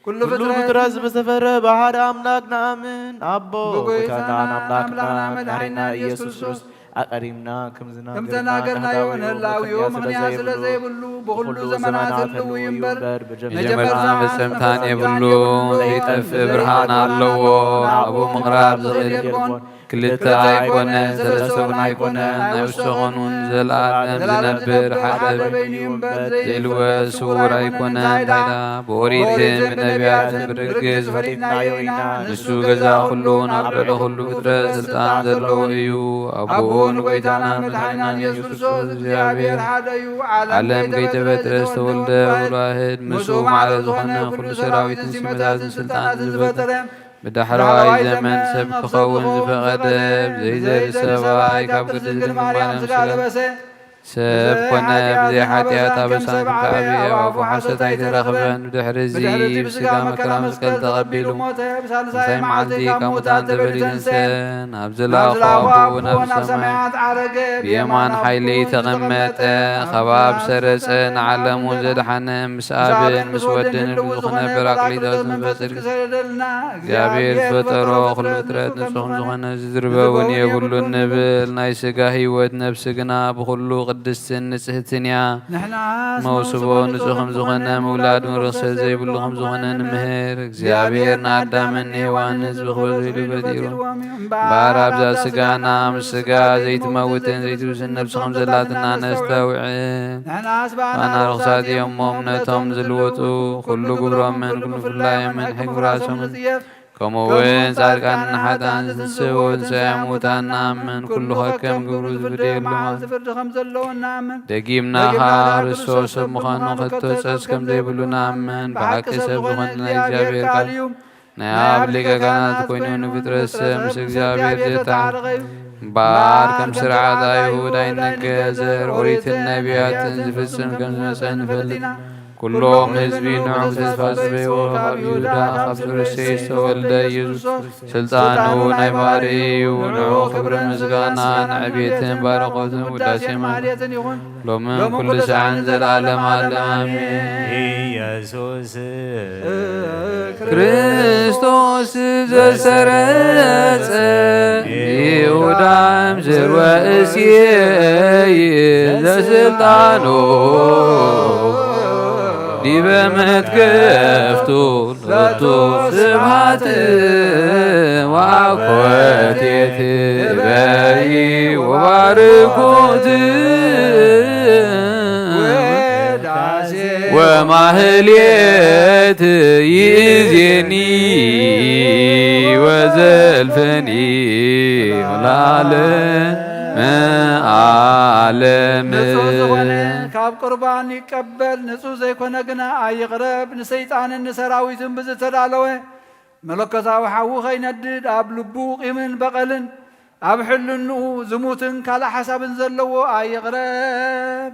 ኩሉ ኩሉ ፍጥረት ፍጥረት ብዝተፈረ ብሓደ ኣምላክ ንኣምን። ኣቦ ብጎይታና ጎይታና ኣምላክና ኣምላክና መድሓኒና መድሓኒና ኢየሱስ ኢየሱስ ክርስቶስ ኣቀዲምና ከም ከም ዝናገርና ተናገርናዮ ንህዳዊ ንህላዊዮ ምኽንያት ምኽንያት ስለ ስለዘይብሉ ስለዘይብሉ ብኹሉ ብኹሉ ዘመናት ዘመናት ህልው ህልው እዩ እምበር እምበር ብጀመርታ መጀመርታ መፈጸምታን መፈጸምታን የብሉን። የብሉን። ዘይጠፍእ ብርሃን ኣለዎ። ናብኡ ምቕራብ ዝኽእል የልቦን። ክልተ ኣይኮነ፣ ሰለስተ እውን ኣይኮነ፣ ናይ ወሰኾን እውን ዘለዓለም ዝነብር ሓደ በይኑ እዩ እምበር ዘይልወጥ ስውር ኣይኮነ። እንታይ ደኣ ብኦሪትን ብነቢያትን ብርግጽ ፈሊጥናዮ ኢና። ንሱ ገዛ ኩሉን ኣብ ልዕሊ ኩሉ ፍጥረት ስልጣን ዘለዎ እዩ። ኣቦኡ ንጎይታና መድሓኒናን ኢየሱስ ክርስቶስ እግዚኣብሔር ሓደ እዩ። ዓለም ከይተፈጥረ ዝተወልደ ወልድ ዋሕድ ምስኡ ማዕረ ዝኾነ ኩሉ ሰራዊትን ሲመታትን ስልጣናትን ዝፈጠረ ብዳሕረዋይ ዘመን ሰብ ክኸውን ዝፈቐደ ብዘይዘሪ ሰብኣይ ካብ ቅድስት ድንግል ማርያም ስጋ ለበሰ። ሰብ ኮነ፣ ብዘይ ሓጢኣት ኣበሳን ክልተ ዓብየ ኣብ ኣፉ ሓሶት ኣይተረኽበን። ብድሕሪ እዚ ብስጋ መከራ መስቀል ተቐቢሉ፣ ብሳልሳይ መዓልቲ ካብ ሙታን ተበሊሉ ተንስአ፣ ናብ ዝላኣኾ ኣቦኡ ናብ ሰማያት ዓረገ፣ ብየማን ሓይሊ ተቐመጠ። ካብኣ ብሰረጸ፣ ንዓለም እውን ዘድሓነ፣ ምስ ኣብን ምስ ወድን ህልው ዝኾነ ጳራቅሊጦስ መንፈስ ጽድቂ ሰደደልና። እግዚኣብሔር ዝፈጠሮ ኩሉ ፍጥረት ንጹሕ ከም ዝኾነ ዝድርበ እውን የብሉን ንብል። ናይ ስጋ ህይወት፣ ነፍሲ ግና ብኹሉ ቅድስትን ንጽህትን እያ። ንሕናስ መውስቦ መውስቦ ንጹሕ ንጹሕ ከም ከም ዝኾነ፣ ዝኾነ፣ ምውላድ ምውላድ ርኽሰት ዘይብሉ ከም ዝኾነ ንምህር። እግዚኣብሔር ንኣዳምን ንሄዋንን ህዝቢ ክበዝሕሉ ፈጢሩ። እምበኣር ኣብዛ ስጋና ምስ ስጋ ዘይትመውትን ዘይትብስን ነፍሲ ከም ዘላትና ነስተውዕል። ንሕናስ ባና ባና ርኹሳት እዮም እሞ፣ እምነቶም ዝልውጡ ኩሉ ግብሮምን ኩሉ ፍላዮምን ሕግብራሶምን፣ ከምኡ እውን ጻድቃንን ሓጥኣን ዝትንስኡ ትንሳኤ ሙታን ንኣምን። ኩሉ ከከም ግብሩ ዝፍደየሉ መዓልቲ ፍርዲ ከም ዘለዎ ንኣምን። ደጊምና ደጊምና ከኣ ከኣ ክርስቶስ ሰብ ምዃኑ ከቶ ጸጽ ከም ዘይብሉ ንኣምን። ብሓቂ ሰብ ዝኾነ ናይ እግዚኣብሔር ቃል እዩ። ናይ ኣብ ሊቀ ካህናት ኮይኑ ንፍጥረት ሰብ ምስ እግዚኣብሔር ዘተዓረቐ እዩ። እምበኣር ከም ስርዓት ኣይሁድ ኣይነገር፣ ዘር ኦሪትን ነቢያትን ዝፍጽም ከም ዝመጸ ንፈልጥ ኢና። ኩሎም ህዝቢ ንዑ ብተስፋ ጽበይዎ፣ ካብ ይሁዳ ካብ ሱርሴ ዝተወልደ ኢየሱስ ስልጣኑ ናይ ባሕሪ እዩ። ንዑ ክብርን ምስጋናን ዕቤትን ባርኾትን ውዳሴ ማሕሌትን ይኹን። ሎምን ኩሉ ሰዓን ዘለዓለም ዓለም ኣሜን። ኢየሱስ ክርስቶስ ዘሰረጸ ይሁዳ እምዝርወ እሴይ ዘስልጣኑ ዲበ መትከፍቱ ሎቱ ስብሐት ወአኮቴት በይ ወባርኮት ወማህሌት ይእዜኒ ወዘልፈኒ ለዓለመ ዓለም። ንጹህ ዝኾነ ካብ ቁርባን ይቀበል፣ ንጹህ ዘይኮነ ግና ኣይቕረብ። ንሰይጣንን ንሰራዊቱን ብዝተዳለወ መለኮታዊ ሓዊ ኸይነድድ፣ ኣብ ልቡ ቂምን በቐልን ኣብ ሕልንኡ ዝሙትን ካልእ ሓሳብን ዘለዎ ኣይቕረብ።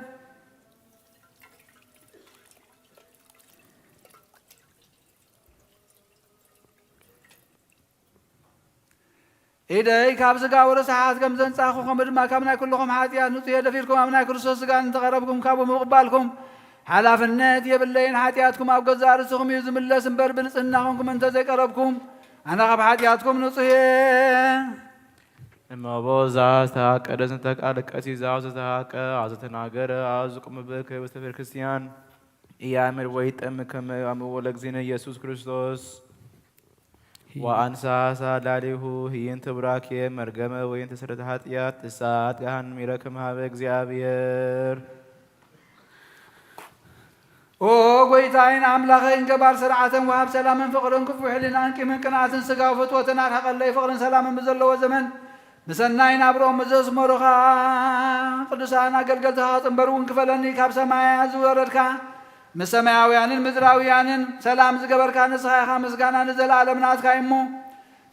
ኢደይ ካብ ስጋዊ ርስሓት ከም ዘንጻኹ፣ ከምኡ ድማ ካብ ናይ ኩልኹም ሓጢኣት ንጹህ እየ። ደፊርኩም ኣብ ናይ ክርስቶስ ስጋ እንተቐረብኩም፣ ካብኡ ምቕባልኩም ሓላፍነት የብለይን። ሓጢኣትኩም ኣብ ገዛእ ርእስኹም እዩ ዝምለስ እምበር፣ ብንጽህና ኾንኩም እንተ ዘይቀረብኩም፣ ኣነ ካብ ሓጢኣትኩም ንጹህ እየ። እመቦ ዛስተሃቀ ደስንተቃል ቀሲዛ ዝተሃቀ አዘተናገረ አዝቁም ብከ ውስተ ቤተክርስቲያን ኢያምር ወይጠም ከመ አምዎ ለእግዚእነ ኢየሱስ ክርስቶስ ወአንሳ ሳላሊሁ ህይንተ ብራኬ መርገመ ወይንተ ስረተ ኃጢአት እሳት ገሃነም ይረክም ሀበ እግዚአብሔር። ኦ ጐይታይን ኣምላኸይን፣ ገባር ስርዓትን ወሃብ ሰላምን ፍቕርን ክፉእ ሕልናን ቂምን ቅንኣትን ስጋዊ ፍትወትን ኣርሕቐለይ። ፍቕርን ሰላምን ብዘለዎ ዘመን ብሰናይ ናብርኦም ዘስመሩኻ ቅዱሳን ኣገልገልትኻ ጽንበር እውን ክፈለኒ። ካብ ሰማያ ዝወረድካ ምስ ሰማያውያንን ምድራውያንን ሰላም ዝገበርካ ንስኻ ኢኻ። ምስጋና ንዘለኣለም ናትካ እዩ እሞ፣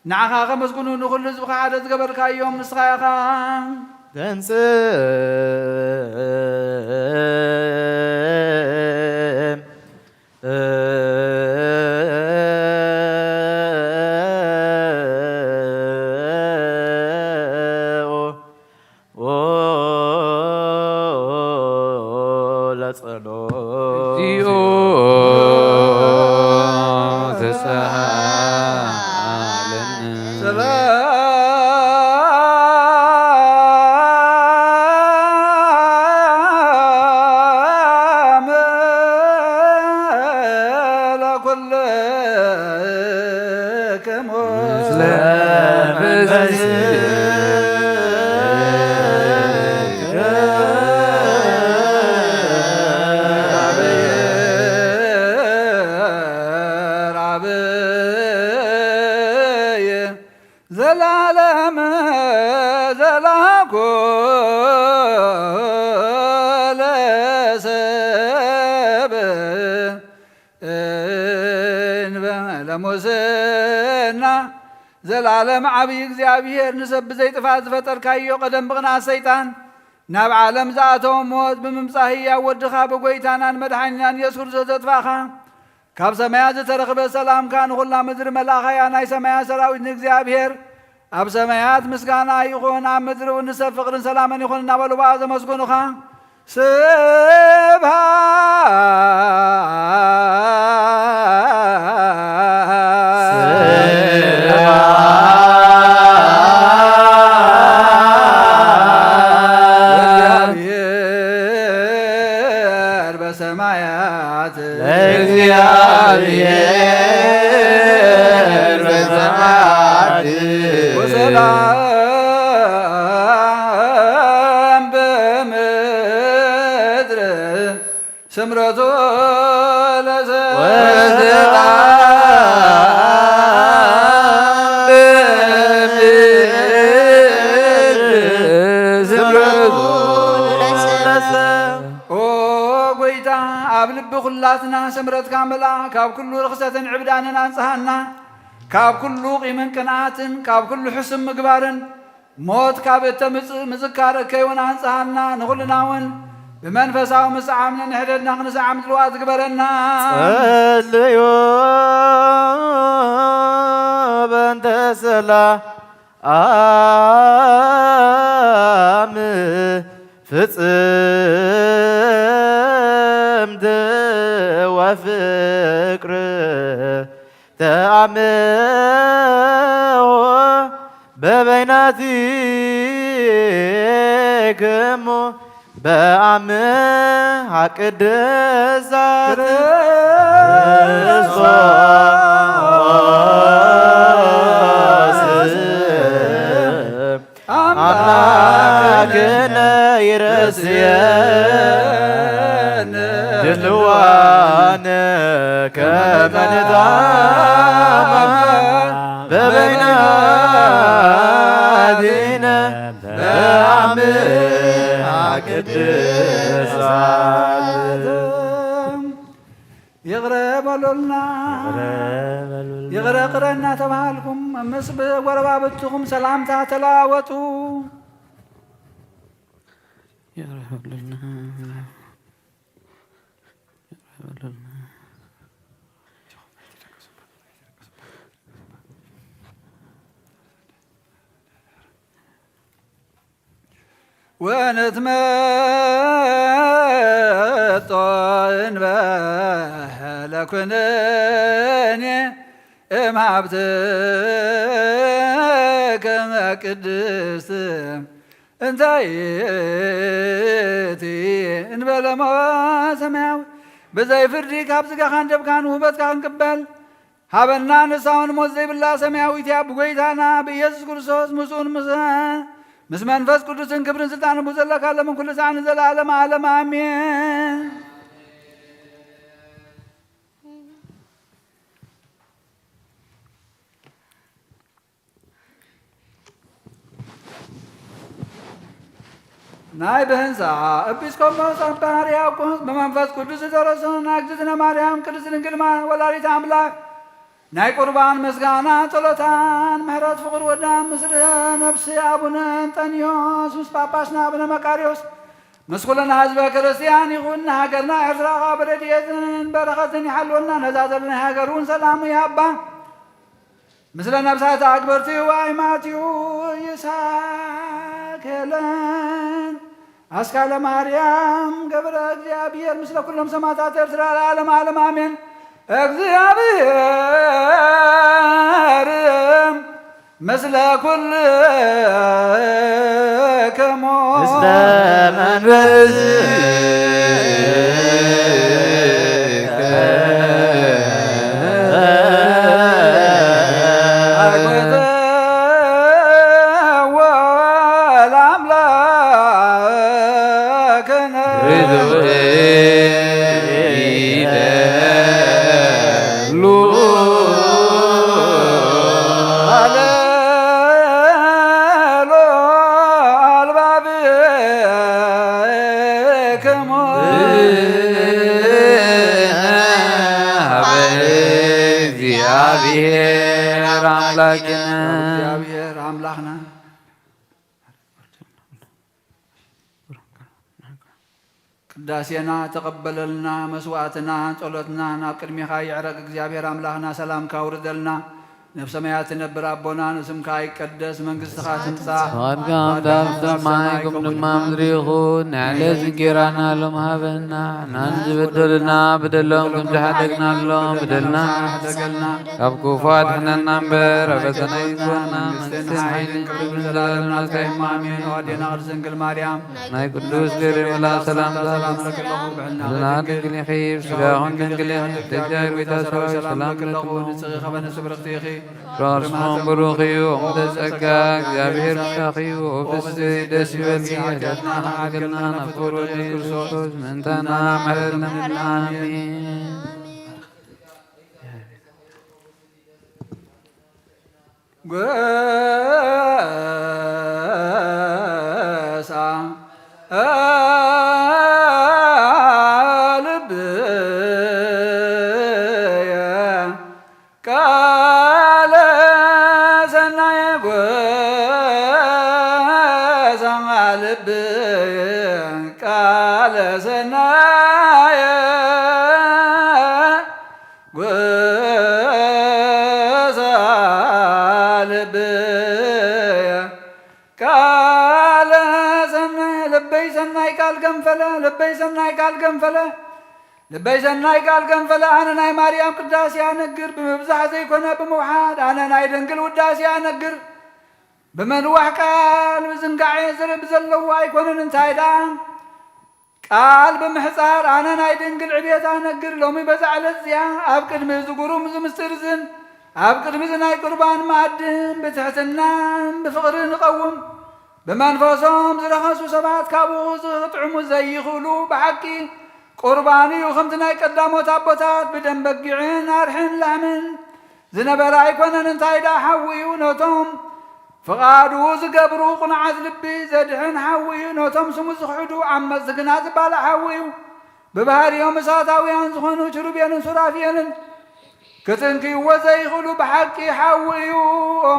ንዓኻ ከመስግኑ ንኹሉ ህዝብኻ ሓደ ዝገበርካዮም ንስኻ ኢኻ። ተንሥእ ለጸሎት። እግዚኦ ተሳሃለነ። ሰላም ለኩልክሙ። ምስለ መንፈስከ። ራብየ ዘላለም ዘላኮ ለሰብ እንበ ለሙስና። ዘላለም ዓብዪ እግዚኣብሔር፣ ንሰብ ብዘይ ጥፋት ዝፈጠርካዮ፣ ቀደም ብቕንኣት ሰይጣን ናብ ዓለም ዝኣተወ ሞት ብምምጻእ ህያው ወድኻ ብጎይታናን መድሓኒናን የሱስ ክርስቶስ ዘጥፋእኻ፣ ካብ ሰማያት ዝተረኽበ ሰላምካ ንኹላ ምድሪ መላእኻ እያ። ናይ ሰማያት ሰራዊት ንእግዚኣብሔር ኣብ ሰማያት ምስጋና ይኹን፣ ኣብ ምድሪ እውን ንሰብ ፍቕርን ሰላምን ይኹን እናበሉ ብኣ ዘመስግኑኻ። ስብሐት ለእግዚአብሔር በሰማያት ለእግዚአብሔር በሰማያት ወሰላም በምድር ስምረቱ ለሰ ወሰላም በምድር ስምረቱ ለሰ። ኦ ጎይታ፣ ኣብ ልቢ ኩላትና ስምረትካ ምልኣ፣ ካብ ኩሉ ርኽሰትን ዕብዳንን ኣንጽሃና፣ ካብ ኩሉ ቂምን ቅንኣትን፣ ካብ ኩሉ ሕሱም ምግባርን፣ ሞት ካብ እተምጽእ ምዝካር እከይ እውን ኣንጽሃና፣ ንኹልና እውን ብመንፈሳዊ ምስዓም ነንሕደድና ክንስዓም ድልዋት ግበረና። ጸልዩ በእንተ ሰላም ፍጽምት ወፍቅር ተአምሆ በበይናቲክሙ በአምሃ ቅድሳት ክርስቶስ አምላክነ ይረስየነ ድልዋነ ከመ ንታመ በበይናቲነ በአምሃ ቅድሳት። ይቕረ በሉልና። ይቕረ በሉልና። ይቕረ ቅረ እናተባሃልኩም ምስ ጎረባብትኹም ሰላምታ ተለዋወጡ። ይቕረ በሉልና። ይቕረ በሉልና። ወንትመጦ እንበለ ኩነኔ እምሃብትከ ቅድስት እንተ ይእቲ እንበለ እሞ ሰማያዊ ብዘይ ፍርዲ ካብ ስጋኻን ደምካን ውህበትካ ክንቅበል ሃበና። ንሳውን ሞት ዘይብላ ሰማያዊት እያ። ብጎይታና ብኢየሱስ ክርስቶስ ምስኡን ምስ፣ ምስ መንፈስ ቅዱስን ክብርን ስልጣንን ብዘለካ ለምን ኩሉ ሰዓት ንዘለዓለመ ዓለም ኣሜን። ናይ ብህንፃ ኤጲስቆጶስ ኣባ ሕርያቆስ ብመንፈስ ቅዱስ ዝደረሶ ናይ እግዝእትነ ማርያም ቅድስት ድንግል ማ-፣ ወላዲተ ኣምላክ ናይ ቁርባን ምስጋና ጸሎታን ምሕረት ፍቕር ወዳ ምስለ ነፍሲ ኣቡነ እንጠንዮስ ምስ ጳጳስና ኣቡነ መቃርዮስ ምስ ኩልና ህዝበ ክርስቲያን ይኹን። ንሃገርና ኤርትራ ኸኣ ብረድኤትን በረኸትን ይሓልወልና። ነዛ ዘለና ሃገር እውን ሰላሙ ይሃባ። ምስለ ነብሳት ኣክበርቲ ዋይ ማቲው ይስሐቅ ሄለን ኣስካለ ማርያም ገብረ እግዚኣብሔር ምስለ ኩሎም ሰማዕታት ኤርትራ ለዓለመ ዓለም ኣሜን። እግዚኣብሔር ምስለ ኩልክሙ ምስለ መንፈስከ ለአምላክነ ርቱዕ ይደሉ አለሎ አልባብክሙ እግዚአብሔር አምላክነ። እግዚአብሔር አምላክነ። ቅዳሴና ተቐበለልና፣ መስዋዕትና፣ ጸሎትና ናብ ቅድሜኻ ይዕረግ። እግዚኣብሔር ኣምላኽና ሰላምካ ኣውርደልና። ነብ ሰማያት ትነብር ኣቦና፣ ንስምካ ይቀደስ፣ መንግስትኻ ትምጻእ። ፍቓድካ ከም ትብል ሰማይ ከም ድማ ምድሪ ይኹን። ንዕለት እንጌራና ሎም ሃበና። ንሕናን ዝበደሉና በደሎም ከም ዝሓደግናሎም በደልና ሓደገልና። ካብ ክፉ ኣድሕነና እምበር፣ ኣበሰና ይግበና። መንግስትን ሓይልን ክብርን ዘለዓለም ናትካ እዩ። ኣሜን። ኣዴና ቅድስት ድንግል ማርያም ናይ ቅዱስ ገብርኤል መልኣክ ሰላምታ ሰላም ለኪ ኣለኹ። ብሕልና ድንግል ኢኺ፣ ብስጋኹን ድንግል ኢኺ። ደጃ ጌታ ሰራዊት ሰላም ለኪ ኣለኹ። ንጽኺ ከበነ ስብርኽቲ ኢኺ። ራስኩም ብሩኽ እዩ። እምተ ጸጋ እግዚኣብሔር ምሳኺ እዩ። ኦፍስቲ ደስ ይበልኪ። ኃጢአትና ከሓድገልና ናብ ፍቅር ወልድ ክርስቶስ ምእንታና ምሕረትና። ኣሜን። ጎሳ ልብየ ቃለ ሰናየ ጎሳ ልብየ ቃለ ሰናየ ጎሳ ልብየ ቃለ ሰናይ ልበይ ሰናይ ቃል ገንፈለ ልበይ ሰናይ ቃል ገንፈለ ልበይ ሰናይ ቃል ገንፈለ ኣነ ናይ ማርያም ቅዳሴ ኣነግር ብምብዛሕ ዘይኮነ ብምውሓድ ኣነ ናይ ድንግል ውዳሴ ኣነግር ብምንዋሕ ቃል ብዝንጋዔ ዝርብ ዘለዎ ኣይኮነን እንታይ ደኣ ቃል ብምሕጻር ኣነ ናይ ድንግል ዕቤታ እነግር ሎሚ በዛ ዕለት እዚኣ ኣብ ቅድሚ እዚ ግሩም እዚ ምስጢር እዝን ኣብ ቅድሚ እዚ ናይ ቁርባን መኣድን ብትሕትናን ብፍቕሪ ንቐውም። ብመንፈሶም ዝረኸሱ ሰባት ካብኡ ዝጥዕሙ ዘይኽእሉ ብሓቂ ቁርባን እዩ። ከምቲ ናይ ቀዳሞት ኣቦታት ብደም በጊዕን ኣርሕን ላሕምን ዝነበረ ኣይኮነን። እንታይ ደኣ ሓዊ እዩ ነቶም ፍቓዱ ዝገብሩ ቅኑዓት ልቢ ዘድሕን ሓዊ እዩ። ነቶም ስሙ ዝኽሕዱ ዓመጽቲ ግና ዝባላዕ ሓዊ እዩ። ብባህርዮም እሳታውያን ዝኾኑ ኪሩቤልን ሱራፌልን ክትንክይዎ ዘይኽእሉ ብሓቂ ሓዊ እዩ። ኦ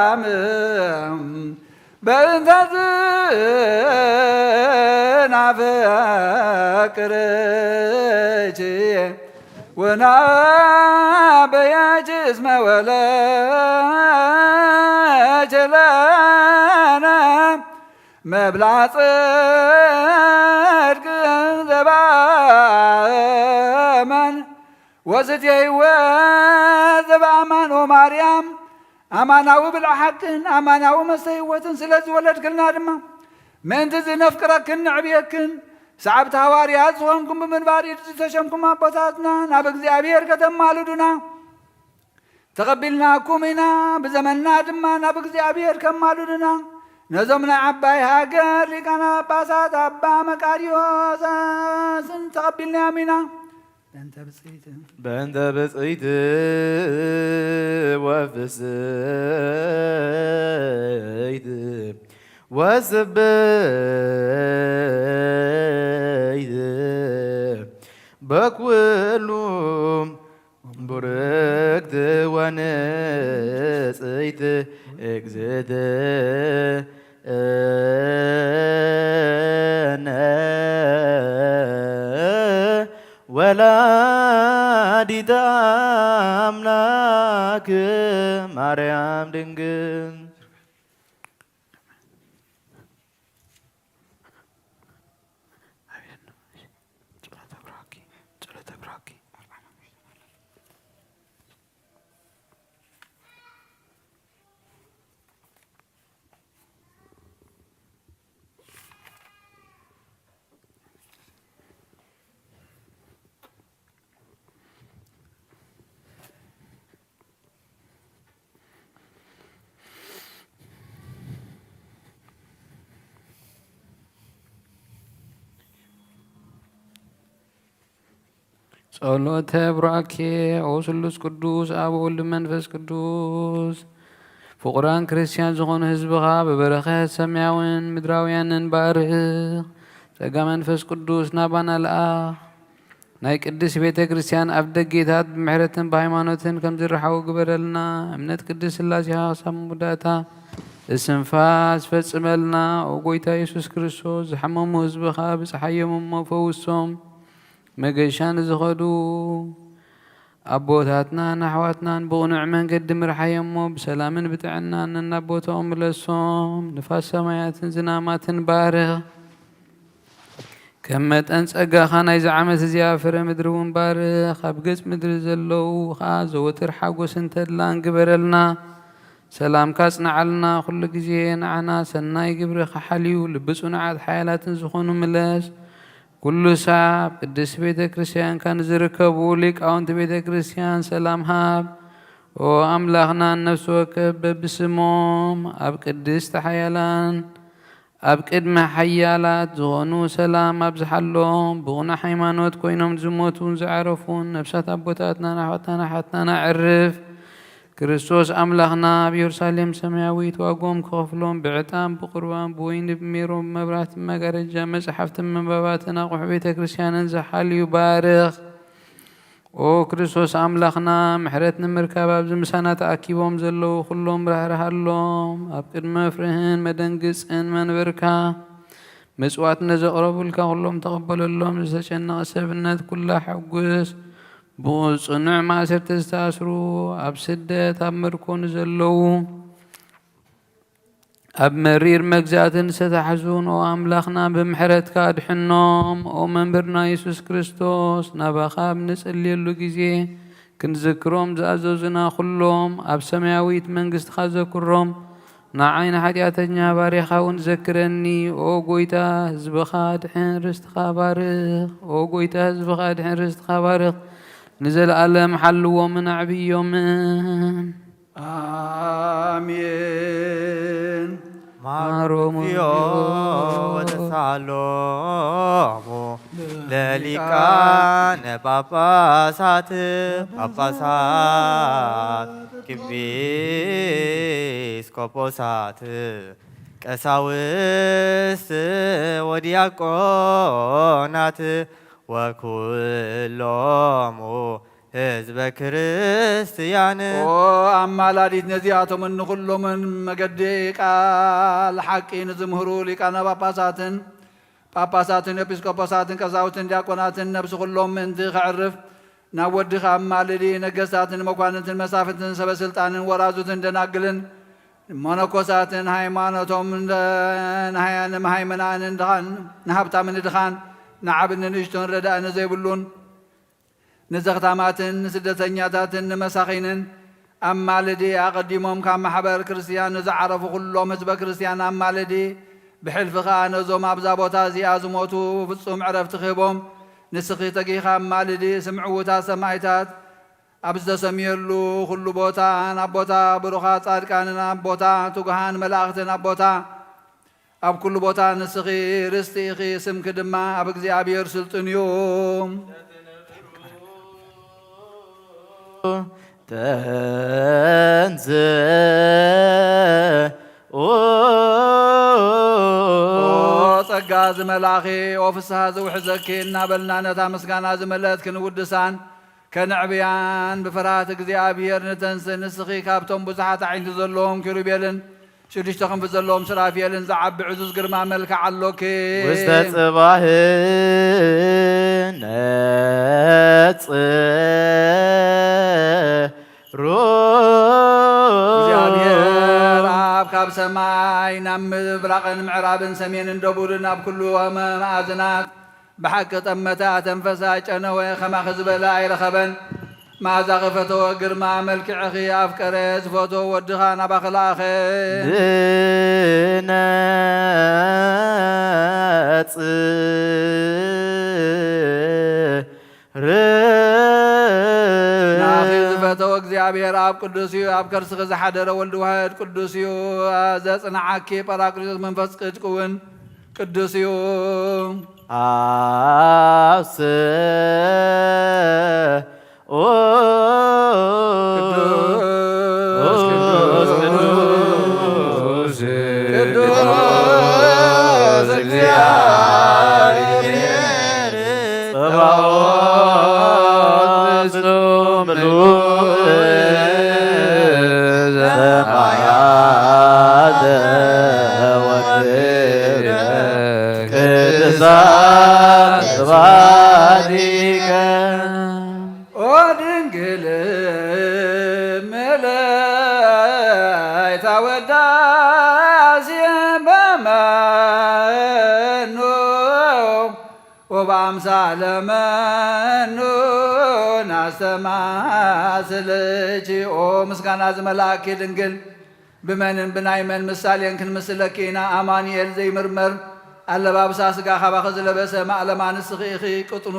ማርያም በእንተ ዝናፍቅርኪ ወናበየች እስመ ወለች ለነ መብላ ጽድቅ ዘበአማን ወስትየ ሕይወት ዘበአማን ኦ ማርያም ኣማናዊ ብልዒ ሓቅን ኣማናዊ መስተ ህይወትን ስለ ዝወለድክልና ድማ ምእንቲ እዚ ነፍቅረክን ንዕብየክን ሰዓብቲ ሃዋርያት ዝኾንኩም ብምንባር ኢድ ዝተሸምኩም ኣቦታትና ናብ እግዚኣብሔር ከተማልዱና ተቐቢልናኩም ኢና። ብዘመንና ድማ ናብ እግዚኣብሔር ከማልዱና ነዞም ናይ ዓባይ ሃገር ሊቃነ ጳጳሳት ኣባ መቃርዮስን ተቐቢልናዮም ኢና። በእንተ ብፅዕቲ በእንተ ብፅዕቲ ወፍስሕቲ ወስብሕቲ በኩሉ ቡርክት ወንጽይት እግዝእትነ ወላዲተ ኣምላክ ማርያም ድንግል። ጸሎተ ቡራኬ። ኦ ስሉስ ቅዱስ፣ ኣብ ወልድ መንፈስ ቅዱስ፣ ፍቑራን ክርስትያን ዝኾኑ ህዝብኻ ብበረኸት ሰማያውን ምድራውያንን ባርኽ። ጸጋ መንፈስ ቅዱስ ናባና ልኣኽ። ናይ ቅድስት ቤተ ክርስቲያን ኣፍ ደጌታት ብምሕረትን ብሃይማኖትን ከም ዝረሓቡ ግበረልና። እምነት ቅድስት ሥላሴኻ ክሳብ መወዳእታ እስንፋስ ፈጽመልና። ኦ ጎይታ የሱስ ክርስቶስ፣ ዝሓመሙ ህዝብኻ ብጽሓዮም እሞ ፈውሶም። መገሻ ንዝኸዱ ኣቦታትናን ኣሕዋትናን ብቕኑዕ መንገዲ ምርሓዮም እሞ፣ ብሰላምን ብጥዕናን ነናብ ቦታኦም ምለሶም። ንፋስ ሰማያትን ዝናማትን ባርኽ። ከም መጠን ጸጋኻ ናይዚ ዓመት እዚኣ ፍረ ምድሪ እውን ባርኽ። ኣብ ገጽ ምድሪ ዘለዉ ኸኣ ዘወትር ሓጎስን ተድላን ግበረልና። ሰላምካ ጽንዓልና። ኩሉ ግዜ ንዓና ሰናይ ግብሪ ክሓልዩ ልቢ ጽኑዓት ሓያላትን ዝኾኑ ምለስ። ኩሉ ሳብ ቅድስቲ ቤተ ክርስቲያንካ ንዝርከቡ ሊቃውንቲ ቤተ ክርስቲያን ሰላም ሃብ። ኦ ኣምላኽና፣ ነፍሲ ወከፍ በብስሞም ኣብ ቅድስቲ ሓያላን ኣብ ቅድሚ ሓያላት ዝኾኑ ሰላም ኣብዝሓሎም። ብቑኑዕ ሃይማኖት ኮይኖም ዝሞቱን ዝዓረፉን ነፍሳት ኣቦታትናን ኣሕዋትናን ኣሓትናን ኣዕርፍ። ክርስቶስ ኣምላኽና ኣብ የሩሳሌም ሰማያዊት ዋጎም ክኸፍሎም ብዕጣን ብቁርባን ብወይኒ ብሜሮን ብመብራህትን መጋረጃ መጽሓፍትን መንባባትን ኣቑሑ ቤተ ክርስቲያንን ዝሓልዩ ባርኽ። ኦ ክርስቶስ ኣምላኽና፣ ምሕረት ንምርካብ ኣብዚ ምሳና ተኣኪቦም ዘለዉ ኩሎም ራህርሃሎም። ኣብ ቅድሚ መፍርህን መደንግጽን መንበርካ፣ መስዋዕት ነዘቕረቡልካ ኩሎም ተቐበለሎም። ዝተጨነቐ ሰብነት ኩላ ሕጉስ። ብጽኑዕ ማእሰርቲ ዝተኣስሩ፣ ኣብ ስደት ኣብ ምርኮ ንዘለዉ፣ ኣብ መሪር መግዛእቲ ዝተታሕዙን ኦ ኣምላኽና ብምሕረትካ ኣድሕኖም። ኦ መምህርና የሱስ ክርስቶስ፣ ናባኻ ኣብ ንጽልየሉ ግዜ ክንዝክሮም ዝኣዘዙና ኩሎም ኣብ ሰማያዊት መንግስትኻ ዘክሮም። ንዓይ ንሓጢኣተኛ ባርያኻ እውን ዘክረኒ። ኦ ጎይታ፣ ህዝብኻ ድሕን ርስትኻ ባርኽ። ኦ ጎይታ፣ ህዝብኻ ድሕን ርስትኻ ባርኽ። ንዘለኣለም ሓልዎምን ኣዕብዮምን። ኣሜን። ማሮሙ ማሮሙ እግዚኦ ወተሳሎሙ ለሊቃነ ጳጳሳት ጳጳሳት ኤጲስቆጶሳት ቀሳውስት ወዲያቆናት ወኩሎሙ ህዝበ ክርስትያን። ኦ ኣማላዲት ነዚኣቶምን ንኹሎምን መገዲ ቃል ሓቂ ንዝምህሩ ሊቃነ ጳጳሳትን ጳጳሳትን ኤጲስቆጶሳትን ቀሳውስትን ዲያቆናትን ነብሲ ኩሎም ምእንቲ ከዕርፍ ናብ ወድኺ ኣማልዲ። ነገስታትን መኳንንትን መሳፍንትን ሰበ ስልጣንን ወራዙትን ደናግልን መነኮሳትን ሃይማኖቶም እንደ-፣ ንሃያ-፣ ንምሃይምናንን ድኻን ንሃብታምን ድኻን ንዓብን ንንእሽቶን ረዳኢ ንዘይብሉን ንዘኽታማትን ንስደተኛታትን ንመሳኺንን ኣማልዲ። ኣቐዲሞም ካብ ማሕበር ክርስትያን ንዝዓረፉ ኩሎም ህዝበ ክርስትያን ኣማልዲ። ብሕልፊ ኸኣ ነዞም ኣብዛ ቦታ እዚኣ ዝሞቱ ፍጹም ዕረፍቲ ክህቦም ንስኺ ተጊኻ ኣማልዲ። ስምዕውታት ሰማይታት ኣብ ዝተሰምየሉ ኩሉ ቦታ፣ ናብ ቦታ ብሩኻት ጻድቃንን ኣብ ቦታ ትጉሃን መላእኽትን ኣብ ቦታ ኣብ ኩሉ ቦታ ንስኺ ርስቲ ኢኺ፣ ስምኪ ድማ ኣብ እግዚኣብሔር ስልጡን እዩ። ተንሥእ ኦ ጸጋ ዝመልኣኺ፣ ኦ ፍስሃ ዝውሕዘኪ እናበልና ነታ ምስጋና ዝመልአት ክንውድሳን ከነዕብያን ብፍርሃት እግዚኣብሔር ንተንስ። ንስኺ ካብቶም ብዙሓት ኣዒንቲ ዘለዎም ኪሩቤልን ሽዱሽተ ክንፊ ዘለዎም ሱራፌልን ዝዓቢ ዕዙዝ ግርማ መልክዕ ኣሎኪ። ውስተ ጽባሕ ነጽሩ። እግዚኣብሔር ኣብ ካብ ሰማይ ናብ ምብራቕን ምዕራብን ሰሜንን ደቡብን ኣብ ኩሉ መኣዝናት ብሓቂ ጠመተ፣ ኣተንፈሰ፣ ኣጨነወ፣ ከማኺ ዝበለ ኣይረኸበን። መኣዛኺ ፈተወ፣ ግርማ መልክዕኺ ኣፍቀረ፣ ዝፈትዎ ወድኻ ናባኺ ለኣኸ። ብነጽር ናኺ ዝፈተወ እግዚኣብሔር ኣብ ቅዱስ እዩ፣ ኣብ ከርስኺ ዝሓደረ ወልድ ዋሕድ ቅዱስ እዩ። ዘጽንዓኪ ጳራቅሊጦስ መንፈስ ቅዱስ እውን ቅዱስ እዩ። ኣብስ ኦ ቅዱስ ቅዱስ ቅዱስ ቅዱስ እግዚአብሔር ጸባኦት ፍጹም ምሉእ ወዳሴ በመኑ ወበአምሳለ መኑ ናስተማስልኪ። ኦ ምስጋና ዝመልኣኪ ድንግል፣ ብመንን ብናይ መን ምሳሌን ክንምስለኪ ኢና? ኣማኑኤል ዘይምርመር ኣለባብሳ ስጋ ካባኺ ዝለበሰ ማእለማ ንስኺ ኢኺ። ቅጥኑ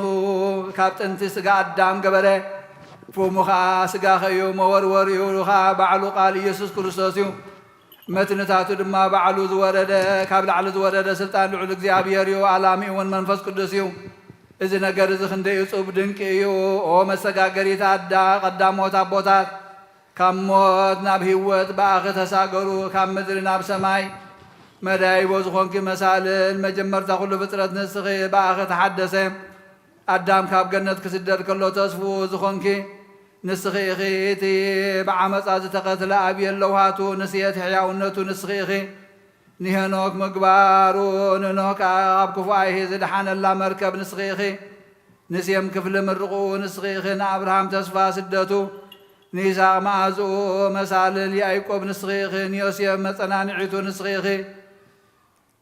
ካብ ጥንቲ ስጋ ኣዳም ገበረ፣ ፍሙ ኸዓ ስጋኺ እዩ። መወርወሪኡ ኸዓ ባዕሉ ቃል ኢየሱስ ክርስቶስ እዩ። መትንታቱ ድማ ባዕሉ ዝወረደ፣ ካብ ላዕሊ ዝወረደ ስልጣን ልዑል እግዚኣብሔር እዩ። ኣላሚኡ እውን መንፈስ ቅዱስ እዩ። እዚ ነገር እዚ ክንደይ እጹብ ድንቂ እዩ። ኦ መሰጋገሪት ኣዳ፣ ቀዳሞት ኣቦታት ካብ ሞት ናብ ህይወት ብኣኺ ተሳገሩ፣ ካብ ምድሪ ናብ ሰማይ መዳይቦ ዝኾንኪ መሳልል፣ መጀመርታ ኩሉ ፍጥረት ንስኺ ብኣኺ ተሓደሰ። ኣዳም ካብ ገነት ክስደድ ከሎ ተስፍኡ ዝኾንኪ ንስኺ ኢኺ። እቲ ብዓመፃ ዝተቐትለ ኣብየል ለውሃቱ ንስየት ሕያውነቱ ንስኺ ኢኺ። ንሄኖክ ምግባሩ ንኖህ ከዓ ኣብ ክፉኣይሂ ዝደሓነላ መርከብ ንስኺ ኢኺ። ንሴም ክፍሊ ምርቕኡ ንስኺ ኢኺ። ንኣብርሃም ተስፋ ስደቱ፣ ንይስሐቅ መኣዝኡ፣ መሳልል ያዕቆብ ንስኺ ኢኺ። ንዮሴፍ መጸናንዒቱ ንስኺ ኢኺ።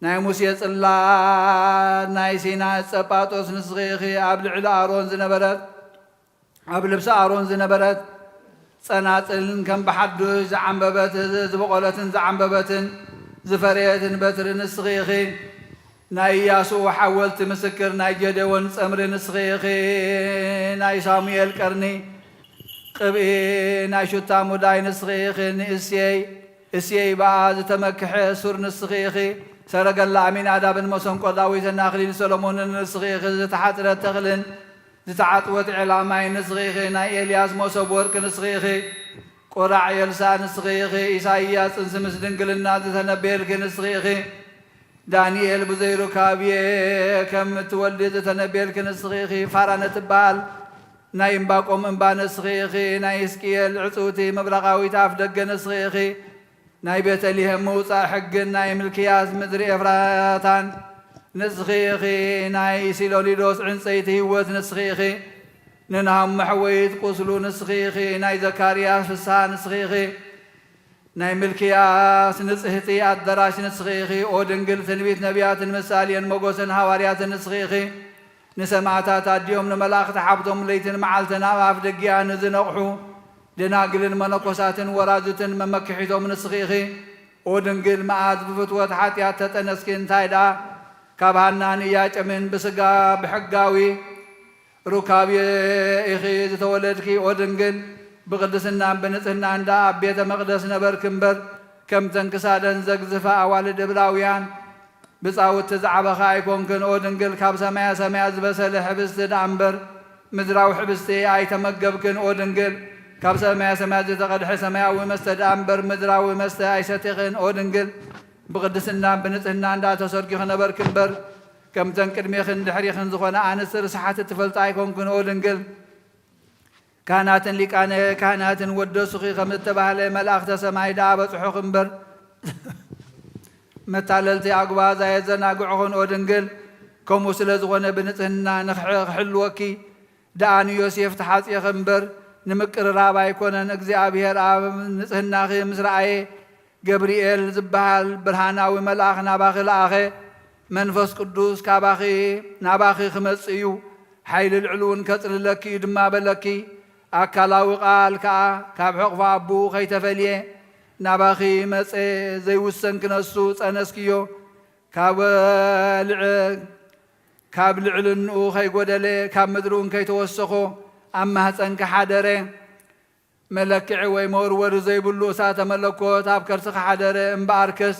ናይ ሙሴ ጽላት ናይ ሲና ጸጳጦስ ንስኺ ኢኺ። ኣብ ልዕሊ ኣሮን ዝነበረት፣ ኣብ ልብሲ ኣሮን ዝነበረት ጸናጽልን ከም ብሓዱሽ ዝዓንበበት፣ ዝበቖለትን ዝዓንበበትን ዝፈረየትን በትሪ ንስኺ ኢኺ። ናይ ኢያሱ ሓወልቲ ምስክር፣ ናይ ጌዴዎን ጸምሪ ንስኺ ኢኺ። ናይ ሳሙኤል ቀርኒ ቅብኢ፣ ናይ ሹታ ሙዳይ ንስኺ ኢኺ። ንእሴይ፣ እሴይ ብኣ ዝተመክሐ ሱር ንስኺ ኢኺ። ሰረገላ ኣሚናዳብን መሰንቆ ዳዊትን ኣኽሊል ሰሎሞንን ንስኺ ኢኺ። ዝተሓጽረት ተኽልን ዝተዓጽወት ዔላ ማይ ንስኺ ኢኺ። ናይ ኤልያስ መሶብ ወርቂ ንስኺ ኢኺ። ቆራዕ ኤልሳዕ ንስኺ ኢኺ። ኢሳይያስ ጽንሲ ምስ ድንግልና ዝተነበየልኪ ንስኺ ኢኺ። ዳንኤል ብዘይ ሩካቤ ከም እትወልዲ ዝተነበየልኪ ንስኺ ኢኺ። ፋራን እትበሃል ናይ እምባቆም እምባ ንስኺ ኢኺ። ናይ ሕዝቅኤል ዕጽውቲ ምብራቓዊት ኣፍ ደገ ንስኺ ኢኺ። ናይ ቤተልሔም ምውጻእ ሕግን ናይ ምልክያስ ምድሪ ኤፍራታን ንስኺ ኢኺ። ናይ ሲሎኒዶስ ዕንጸይቲ ህይወት ንስኺ ኢኺ። ንናሆም መሕወይት ቁስሉ ንስኺ ኢኺ። ናይ ዘካርያስ ፍስሃ ንስኺ ኢኺ። ናይ ምልክያስ ንጽህቲ ኣደራሽ ንስኺ ኢኺ። ኦ ድንግል፣ ትንቢት ነቢያትን ምሳሌን ሞገስን ሃዋርያትን ንስኺ ኢኺ። ንሰማዕታት ኣዲኦም ንመላእኽቲ ሓብቶም ለይትን መዓልትን ኣብ ኣፍ ደጊኣ ንዝነቕሑ ደናግልን መነኮሳትን ወራዙትን መመክሒቶም ንስኺ ኢኺ። ኦ ድንግል፣ መኣዝ ብፍትወት ሓጢኣት ተጠነስኪ፣ እንታይ ደኣ ካብ ሃናን ኢያቄምን ብስጋ ብሕጋዊ ሩካቤ ኢኺ ዝተወለድኪ። ኦ ድንግል፣ ብቅድስናን ብንጽህናን ደኣ ኣብ ቤተ መቕደስ ነበርኪ እምበር፣ ከምተን ክሳደን ዘግዝፋ ኣዋልድ እብራውያን ብጻውቲ ዝዓበኻ ኣይኮንክን። ኦ ድንግል፣ ካብ ሰማያ ሰማያት ዝበሰለ ሕብስቲ ደኣ እምበር፣ ምድራዊ ሕብስቲ ኣይተመገብክን። ኦ ድንግል፣ ካብ ሰማያ ሰማያት ዝተቐድሐ ሰማያዊ መስተ ደኣ እምበር፣ ምድራዊ መስተ ኣይሰቲኽን። ኦ ድንግል፣ ብቅድስናን ብንጽህናን ደኣ ተሰርጊኺ ነበርኪ እምበር፣ ከምተን ቅድሜኽን ድሕሪኽን ዝኾና ኣንስቲ ርስሓት እትፈልጢ ኣይኮንክን። ኦ ድንግል፣ ካህናትን ሊቃነ ካህናትን ወደሱኺ ከም እተባህለ፣ መላእኽተ ሰማይ ደኣ በጽሑኺ እምበር፣ መታለልቲ ኣጉባዝ ኣየዘናግዑኽን። ኦ ድንግል፣ ከምኡ ስለ ዝኾነ ብንጽህና ንኽሕ-፣ ክሕልወኪ ደኣ ንዮሴፍ ተሓጽየኺ እምበር፣ ንምቅርራብ ኣይኮነን። እግዚኣብሔር ኣብ ንጽህናኺ ምስ ረኣየ፣ ገብርኤል ዝበሃል ብርሃናዊ መልኣኽ ናባኺ ለኣኸ። መንፈስ ቅዱስ ካባኺ፣ ናባኺ ክመጽእ እዩ፣ ሓይሊ ልዑል እውን ከጽልለኪ እዩ ድማ በለኪ። ኣካላዊ ቃል ከኣ ካብ ሕቕፎ ኣቦኡ ከይተፈልየ ናባኺ መጸ። ዘይውሰን ክነሱ ጸነስክዮ። ካብ ልዕ-፣ ካብ ልዕልንኡ ከይጎደለ፣ ካብ ምድሪ እውን ከይተወሰኾ ኣብ ማህጸንኪ ሓደረ። መለክዒ ወይ መወርወሪ ዘይብሉ እሳተ መለኮት ኣብ ከርስኺ ሓደረ። እምበኣርከስ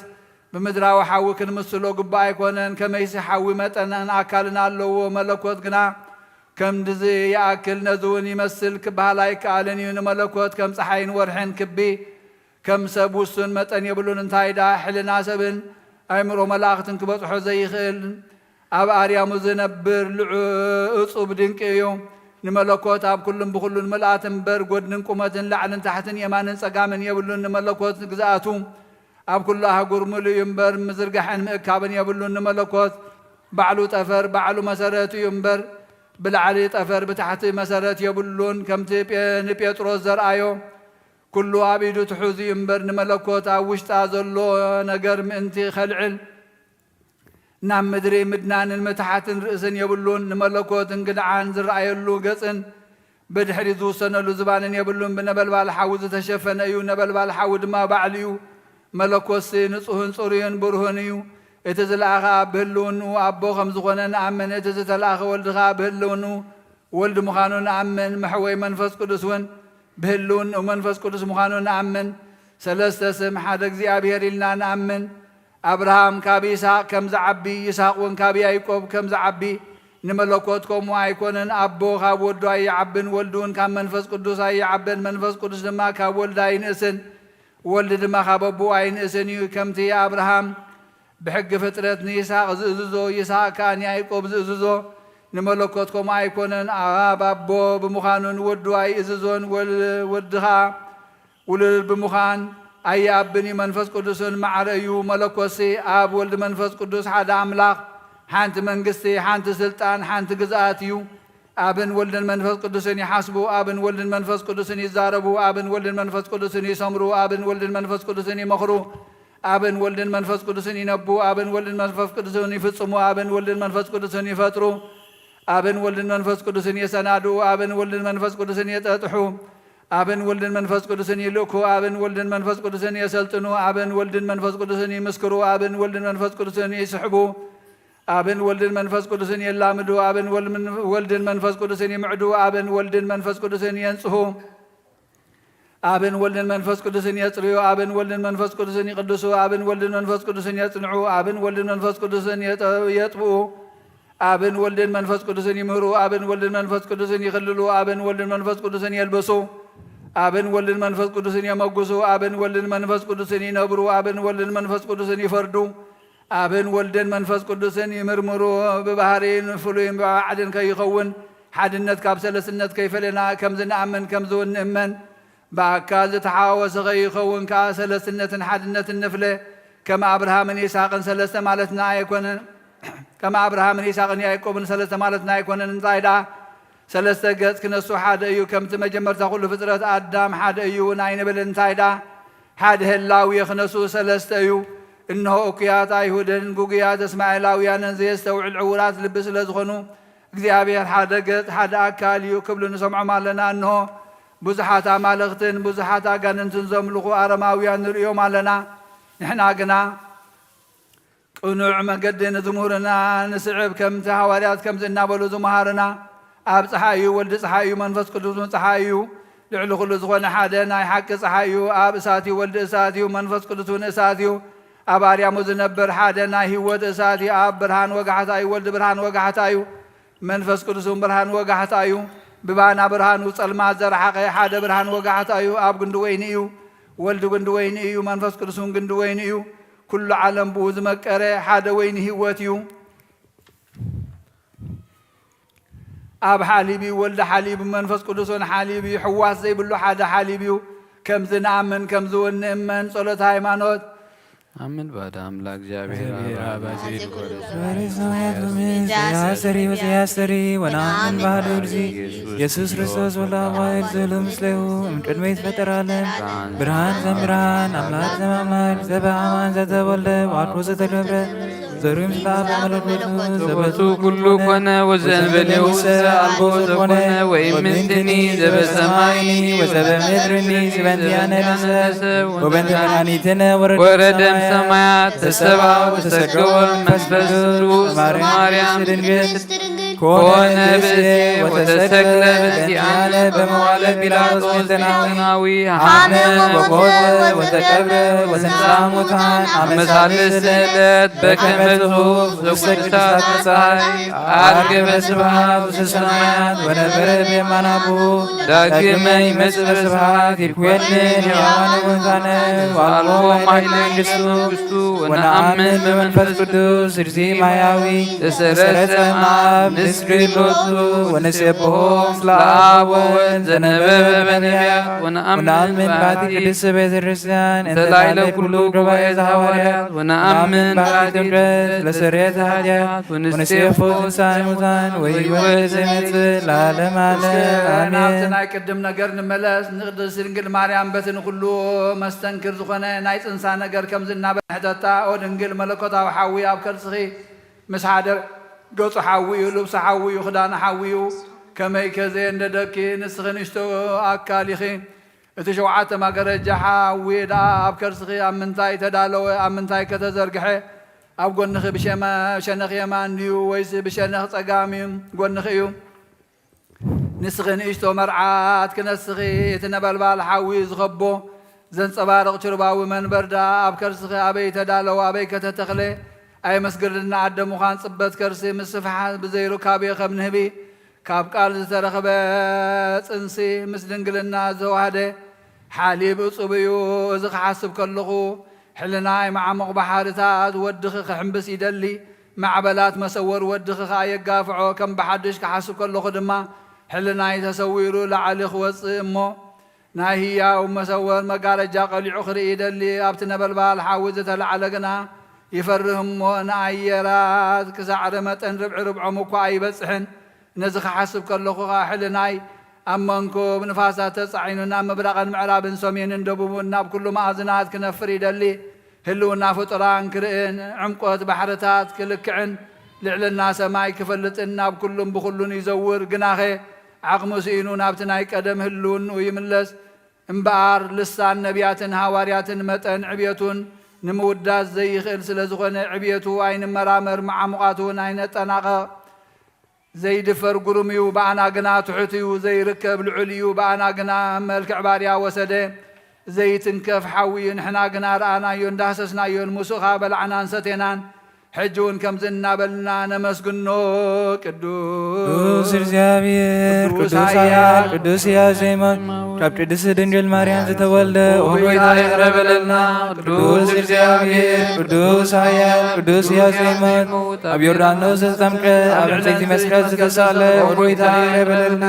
ብምድራዊ ሓዊ ክንምስሎ ግቡእ ኣይኮነን። ከመይሲ ሓዊ መጠንን ኣካልን ኣለዎ፣ መለኮት ግና ከምዚ ይኣክል፣ ነዚ እውን ይመስል ክበሃል ኣይከኣልን እዩ። ንመለኮት ከም ጸሓይን ወርሕን ክቢ፣ ከም ሰብ ውሱን መጠን የብሉን። እንታይ ደኣ፣ ሕልና ሰብን ኣእምሮ መላእኽትን ክበጽሖ ዘይኽእል፣ ኣብ ኣርያሙ ዝነብር ልዑ-፣ እጹብ ድንቂ እዩ። ንመለኮት ኣብ ኩሉን ብኹሉን ምልኣት እምበር፣ ጐድንን ቁመትን ላዕልን ታሕትን የማንን ጸጋምን የብሉን። ንመለኮት ግዝኣቱ ኣብ ኩሉ ኣህጉር ምሉእ እዩ እምበር፣ ምዝርጋሕን ምእካብን የብሉን። ንመለኮት ባዕሉ ጠፈር፣ ባዕሉ መሰረት እዩ እምበር፣ ብላዕሊ ጠፈር ብታሕቲ መሰረት የብሉን። ከምቲ ጴ-፣ ንጴጥሮስ ዘርኣዮ፣ ኩሉ ኣብ ኢዱ ትሑዝ እዩ እምበር፣ ንመለኮት ኣብ ውሽጣ ዘሎ ነገር ምእንቲ ኸልዕል ናብ ምድሪ ምድናንን ምትሓትን ርእስን የብሉን። ንመለኮት እንግድዓን ዝረኣየሉ ገጽን ብድሕሪት ዝውሰነሉ ዝባንን የብሉን። ብነበልባል ሓዊ ዝተሸፈነ እዩ፣ ነበልባል ሓዊ ድማ ባዕሉ እዩ። መለኮትሲ ንጹህን ጽሩይን ብሩህን እዩ። እቲ ዝለኣኸ ኣብ ብህልውንኡ ኣቦ ከም ዝኾነ ንኣምን፣ እቲ ዝተላእኸ ወልድ ኸኣ ብህልውንኡ ወልድ ምዃኑ ንኣምን። መሕወይ መንፈስ ቅዱስ እውን ብህልውንኡ መንፈስ ቅዱስ ምዃኑ ንኣምን። ሰለስተ ስም ሓደ እግዚኣብሔር ኢልና ንኣምን። ኣብርሃም ካብ ይስሐቅ ከም ዝዓቢ፣ ይስሐቅ እውን ካብ ያዕቆብ ከም ዝዓቢ፣ ንመለኮት ከምኡ ኣይኮነን። ኣቦ ካብ ወዱ ኣይዓብን፣ ወልድ እውን ካብ መንፈስ ቅዱስ ኣይዓብን፣ መንፈስ ቅዱስ ድማ ካብ ወልድ ኣይንእስን፣ ወልድ ድማ ካብ ኣቦኡ ኣይንእስን እዩ። ከምቲ ኣብርሃም ብሕጊ ፍጥረት ንይስሐቅ ዝእዝዞ፣ ይስሐቅ ከኣ ንያዕቆብ ዝእዝዞ፣ ንመለኮት ከምኡ ኣይኮነን። ኣብ ኣቦ ብምዃኑ ንወዱ ኣይእዝዞን፣ ወል-፣ ወዲ ኸኣ ውሉድ ብምዃን ኣይኣብን እዩ። መንፈስ ቅዱስን ማዕረ እዩ። መለኮትሲ ኣብ ወልድ መንፈስ ቅዱስ ሓደ ኣምላኽ፣ ሓንቲ መንግስቲ፣ ሓንቲ ስልጣን፣ ሓንቲ ግዝኣት እዩ። ኣብን ወልድን መንፈስ ቅዱስን ይሓስቡ፣ ኣብን ወልድን መንፈስ ቅዱስን ይዛረቡ፣ ኣብን ወልድን መንፈስ ቅዱስን ይሰምሩ፣ ኣብን ወልድን መንፈስ ቅዱስን ይመኽሩ፣ ኣብን ወልድን መንፈስ ቅዱስን ይነቡ፣ ኣብን ወልድን መንፈስ ቅዱስን ይፍጽሙ፣ ኣብን ወልድን መንፈስ ቅዱስን ይፈጥሩ፣ ኣብን ወልድን መንፈስ ቅዱስን የሰናድኡ፣ ኣብን ወልድን መንፈስ ቅዱስን የጠጥሑ፣ ኣብን ወልድን መንፈስ ቅዱስን ይልእኩ፣ ኣብን ወልድን መንፈስ ቅዱስን የሰልጥኑ፣ ኣብን ወልድን መንፈስ ቅዱስን ይምስክሩ፣ ኣብን ወልድን መንፈስ ቅዱስን ይስሕቡ፣ ኣብን ወልድን መንፈስ ቅዱስን የላምዱ፣ ኣብን ወል-፣ ወልድን መንፈስ ቅዱስን ይምዕዱ፣ ኣብን ወልድን መንፈስ ቅዱስን የንጽሁ፣ ኣብን ወልድን መንፈስ ቅዱስን የጽርዩ፣ ኣብን ወልድን መንፈስ ቅዱስን ይቅድሱ፣ ኣብን ወልድን መንፈስ ቅዱስን የጽንዑ፣ ኣብን ወልድን መንፈስ ቅዱስን የጠ-፣ የጥብኡ፣ ኣብን ወልድን መንፈስ ቅዱስን ይምህሩ፣ ኣብን ወልድን መንፈስ ቅዱስን ይኽልሉ፣ ኣብን ወልድን መንፈስ ቅዱስን የልብሱ፣ ኣብን ወልድን መንፈስ ቅዱስን የመጉሱ፣ ኣብን ወልድን መንፈስ ቅዱስን ይነብሩ፣ ኣብን ወልድን መንፈስ ቅዱስን ይፈርዱ፣ ኣብን ወልድን መንፈስ ቅዱስን ይምርምሩ። ብባህሪን ፍሉይን ብባዕድን ከይኸውን፣ ሓድነት ካብ ሰለስነት ከይፈለና ከምዚ ንኣምን ከምዚ እውን ንእመን። ብኣካል ዝተሓዋወሰ ከይኸውን ከኣ ሰለስነትን ሓድነትን ንፍለ። ከም ኣብርሃምን ይስሐቅን ሰለስተ ማለትና ኣይኮነን። ከም ኣብርሃምን ይስሐቅን ያዕቆብን ሰለስተ ማለትና ኣይኮነን። እንታይ ደኣ? ሰለስተ ገጽ ክነሱ ሓደ እዩ። ከምቲ መጀመርታ ኩሉ ፍጥረት ኣዳም ሓደ እዩ እውን ኣይንብል። እንታይ ደኣ? ሓደ ህላዌ ክነሱ ሰለስተ እዩ። እንሆ እኩያት ኣይሁድን ግጉያት እስማኤላውያንን ዘየስተውዕል ዕውራት ልቢ ስለ ዝኾኑ፣ እግዚኣብሔር ሓደ ገጽ ሓደ ኣካል እዩ ክብሉ ንሰምዖም ኣለና። እንሆ ብዙሓት ኣማልኽትን ብዙሓት ኣጋንንትን ዘምልኹ ኣረማውያን ንርእዮም ኣለና። ንሕና ግና ቅኑዕ መገዲ ንዝምህሩና ንስዕብ፣ ከምቲ ሃዋርያት ከምዚ እናበሉ ዝመሃሩና፣ ኣብ ጸሓይ እዩ፣ ወልዲ ጸሓይ እዩ፣ መንፈስ ቅዱስ እውን ጸሓይ እዩ፣ ልዕሊ ኩሉ ዝኾነ ሓደ ናይ ሓቂ ጸሓይ እዩ፣ ኣብ እሳት እዩ፣ ወልዲ እሳት እዩ፣ መንፈስ ቅዱስ እውን እሳት እዩ፣ ኣብ ኣርያሙ ዝነብር ሓደ ናይ ህይወት እሳት እዩ፣ ኣብ ብርሃን ወጋሕታ እዩ፣ ወልዲ ብርሃን ወጋሕታ እዩ፣ መንፈስ ቅዱስ እውን ብርሃን ወጋሕታ እዩ፣ ብባና ብርሃኑ ጸልማት ዘርሓቐ ሓደ ብርሃን ወጋሕታ እዩ፣ ኣብ ግንዲ ወይኒ እዩ፣ ወልዲ ግንዲ ወይኒ እዩ፣ መንፈስ ቅዱስ እውን ግንዲ ወይኒ እዩ፣ ኩሉ ዓለም ብኡ ዝመቀረ ሓደ ወይኒ ህይወት እዩ። ኣብ ሓሊብ እዩ፣ ወልዲ ሓሊብ፣ መንፈስ ቅዱስ እውን ሓሊብ እዩ፣ ሕዋስ ዘይብሉ ሓደ ሓሊብ እዩ። ከምዚ ንኣምን ከምዚ እውን ንእመን። ጸሎተ ሃይማኖት። ኣምን ባዳ ኣምላክ እግዚኣብሔር ኣብ ኣባዜ ኣባዜ ይኮረ። ይኮረ። ሰማያት ወምድር ዘያስተሪ ወዘያስተሪ ወነአምን ባዶ ርዚ ኢየሱስ ክርስቶስ ወልደ አብ ዋሕድ ዘሉ ምስሌሁ እምቅድመ ይትፈጠር ዓለም ብርሃን ዘም ብርሃን ኣምላክ ዘም ኣምላክ ዘበ አማን ዘተወልደ ዋልኮ ዘተገብረ ዘሩ ምስላ በመለኮቱ ዘበቱ ኩሉ ኮነ ወዘንበሌው ሰ አልቦ ዘኮነ ወይምንትኒ ዘበሰማይኒ ወዘበምድርኒ ዝበንቲያነ ነሰ ወበንተ መድኃኒትነ ወረደ ወረደም ሰማያት ተሰባ ወተሰገወ መንፈስ ቅዱስ ማርያም ድንግል ኮነ ብእሴ ወተሰቅለ በእንቲአነ በመዋለ ጲላጦስ ፊልጠናዊ ሐመ ወሞተ ወተቀብረ ወተንሥአ እሙታን አመ ሳልስት ዕለት በከመ ጽሑፍ ዘውስተ ቅዱሳት መጻሕፍት አርገ በስብሐት ውስተ ሰማያት ወነበረ በየማነ አቡሁ ዳግመ ይመጽእ በስብሐት ይኮንን ሕያዋን ወሙታነ ወአልቦ ማይለ መንግስቱ ወነአምን በመንፈስ ቅዱስ ርዚ ማያዊ ተሰረጸ እምአብ ስግድ ሎቱ ወንሴብሖ ምስለ አብ ወወልድ ዘነበበ በነቢያት ወነአምን በአቲ ቅድስት ቤተ ክርስቲያን እንተ ላዕለ ኩሉ ጉባኤ ዘሐዋርያት ወነአምን በአቲ ጥምቀት ለስርየተ ኃጢአት ወንሴብሖ ትንሳኤ ሙታን ወሕይወት ዘይመጽእ ለዓለመ ዓለም። እስከ ናብቲ ናይ ቅድም ነገር ንመለስ። ንቅድስት ድንግል ማርያም በቲ ንኩሉ መስተንክር ዝኾነ ናይ ጽንሳ ነገር ከምዚ እናበለ ሕተታ፣ ኦ ድንግል መለኮታዊ ሓዊ ኣብ ከርስኺ ምስ ሓደ ገጹ ሓዊ እዩ፣ ልብሱ ሓዊ እዩ፣ ክዳኑ ሓዊ እዩ። ከመይከ ዘየንደደኪ ንስኺ ንእሽቶ ኣካል ኢኺ። እቲ ሸውዓተ ማገረጃ ሓዊ ደኣ ኣብ ከርስኺ ኣብ ምንታይ ተዳለወ፣ ኣብ ምንታይ ከተዘርግሐ? ኣብ ጎንኺ ብሸመ-፣ ብሸነኽ የማን ድዩ ወይስ ብሸነኽ ጸጋም እዩ ጎንኺ እዩ? ንስኺ ንእሽቶ መርዓት ክነስኺ፣ እቲ ነበልባል ሓዊ ዝኸቦ ዘንጸባርቕ ችርባዊ መንበር ደኣ ኣብ ከርስኺ ኣበይ ተዳለወ፣ ኣበይ ከተተኽለ? ኣየመስግርልና ኣደ ምዃን ጽበት ከርሲ ምስፍሓት ብዘይሩካቤ ከም ንህቢ ካብ ቃል ዝተረኽበ ጽንሲ ምስ ድንግልና ዝተዋህደ ሓሊብ እጹብ እዩ። እዚ ክሓስብ ከለኹ ሕልናይ መዓሙቕ ባሕርታት ወድኺ ክሕምብስ ይደሊ፣ ማዕበላት መሰወር ወድኺ ኸኣ የጋፍዖ። ከም ብሓድሽ ክሓስብ ከለኹ ድማ ሕልናይ ተሰዊሩ ላዕሊ ክወጽእ እሞ ናይ ህያው መሰወር መጋረጃ ቀሊዑ ክርኢ ይደሊ። ኣብቲ ነበልባል ሓዊ ዝተላዕለ ግና ይፈርህ እሞ ንኣየራት ክሳዕ መጠን ርብዒ ርብዖም እኳ ኣይበጽሕን። ነዚ ክሓስብ ከለኹ ኸኣ ሕልናይ ኣብ መንኩብ ንፋሳት ተጻዒኑ ናብ ምብራቕን ምዕራብን ሰሜንን ደቡብን ናብ ኩሉ መኣዝናት ክነፍር ይደሊ። ህልውና ፍጡራን ክርእን፣ ዕምቆት ባሕርታት ክልክዕን፣ ልዕልና ሰማይ ክፈልጥን ናብ ኩሉን ብኹሉን ይዘውር። ግናኸ ዓቕሙ ስኢኑ ናብቲ ናይ ቀደም ህልውንኡ ይምለስ። እምበኣር ልሳን ነቢያትን ሃዋርያትን መጠን ዕብየቱን ንምውዳስ ዘይኽእል ስለ ዝኾነ ዕብየቱ ኣይንመራመር፣ መዓሙቓቱ እውን ኣይነጠናቐቕ። ዘይድፈር ግሩም እዩ፣ ብኣና ግና ትሑት እዩ። ዘይርከብ ልዑል እዩ፣ ብኣና ግና መልክዕ ባርያ ወሰደ። ዘይትንከፍ ሓዊ እዩ፣ ንሕና ግና ረኣናዮን ዳህሰስናዮን፣ ምስኡ ኸኣ በላዕናን ሰቴናን። ሕጂ እውን ከምዚ እናበልና ነመስግኖ። ቅዱስ ቅዱስ እግዚኣብሔር፣ ቅዱስ ቅዱስ ኃያል፣ ኃያል፣ ቅዱስ ሕያው ዘይሞት፣ ካብ ቅድስት ድንግል ማርያም ዝተወልደ፣ ኦ ኦ ጎይታ ይቕረ በለልና። ቅዱስ እግዚኣብሔር፣ ቅዱስ ኃያል፣ ቅዱስ ሕያው ዘይሞት፣ ኣብ ዮርዳኖስ ዝተጠምቀ፣ ኣብ ዕንጸይቲ መስቀል ዝተሳለ፣ ኦ ጎይታ ይቕረ በለልና።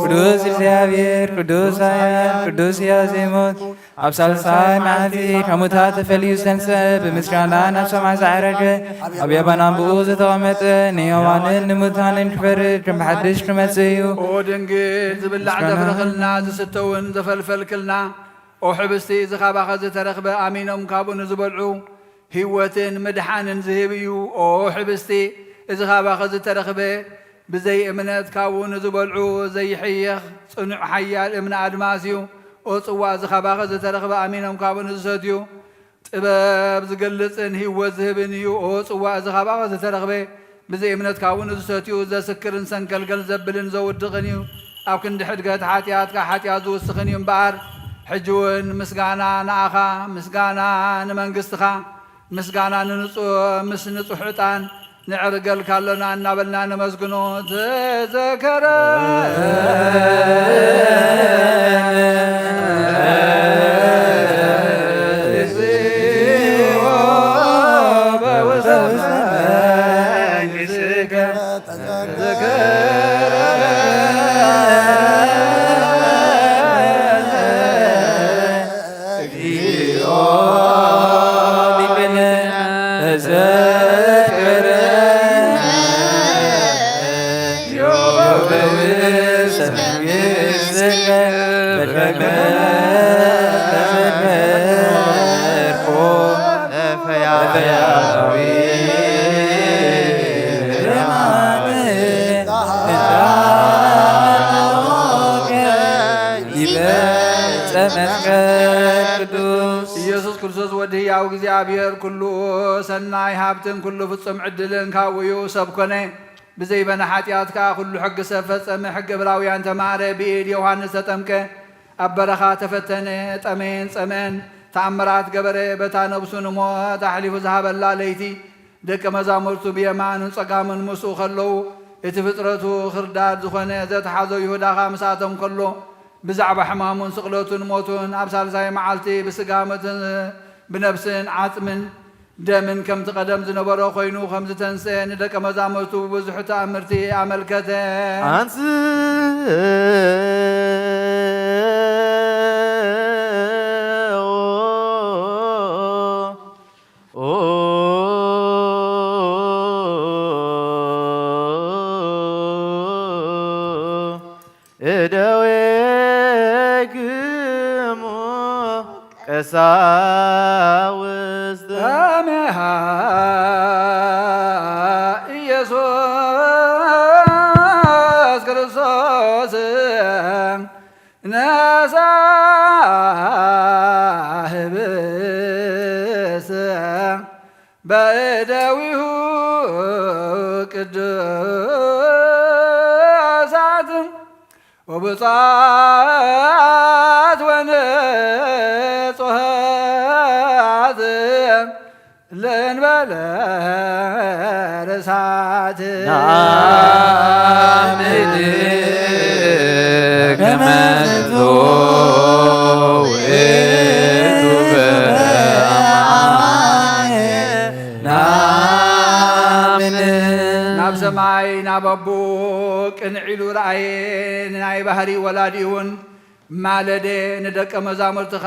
ቅዱስ እግዚኣብሔር፣ ቅዱስ ኃያል፣ ቅዱስ ሕያው ዘይሞት፣ ኣብ ሳልሳይ መዓልቲ ካብ ሙታት ተፈልዩ ዝተንስአ፣ ብምስጋና ናብ ሰማይ ዝዓረገ፣ ኣብ የማን ኣቦኡ ዝተቐመጠ፣ ንሕያዋንን ንሙታንን ክፈርድ ከም ብሓድሽ ክመጽእ እዩ። ኦ ድንግል፣ ዝብላዕ ምስጋና ዘፍረኽልና፣ ዝስተ እውን ዘፈልፈልክልና፣ ኦ ሕብስቲ፣ እዚ ካባኸ ዝተረኽበ ኣሚኖም ካብኡ ንዝበልዑ ህይወትን ምድሓንን ዝህብ እዩ። ኦ ሕብስቲ፣ እዚ ካባኸ ዝተረኽበ ብዘይ እምነት ካብኡ ንዝበልዑ ዘይሕየኽ ጽኑዕ ሓያል እምነ ኣድማስ እዩ። ኦ ጽዋእ፣ እዚ ካባኸ ዝተረኽበ ኣሚኖም ካብኡ ንዝሰትዩ ጥበብ ዝገልጽን ህይወት ዝህብን እዩ። ኦ ጽዋእ፣ እዚ ካባኸ ዝተረኽበ ብዘይ እምነት ካብኡ ንዝሰትዩ ዘስክርን ሰንከልከል ዘብልን ዘውድቕን እዩ። ኣብ ክንዲ ሕድገት ሓጢኣትካ ሓጢኣት ዝውስኽን እዩ እምበኣር፣ ሕጂ እውን ምስጋና ንኣኻ፣ ምስጋና ንመንግስትኻ፣ ምስጋና ንንጹ-፣ ምስ ንጹሕ ዕጣን ንዕርገልካ ኣሎና እናበልና ነመስግኖ። ተዘከረ ኢየሱስ ክርስቶስ ወዲ ህያው እግዚኣብሔር ኩሉ ሰናይ ሃብትን ኩሉ ፍጹም ዕድልን ካብኡ እዩ። ሰብ ኮነ። ብዘይበነ ሓጢኣት ከኣ ኩሉ ሕጊ ሰብ ፈጸመ። ሕጊ ዕብራውያን ተማህረ፣ ብኢድ ዮሃንስ ተጠምቀ፣ ኣብ በረኻ ተፈተነ፣ ጠመየን ጸምአን፣ ተኣምራት ገበረ፣ በታ ነብሱ ንሞት ኣሕሊፉ ዝሃበላ ለይቲ፣ ደቀ መዛሙርቱ ብየማኑን ጸጋሙን ምስኡ ከለዉ፣ እቲ ፍጥረቱ ክርዳድ ዝኾነ ዘትሓዞ ይሁዳ ኸኣ ምስኣቶም ከሎ፣ ብዛዕባ ሕማሙን ስቕለቱን ሞቱን ኣብ ሳልሳይ መዓልቲ ብስጋ ሞትን ብነብስን ዓጽምን ደምን ከምቲ ቀደም ዝነበሮ ኮይኑ ከም ዝተንስኤ ንደቀ መዛሙርቱ ብብዙሕ ተኣምርቲ ኣመልከተ። ኣንስ እደዊክሙ ቀሳውስት ኣሜሃ ኢየሱስ ክርስቶስ ነሳ ህብስ በእደዊሁ ቅዱሳት ወብጻት ወንጹሃት ለእንበለ ርሳት ናምን ከመ ዝንቱ ውእቱ በአማን ናምን። ናብ ሰማይ ናብ ኣቦኡ ቅንዕ ኢሉ ረኣየ። ንናይ ባህሪ ወላዲኡ እውን ማለደ ንደቀ መዛሙርትኻ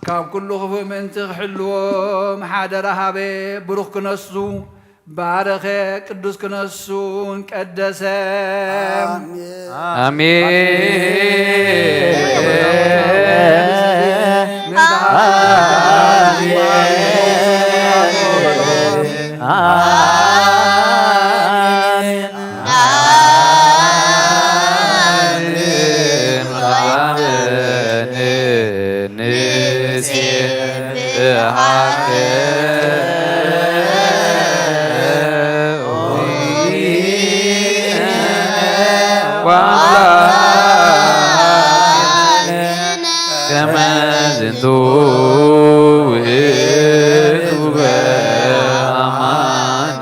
ካብ ኩሉ ክፉእ ምእንቲ ክሕልዎም ሓደራ ሃበ። ብሩኽ ክነሱ ባረኸ፣ ቅዱስ ክነሱ ቀደሰ። ኣሜን። ከመ ዝንቱ ውእቱ በአማን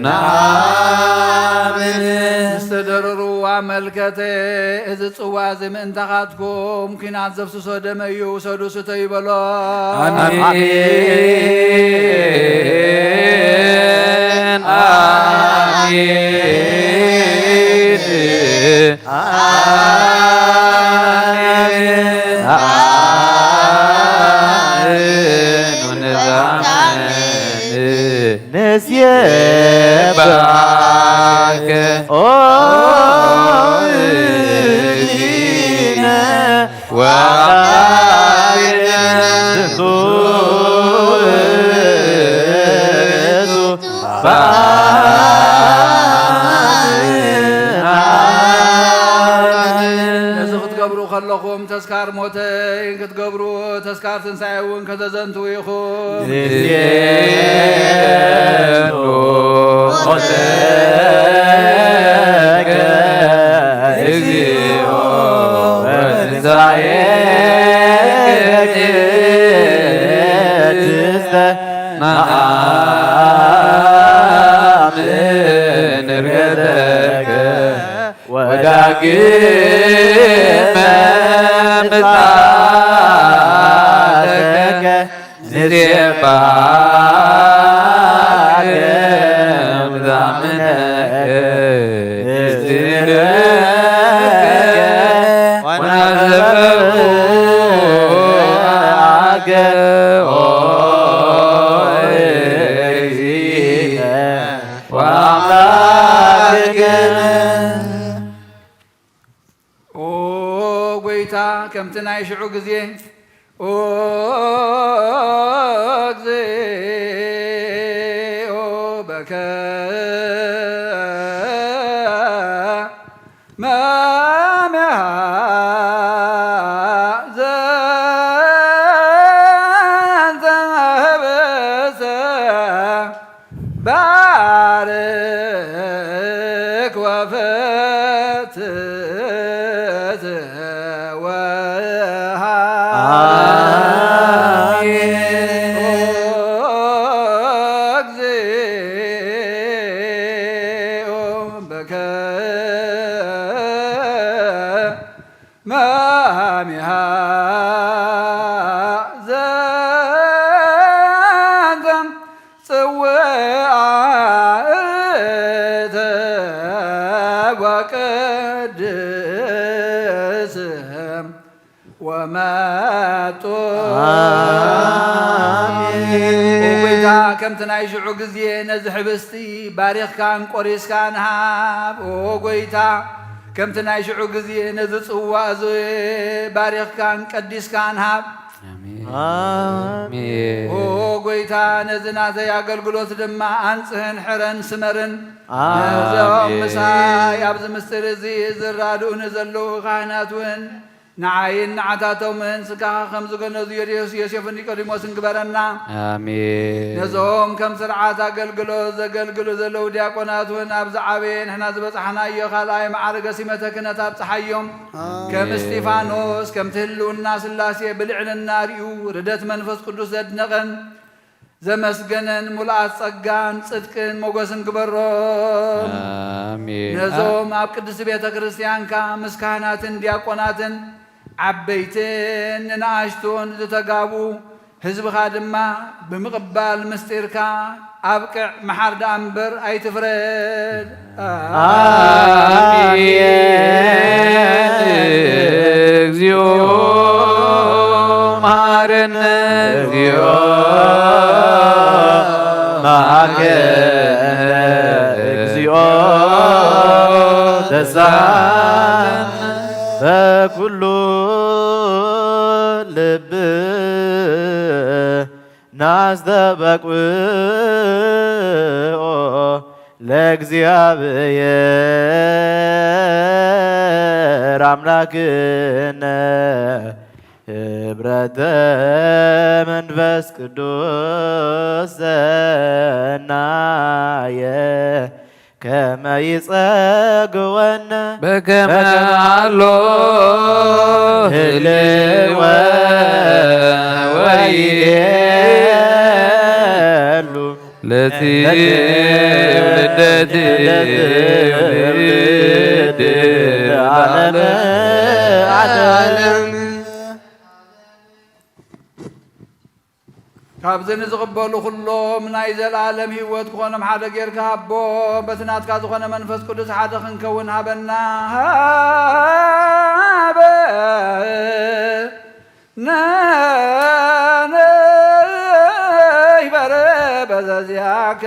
ናምን። ዝተደረሩ ኣመልከተ። እዚ ጽዋ እዚ ምእንታኻትኩም ኲናት ዘፍስሶ ደመ እዩ፣ ውሰዱ ስተዩ በሎ። ኣሜን፣ ኣሜን፣ ኣሜን፣ ኣሜን። ንሴብሐከ ኦ እግዚእነ ወአምላክነ ዝንቱ ውእቱ በአማን። ነዚ ክትገብሩ ከለኹም ተስካር ሞተይ ክትገብሩ ተስካር ትንሳኤ እውን ከተዘንትዉ ኢኹም። ንሴብሖ ሞተከ እግዚኦ ወትንሳኤከ ቅድስተ ነአምን ዕርገተከ ወዳግመ ምጽኣተከ ንሴብሐከ ወነዘምረከ ወናዘምረከ ኦ እግዚእነ ወአምላክነ። ኦ ጐይታ፣ ከምቲ ናይ ሽዑ ግዜ፣ ኦ እግዚኦ በከ መሚሃ ዘንተ ህብስተ ባርክ ወፈትት ወሃብ። ኦ እግዚኦ በከ መሚሃ ዘንተ ኣሜን። ኦ ጎይታ፣ ከምቲ ናይ ሽዑ ግዜ ነዚ ሕብስቲ ባሪኽካን ቆሪስካን ሃብ። ኦ ጎይታ፣ ከምቲ ናይ ሽዑ ግዜ ነዚ ጽዋእ እዚ ባሪኽካን ቀዲስካን ሃብ። ኣሜን። ኣሜን። ኦ ጎይታ፣ ነዚ ናተይ ኣገልግሎት ድማ ኣንጽህን ሕረን ስመርን። ኣሜን። ነዞም ምሳይ ኣብዚ ምስጢር እዚ ዝራድኡኒ ዘለዉ ካህናት እውን ንዓይን ንዓታቶምን ስጋኻ ከም ዝገነዙ ዮድዮስ፣ ዮሴፍን ኒቆዲሞስን ግበረና። ኣሜን። ነዞም ከም ስርዓት ኣገልግሎት ዘገልግሉ ዘለዉ ዲያቆናት እውን ኣብዚ ዓበየ ንሕና ዝበጻሕናዮ ካልኣይ መዓርገ ሲመተ ክህነት ኣብጽሓዮም። ኣሜን። ከም እስጢፋኖስ፣ ከምቲ ህልውና ስላሴ ብልዕልና ርእዩ ርደት መንፈስ ቅዱስ ዘድነቐን ዘመስገነን፣ ሙሉኣት ጸጋን ጽድቅን ሞገስን ግበሮም። ኣሜን። ነዞም ኣብ ቅድስቲ ቤተ ክርስቲያንካ ምስ ካህናትን ዲያቆናትን ዓበይትን ንንኣሽቱን ዝተጋቡ ህዝብኻ ድማ ብምቕባል ምስጢርካ ኣብቅዕ፣ መሓር ደኣ እምበር ኣይትፍረድ። ኣሜን። ኣሜን። እግዚኦ መሐረነ። እግዚኦ መሐረነ። እግዚኦ ተሳሃለነ። በኩሉ ልብ ናስተበቅኦ ለእግዚኣብሔር ኣምላክነ ህብረተ መንፈስ ቅዱስ ሰናየ ከመ ይጸግወነ በከመ ኣሎ ህልወ ወይቤሉ ለትውልደ ትውልድ ዓለም ዓለም። ካብዚ ንዝቕበሉ ኩሎም ናይ ዘለኣለም ህይወት ክኾኖም ሓደ ጌርካ ሃቦ። በቲ ናትካ ዝኾነ መንፈስ ቅዱስ ሓደ ክንከውን ሃበና። ሃበ ነይበረ በዘዚያከ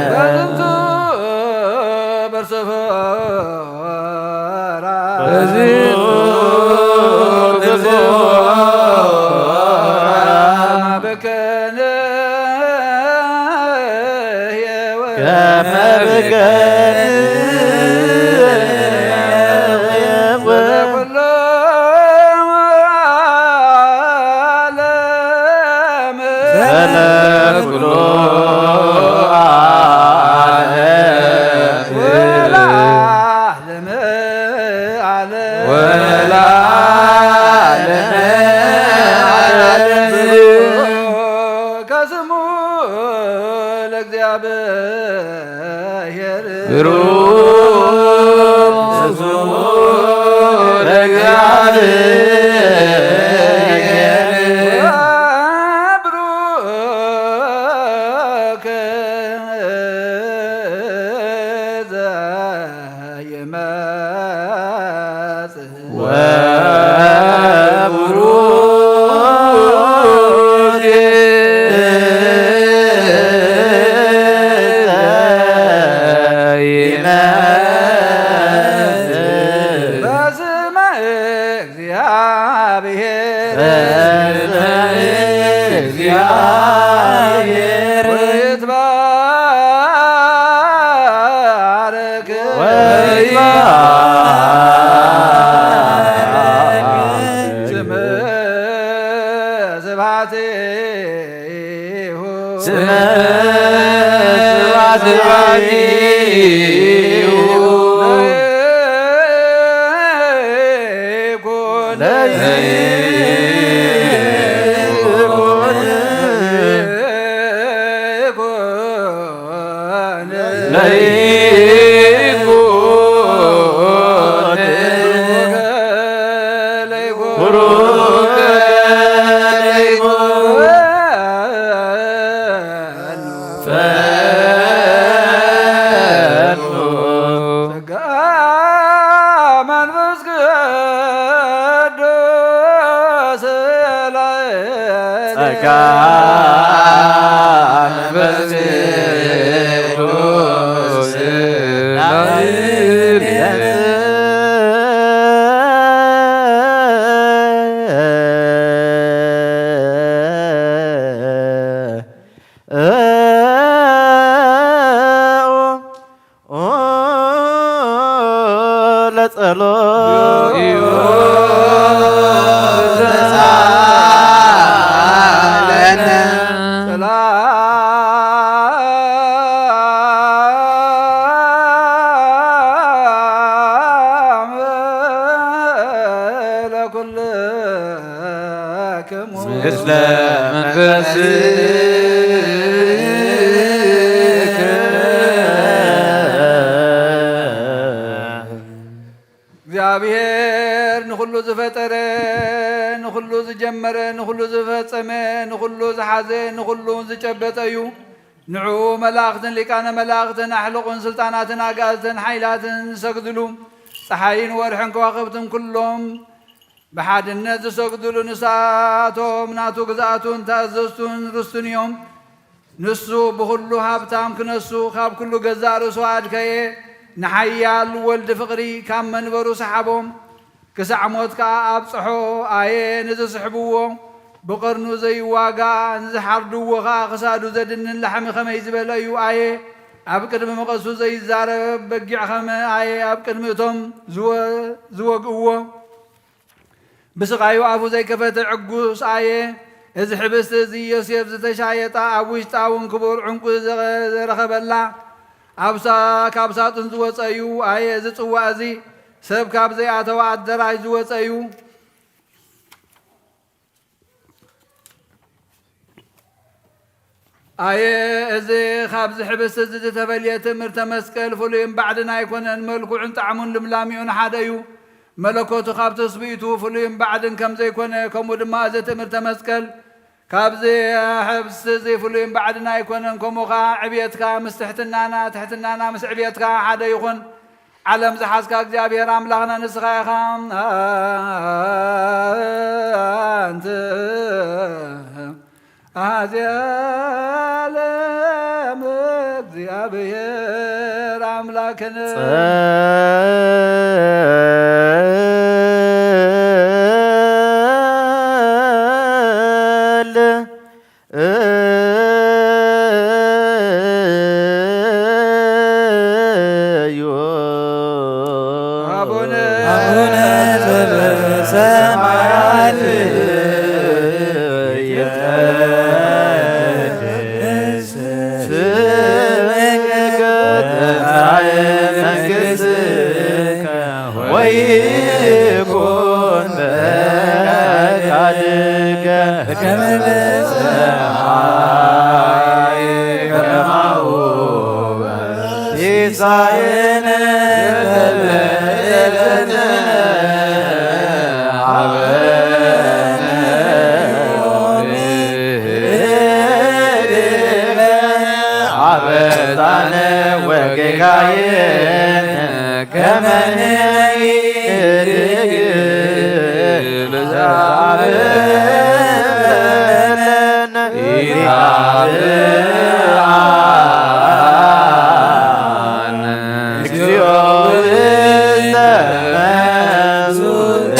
በዝንቱ በርሱ ፎራ በዝንቱ ፎራ ብክንየ ከመ ብክንየ ወኩሎ ዓለም ዘለኩሎ ዓለም ወለዓለመ ዓለም ወለዓለመ ዓለም ከስሙ ለእግዚኣብሔር ብሩክ ስሙ ለእግዚኣብሔር ብሩክ ዘየመጽእ ወቡሩክ ይመጽእ በስመ እግዚአብሔር በስመ እግዚአብሔር ወይትባረክ ወይትባረክ ስመ ስብሐቲሁ ስመ ስብሐቲሁ ለይኩን ለይኩን ለይኩን መንፈስ ቅዱስ ለጸሎት ለኩልክሙ ምስለ መንፈስከ። እግዚኣብሔር ንኹሉ ዝፈጠረ፣ ንኹሉ ዝጀመረ፣ ንኹሉ ዝፈጸመ፣ ንኹሉ ዝሓዘ፣ ንኹሉ ዝጨበጠ እዩ። ንዕኡ መላእኽትን ሊቃነ መላእኽትን ኣሕልቑን ስልጣናትን ኣጋእዝትን ሓይላትን ዝሰግድሉ፣ ጸሓይን ወርሕን ከዋኽብትን ኩሎም ብሓድነት ዝሰግድሉ፣ ንሳቶም ናቱ ግዝኣቱን ተኣዘዝቱን ርስቱን እዮም። ንሱ ብኹሉ ሃብታም ክነሱ፣ ካብ ኩሉ ገዛእ ርእሱ ኣድከየ። ንሓያል ወልድ ፍቕሪ ካብ መንበሩ ሰሓቦም፣ ክሳዕ ሞት ከኣ ኣብጽሖ። ኣየ ንዝስሕብዎ፣ ብቐርኑ ዘይዋጋእ፣ ንዝሓርድዎ ከኣ ክሳዱ ዘድንን ላሕሚ ከመይ ዝበለ እዩ። ኣየ ኣብ ቅድሚ መቐሱ ዘይዛረብ በጊዕ ኸመ ኣየ ኣብ ቅድሚ እቶም ዝወ-፣ ዝወግእዎ። ብስቓዩ ኣፉ ዘይከፈተ ዕጉስ ኣየ። እዚ ሕብስቲ እዚ ዮሴፍ ዝተሻየጣ፣ ኣብ ውሽጣ እውን ክቡር ዕንቁ ዘ-፣ ዘረኸበላ፣ ኣብ ሳ-፣ ካብ ሳጥን ዝወጸ እዩ። ኣየ እዚ ጽዋእ እዚ ሰብ ካብ ዘይኣተወ ኣደራሽ ዝወጸ እዩ። ኣየ እዚ ኻብዚ ሕብስቲ እዚ ዝተፈልየ ትእምርተ መስቀል ፍሉይን ባዕድን ኣይኮነን። መልክዑን ጣዕሙን ልምላሚኡን ሓደ እዩ። መለኮቱ ካብ ትስብእቱ ፍሉይን ባዕድን ከም ዘይኮነ፣ ከምኡ ድማ እዚ ትእምርተ መስቀል ካብዚ ሕብስቲ እዚ ፍሉይን ባዕድን ኣይኮነን። ከምኡ ኸዓ ዕብየትካ ምስ ትሕትናና፣ ትሕትናና ምስ ዕብየትካ ሓደ ይኹን። ዓለም ዝሓዝካ እግዚኣብሔር ኣምላኽና ንስኻ ኢኻ። ኣንቲ ኣዜ ዓለም እግዚኣብሔር ኣምላክነ። ጸል እዩ። አቡነ አቡነ ዘበሰማያት ይትቀደስ ስምከ ወትምጻእ መንግሥትከ ወይኩን ፈቃድከ በከመ በሰማይ ከማሁ በሲሳየነ ዘለለዕለትነ ሀበነ ዮም ህድግ አበሳነ ወጌጋየነ ከመ ንሕነኒ ንህድግ ለዘአበነ ኢታብአነ እግዚኦ ውስተ መንሱት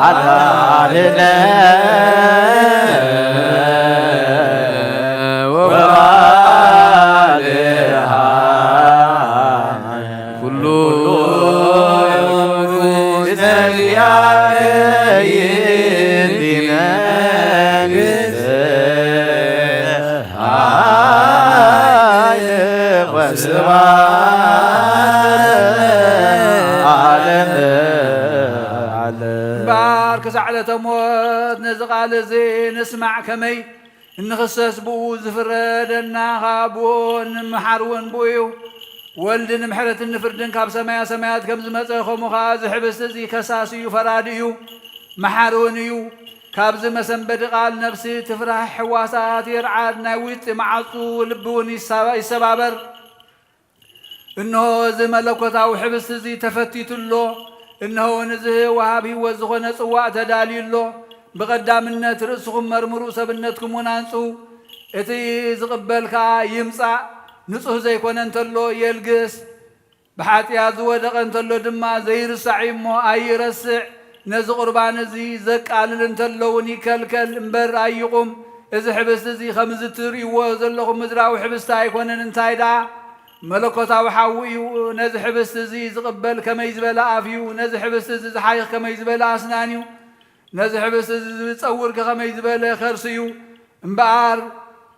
አድኃነነ ወባልሐነ ኩሉ እስመ ዚአከ ይእቲ መንግሥት ኃይል ወስብሐት ለዓለመ ዓለም። እምበኣር ክሳዕ ዕለተ ሞት ነዚ ቃል እዚ ንስማዕ፣ ከመይ እንኽሰስ ብኡ፣ ዝፍረደና ኸኣ ብኡ፣ እንምሓር እውን ብኡ እዩ። ወልድ ንምሕረትን ንፍርድን ካብ ሰማያ ሰማያት ከም ዝመጸ፣ ከምኡ ኸኣ እዚ ሕብስቲ እዚ ከሳሲ እዩ፣ ፈራዲ እዩ፣ መሓሪ እውን እዩ። ካብዚ መሰንበዲ ቃል ነፍሲ ትፍራሕ፣ ሕዋሳት ይርዓድ፣ ናይ ውሽጢ መዓጹ ልቢ እውን ይሳባ-፣ ይሰባበር። እንሆ እዚ መለኮታዊ ሕብስቲ እዚ ተፈቲቱ ኣሎ። እንሆ እውን እዚ ወሃብ ህይወት ዝኾነ ጽዋእ ተዳልዩ ኣሎ። ብቐዳምነት ርእስኹም መርምሩ፣ ሰብነትኩም እውን ኣንጽሁ። እቲ ዝቕበል ከኣ ይምጻእ፣ ንጹህ ዘይኮነ እንተሎ የልግስ። ብሓጢኣት ዝወደቐ እንተሎ ድማ ዘይርሳዕ እዩ እሞ ኣይረስዕ። ነዚ ቁርባን እዚ ዘቃልል እንተሎ እውን ይከልከል እምበር ኣይቑም። እዚ ሕብስቲ እዚ ከም እዚ ትርእይዎ ዘለኹም ምድራዊ ሕብስቲ ኣይኮነን። እንታይ ደኣ? መለኮታዊ ሓዊ እዩ። ነዚ ሕብስቲ እዚ ዝቕበል ከመይ ዝበለ ኣፍ እዩ! ነዚ ሕብስቲ እዚ ዝሓይኽ ከመይ ዝበለ ኣስናን እዩ! ነዚ ሕብስቲ እዚ ዝጸውር ከ ከመይ ዝበለ ከርሲ እዩ! እምበኣር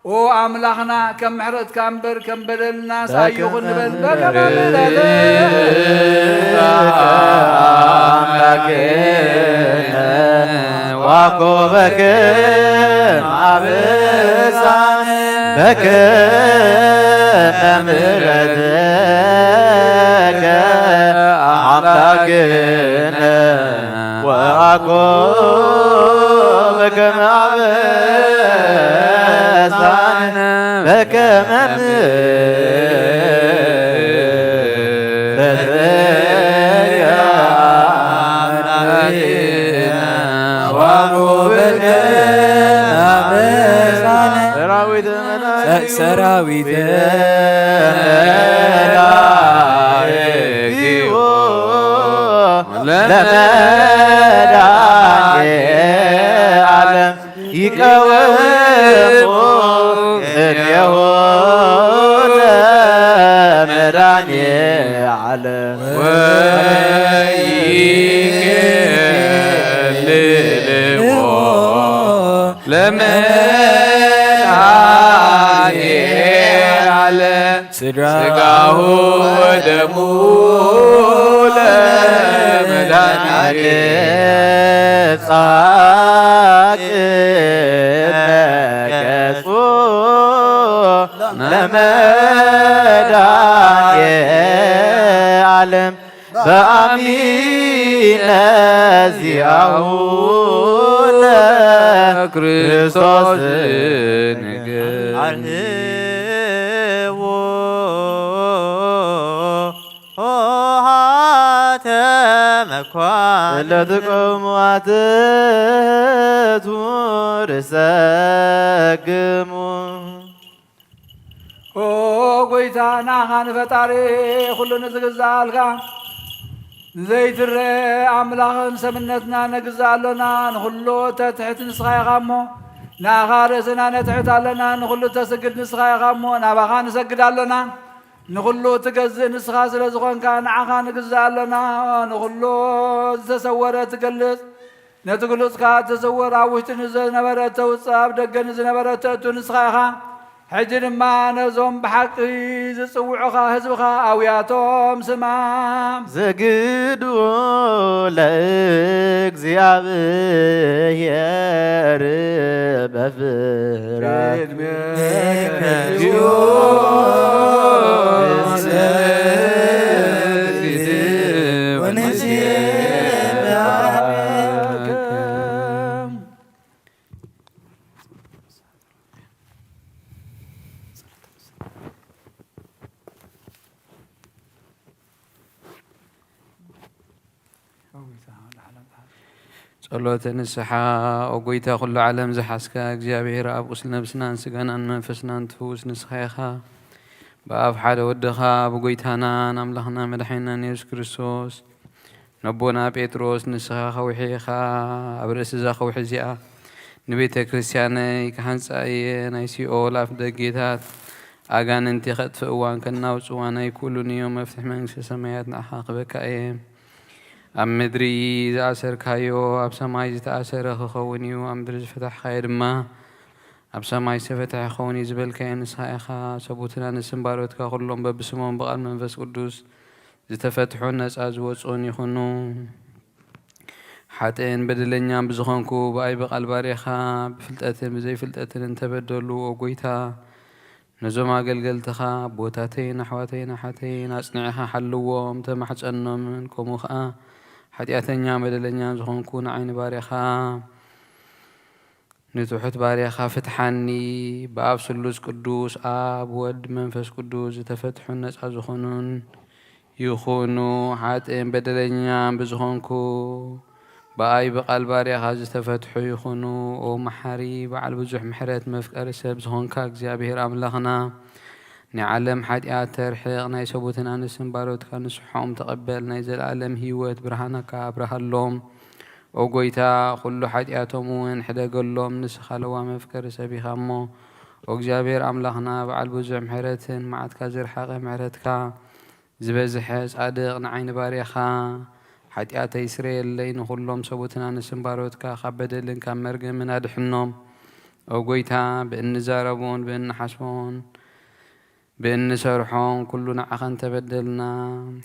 ኦ ኣምላኽና፣ ከም ምሕረትካ እምበር ከም በደልናስ ኣይኹን ንበል። በከመ ምሕረትከ ኣምላኬነ ዋኮበክም ኣበሳነ በከመ ምሕረትከ ኣምላኬነ ወአኮ በከመ አበሳነ በከመ ምሕረትከ አምላኬነ ወአኮ በከመ አበሳነ ሰራዊተ መላእክት ሰራዊተ መላእክት ለመድኃኔ ዓለም ይቀውሙ ቅኔሁ ለመድኃኔ ዓለም ወይኬልልዎ ለመድኃኔ ዓለም ስጋሁ ወደሙ ለመድኃኒት ጻድቅ መገጹ ለመድኃኔ ዓለም በአሚነ ዚአሁ ለክርስቶስ ንግር አርህዎ ኆኃተ መኳን እለ ትቀውሙ አትቱ ርእሰክሙ። ኦ ጎይታ፣ ንኣኻ ንፈጣሪ ኩሉ ንዝግዝኣልካ፣ ንዘይትረአ ኣምላኽ ንሰብነትና ነግዝእ ኣሎና። ንኹሉ እተትሕት ንስኻ ኢኻ እሞ፣ ንኣኻ ርእስና ነትሕት ኣለና። ንኹሉ እተስግድ ንስኻ ኢኻ እሞ፣ ናባኻ ንሰግድ ኣሎና። ንኹሉ እትገዝእ ንስኻ ስለ ዝኾንካ፣ ንዓኻ ንግዝእ ኣሎና። ንኹሉ ዝተሰወረ ትገልጽ፣ ነቲ ግሉጽካ እትስውር፣ ኣብ ውሽጢ ንዝነበረ እተውጽእ፣ ኣብ ደገ ንዝነበረ እተእቱ ንስኻ ኢኻ። ሕጂ ድማ ነዞም ብሓቂ ዝጽውዑኻ ህዝብኻ ኣውያቶም ስማ። ዘግዱ ለእግዚኣብሔር በፍርሃት ቅድሜከ እግዚኦ ንሰግድ ወንሴብሐከ። ጸሎተ ንስሓ። ኦ ጎይታ፣ ኩሉ ዓለም ዝሓዝካ እግዚኣብሔር ኣብ፣ ቁስሊ ነብስናን ስጋናን መንፈስናን ትፍውስ ንስኻ ኢኻ። ብኣብ ሓደ ወድኻ፣ ብጎይታናን ኣምላኽና መድሓኒናን የሱስ ክርስቶስ፣ ነቦና ጴጥሮስ፣ ንስኻ ከውሒ ኢኻ። ኣብ ርእሲ እዛ ከውሒ እዚኣ ንቤተ ክርስቲያነይ ክሃንጻ እየ። ናይ ሲኦል ኣፍ ደጌታት ኣጋንንቲ ከጥፍእዋን ከናውጽዋን ኣይክእሉን እዮም። መፍትሒ መንግስተ ሰማያት ንዓኻ ክበካ እየ። ኣብ ምድሪ ዝኣሰርካዮ ኣብ ሰማይ ዝተኣሰረ ክኸውን እዩ፣ ኣብ ምድሪ ዝፈታሕካዮ ድማ ኣብ ሰማይ ዝተፈትሐ ክኸውን እዩ ዝበልካዮ ንስኻ ኢኻ። ሰብኡትና ንስም ባሮትካ ኩሎም በብስሞም ብቓል መንፈስ ቅዱስ ዝተፈትሑን ነጻ ዝወጹን ይኹኑ። ሓጥእን በደለኛን ብዝኾንኩ፣ ብኣይ ብቓል ባርያኻ ብፍልጠትን ብዘይፍልጠትን እንተበደሉ፣ ኦ ጎይታ፣ ነዞም ኣገልገልትኻ ኣቦታተይን ኣሕዋተይን ኣሓተይን ኣጽኒዕኻ ሓልዎም፣ ተማሕጸኖምን፣ ከምኡ ኸኣ ሓጢኣተኛን በደለኛን ዝኾንኩ ንዓይ ንባርያኻ ንትሑት ባርያኻ ፍትሓኒ። ብኣብ ስሉስ ቅዱስ ኣብ ወድ መንፈስ ቅዱስ ዝተፈትሑን ነጻ ዝኾኑን ይኹኑ። ሓጥእን በደለኛን ብዝኾንኩ ብኣይ ብቓል ባርያኻ ዝተፈትሑ ይኹኑ። ኦ መሓሪ፣ በዓል ብዙሕ ምሕረት፣ መፍቀሪ ሰብ ዝኾንካ እግዚኣብሔር ኣምላኽና፣ ናይ ዓለም ሓጢኣት ተርሕቕ፣ ናይ ሰቡትን ኣንስትን ባሮትካ ንስሖም ተቐበል፣ ናይ ዘለኣለም ህይወት ብርሃንካ ኣብርሃሎም። ኦ ጎይታ፣ ኩሉ ሓጢኣቶም እውን ሕደገሎም፣ ንስኻ ለዋህ መፍቀሪ ሰብ ኢኻ እሞ። ኦ እግዚኣብሔር ኣምላኽና፣ በዓል ብዙሕ ምሕረትን መዓትካ ዝርሓቐ ምሕረትካ ዝበዝሐ ጻድቕ ንዓይ ንባርያኻ፣ ሓጢኣተይ ስረየለይ፣ ንኹሎም ሰቡትን ኣንስትን ባሮትካ ካብ በደልን ካብ መርገምን ኣድሕኖም። ኦ ጎይታ፣ ብእንዛረቦን ብእንሓስቦን ብእንሰርሖን ኩሉ ንዓኻ እንተበደልና፣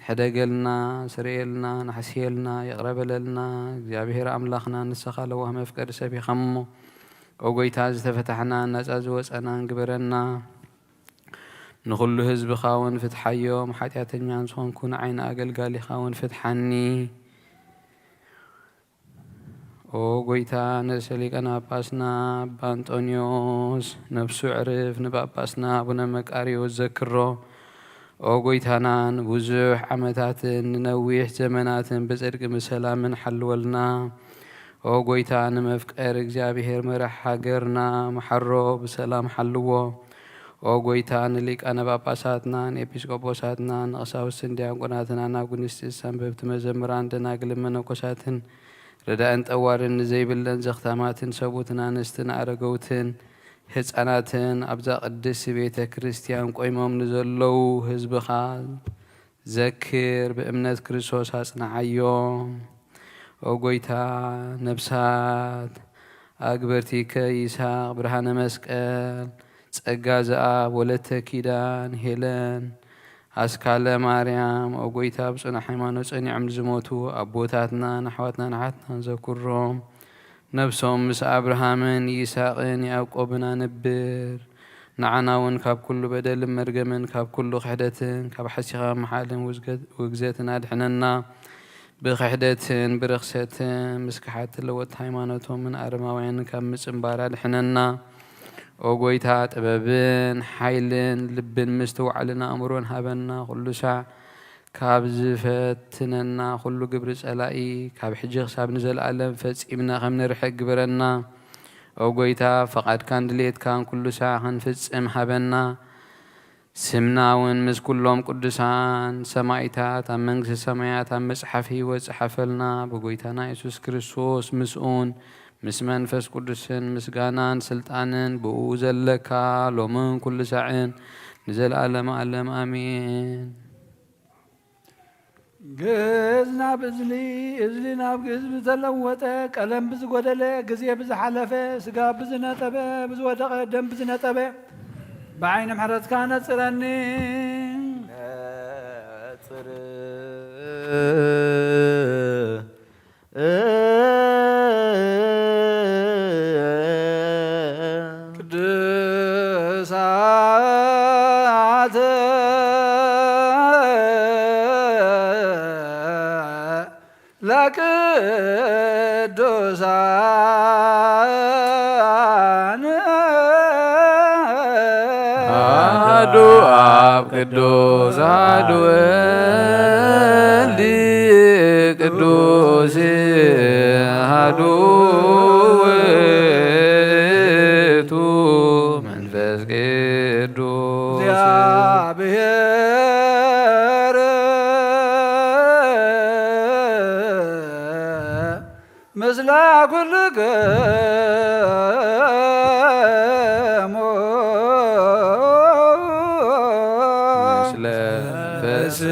ሕደገልና፣ ስረየልና፣ ንሓስየልና፣ ይቕረ በለልና። እግዚኣብሔር ኣምላኽና፣ ንስኻ ለዋህ መፍቀሪ ሰብ ኢኻ እሞ፣ ኦ ጎይታ፣ ዝተፈታሕና ናጻ ዝወጸናን ግበረና። ንኹሉ ህዝብኻ እውን ፍትሓዮም፣ ሓጢኣተኛን ዝኾንኩ ንዓይ ንኣገልጋሊኻ እውን ፍትሓኒ። ኦ ጎይታ፣ ንርእሰ ሊቃነ ጳጳስና ኣባ እንጦንዮስ ነፍሱ ዕርፍ፣ ንጳጳስና ኣቡነ መቃርዮስ ዘክሮ። ኦ ጎይታና፣ ንብዙሕ ዓመታትን ንነዊሕ ዘመናትን ብጽድቂ ብሰላምን ሓልወልና። ኦ ጎይታ፣ ንመፍቀር እግዚኣብሔር መራሕ ሃገርና መሓሮ ብሰላም ሓልዎ። ኦ ጎይታ፣ ንሊቃነ ጳጳሳትና፣ ንኤጲስቆጶሳትና፣ ንቀሳውስትን ዲያቆናትን፣ ኣናጉንስቲ፣ ሰንበብቲ፣ መዘምራን፣ ደናግልን መነኮሳትን፣ ረዳእን ጠዋርን ንዘይብለን ዘኽታማትን፣ ሰቡትን ኣንስትን ኣረገውትን ህፃናትን፣ ኣብዛ ቅድስቲ ቤተ ክርስቲያን ቆይሞም ንዘለዉ ህዝብኻ ዘክር፣ ብእምነት ክርስቶስ ኣጽንዓዮም። ኦ ጎይታ፣ ነፍሳት ኣግበርቲከ ይስሐቅ፣ ብርሃነ መስቀል፣ ጸጋ ዘኣብ፣ ወለተ ኪዳን፣ ሄለን፣ ኣስካለ ማርያም፣ ኦ ጎይታ፣ ብጽኑዕ ሃይማኖት ጸኒዖም ንዝሞቱ ኣቦታትናን ኣሕዋትናን ኣሓትናን ዘኩሮም። ነፍሶም ምስ ኣብርሃምን ይስሐቅን ያዕቆብን ኣንብር። ንዓና እውን ካብ ኩሉ በደልን መርገምን፣ ካብ ኩሉ ክሕደትን፣ ካብ ሓሲኻ ምሓልን ውዝገት-፣ ውግዘትን ኣድሕነና። ብክሕደትን ብርኽሰትን ምስ ከሓድቲ ለወጥቲ ሃይማኖቶምን ኣረማውያንን ካብ ምጽንባር ኣድሕነና። ኦ ጎይታ፣ ጥበብን ሓይልን ልብን ምስትውዓልን ኣእምሮን ሃበና። ኩሉ ሳዕ ካብ ዝፈትነና ኩሉ ግብሪ ጸላኢ፣ ካብ ሕጂ ክሳብ ንዘለኣለም ፈጺምና ከም ንርሕቅ ግበረና። ኦ ጎይታ፣ ፈቓድካን ድሌትካን ኩሉ ሳዕ ክንፍጽም ሃበና። ስምና እውን ምስ ኩሎም ቅዱሳን ሰማኢታት ኣብ መንግስቲ ሰማያት ኣብ መጽሓፍ ህይወት ጽሓፈልና። ብጎይታና የሱስ ክርስቶስ ምስኡን ምስ መንፈስ ቅዱስን ምስጋናን ስልጣንን ብእኡ ዘለካ ሎምን ኩሉ ሳዕን ንዘለኣለመ ኣለም ኣሜን። ግእዝ ናብ እዝሊ፣ እዝሊ ናብ ግእዝ ብዝተለወጠ፣ ቀለም ብዝጎደለ፣ ግዜ ብዝሓለፈ፣ ስጋ ብዝነጠበ፣ ብዝወደቐ፣ ደም ብዝነጠበ፣ ብዓይኒ ምሕረትካ ነጽረኒ። ነጽር ቅዱሳት ለቅዱሳን አሐዱ አብ ቅዱስ አሐዱ ወልድ ቅዱስ አሐዱ ውእቱ መንፈስ ቅዱስ። እግዚአብሔር ምስለ ኩልክሙ ምስለ መንፈስከ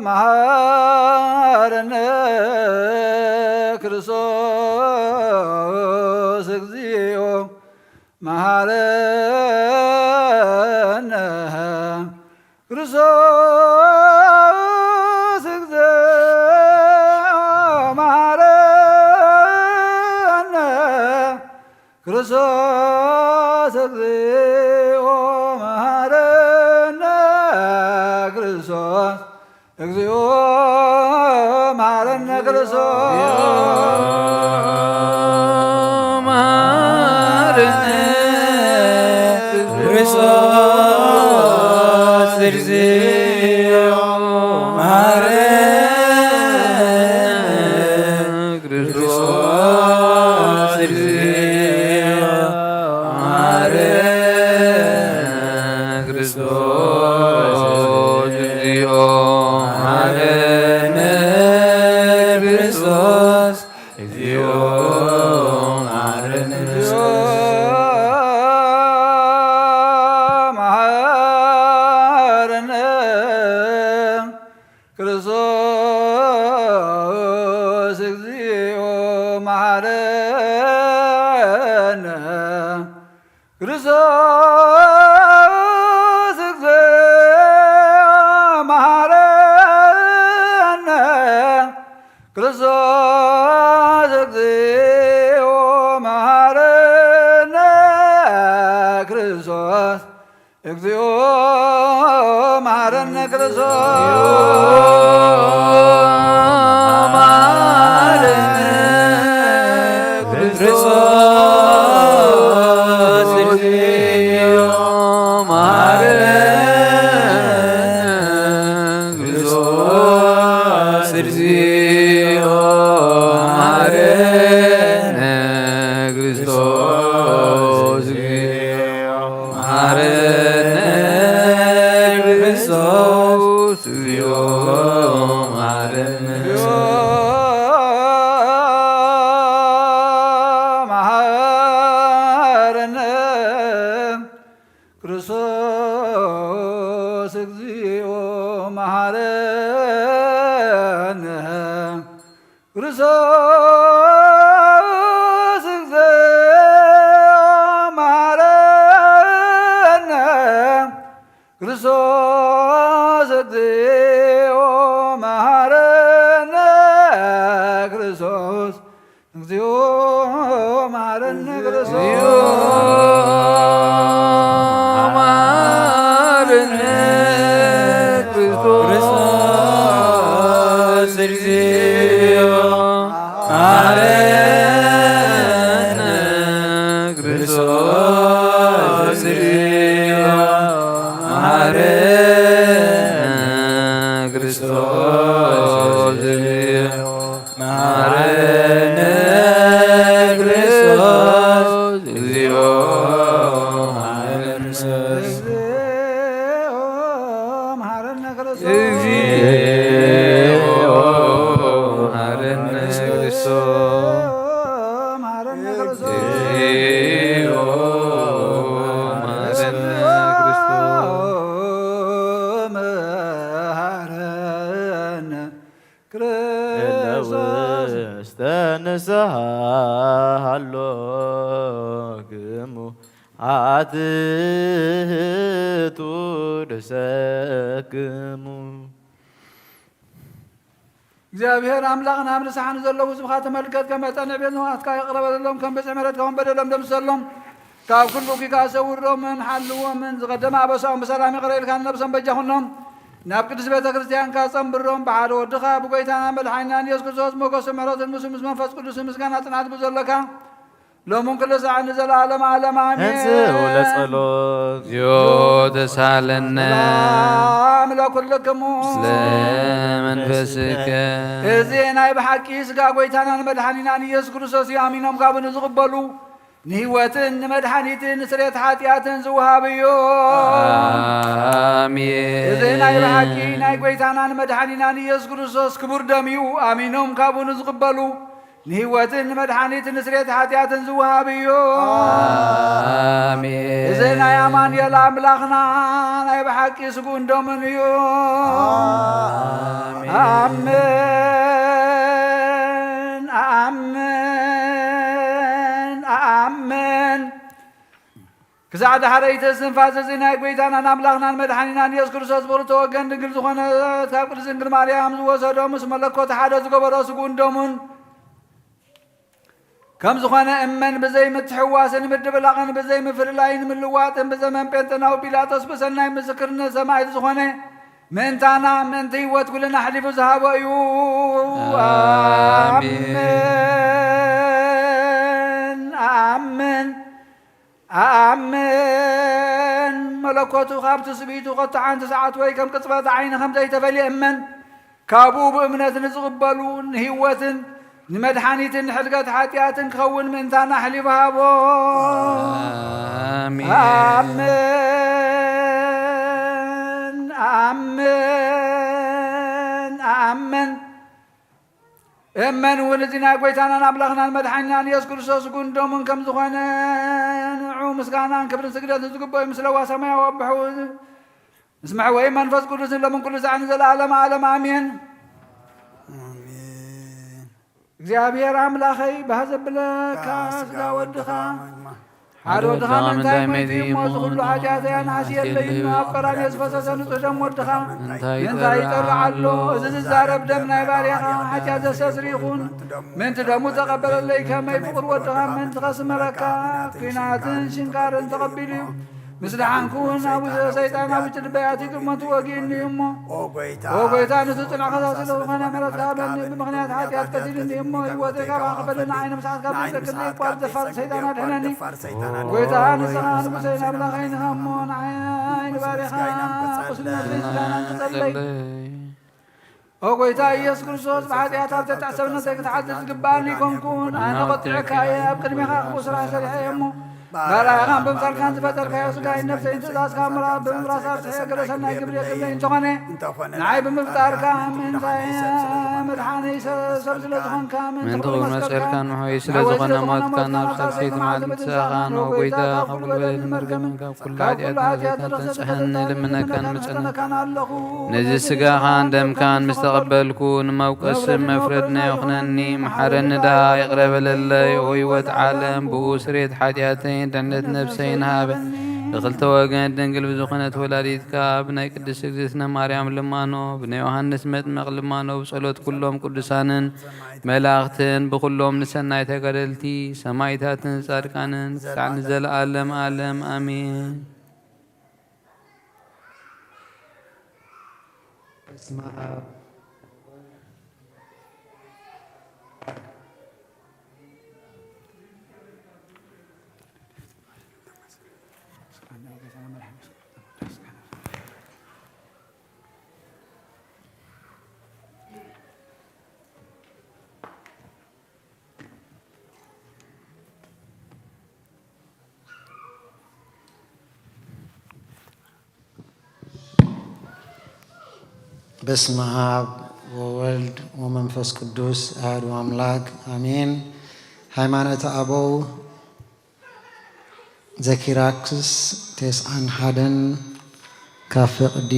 መሐረነ ክርስቶስ እግዚኦ መሐረነ ክርስቶስ እግዚኦ መሐረነ ክርስቶስ እግዚኦ መሐረነ ክርስቶስ እግዚኦ መሐረነ ክርስቶስ መሐረነ ክርስቶስ እግዚኦ መሐረነ ክርስቶስ እግዚኦ መሐረነ ክርስቶስ እግዚኦ መሐረነ ክርስቶስ እግዚኦ መሐረነ ክርስቶስ መሐረነ ክርስቶስ እግዚኦ መሐረነ ክርስቶስ እግዚኦ መሐረነ ክርስቶስ እግዚኦ መሐረነ ክርስቶስ እግዚኦ መሐረነ ክርስቶስ መሐረነ ክርስቶስ እግዚኦ መሐረነ ክርስቶስ እግዚኦ መሐረነ ክርስቶስ እግዚኦ መሐረነ ክርስቶስ እግዚኦ መሐረነ መሐረነ ክርስቶስ እግዚኦ መሐረነ ክርስቶስ እግዚኦ መሐረነ ክርስቶስ እግዚኦ መሐረነ ክርስቶስ እግዚኦ መሐረነ ክርስቶስ መሐረነ ክርስቶስ እግዚኦ መሐረነ ክርስቶስ እግዚኦ መሐረነ ክርስቶስ እግዚኦ መሐረነ ክርስቶስ እግዚኦ መሐረነ ክርስቶስ እግዚኦ መሐረነ ክርስቶስ እግዚኦ መሐረነ ክርስቶስ መሐረነ ክርስቶስ እግዚኦ መሐረነ ክርስቶስ መሐረነ እለ ክርስቶስ ውስተ ንስሓ ሃሎክሙ፣ ኃትቱ ደሰክሙ። እግዚኣብሔር ኣምላኽና፣ ኣብ ንስሓ ንዘለዉ ህዝብኻ ተመልከት፣ ከም መጠን ቤት ንዋትካ ይቕረ በለሎም፣ ከም ብዝሒ ምሕረትካ እውን በደሎም ደምስሰሎም። ካብ ኩሉ ኪካ ሰውሮምን ሓልዎምን፣ ዝቐደመ ኣበሳኦም ብሰላም ይቕረ ኢልካ ንነብሶም በጃ ኩኖም። ናብ ቅድስት ቤተ ክርስቲያንካ ጸንብሮም፣ ብሓደ ወድኻ ብጎይታና መድሓኒናን ኢየሱስ ክርስቶስ ሞገስን ምሕረትን ምስ፣ ምስ መንፈስ ቅዱስን ምስጋና ጽንዓት ብዘለካ ሎምን ኩሉ ሳዕ ንዘለዓለም ዓለም ኣሜን። ተንሥኡ ለጸሎት። እግዚኦ ተሳለነ። ሰላም ለኩልክሙ። ምስለ መንፈስከ። እዚ ናይ ብሓቂ ስጋ ጎይታናን መድሓኒናን ኢየሱስ ክርስቶስ እዩ። ኣሚኖም ካብኡ ንዝቕበሉ ንህይወትን ንመድሓኒትን ንስርየት ሓጢኣትን ዝወሃብ እዩ። ኣሜን። እዚ ናይ ብሓቂ ናይ ጎይታናን መድሓኒናን ኢየሱስ ክርስቶስ ክቡር ደም እዩ። ኣሚኖም ካብኡ ንዝቕበሉ ንህይወትን ንመድሓኒትን ንስርየት ሓጢኣትን ዝወሃብ እዩ። ኣሜን። እዚ ናይ ኣማኑኤል ኣምላኽና ናይ ብሓቂ ስግኡን ደሙን እዩ። ኣምን፣ ኣምን፣ ኣምን። ክሳዕ ዳሕረይቲ እስትንፋስ እዚ ናይ ጐይታናን ኣምላኽናን መድሓኒናን ኢየሱስ ክርስቶስ ብኽልተ ወገን ድንግል ዝኾነት ካብ ቅድስት ድንግል ማርያም ዝወሰዶ ምስ መለኮት ሓደ ዝገበሮ ስግኡን ደሙን ከም ዝኾነ እመን። ብዘይ ምትሕዋስን ምድብላቕን ብዘይ ምፍልላይን ምልዋጥን ብዘመን ጴንጠናዊ ጲላጦስ ብሰናይ ምስክርነት ሰማዕት ዝኾነ ምእንታና ምእንቲ ህይወት ኩልና ኣሕሊፉ ዝሃቦ እዩ። ኣሜን። ኣሜን። ኣሜን። ኣኣምን። መለኮቱ ካብ ትስብእቱ ከቶ ሓንቲ ሰዓት ወይ ከም ቅጽበት ዓይኒ ከም ዘይተፈልየ እመን። ካብኡ ብእምነት ንዝቕበሉ ንህይወትን ንመድሓኒትን ንሕድገት ሓጢኣትን ክኸውን ምእንታና ኣሕሊፉ ሃቦ። ኣሜን። ኣሜን። ኣሜን። ኣሜን። እመን እውን እዚ ናይ ጐይታናን ኣምላኽናን መድሓኒናን ኢየሱስ ክርስቶስ ስግኡን ደሙን ከም ዝኾነ ንዑ ምስጋናን ክብርን ስግደትን ዝግበኦ እዩ። ምስ ለዋ ሰማያዊ ኣቦ፣ ምስ መሕወይ መንፈስ ቅዱስን ሎምን ኩሉ ሳዕ ንዘለኣለም ዓለም ኣሜን። ኣሜን። እግዚኣብሔር ኣምላኸይ፣ ባህ ዘብለካ ስጋ ወድኻ ሓደ ወድኻ ምእንታይ ሞይቱ እዩ እሞ፣ እዚ ኩሉ ሓጢኣተይ ኣንሓስየለይ እዩ። ኣብ ቀራንዮ ዝፈሰሰ ንጹሕ ደም ወድኻ ምእንታይ ይጠርዕ ኣሎ? እዚ ዝዛረብ ደም ናይ ባርያኻ ሓጢኣት ዘስተስሪ ይኹን። ምእንቲ ደሙ ተቐበለለይ፣ ከመይ ፍቕሪ ወድኻ ምእንቲ ከስምረካ ኲናትን ሽንካርን ተቐቢሉ እዩ። ምስ ደሓንኩ እውን ኣብ ውሽጢ ሰይጣን ኣብ ውሽጢ ልበይ ኣትዩ፣ ጥልመቱ ወጊኡኒ እዩ እሞ፣ ኦ ጐይታ፣ ኦ ጐይታ፣ ንሱ ጽንዕኻ ስለ ዝኾነ ምሕረትካ ሃበኒ። ብምኽንያት ሓጢኣት ቀቲሉኒ እዩ እሞ፣ ህይወተይ ካባኻ ክፈልዮ ንዓይ ንምስሓት ካብ ዘፍቅድ እኳ ዘፋር ሰይጣን ኣድሕነኒ። ጐይታ ንስኻ ንጉሰይን ኣምላኸይን ኢኻ እሞ፣ ንዓይ ንባርያኻ ቁስሊ ነፍሰይ ምስጋና ንጸለይ። ኦ ጐይታ ኢየሱስ ክርስቶስ፣ ብሓጢኣት ኣብ ትሕቲ ሰብነተይ ክትሓድር ዝግብኣኒ ኣይኮንኩን። ኣነ ቆጢዐካ እየ፣ ኣብ ቅድሜኻ ክፉእ ስራሕ ሰሪሐ እየ እሞ፣ ባርያኻን ብምሳልካን ዝፈጠርካዮ ስጋይን ነፍሰይን ትእዛዝካ ምራ-፣ ብምፍራስ ኣርስሐ፣ ገለ ሰናይ ግብሪ የብለይን። እንተኾነ ንዓይ ብምፍጣርካ ምእንታይ መድሓነይ ሰብ ስለ ዝኾንካ፣ ምእንቲ ምእንቲ ክቡር መስቀልካ መስቀልካ ንሕወይ ስለ ዝኾነ ሞትካ፣ ናብ ሳልሰይቲ መዓልቲ ትንሳእኻ፣ ንኦ ጐይታ፣ ካብ ኩሉ በደልን መርገምን ካብ ኩሉ ሓጢኣትን ዘተንጽሐኒ ልምነካን ምጸነካን ኣለኹ። ነዚ ስጋኻን ደምካን ምስ ተቐበልኩ፣ ንመውቀስን መፍረድን ኣይኹነኒ። መሓረኒ ደኣ፣ ይቕረ በለለይ። ኦ ህይወት ዓለም፣ ብኡ ስርየት ሓጢኣተይን ድሕነት ነፍሰይን ሃበ። ብኽልተ ወገን ድንግል ብዝኾነት ወላዲትካ፣ ብናይ ቅድስት እግዝእትነ ማርያም ልማኖ፣ ብናይ ዮሃንስ መጥምቕ ልማኖ፣ ብጸሎት ኩሎም ቅዱሳንን መላእኽትን፣ ብኹሎም ንሰናይ ተጋደልቲ ሰማዕታትን ጻድቃንን፣ ክሳዕ ንዘለኣለም ዓለም ኣሜን። በስመ አብ። በስመ አብ ወወልድ ወመንፈስ ቅዱስ አሐዱ አምላክ አሜን። ሃይማኖተ አበው ዘኪራክስ ቴስዓን ሓደን ካብ ፍቕዲ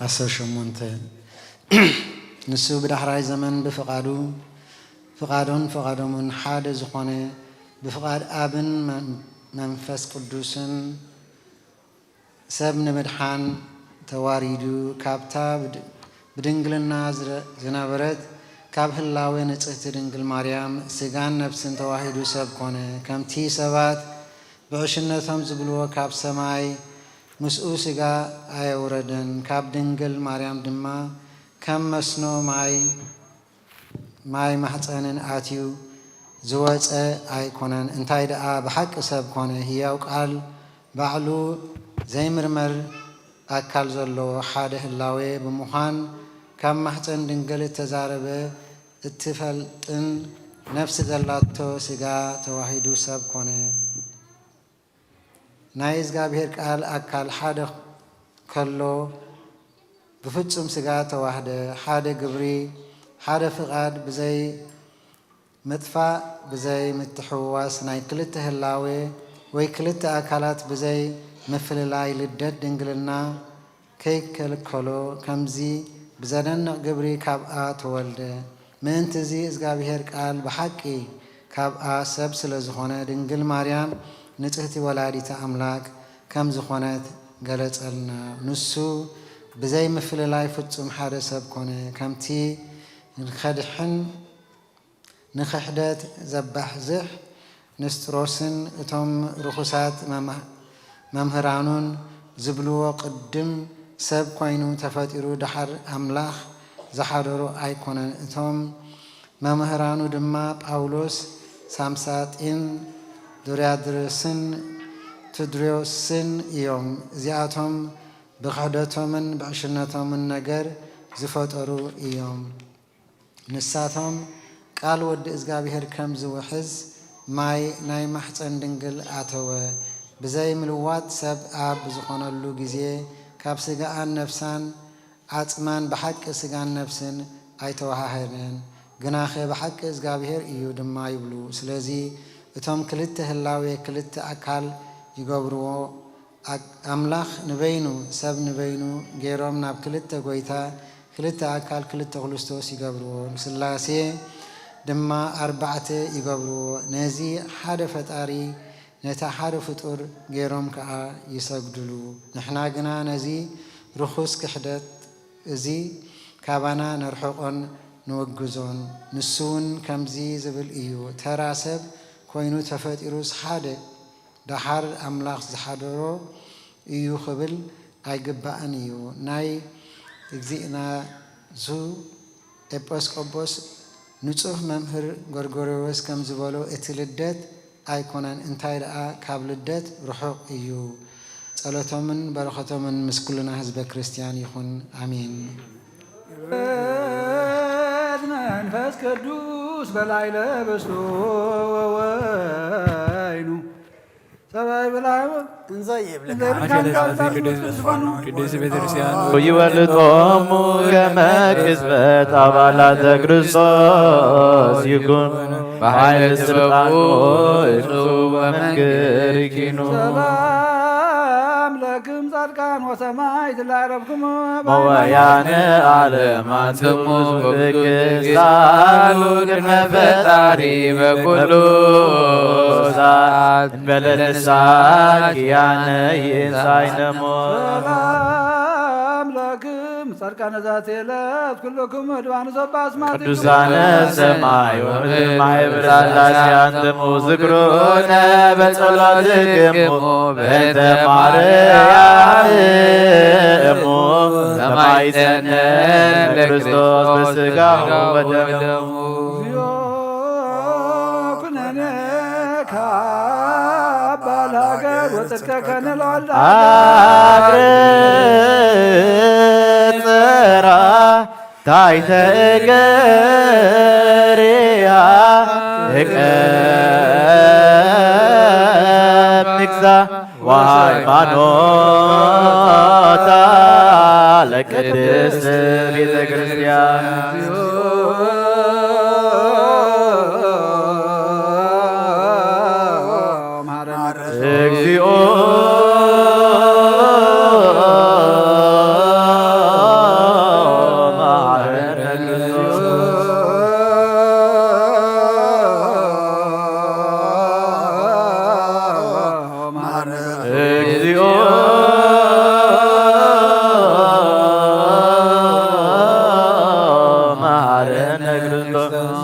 ዓሰርተ ሸሞንተ። ንሱ ብዳሕራይ ዘመን ብፍቓዱ፣ ፍቓዱን ፍቓዶምን ሓደ ዝኾነ፣ ብፍቓድ ኣብን መን-፣ መንፈስ ቅዱስን ሰብ ንምድሓን ተዋሪዱ፣ ካብታ ብድ-፣ ብድንግልና ዝረ-፣ ዝነበረት ካብ ህላዌ ንጽህቲ ድንግል ማርያም ስጋን ነፍስን ተዋሂዱ ሰብ ኮነ። ከምቲ ሰባት ብዕሽነቶም ዝብልዎ፣ ካብ ሰማይ ምስኡ ስጋ ኣየውረደን፣ ካብ ድንግል ማርያም ድማ ከም መስኖ ማይ፣ ማይ ማሕጸንን ኣትዩ ዝወጸ ኣይኮነን። እንታይ ደኣ ብሓቂ ሰብ ኮነ። ህያው ቃል ባዕሉ ዘይምርመር ኣካል ዘለዎ ሓደ ህላዌ ብምዃን፣ ካብ ማሕጸን ድንግል እተዛረበ፣ እትፈልጥን ነፍሲ ዘላቶ ስጋ ተዋሂዱ ሰብ ኮነ። ናይ እግዚኣብሔር ቃል ኣካል ሓደ ከሎ ብፍጹም ስጋ ተዋህደ። ሓደ ግብሪ፣ ሓደ ፍቓድ፣ ብዘይ ምጥፋእ፣ ብዘይ ምትሕውዋስ ናይ ክልተ ህላዌ ወይ ክልተ ኣካላት ብዘይ ምፍልላይ ልደት ድንግልና ከይከልከሎ፣ ከምዚ ብዘደንቕ ግብሪ ካብኣ ተወልደ። ምእንቲ እዚ እግዚኣብሔር ቃል ብሓቂ ካብኣ ሰብ ስለ ዝኾነ፣ ድንግል ማርያም ንጽህቲ ወላዲተ ኣምላክ ከም ዝኾነት ገለጸልና። ንሱ ብዘይ ምፍልላይ ፍጹም ሓደ ሰብ ኮነ። ከምቲ ንኸድሕን ንኽሕደት ዘባሕዝሕ ንስጥሮስን እቶም ርኹሳት መማ-፣ መምህራኑን ዝብልዎ፣ ቅድም ሰብ ኮይኑ ተፈጢሩ፣ ደሓር ኣምላኽ ዝሓደሮ ኣይኮነን። እቶም መምህራኑ ድማ ጳውሎስ፣ ሳምሳጢን፣ ዱርያድሮስን ትድሮስን እዮም። እዚኣቶም ብኽሕደቶምን ብዕሽነቶምን ነገር ዝፈጠሩ እዮም። ንሳቶም፣ ቃል ወዲ እግዚኣብሔር ከም ዝውሕዝ ማይ ናይ ማሕፀን ድንግል ኣተወ። ብዘይ ምልዋጥ ሰብ ኣብ ዝኾነሉ ግዜ፣ ካብ ስጋኣን ነፍሳን፣ ዓጽማን ብሓቂ ስጋን ነፍስን ኣይተወሃህደን። ግናኸ ብሓቂ እግዚኣብሔር እዩ ድማ ይብሉ። ስለዚ እቶም ክልተ ህላዌ ክልተ ኣካል ይገብርዎ። ኣ-፣ ኣምላኽ ንበይኑ፣ ሰብ ንበይኑ ገይሮም ናብ ክልተ ጐይታ፣ ክልተ ኣካል፣ ክልተ ክርስቶስ ይገብርዎ። ንስላሴ ድማ ኣርባዕተ ይገብርዎ። ነዚ ሓደ ፈጣሪ፣ ነቲ ሓደ ፍጡር ገይሮም ከኣ ይሰግድሉ። ንሕና ግና ነዚ ርኹስ ክሕደት እዚ ካባና ነርሕቖን ንወግዞን። ንሱ እውን ከምዚ ዝብል እዩ፣ ተራ ሰብ ኮይኑ ተፈጢሩስ ሓደ ደሓር ኣምላኽ ዝሓደሮ እዩ ክብል ኣይግባእን እዩ። ናይ እግዚኣብና ዙ ኤጲስቆጶስ ንጹሕ መምህር ጎርጎርዮስ ከም ዝበሎ፣ እቲ ልደት ኣይኮነን፣ እንታይ ደኣ ካብ ልደት ርሑቕ እዩ። ጸሎቶምን በረኸቶምን ምስ ኩልና ህዝበ ክርስቲያን ይኹን። ኣሜን። መንፈስ ቅዱስ በላይ ለበስቶ ወወይኑ ሰማይ ብላይዎ እንዘ ይብልካ። እንዘ ይብልካ። ቅድስት ቤተክርስቲያን ይወልጦሙ ከመ ቅጽበት አባላተ ክርስቶስ ይኩን በኃይለ ስልጣኑ እጹ ወመንክር ይኪኑ። ሰላም ለክም ጻድቃን ወሰማዕት ላረብክሙ መዋያነ ዓለም አንትሙ በግዛሉ ቅድመ ፈጣሪ በኩሉ ሰዓት እንበለ ንስሐ ኪያነ ይንሳይነሞ። ሰላም ለክም ጻድቃነ ዛቲ ዕለት ኩልክም ዕድዋን ዘባስማት ቅዱሳነ ሰማይ ወምድር ማህበረ ሥላሴ አንትሙ ዝክሩነ በጸሎትክሙ በእንተ ማርያም እሙ ዘማይጸነ ለክርስቶስ በስጋሁ ወደሙ። ኩነነ ካባል ሀገር ወጽድቀ ከነ ለወልደ አግረ ጸራ ታይተ እገሪያ እቀብ ንግዛ ወሃይማኖታ ለቅድስት ቤተ ክርስቲያን። እግዚኦ መሐረነ ክርስቶስ። እግዚኦ መሐረነ ክርስቶስ።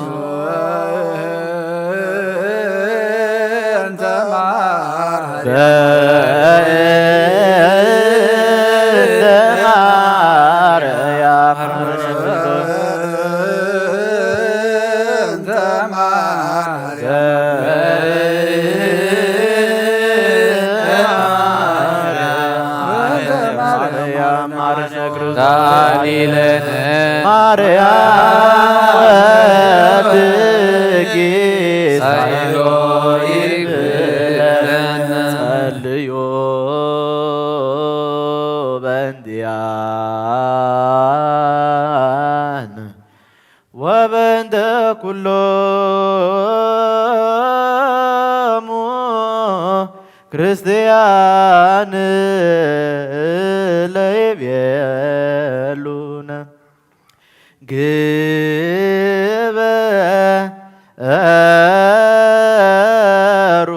ዳኒለነ ማርያም ወድኪ ሳይሎ ይብለነ ጸልዩ በእንቲአነ ወበእንተ ኩሎሙ ክርስቲያን ቅዱሳን ለይቤሉነ ግበሩ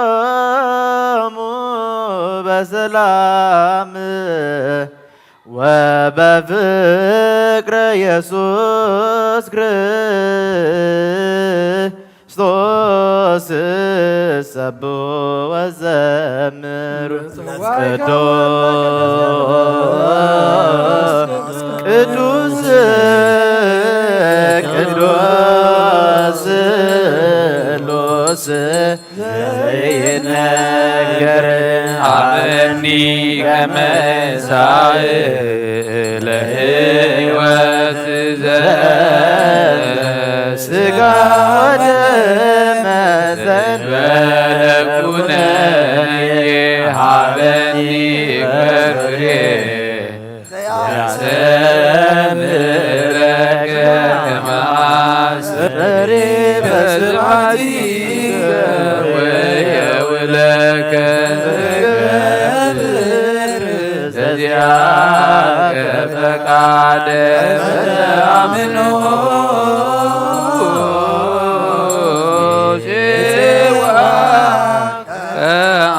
ተስጋሮሙ በሰላም ወበፍቅረ ኢየሱስ ክርስቶስ እሰብሑ ወዘምሩ። ቅዱስ ቅዱስ ቅዱስ ስሉስ ዘይነገር ሀበኒ ከመ ሳእለ ሕይወት ዘለ ስጋ ወደመ ዘንበለ ኩነኔ ሀበኒ በፍሬ ያሰምረከ ከመ አስተሪ በስብሐቲከ ወየውለከ ዘገብር ዘዚአከ ፈቃደ አምኖ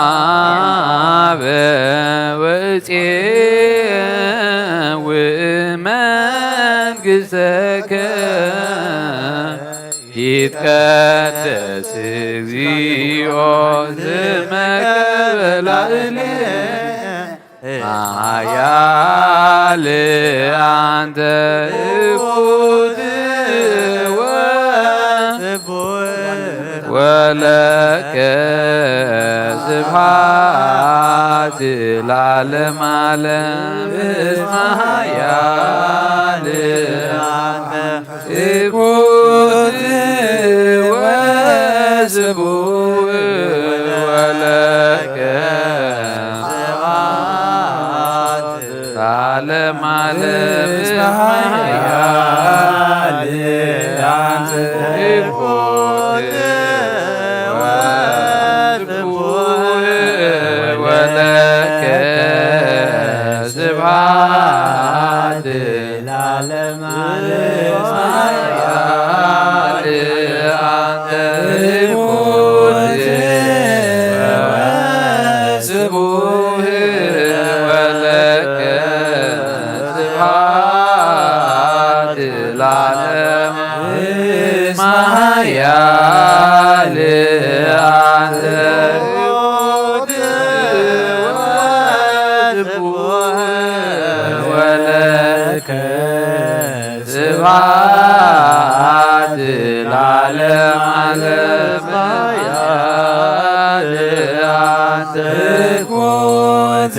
አብ ወእፄው መንግሥተከ ይትቀደስ እግዚኦ ስመከ በላዕሌነ ኃያል አንተ እፉት ወስቡሕ ወለከ ስብሐት ለዓለመ ዓለም እስመ ኃያል አንተ እፉት ወስቡሕ ወለከ ስብሐት ለዓለመ ዓለም እስመ ኃያል አንተ እፉት ወስቡሕ ወለከ ስብሐት ለዓለመ ዓለም እስመ ኃያል አንተ እፉት ወስቡሕ ወለከ ስብሐት ለዓለመ ዓለም እስመ ኃያል አንተ እፉት ወስቡሕ ወለከ ስብሐት ለዓለመ ዓለም ኃያል አንተ እፉት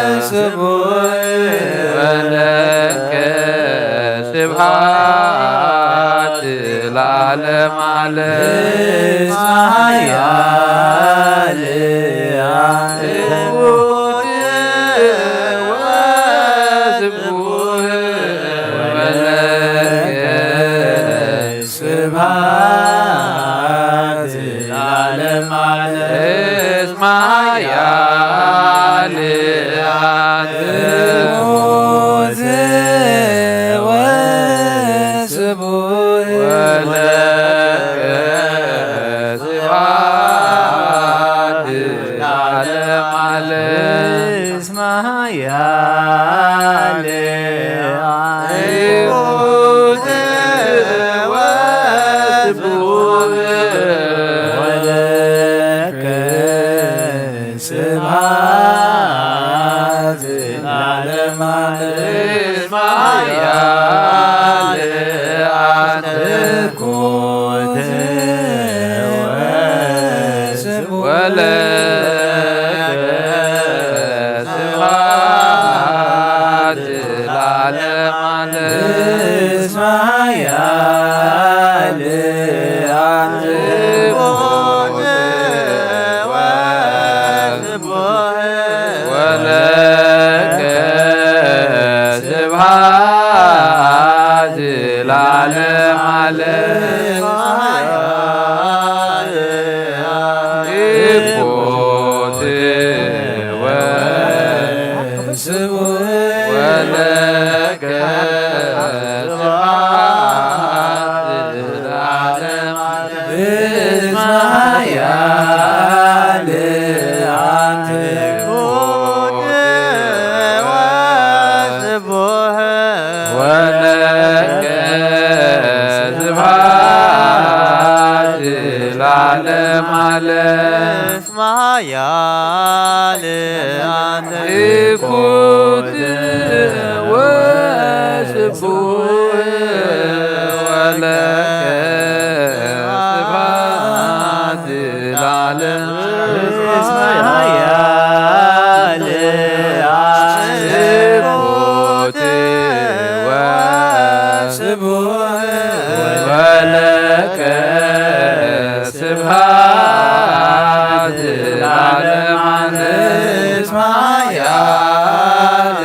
ወስቡሕ ወለከ ስብሐት ለዓለመ ዓለም እስመ ኃያል አንተ እፉት ወስቡሕ ወለከ ስብሐት ለዓለመ ዓለም እስመ ኃያል አንተ እፉት ወስቡሕ ወለከ ስብሐት ለዓለመ ዓለም እስመ ኃያል አንተ እፉት ወስቡሕ ወለከ ስብሐት ለዓለመ ዓለም እስመ ኃያል አንተ እፉት ወስቡሕ ወለከ ስብሐት ለዓለመ ዓለም እስመ ኃያል አንተ እፉት ወስቡሕ ወለከ ስብሐት ለዓለመ ዓለም ሞት ወስብእ ወለከ ስብሐት ለዓለመ ዓለም። እስመ ኃያል አንተ ወስቡሕ ወለከ ስብሐት ለዓለመ ዓለም። እስመ ኃያል አንተ። ትኩት ወስቡሕ ወለከ ስብሐት ለዓለም። እስመ ኃያል አንተ። ትኩት ወስቡሕ ወለከ ስብሐት ለዓለመ ዓለም። እስመ ኃያል አንተ።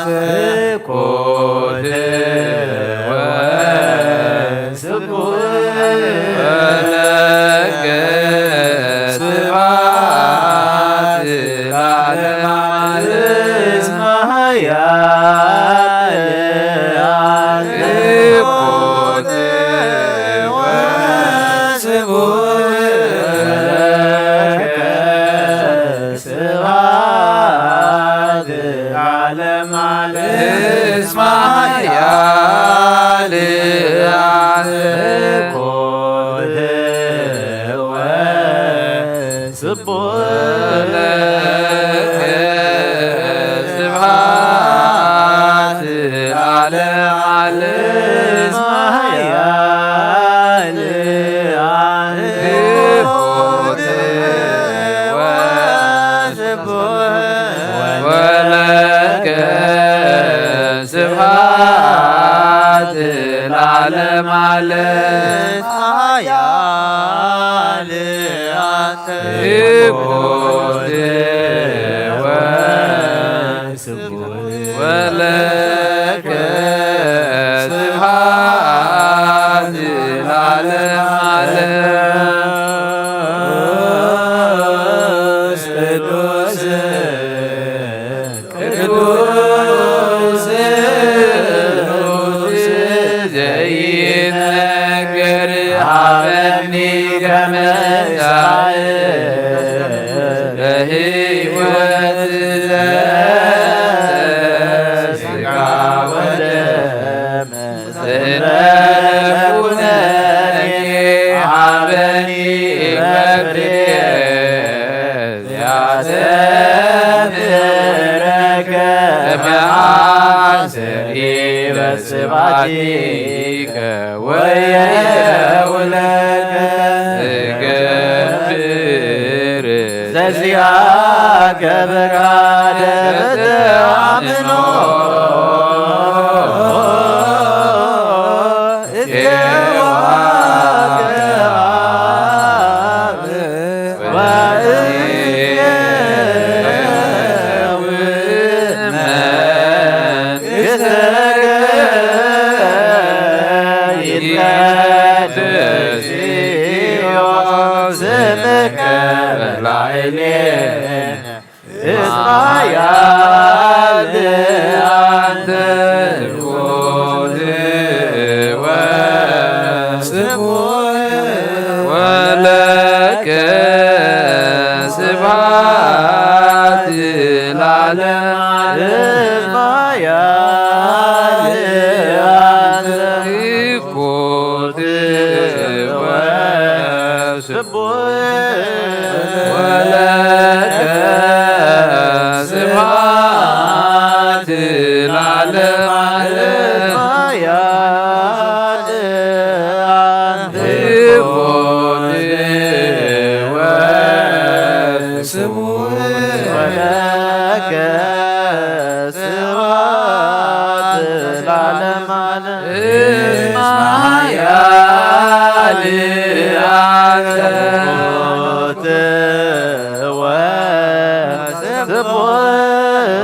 ትኩት ወስቡሕ ወለከ ስብሐት ለዓለመ ዓለም። እስመ ኃያል አንተ። ትኩት ወስቡሕ ወለከ ስብሐት ለዓለመ ዓለም። እስመ ኃያል አንተ። ትኩት ወስቡሕ ወለከ ስብሐት ለዓለመ ዓለም። እስመ ኃያል አንተ። ትኩት ወስቡሕ ወለከ ስብሐት ለዓለመ ዓለም። ኃያል አንተ። ትኩት ወስቡሕ ወለከ ስብሐት ለዓለመ ዓለም። ቅዱስ ቅዱስ ቅዱስ ዘይነገር ሀበኒ ከመ ሳዕል ለሕይወት ዘስጋ ወደም። ሀበኒ መፍትሔ ያስተምህረከ መዓሰ ኢበስባቲከ ወየውለከ እገብር ዘዚአከ በካደ በተአምኖ እስራኤል አንተ ትሑት ወስቡሕ ወለከ ስብሐት ለዓለመ ዓለም። ኃያል አንተ ትኩት ወስቡሕ ወለከ ስብሐት ለዓለመ ዓለም። ትኩት ወስቡሕ ወለከ ስብሐት ለዓለመ ዓለም። እስመ ኃያል አንተ ወስቡሕ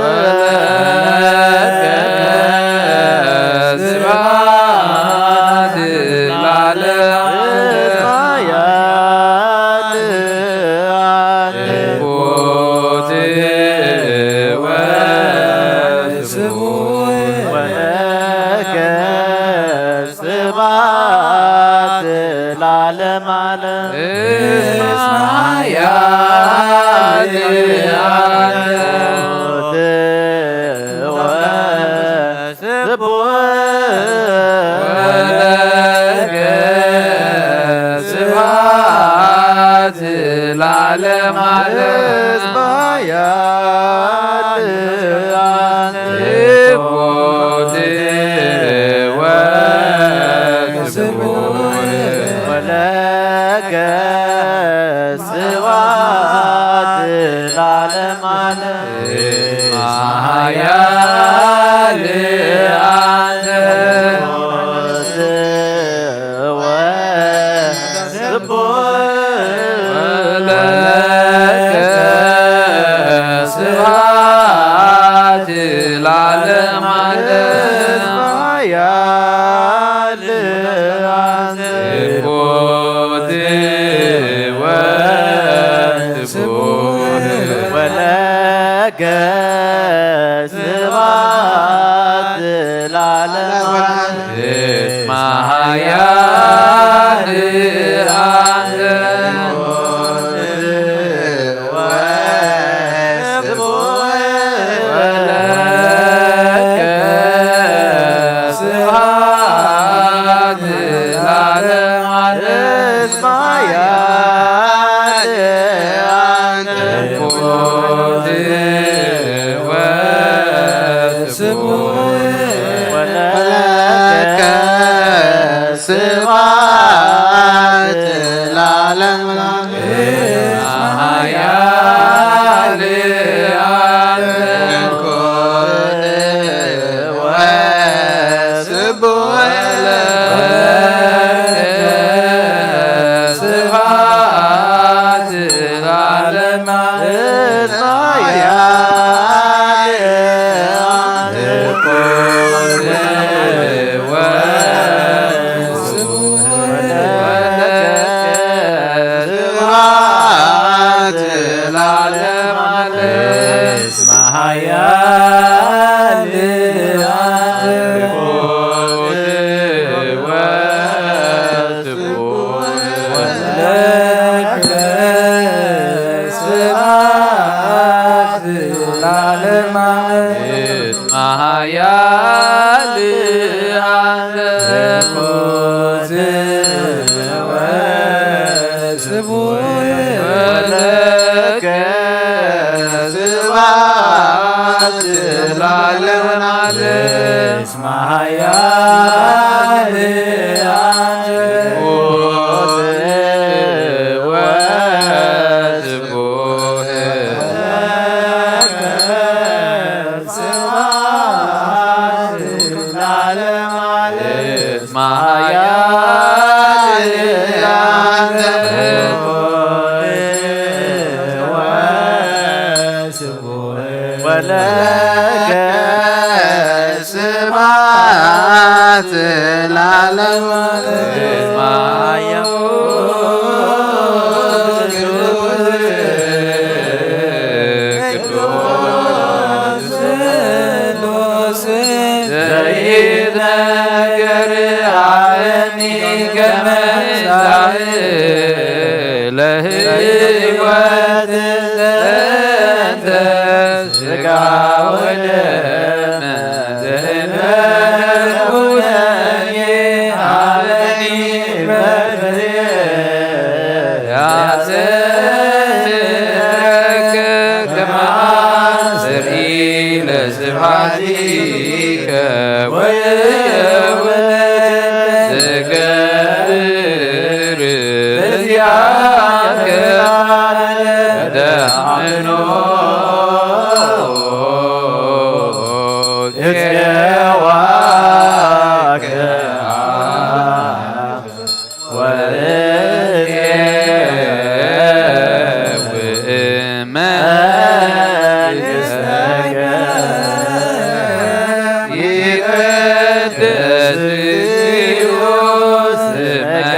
ወለከ ስብሐት ዓለም ዓለም እስመ ኃያል ወስቡሕ ወለከ ስብሐት ለዓለመ ዓለም። እስመ ኃያል ወስቡሕ ወለከ ስብሐት ለዓለመ ዓለም። ኃያል አንተ ወስቡሕ ወለከ ስብሐት ለዓለመ ዓለም። ኃያል አንተ ወስቡሕ ወለከ ስብሐት ለዓለመ ዓለም። እስመ ኃያል አንተ ወስቡሕ ወለከ ስብሐት ለዓለመ ዓለም። እስመ ኃያል አንተ ወስቡሕ ወለከ ስብሐት ለዓለመ ዓለም። ኃያል አንተ ወስቡሕ ወለከ ስብሐት ለዓለመ ዓለም። ስብሐት ለዓለመ ዓለም። እስመ ኃያል አንተ ወስቡሕ ወለከ ስብሐት ለዓለመ ዓለም። እስመ ኃያል አንተ ወስቡሕ ወለከ ስብሐት ለዓለመ ዓለም። እስመ ኃያል አንተ ወስቡሕ ወለከ ስብሐት ለዓለመ ዓለም። እስመ ኃያል አንተ ወስቡሕ ወለከ ስብሐት ለዓለመ ዓለም። ቅዱስ ቅዱስ ዘይትነገር አበኒ ከመ ለህይወት ዘንተ ስጋ ወደም ዘእንበለ ኩነኔ አበኒ በትሬ ያሰምረከ ከማስሪ ለስብሐቲከ ወይሁን ዝገብር በዚያከ ተአምኖ እፄዋከ ወእፄውእ መንግሥተከ። ይትቀደስ እግዚኦ ስምከ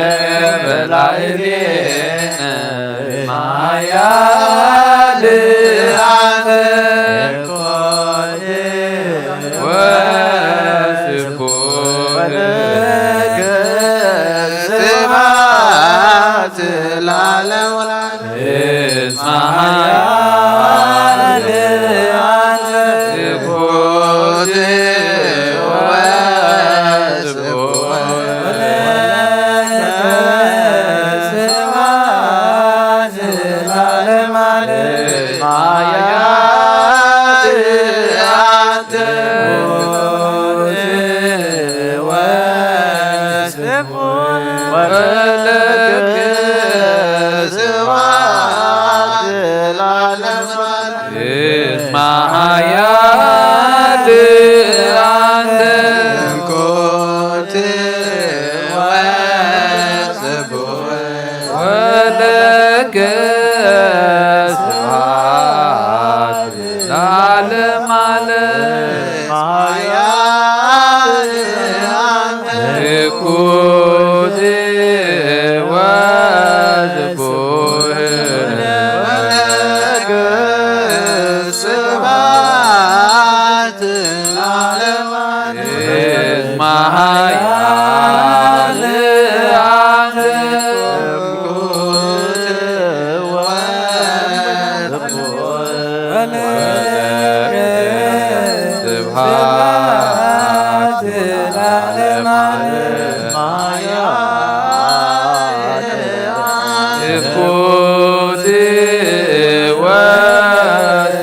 በላዕሌነ ማያል አንተ ወስቡሕ ለከ ስብሐት ለዓለመ ዓለም። እስመ ኃያል አንተ ትኩት ወስቡሕ። ስብሐት ለዓለመ ዓለም። ኃያል አንተ ወለከ ስብሐት ለዓለመ ዓለም። እስመ ኃያል አንተ ትኩት ወስቡሕ ወለከ ስብሐት ለዓለመ ዓለም። ኃያል አንተ ትኩት ወስቡሕ ወለከ ስብሐት ለዓለመ ዓለም። እስመ ኃያል አንተ ትኩት ወስቡሕ ወለከ ስብሐት ለዓለመ ዓለም። ትኩት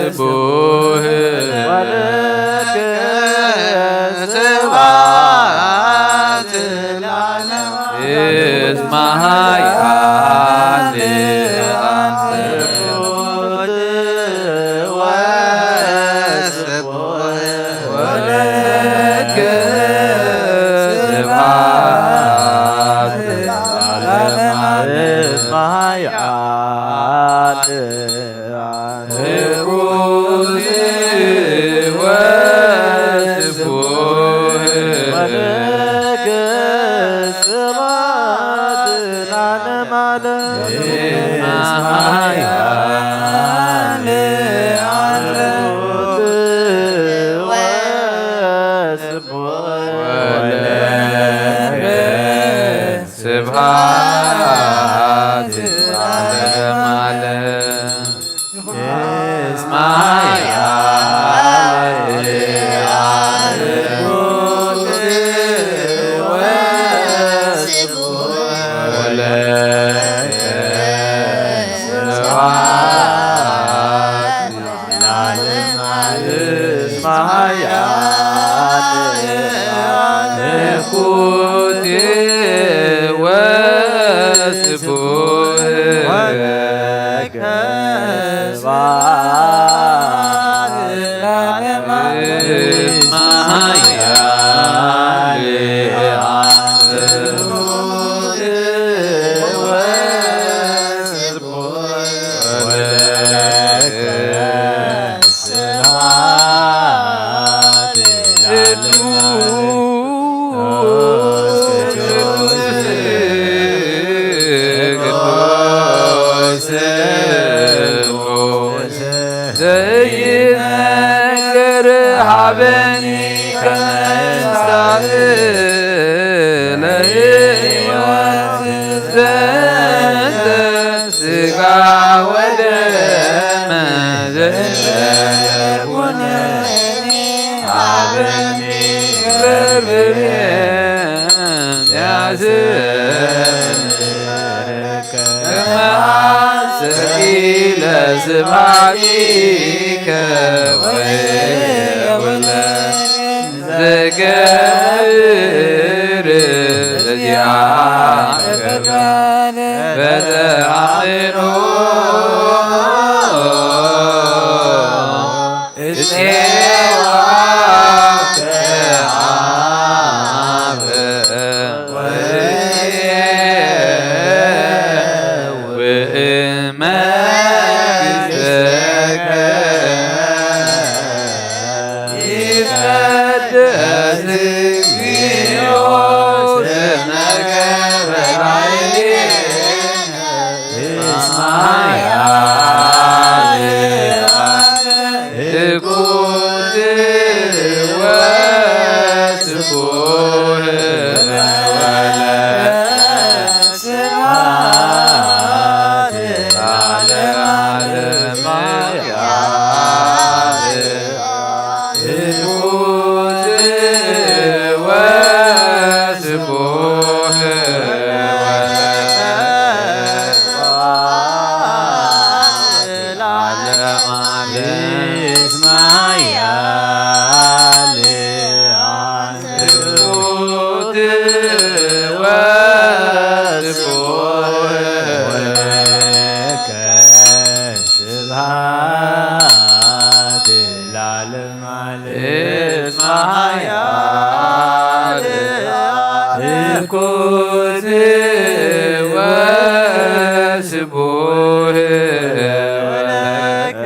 ወስቡሕ ወለከ ስብሐት ለዓለመ ዓለም። እስመ ኃያል አንተ ትኩት ወስቡሕ ወለከ ስብሐት ለዓለመ ዓለም። እስመ ኃያል ትኩት ወስቡሕ ወለከ ስብሐት ለዓለመ ዓለም። እስመ ኃያል አንተ ትኩት ወስቡሕ ወለከ ስብሐት ለዓለመ ዓለም። እስመ ኃያል አንተ ትኩት ወስቡሕ ወለከ ስብሐት ለዓለመ ዓለም። እስመ ኃያል ትኩት ወስቡሕ ወለከ ስብሐት ለዓለመ ዓለም። እስመ ኃያል አንተ ትኩት ወስቡሕ ወለከ ስብሐት ለዓለመ ዓለም። ቅዱስ ቅዱስ ስብሐት ዘይነገር ሀበኒ ከመ ሳህል ለሕይወት ዘንተ ሥጋ ወደመ ዘእንበለ ኩነኔ ሀበኒ ክብር ያስእለከ ከመ ሐሰኢ ለስብሐቲከ ወይኩን ዘገብር ለዚአከ በተአምኖ እፄዋከ አበ ወእየ ወእመንግሥትከ ይትቀደስ እግዚኦ ስምከ በላዕሌነ እስመ ወለከ ስብሐት ለዓለመ ዓለም። እስመ ኃያል እኩት ወስቡሕ ወለከ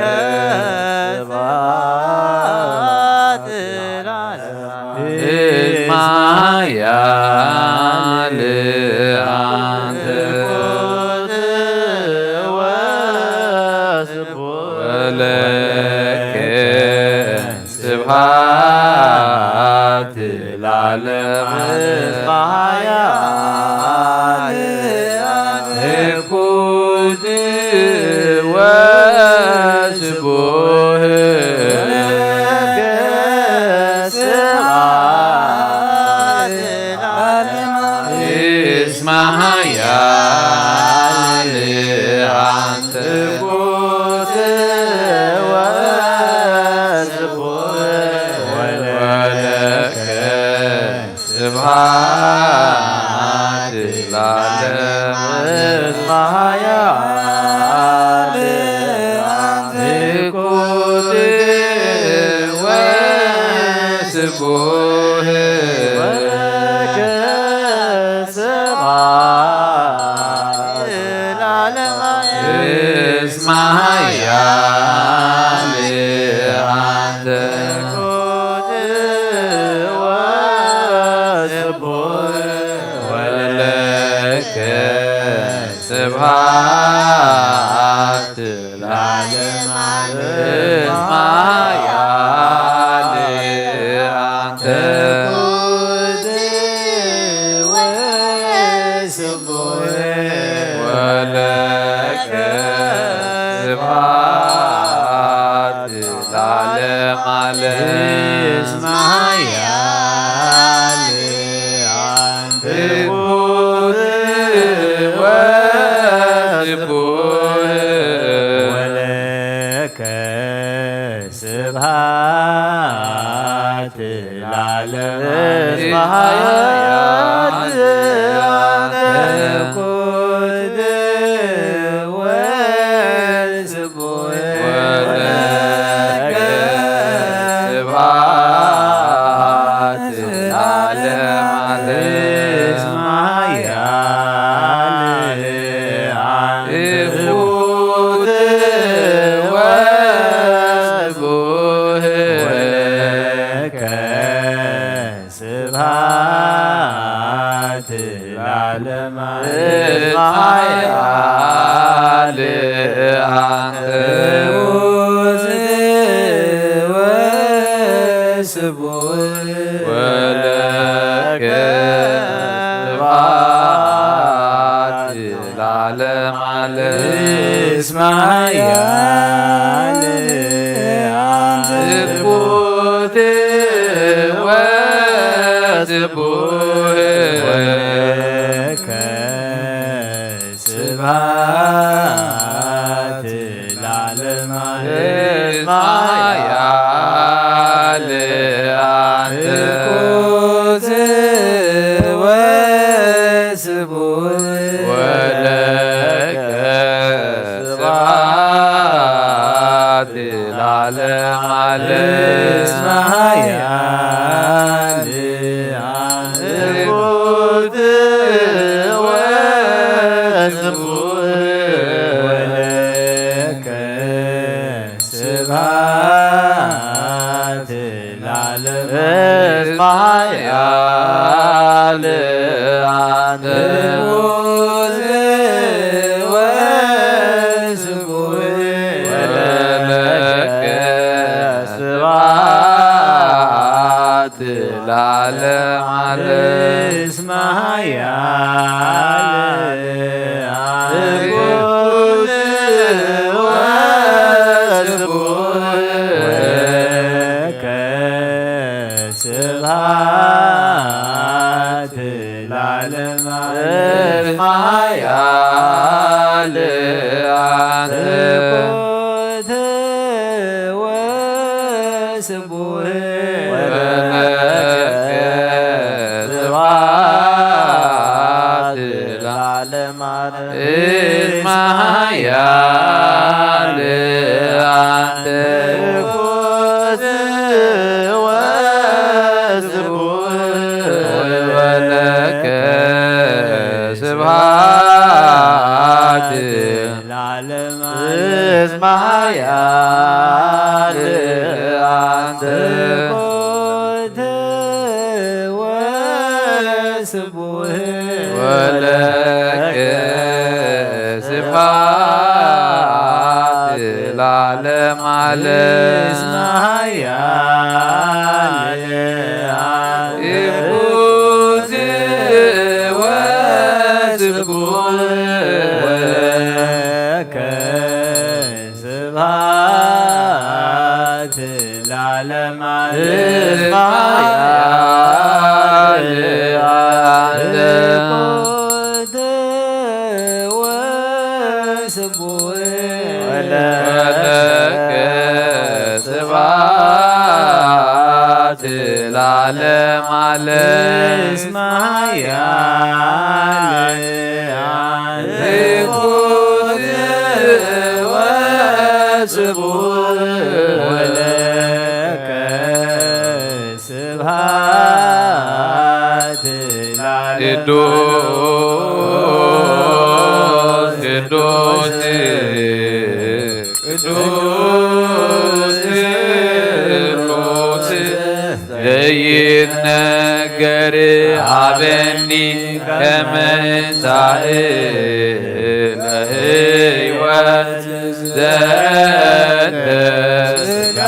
ስብሐት ለዓለመ ዓለም። እስመ ኃያል አንተ ወለከ ስብሐት ለዓለመ ዓለም። እስመ ኃያል እኩት ወስቡሕ ወለከ ስብሐት ለዓለመ ዓለም። እስመ ኃያል አንተ እኩት ወስቡሕ ወለከ ስብሐት ለዓለመ ዓለም። እስመ ኃያል አንተ እኩት ወስቡሕ ወለከ ስብሐት ለዓለመ ዓለም። እስመ ኃያል አንተ እኩት ወስቡሕ ወለከ ስብሐት ለዓለመ ዓለም። እስመ ኃያል አንተ እኩት ወስቡሕ ወለከ ስብሐት ለዓለመ ዓለም። እስመ ኃያል አንተ እኩት ወስቡሕ ወለከ ስብሐት ለዓለመ ዓለም። እስመ ኃያል አንተ እኩት ወስቡሕ ወለከ ስብሐት ለዓለመ ዓለም። እስመ ኃያል አንተ እኩት ወስቡሕ ወለከ ስብሐት ለዓለመ ዓለም። እስመ ኃያል አንተ እኩት ወስቡሕ ወለከ ስብሐት ለዓለመ ዓለም። እስመ ኃያል አንተ እኩት ወስቡሕ ወለከ ስብሐት ለዓለመ ዓለም። እስመ ኃያል አንተ እኩት ወስቡሕ ወለከ ስብሐት ለዓለመ ዓለም። እስመ ኃያል አንተ እኩት ወስቡሕ ወለከ ስብሐት ለዓለም። እስመ ኃያል አንተ እኩት ወስቡሕ ወለከ ስብሐት ለዓለመ ዓለም። እስመ ኃያል አንተ እኩት ወስቡሕ ወለከ ስብሐት ለዓለመ ዓለም። እስመ ኃያል አንተ እኩት ወስቡሕ ወለከ ስብሐት ለዓለመ ዓለም። እስመ ኃያል አንተ ንጉሥ ወስቡሕ ወለከ ስብሐት ለዓለመ ዓለም። እስመ ኃያል አንተ ንጉሥ ወስቡሕ ወለከ ስብሐት ለዓለመ ዓለም። እስመ ኃያል ንጉሥ ወስቡሕ ወለከ ስብሐት ለዓለመ ዓለም። እስመ ኃያል አንተ ንጉሥ ወስቡሕ ወለከ ስብሐት ለዓለመ ዓለም። እስመ ኃያል ንጉሥ ወስቡሕ ወለከ ስብሐት ለዓለመ። ቅዱስ ቅዱስ ቅዱስ ቅዱስ ዘይነገር ሀበኒ ከመ ትንሣኤ ለሕይወት ዘንተ ሥጋ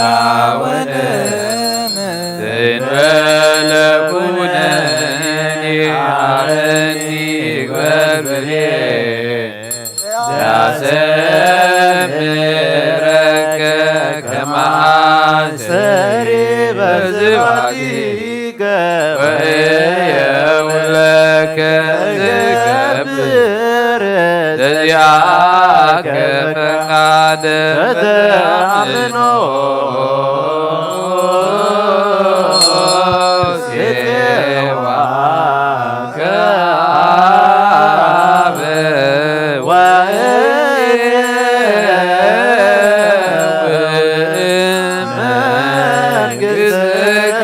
ወደም ዘእንበለ ኩነኔ ሀበኒ ግበር ብሌ ያሰምረከ ከመ አስተሪ በዝባቲከ ወእየውለከ ዝገብር ዘዚአከ ፈቃደ በተአምኖ ሴዋ ከአበ ወእየብእ መንግሥትከ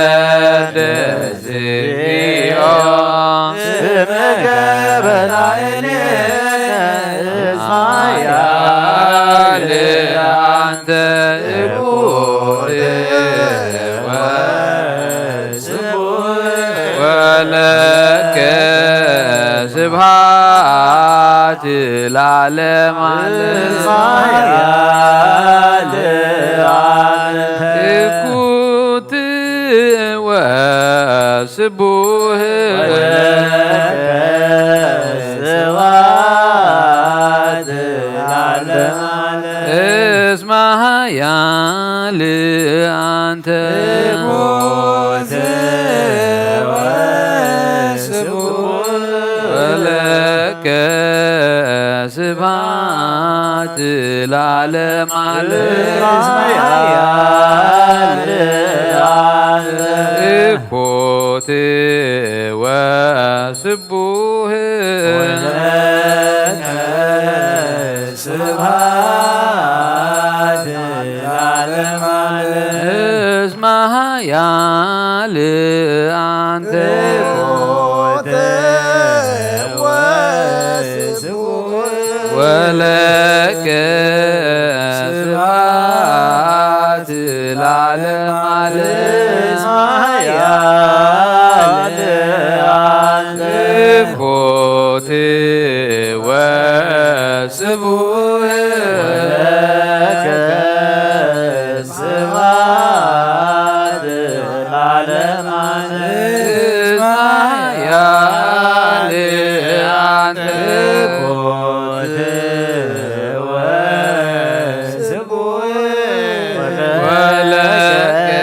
ይትቀደስ እግዚኦ ስምከ በላዕሌነ እስመ ኃያል አንተ ንጉሥ ወስቡሕ ወለከ ስብሐት ለዓለመ ዓለም። ኃያል አንተ ንጉሥ ወስቡሕ ወለከ ስብሐት ለዓለመ ዓለም። እስመ ኃያል አንተ ንጉሥ ወስቡሕ ወለከ ስብሐት ለዓለመ ዓለም። እስመ ኃያል አንተ ንጉሥ ወስቡሕ ወለከ ስብሐት ለዓለመ ዓለም። እስመ ኃያል አንተ ንጉሥ ወስቡሕ ወለከ ስብሐት ለዓለመ ዓለም። ኃያል አንተ ንጉሥ ወስቡሕ ወለከ ስብሐት ለዓለመ ዓለም። እስመ ኃያል አንተ ንጉሥ ወስቡሕ ወለከ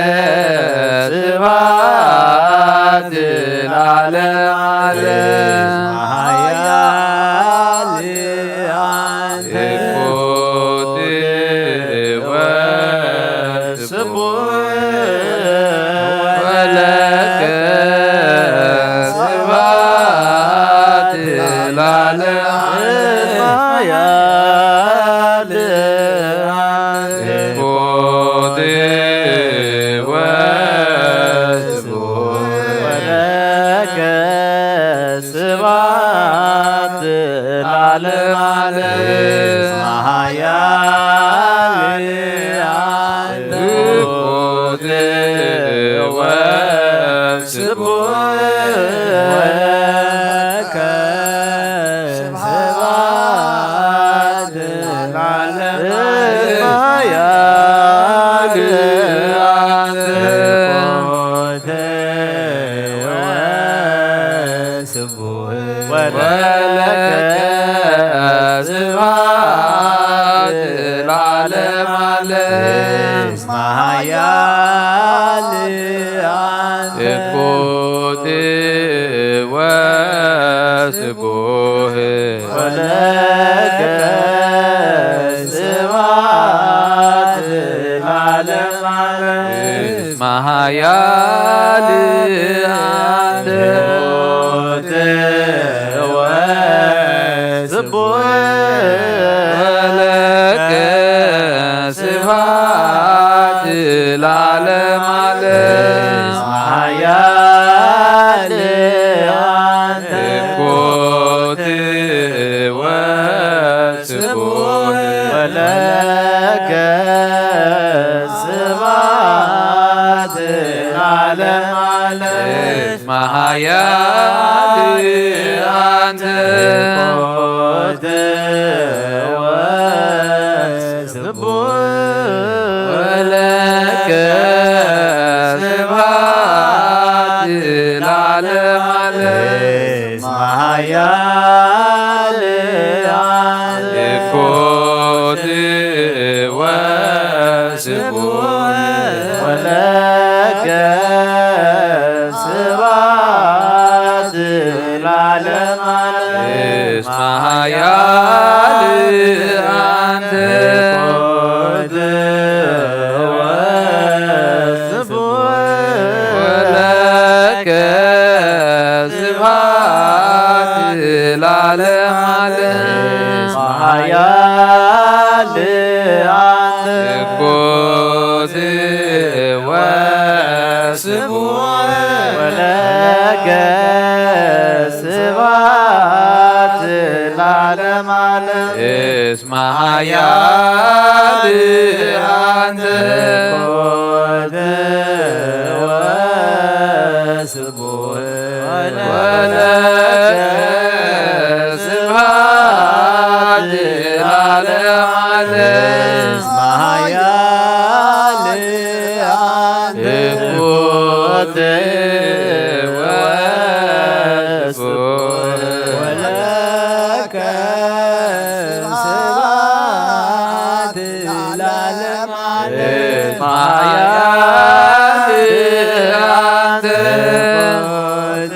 ለዓለመ ዓለም። እስመ ኃያል ወስቡሕ ወለከ ስብሐት ለዓለመ ዓለም። እስመ ኃያል ወስቡሕ ወለከ ስብሐት ለዓለመ ዓለም። እስመ ኃያል አንተ ወስቡሕ ወለከ ስብሐት ለዓለመ ዓለም። እስመ ኃያል አንተ እኩት ወስቡሕ ወለከ ስብሐት ለዓለመ ዓለም። እስመ ኃያል አንተ እኩት ወስቡሕ ወለከ ስብሐት ለዓለመ ዓለም። እስመ ኃያል አንተ እኩት ወስቡሕ ወለከ ስብሐት ለዓለመ ዓለም። እስመ ኃያል አንተ እኩት ወስቡሕ ወለከ ስብሐት ለዓለመ ዓለም። እስመ ኃያል አንተ እኩት ወስቡሕ ወለከ ስብሐት ለዓለመ ዓለም። እስመ ኃያል አንተ እኩት ወስቡሕ ወለከ ስብሐት ለዓለመ ዓለም። እስመ ኃያል አንተ እኩት ወስቡሕ ወለከ ስብሐት ለዓለመ ዓለም። እስመ ኃያል አንተ እኩት ወስቡሕ ወለከ ስብሐት ለዓለመ ዓለም። እስመ ኃያል አንተ እኩት ወስቡሕ ወለከ ስብሐት ለዓለመ ዓለም። እስመ ኃያል አንተ እኩት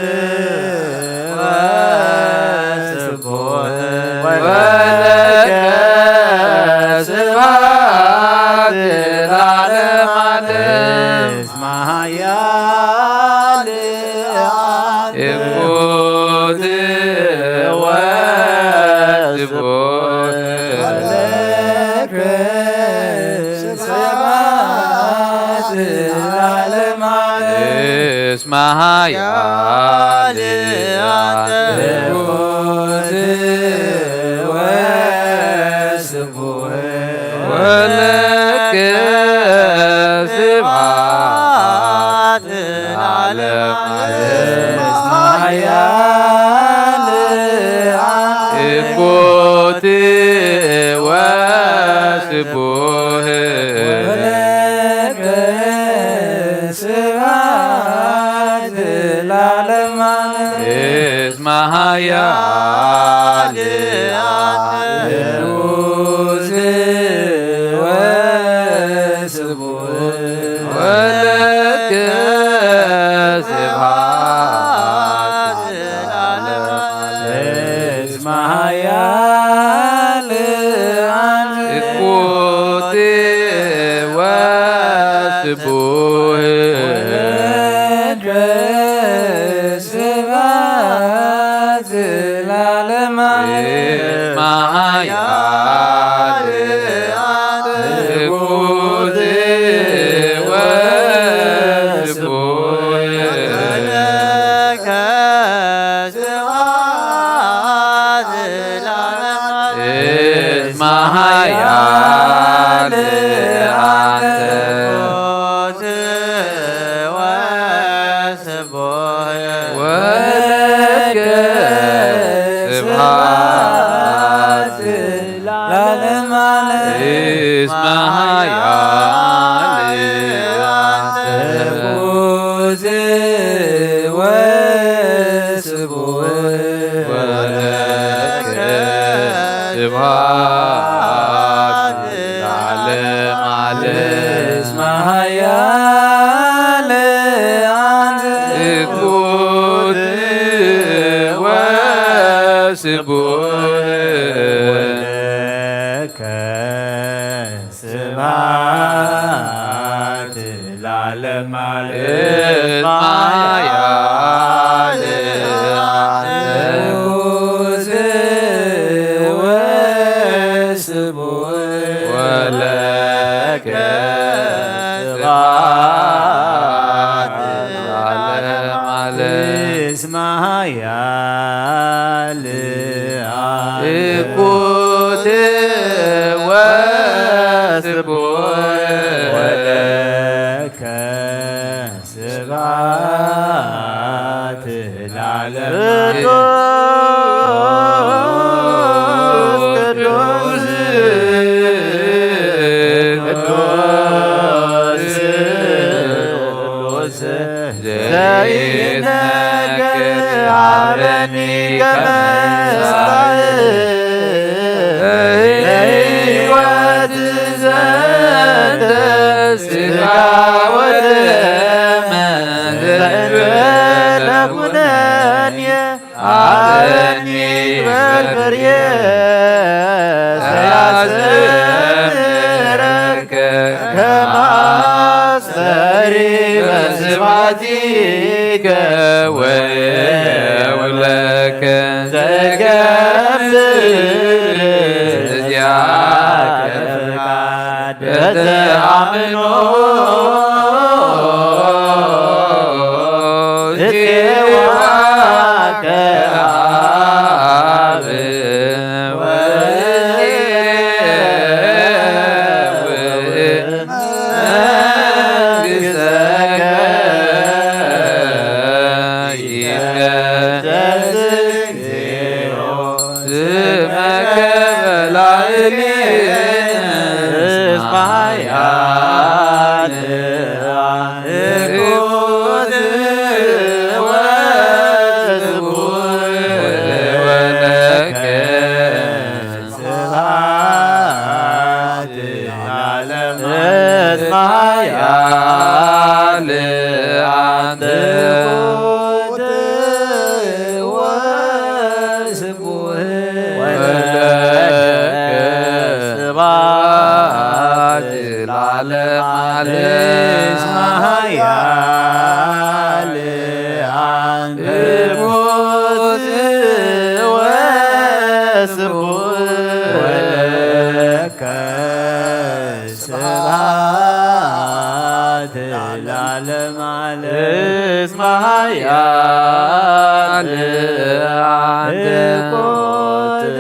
ወስቡሕ ወለከ ስብሐት ለዓለመ ዓለም። እስመ ኃያል አንተ እኩት ወስቡሕ ወለከ ስብሐት ለዓለመ ዓለም። እስመ ኃያል አንተ እኩት ወስቡሕ ወለከ ስብሐት ለዓለመ ዓለም። እስመ ኃያል አንተ እኩት ወስቡሕ ወለከ ስብሐት ለዓለመ ዓለም። እስመ ኃያል አንተ ንጉሥ ወስቡሕ ወለከ ስብሐት ለዓለመ ዓለም። እስመ ኃያል አንተ እኩት ወስቡሕ ወለከ ስብሐት ለዓለመ እስመ ኃያል ትጉት ወስቡሕ። ለከ ስብሐት ለዓለመ ዓለም። እስመ ኃያል አንተ ትጉት ወስቡሕ። ወለከ ስብሐት ለዓለመ ዓለም። እስመ ኃያል አንተ ትጉት ወስቡሕ። ወለከ ስብሐት ለዓለመ ዓለም። እስመ ኃያል አንተ ትጉት ወስቡሕ። ወለከ ስብሐት ለዓለመ ዓለም። እስመ ኃያል አንተ ትጉት ወስቡሕ። ወለከ ስብሐት ለዓለመ ዓለም። እስመ ኃያል አንተ ትጉት ወስቡሕ። ወለከ ስብሐት ለዓለመ ዓለም። ቅዱስ፣ ቅዱስ፣ ቅዱስ፣ ቅዱስ ዘይነገር ሀበኒ ከመ እሳእ ለሕይወት ዘንተ ሥጋ ወደመ ዘእንበለ ኩነኔ ሀበኒ በል ፍሬ ዘያስተምረከ ከመ አስተሪ በስብሐቲከ ወየውለከ ዘገብር እዚአከ ፈቃድ በተአምኖ እፄዋከ አብ ወወልድ መንግሥተከ ይትቀደስ እግዚኦ ስመከ በላዕሌነ እስመ ኃያል ትጉት ወስቡሕ ወለከ ስብሐት ለዓለመ ዓለም። እስመ ኃያል አንተ ትጉት ወስቡሕ ወለከ ስብሐት ለዓለመ ዓለም። እስመ ኃያል አንተ ትጉት ወስቡሕ ወለከ ስብሐት ለዓለመ ዓለም። እስመ ኃያል አንተ ትጉት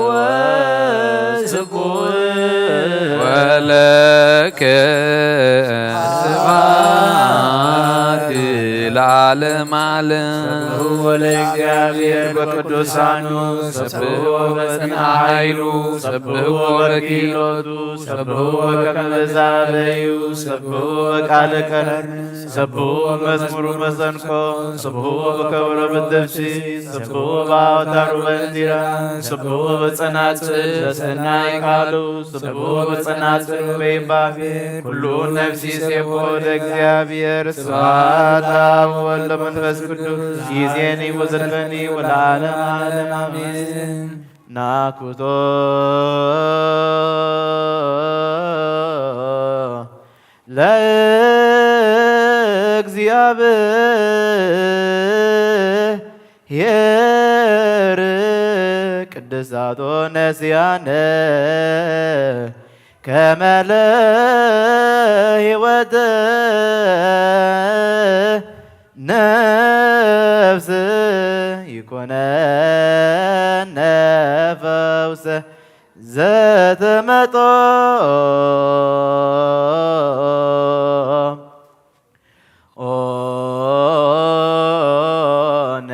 ወስቡሕ ወለከ ስብሐት ለዓለመ ዓለም። ሰብሑ ለእግዚአብሔር በቅዱሳኑ፣ ሰብሑ በጽንዓ ኃይሉ፣ ሰብሑ በክህሎቱ፣ ሰብሑ በከመ በዝሐ በዩ፣ ሰብሑ በቃለ ቀርኒ፣ ሰብሑ በመዝሙር መሰንቆ፣ ሰብሑ በከበሮ መደምሲ፣ ሰብሑ በአውታሩ መንዚራ፣ ሰብሑ በጸናጽል በሰናይ ቃሉ፣ ሰብሑ በጸናጽል በይባቤ፣ ኩሉ ነፍሲ ሴቦ ለእግዚአብሔር። ስብሐት ለአብ ወወልድ ወመንፈስ ቅዱስ፣ ይዜኒ ወዘልፈኒ ወለዓለመ ዓለም አሜን። ናኩቶ ለእግዚአብሔር ቅድሳቶ ነስያነ ከመ ለህይወት ነፍስ ይኮነነ ፈውሰ ዘተመጦ ኦነ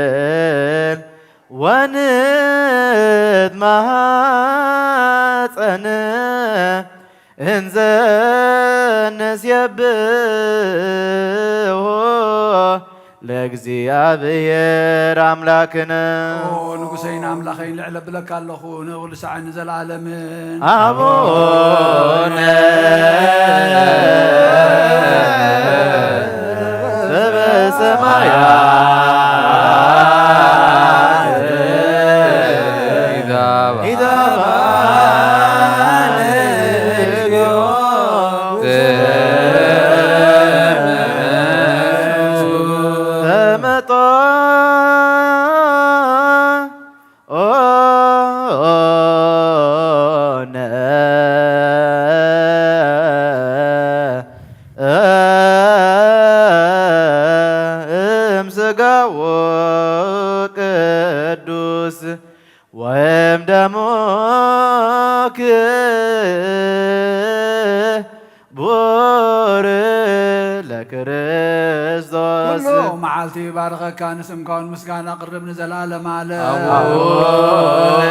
ንስእል ወንትማጸን እንዘ ነስየብሖ ለእግዚኣብሔር ኣምላክነ። ኦ ንጉሰይን ኣምላኸይን ልዕል ኣብለካ ኣለኹ ንእኹል ሳዕን ንዘለዓለምን። ኣቡነ ዘበሰማያት ኢታብአነ እግዚኦ ተመጦ ኦነ እምስጋዎ ቅዱስ ወእምደሙ ክቡር ለክርስቶስ። ኩሉ መዓልቲ ይባርኸካ፣ ንስምካ እውን ምስጋና ቅርብ ንዘለዓለም ዓለም። ኣቡነ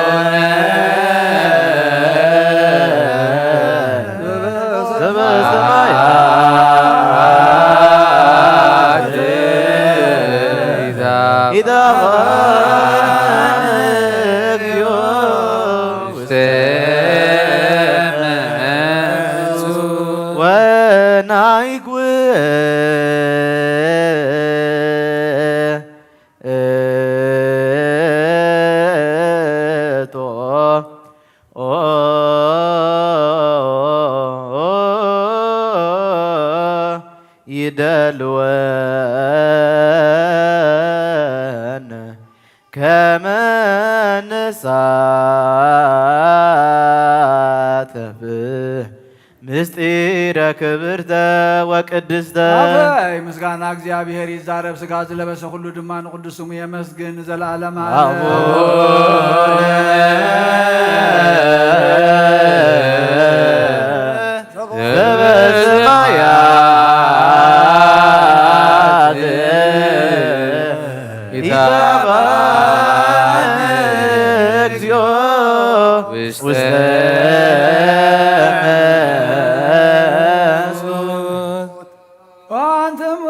ዘበሰማያት ኢታብአነ እግዚኦ ውስተ ወናይኩ እቶ ይደልወነ ከመ ንሳተፍ ምስጢረ ክብርተ ወቅድስተ። ኣበይ ምስጋና እግዚኣብሔር ይዛረብ፣ ሥጋ ዝለበሰ ኩሉ ድማ ንቅዱስ ስሙ የመስግን ንዘለዓለም ዓለም። ኣቡነ ዘበሰማያት ኢታብአነ እግዚኦ ውስተ መንሱት። ወአንትሙ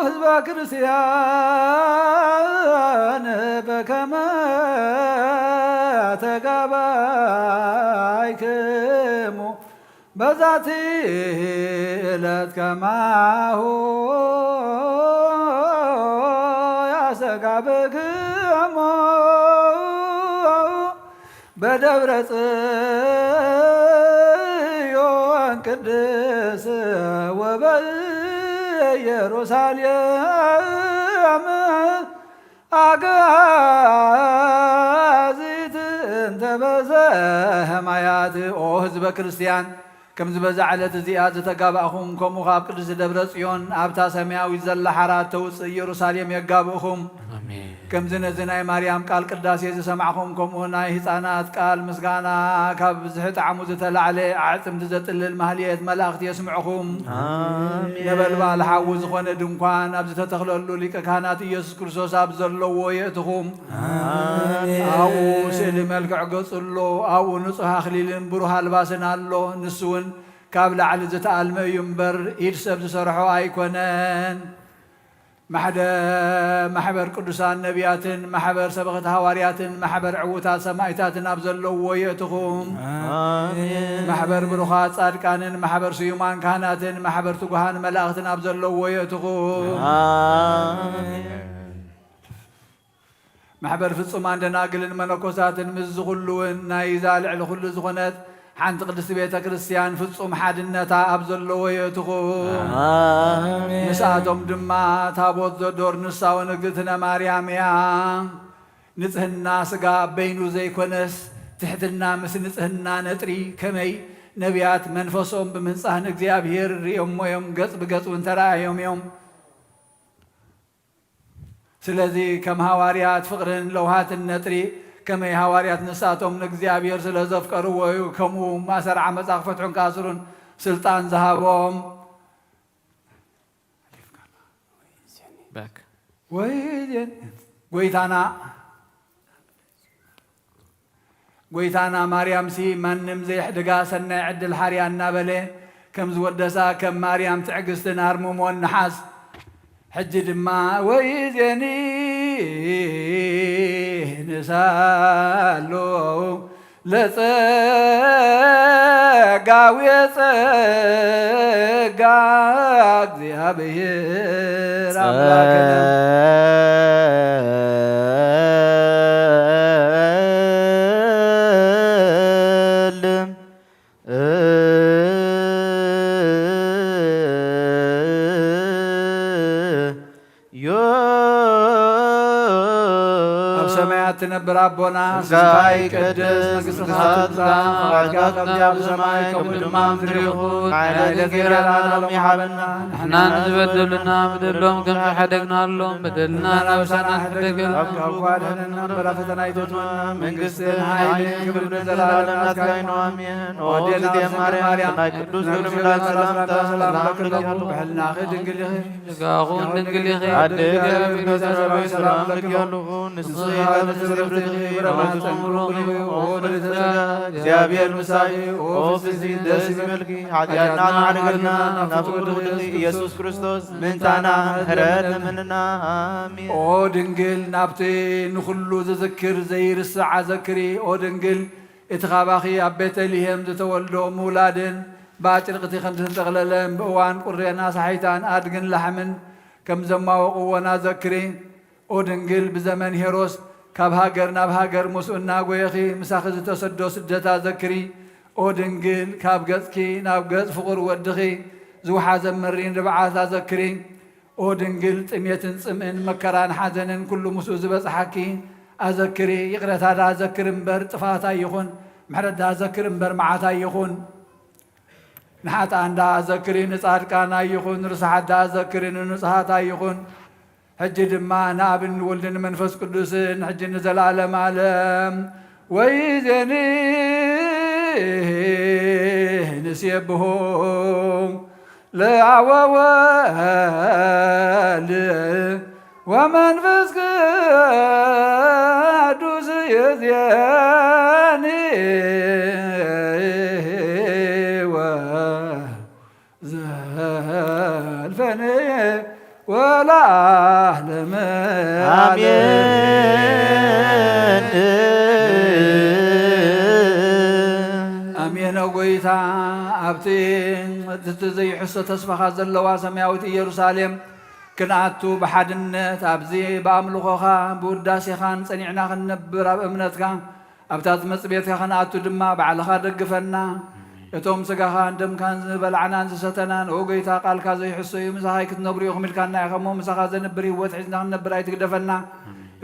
ህዝበ ክርስቲያን በከመ ተጋባይክሙ በዛቲ ዕለት ከማሁ ያስተጋብክሙ በደብረ ጽዮን ቅድስ ወበኢየሩሳሌም አግአዚት እንተ በዘ ኄማያት። ኦ ህዝበ ክርስቲያን፣ ከምዚ በዛ ዕለት እዚኣ ዝተጋባእኹም፣ ከምኡ ከኣ ኣብ ቅድስቲ ደብረ ጽዮን ኣብታ ሰማያዊት ዘላ ሓራ እተውጽእ ኢየሩሳሌም የጋብእኹም። ኣሜን። ከምዚ ነዚ ናይ ማርያም ቃል ቅዳሴ ዝሰማዕኹም፣ ከምኡ ናይ ህፃናት ቃል ምስጋና ካብ ብዝሒ ጣዕሙ ዝተላዕለ ኣዕፅምቲ ዘጥልል ማህሌት መላእኽቲ የስምዕኹም። ኣሜን። ነበልባል ሓዊ ዝኾነ ድንኳን ኣብ ዝተተኽለሉ ሊቀ ካህናት ኢየሱስ ክርስቶስ ኣብ ዘለዎ የእትኹም። ኣሜን። ኣብኡ ስእሊ መልክዕ ገጹ ኣሎ፣ ኣብኡ ንጹሕ ኣኽሊልን ብሩህ ኣልባስን ኣሎ። ንሱ እውን ካብ ላዕሊ ዝተኣልመ እዩ እምበር፣ ኢድ ሰብ ዝሰርሖ ኣይኮነን። ማሕደ-፣ ማሕበር ቅዱሳን ነቢያትን፣ ማሕበር ሰበኽቲ ሃዋርያትን፣ ማሕበር ዕዉታት ሰማዕታትን ኣብ ዘለውዎ የእትኹም። ኣሜን። ማሕበር ብሩኻት ጻድቃንን፣ ማሕበር ስዩማን ካህናትን፣ ማሕበር ትጉሃን መላእኽትን ኣብ ዘለውዎ የእትኹም። ኣሜን። ማሕበር ፍጹማን ደናግልን መነኮሳትን ምስዚ ኩሉ እውን ናይዛ ልዕሊ ኩሉ ዝኾነት ሓንቲ ቅድስቲ ቤተ ክርስቲያን ፍጹም ሓድነታ ኣብ ዘለዎ የእትኹ። ኣሜን። ምስኣቶም ድማ ታቦት ዘዶር ንሳ እውን እግዝእትነ ማርያም እያ። ንጽህና ስጋ በይኑ ዘይኮነስ ትሕትና ምስ ንጽህና ነጥሪ ከመይ ነቢያት መንፈሶም ብምንጻህ ንእግዚኣብሔር ርእዮሞ እዮም፣ ገጽ ብገጽ እውን ተራእዮም እዮም። ስለዚ ከም ሃዋርያት ፍቕርን ለውሃትን ነጥሪ ከመይ ሃዋርያት ንሳቶም ንእግዚኣብሔር ስለ ዘፍቀርዎ እዩ ከምኡ ማእሰር ዓመጻ ክፈትሑን ክኣስሩን ስልጣን ዝሃቦም። Back. ወይ ዜን ጎይታና ጎይታና ማርያምሲ ማንም ዘየሕድጋ ሰናይ ዕድል ሓርያ እናበለ ከም ዝወደሳ ከም ማርያም ትዕግስትን ኣርምሞን ንሓስ። ሕጂ ድማ ወይዜኒ ንሳሎ ለጸጋዊ ጸጋ እግዚኣብሔር ኣምላክነ። ጸልም ኣብ ሰማያት ትነብር ኣቦና ስምካ ይቀደስ፣ መንግስትኻ ትምጻእ፣ ፈቃድካ ከምቲ ኣብ ሰማይ ከምኡ ድማ ኣብ ምድሪ ይኹን። ንዓና ዕለተ እንጀራና ሎሚ ሃበና። ንሕና ንዝበደሉና በደሎም ከም ዝሓደግናሎም በደልና ናብ ምሳና ሕደገ ካብ ክፉ ኣድሕነና እምበር ኣብ ፈተና ኣይተእትወና። መንግስትን ሓይልን ክብርን ንዘለኣለም ናትካ እዩ። ኣሜን። ኦ እግዝእትየ ማርያም ናይ ቅዱስ ገብርኤል ሰላምታ ሰላም ለኪ ኣለኹ። ብሕልናኺ ድንግል ኢኺ። ስጋኹን ድንግል ኢኺ። ኣደ እግዚኣብሔር ሰላም ለኪ ኣለኹ። ንስኺ ኸዓ ፍርብርቲ ኢኺ፣ ፍረ ማህፀንኪ ቡሩኽ እዩ። ኦ ፍርብርቲ ጸጋ እግዚኣብሔር ምሳኺ። ኦ ፍስሕቲ ደስ ይበልኪ። ሓጢኣትና ማዕረገልና ናብ ፍቁር ወድኺ ኢየሱስ ክርስቶስ ምእንታና ምሕረት ለምንና። ኣሜን። ኦ ድንግል ናብቲ ንኹሉ ዝዝክር ዘይርስዓ ዘክሪ። ኦ ድንግል እቲ ካባኺ ኣብ ቤተልሔም ዝተወልዶ ምውላድን ብኣጭርቕቲ ከም ዝተጠቕለለን ብእዋን ቁሬን ኣሳሒታን ኣድግን ላሕምን ከም ዘማወቕዎን ኣዘክሪ። ኦ ድንግል ብዘመን ሄሮስ ካብ ሃገር ናብ ሃገር ምስኡ እናጎየኺ ምሳኺ ዝተሰዶ ስደት ኣዘክሪ። ኦ ድንግል ካብ ገጽኪ ናብ ገጽ ፍቑር ወድኺ ዝወሓዘ መሪር ንብዓት ኣዘክሪ። ኦ ድንግል ጥሜትን ጽምእን መከራን ሓዘንን ኩሉ ምስኡ ዝበጽሓኪ ኣዘክሪ። ይቕረታ ደኣ ዘክር እምበር ጥፍኣት ኣይኹን፣ ምሕረት ደኣ ዘክር እምበር መዓት ኣይኹን። ንሓጥኣን ደኣ ኣዘክሪ ንጻድቃን ኣይኹን፣ ንርሱሓት ደኣ ኣዘክሪ ንንጹሃት ኣይኹን። ሕጂ ድማ ንኣብን ንወልድን ንመንፈስ ቅዱስን ሕጂ ንዘለኣለም ኣለም ወይዜኒ ንሴብሖ ለአብ ወወልድ ወመንፈስ ቅዱስ ይእዜኒ ወዘልፈኒ ወለዓለመ ኣሜን። ኣሜን። ኦ ጎይታ፣ ኣብቲ እቲ ዘይሕሶ ተስፋኻ ዘለዋ ሰማያዊት ኢየሩሳሌም ክንኣቱ ብሓድነት ኣብዚ ብኣምልኾኻ ብውዳሴኻን ጸኒዕና ክንነብር ኣብ እምነትካ ኣብታ ዝመጽእ ቤትካ ክንኣቱ ድማ ባዕልኻ ደግፈና። እቶም ስጋኻን ደምካን ዝበላዕናን ዝሰተናን፣ ኦ ጎይታ፣ ቃልካ ዘይሕሶ እዩ፣ ምሳኻ ክትነብሩ ኢኹም ኢልካና ኢኻ እሞ፣ ምሳኻ ዘንብር ህይወት ሒዝና ክንነብር ኣይትግደፈና።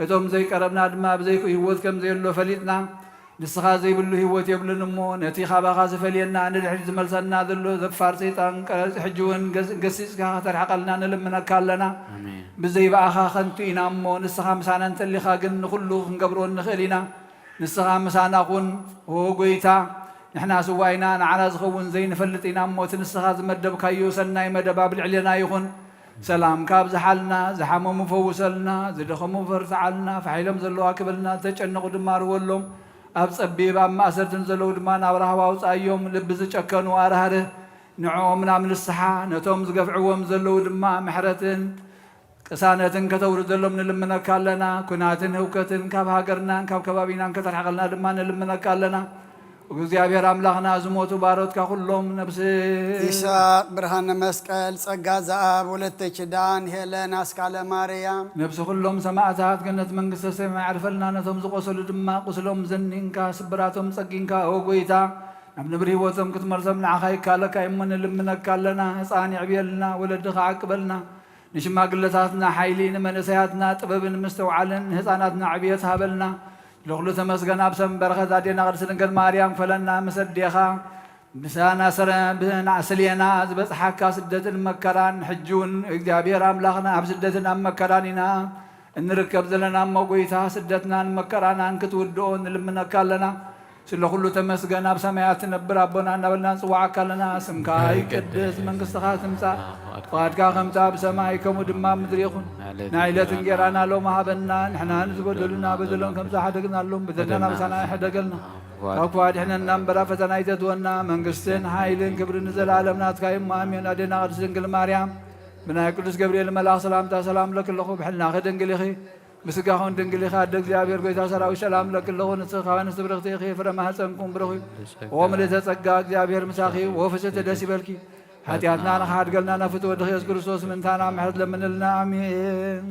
እቶም ዘይቀረብና ድማ ብዘይክኡ ህይወት ከም ዘየሎ ፈሊጥና፣ ንስኻ ዘይብሉ ህይወት የብሉን እሞ፣ ነቲ ካባኻ ዝፈልየና፣ ንድሕሪት ዝመልሰና ዘሎ ዘፋር ሰይጣን ቀረጽ ሕጂ እውን ገስ-፣ ገሲጽካ ከተርሕቐልና ንልምነካ ኣለና። ብዘይ ብኣኻ ከንቱ ኢና እሞ፣ ንስኻ ምሳና እንተሊኻ ግን ንኹሉ ክንገብሮ ንኽእል ኢና። ንስኻ ምሳና ኩን። ኦ ጎይታ፣ ንሕናስ እዋይና ንዓና ዝኸውን ዘይንፈልጥ ኢና እሞ፣ እቲ ንስኻ ዝመደብካዮ ሰናይ መደብ ኣብ ልዕሌና ይኹን። ሰላምካ ኣብዝሓልና፣ ዝሓመሙ ፈውሰልና፣ ዝደኸሙ በርትዓልና፣ ፋሒሎም ዘለዉ ኣክብልና፣ ዝተጨነቑ ድማ ርወሎም፣ ኣብ ጸቢብ ኣብ ማእሰርትን ዘለዉ ድማ ናብ ራህዋ ኣውጽኣዮም፣ ልቢ ዝጨከኑ ኣራህርህ፣ ንዕኦም ናብ ንስሓ፣ ነቶም ዝገፍዕዎም ዘለዉ ድማ ምሕረትን ቅሳነትን ከተውርደሎም ንልምነካ ኣለና። ኲናትን ህውከትን ካብ ሃገርናን ካብ ከባቢናን ከተርሕቐልና ድማ ንልምነካ ኣለና። እግዚኣብሔር ኣምላኽና ዝሞቱ ባሮትካ ኩሎም ነብሲ ይስሐቅ ብርሃነ መስቀል፣ ጸጋ ዘኣብ፣ ወለተ ኪዳን፣ ሄለን ኣስካለ ማርያም። ነብሲ ኩሎም ሰማዕታት ገነት መንግስተ ሰማይ ኣዕርፈልና፣ ነቶም ዝቆሰሉ ድማ ቁስሎም ዘኒንካ ስብራቶም ጸጊንካ ኦ ጎይታ ናብ ንብር ህይወቶም ክትመልሶም ንዓኻ ይካለካ እሞ ንልምነካ ኣለና። ህፃን ይዕብየልና፣ ወለድኻ ዓቅበልና። ንሽማግለታትና ሓይሊ፣ ንመንእሰያትና ጥበብን ምስትውዓልን፣ ንህፃናትና ዕብየት ሃበልና። ለኹሉ ተመስገን ኣብ ሰም በረኸት ኣዴና ቅድስት ድንግል ማርያም ክፈለና። ምስ ኣዴኻ ብሳና ስረ ብናዕስልየና ዝበፅሓካ ስደትን መከራን ሕጂ እውን እግዚኣብሔር ኣምላኽና ኣብ ስደትን ኣብ መከራን ኢና እንርከብ ዘለና እሞ ጎይታ ስደትናን መከራናን ክትውድኦ ንልምነካ ኣለና። ስለ ኩሉ ተመስገን ኣብ ሰማያት ትነብር ኣቦና እናበልና ንፅዋዓካ ኣለና። ስምካ ይቀደስ መንግስትኻ ትምፃእ ፍቓድካ ከምቲ ኣብ ሰማይ ከምኡ ድማ ኣብ ምድሪ ይኹን። ናይ ዕለት እንጌራና ሎም ሃበና ንሕና ንዝበደሉና በደሎም ከምዚ ሓደግናሎም በደልና ምሳና ይሕደገልና ካብ ክፉ ኣድሕነና እምበር ኣብ ፈተና ኣይተእትወና። መንግስትን ሓይልን ክብርን ንዘለኣለም ናትካ እዩ እሞ ኣሜን። ኣዴና ቅድስት ድንግል ማርያም ብናይ ቅዱስ ገብርኤል መልኣኽ ሰላምታ ሰላም ለኪ ኣለኹ ብሕልናኺ ድንግል ኢኺ ብስጋኹን ድንግል ኢኺ ኣደ እግዚኣብሔር ጎይታ ሰራዊት ሰላም ለኪ ኣለኹ ንስኻ ንስብርኽቲ ኢኺ ፍረ ማህፀንኩም ብሩኽ እዩ። ኦ ምልእተ ጸጋ እግዚኣብሔር ምሳኺ ኦ ፍስሕቲ ደስ ይበልኪ። ሓጢኣትና ንኽሓድገልና ናብ ፍትወ ወድኺ የሱስ ክርስቶስ ምእንታና ምሕረት ለምንልና ኣሜን።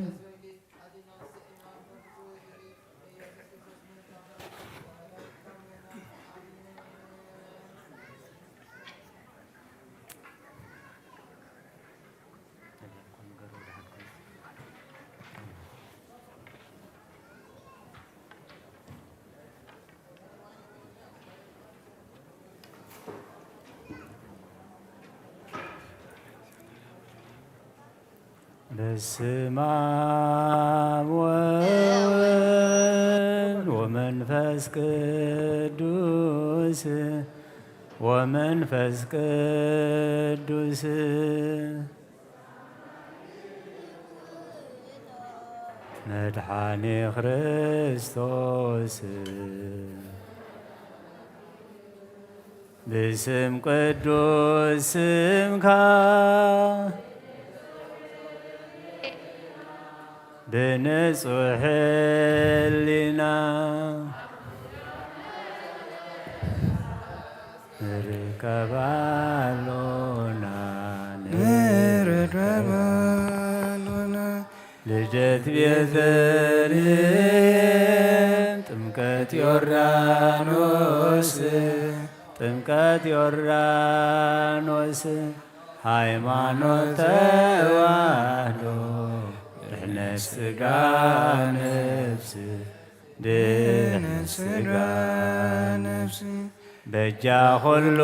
በስመ አብ ወወልድ ወመንፈስ ቅዱስ ወመንፈስ ቅዱስ መድኃኔ ክርስቶስ ብስም ቅዱስ ስምካ ብንጹሕ ሕሊና ንርከብ ኣሎና ንርከብ ኣሎና። ልደት ቤተልሔም ጥምቀት ዮርዳኖስ ጥምቀት ዮርዳኖስ ሃይማኖት ተዋህዶ ድሕነት ስጋ ነፍስ ድሕነት ስጋ ነፍስ በጃ ኩሉ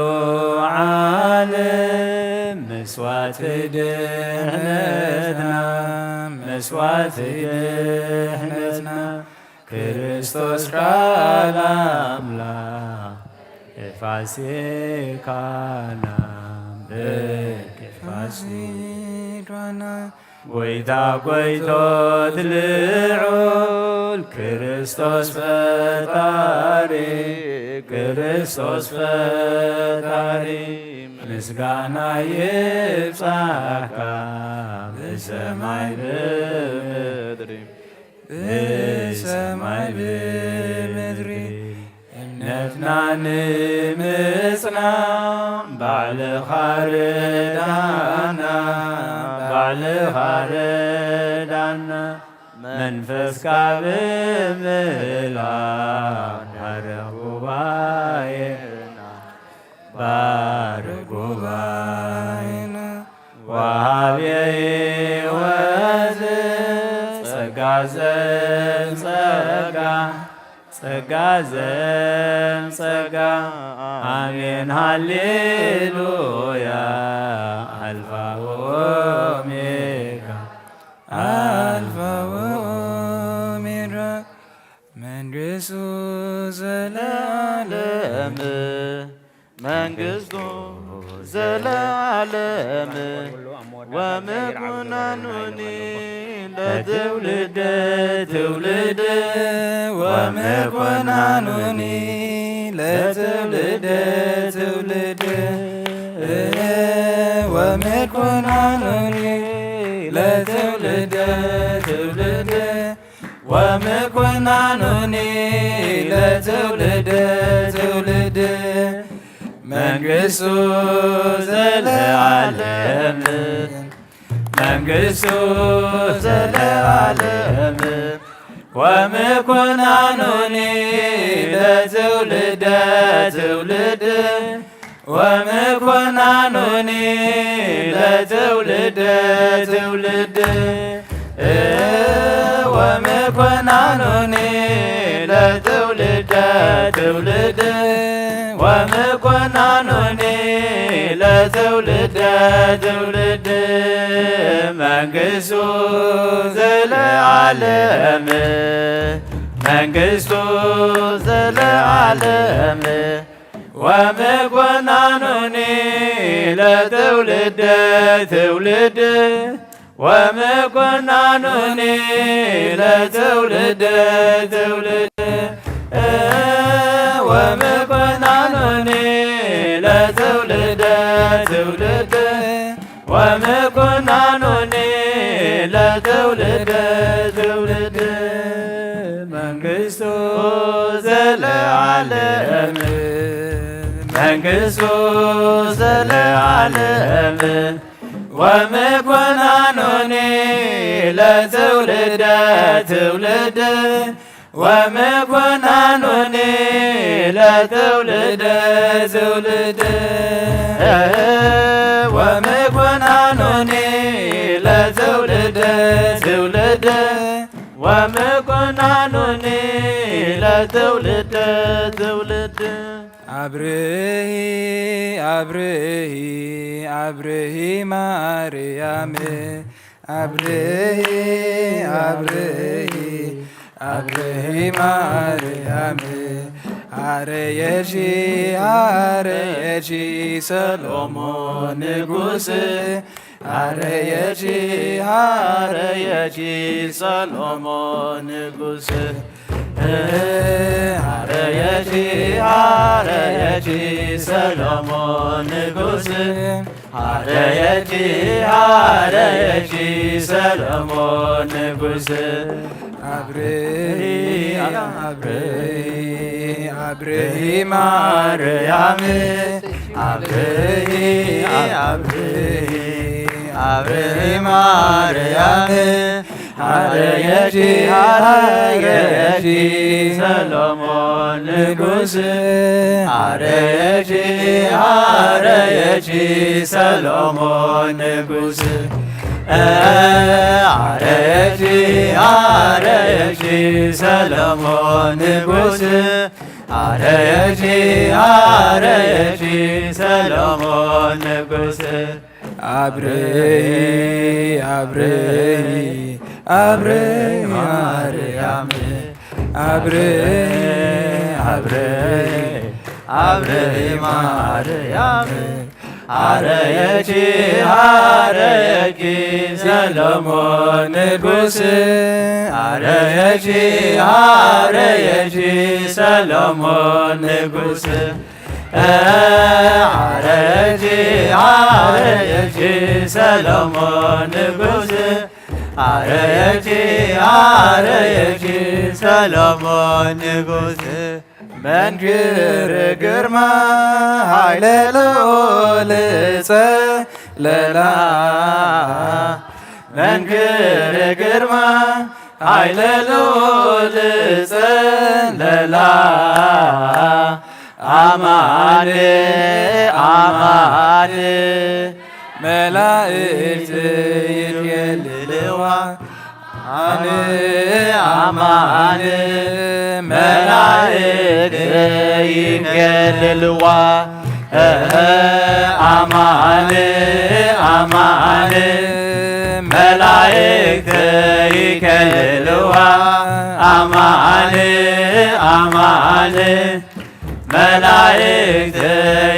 ዓለም መስዋዕቲ ድሕነትና መስዋዕቲ ድሕነትና ክርስቶስ ቃል ኣምላኽ ፋሲካና በኪ ፋሲካና ጎይታ ጎይቶት ልዑል ክርስቶስ ፈጣሪ ክርስቶስ ፈጣሪ ምስጋና ይብጻካ ብሰማይ ብምድሪ ብሰማይ ብምድሪ እምነትና ንምጽና ባዕልኻ ርዳና ባዕልኻ ርዳና መንፈስካ ብምህላ ባርኽ ጉባኤና ባርኽ ጉባኤና ወሃቤ ሕይወት ጸጋ ዘጸጋ ጸጋ ዘጸጋ ኣሜን ሃሌሉያ ኣልፋ ወኦሜጋ ኣልፋ ወኦሜጋ መንግስቱ ዘለዓለም መንግስቱ ዘለዓለም ወመኮናኑኒ ለትውልደ ትውልድ ወመኮናኑኒ ለትውልደ ትውልድ ወመኮናኑኒ ለትውልደ ትውልድ ወመኮናኑኒ ለትውልደ ትውልድ መንግስቱ ዘለዓለም መንግስቱ ዘለዓለም ወምኩናኑኒ ለትውልደ ትውልድ ወምኩናኑኒ ለትውልደ ትውልድ ወምኩናኑኒ ለትውልደ ትውልድ ወምኩናኑኒ ለትውልደ ትውልድ መንግስቱ ዘለዓለም መንግስቱ ዘለዓለም ወምኩናኑኒ ለትውልደ ትውልድ ወምኩናኑኒ ለትውልደ ትውልድ ወምኩናኑኒ ለትውልደ ትውልድ ወምኩናኑኒ ለትውልደ ትውልድ መንግስቱ ዘለዓለም መንግስቱ ዘለዓለም ወምኩናኑኒ ለትውልደ ትውልድ ወምኩናኑኒ ለትውልደ ትውልድ ወምኩናኑኒ ለትውልደ ትውልድ ወምኩናኑኒ ለትውልደ ትውልድ ኣብርሂ ኣብርሂ ኣብርሂ ማርያም ኣብርሂ ኣብርሂ ኣብርሂ ማርያም ኣረየሺ ኣረየሺ ሰሎሞን ንጉስ ኣረየሺ ኣረየሺ ሰሎሞን ንጉስ ኣረየሺ ኣረየሺ ሰሎሞን ንጉስ ኣረየሺ ኣረየሺ ሰሎሞን ንጉስ ኣብርሂ ኣብርሂ ኣብርሂ ማርያም ኣብርሂ ኣብርሂ ኣብርሂ ማርያም ኣረየሺ ኣረየሺ ሰሎሞን ንጉስ ኣረየሺ ኣረየሺ ሰሎሞን ንጉስ ኣረየሺ ኣረየሺ ሰሎሞን ንጉስ ኣረየሺ ኣረየሺ ሰሎሞን ንጉስ ኣብርሂ ኣብርሂ ኣብርሂ ማርያም ኣብርሂ ኣብርሂ ኣብርሂ ማርያም ኣረየኪ ኣረየኪ ሰሎሞን ንጉስ ኣረየኪ ኣረየኪ ሰሎሞን ንጉስ ኣረየኪ ኣረየኪ ሰሎሞን ንጉስ ኣረየኪ ኣረየኪ ሰሎሞን ንጉስ መንክር ግርማ ኃይለ ልዑል ጸለላ መንክር ግርማ ኃይለ ልዑል ጸለላ ኣማን ኣማን መላእክት ይትየልልዋ ኣማን ኣማን መላእክት ይከልልዋ ኣማን ኣማን መላእክት ይከልልዋ ኣማን ኣማን መላእክት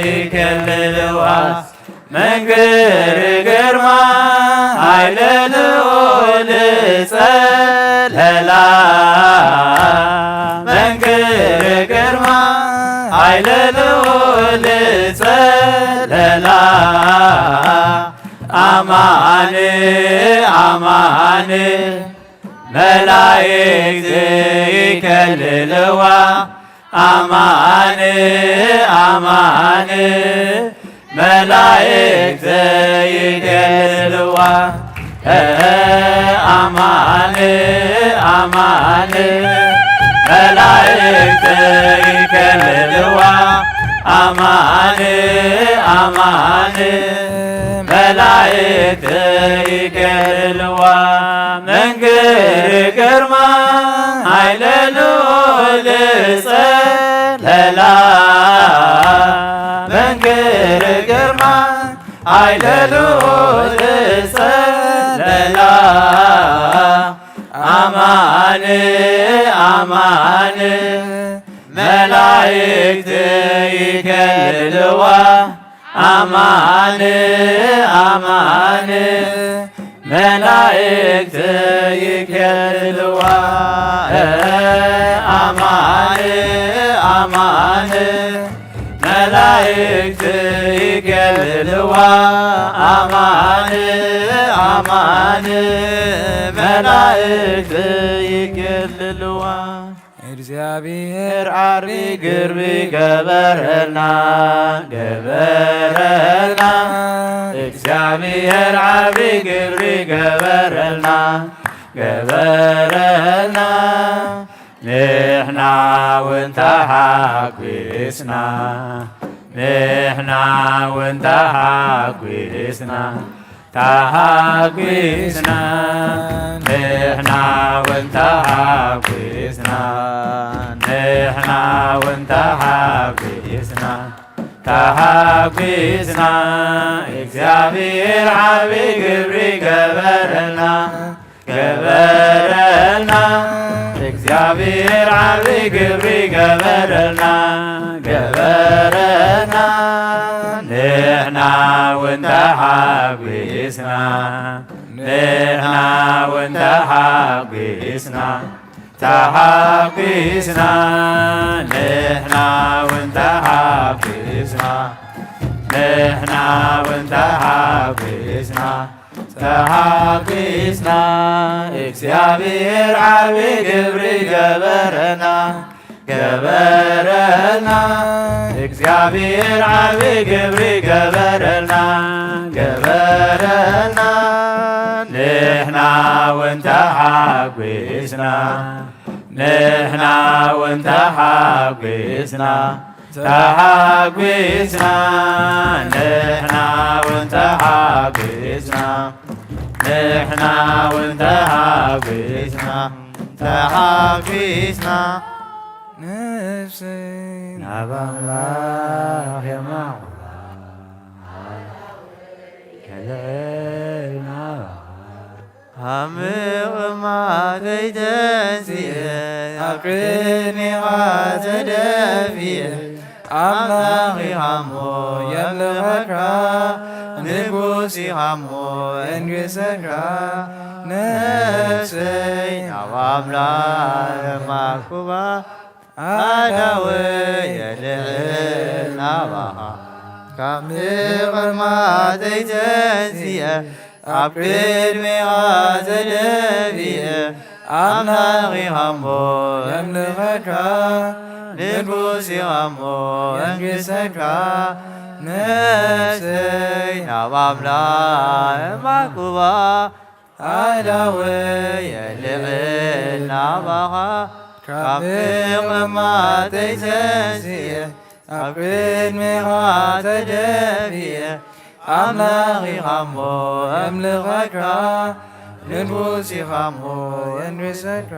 ይከልልዋ መንክር ግርማ ኃይለ ልዑል ጸለላ መንክር ግርማ ኃይለ ልዑል ጸለላ ኣማን ኣማን መላእክት ይከልልዋ ኣማን ኣማን መላእክት ይገድልዋ። ኣማን ኣማን መላእክት ይገድልዋ። ኣማን ኣማን መላእክት ይገድልዋ። መንክር ግርማ ኃይለ ልዑል ጸለላ። መንክር ግርማ ኃይለ ልዑል ጸለላ። ኣማን ኣማን መላእክት ይከልልዋ። ኣማን ኣማን መላእክት ይከልልዋ። ኣማን ኣማን መላእክት ይከልልዋ። ኣማን ኣማን መላእክት ይከልልዋ። እግዚኣብሔር ዓርቢ ግርቢ ገበረልና፣ ገበረልና። እግዚኣብሔር ዓርቢ ግርቢ ገበረልና፣ ገበረልና። ንሕና እውን ተሓጒስና፣ ንሕና እውን ተሓጒስና። ተሓጒስና፣ ንሕና እውን ተሓጒስና፣ ንሕና እውን ተሓጒስና፣ ተሓጒስና። እግዚኣብሔር ዓቢ ግብሪ ገበረልና፣ ገበረልና። እግዚኣብሔር ዓቢ ግብሪ ገበረልና፣ ገበረልና። ንሕና እውን ተሓጒስና፣ ንሕና እውን ተሓጒስና፣ ተሓጒስና። ንሕና እውን ተሓጒስና፣ ንሕና እውን ተሓጒስና፣ ተሓጒስና። እግዚኣብሔር ዓቢ ግብሪ ገበረና፣ ገበረልና። እግዚኣብሔር ዓቢ ግብሪ ገበረልና፣ ገበረልና። ንሕና እውን ተሓጒስና፣ ንሕና እውን ተሓጒስና፣ ተሓጒስና። ንሕና እውን ተሓጒስና፣ ንሕና እውን ተሓጒስና፣ ተሓጒስና። ነፍሰይ ናብ ኣምላኽ የማዕብላ፣ የልዕል ናባኻ። ኣብ ምቕማጠይ ተንሲኤ፣ ኣብ ቅድሜኻ ተደፊኤ፣ ኣምላኽ ኢኻ እሞ የምልኸካ፣ ንጉስ ኢኻ እሞ እንግሰካ። ነፍሰይ ናብ ኣምላኽ የማዕብላ፣ ኣዳወይ የልዕል ናባኻ። ካብ ምቕማጠይ ተንሲኤ፣ ኣብ ቅድሜኻ ተደፊኤ፣ ኣምላኽ ኢኻ እሞ የምልኸካ፣ ንጉስ ኢኻ እሞ የንግሰካ። ነፍሰይ ናብ ኣምላኽ የማዕብላ፣ ኣዳወይ የልዕል ናባኻ። ካብ ምቕማጠይ ተንሲኤ፣ ኣብ ቅድሜኻ ተደፊኤ፣ ኣምላኽ ኢኻ እሞ የምልኸካ፣ ንጉስ ኢኻ እሞ የንግሰካ።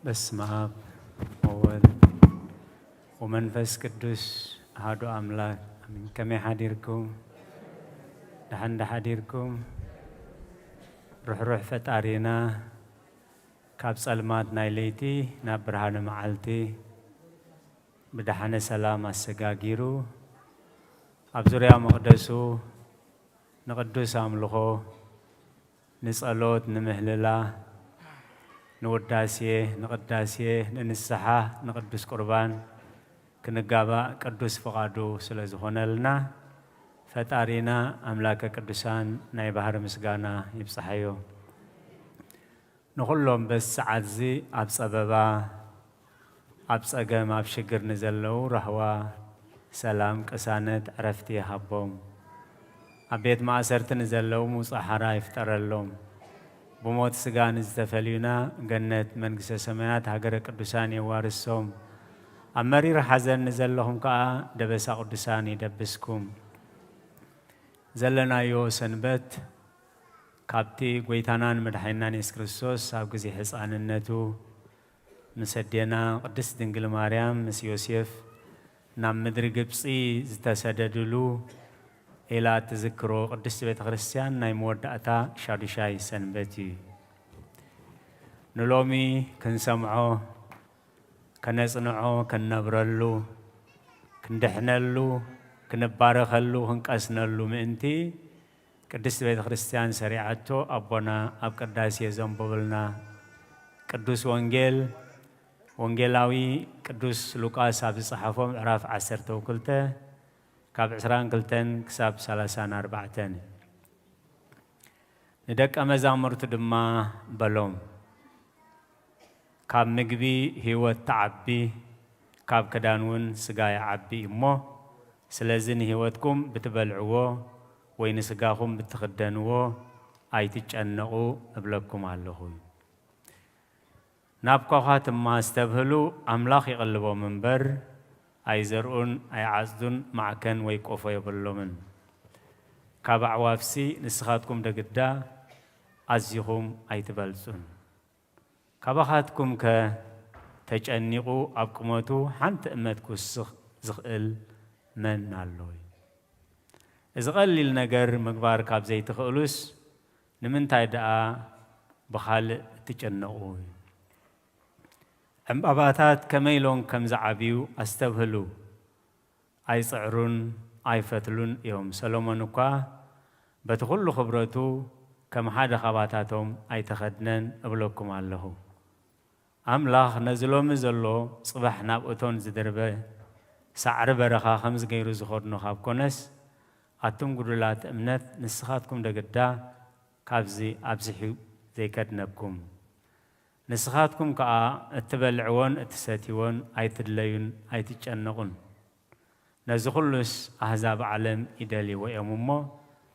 በስመ አብ ወወልድ ወመንፈስ ቅዱስ አሐዱ አምላክ አሜን። ከመይ ሓዲርኩም? ደሓን ዶ ሓዲርኩም? ርሕሩሕ ፈጣሪና ካብ ጸልማት ናይ ለይቲ ናብ ብርሃነ መዓልቲ ብደሓነ ሰላም ኣሰጋጊሩ፣ ኣብ ዙርያ መቕደሱ ንቕዱስ ኣምልኾ፣ ንጸሎት፣ ንምህልላ፣ ንውዳሴ፣ ንቕዳሴ፣ ንንስሓ፣ ንቅዱስ ቁርባን ክንጋባእ ቅዱስ ፍቓዱ ስለ ዝኾነልና፣ ፈጣሪና ኣምላከ ቅዱሳን ናይ ባህሪ ምስጋና ይብጽሓዮ። ንኹሎም በዚ ሰዓት እዚ ኣብ ጸበባ፣ ኣብ ጸገም፣ ኣብ ሽግር ንዘለዉ ራህዋ፣ ሰላም፣ ቅሳነት፣ ዕረፍቲ ይሃቦም። ኣብ ቤት ማእሰርቲ ንዘለዉ ምውጻእ ሓራ ይፍጠረሎም። ብሞት ስጋ ንዝተፈልዩና ገነት መንግስተ ሰማያት ሃገረ ቅዱሳን የዋርሶም። ኣብ መሪር ሓዘን ንዘለኹም ከኣ ደበሳ ቅዱሳን ይደብስኩም። ዘለናዮ ሰንበት ካብቲ ጎይታናን መድሓኒናን የሱስ ክርስቶስ ኣብ ግዜ ሕፃንነቱ ምስ ኣዴና ቅድስት ድንግል ማርያም ምስ ዮሴፍ ናብ ምድሪ ግብጺ ዝተሰደድሉ ኢላ እትዝክሮ ቅድስቲ ቤተ ክርስቲያን ናይ መወዳእታ ሻዱሻይ ሰንበት እዩ። ንሎሚ ክንሰምዖ፣ ከነጽንዖ፣ ክንነብረሉ፣ ክንድሕነሉ፣ ክንባረኸሉ፣ ክንቀስነሉ ምእንቲ ቅድስት ቤተ ክርስቲያን ሰሪዓቶ ኣቦና ኣብ ቅዳሴ ዘንበቡልና ቅዱስ ወንጌል፣ ወንጌላዊ ቅዱስ ሉቃስ ኣብ ዝጸሓፎ ምዕራፍ ዓሰርተ ክልተ ካብ ዕስራን ክልተን ክሳብ ሰላሳን ኣርባዕተን። ንደቀ መዛሙርቱ ድማ በሎም፣ ካብ ምግቢ ህይወት ትዓቢ፣ ካብ ክዳን እውን ስጋ ይዓቢ እዩ እሞ፣ ስለዚ ንህይወትኩም ብትበልዕዎ ወይ ንስጋኹም ብትኽደንዎ ኣይትጨነቑ እብለኩም ኣለኹ። ናብ ኳዃትማ ኣስተብህሉ፣ ኣምላኽ ይቐልቦም እምበር፣ ኣይዘርኡን ኣይዓጽዱን፣ ማዕከን ወይ ቆፎ የብሎምን። ካብ ኣዕዋፍሲ ንስኻትኩም ደግዳ ኣዚኹም ኣይትበልጹን። ካባኻትኩምከ ተጨኒቑ ኣብ ቁመቱ ሓንቲ እመት ክውስኽ ዝኽእል መን ኣሎ? እዚ ቀሊል ነገር ምግባር ካብ ዘይትኽእሉስ፣ ንምንታይ ደኣ ብኻልእ ትጭነቑ? ዕምባባታት ከመይ ኢሎም ከም ዝዓብዩ ኣስተብህሉ። ኣይጽዕሩን ኣይፈትሉን እዮም። ሰሎሞን እኳ በቲ ኹሉ ክብረቱ ከም ሓደ ኻባታቶም ኣይተኸድነን እብለኩም ኣለኹ። ኣምላኽ ነዚ ሎሚ ዘሎ ጽባሕ ናብ እቶን ዝደርበ ሳዕሪ በረኻ ከምዚ ገይሩ ዝኸድኖ ካብ ኮነስ፣ ኣቱም ጉዱላት እምነት ንስኻትኩም ደግዳ ካብዚ ኣብዚሑ ዘይከድነኩም። ንስኻትኩም ከኣ እትበልዕዎን እትሰትይዎን ኣይትድለዩን ኣይትጨነቑን። ነዚ ኹሉስ ኣህዛብ ዓለም ይደልይዎ እዮም እሞ፣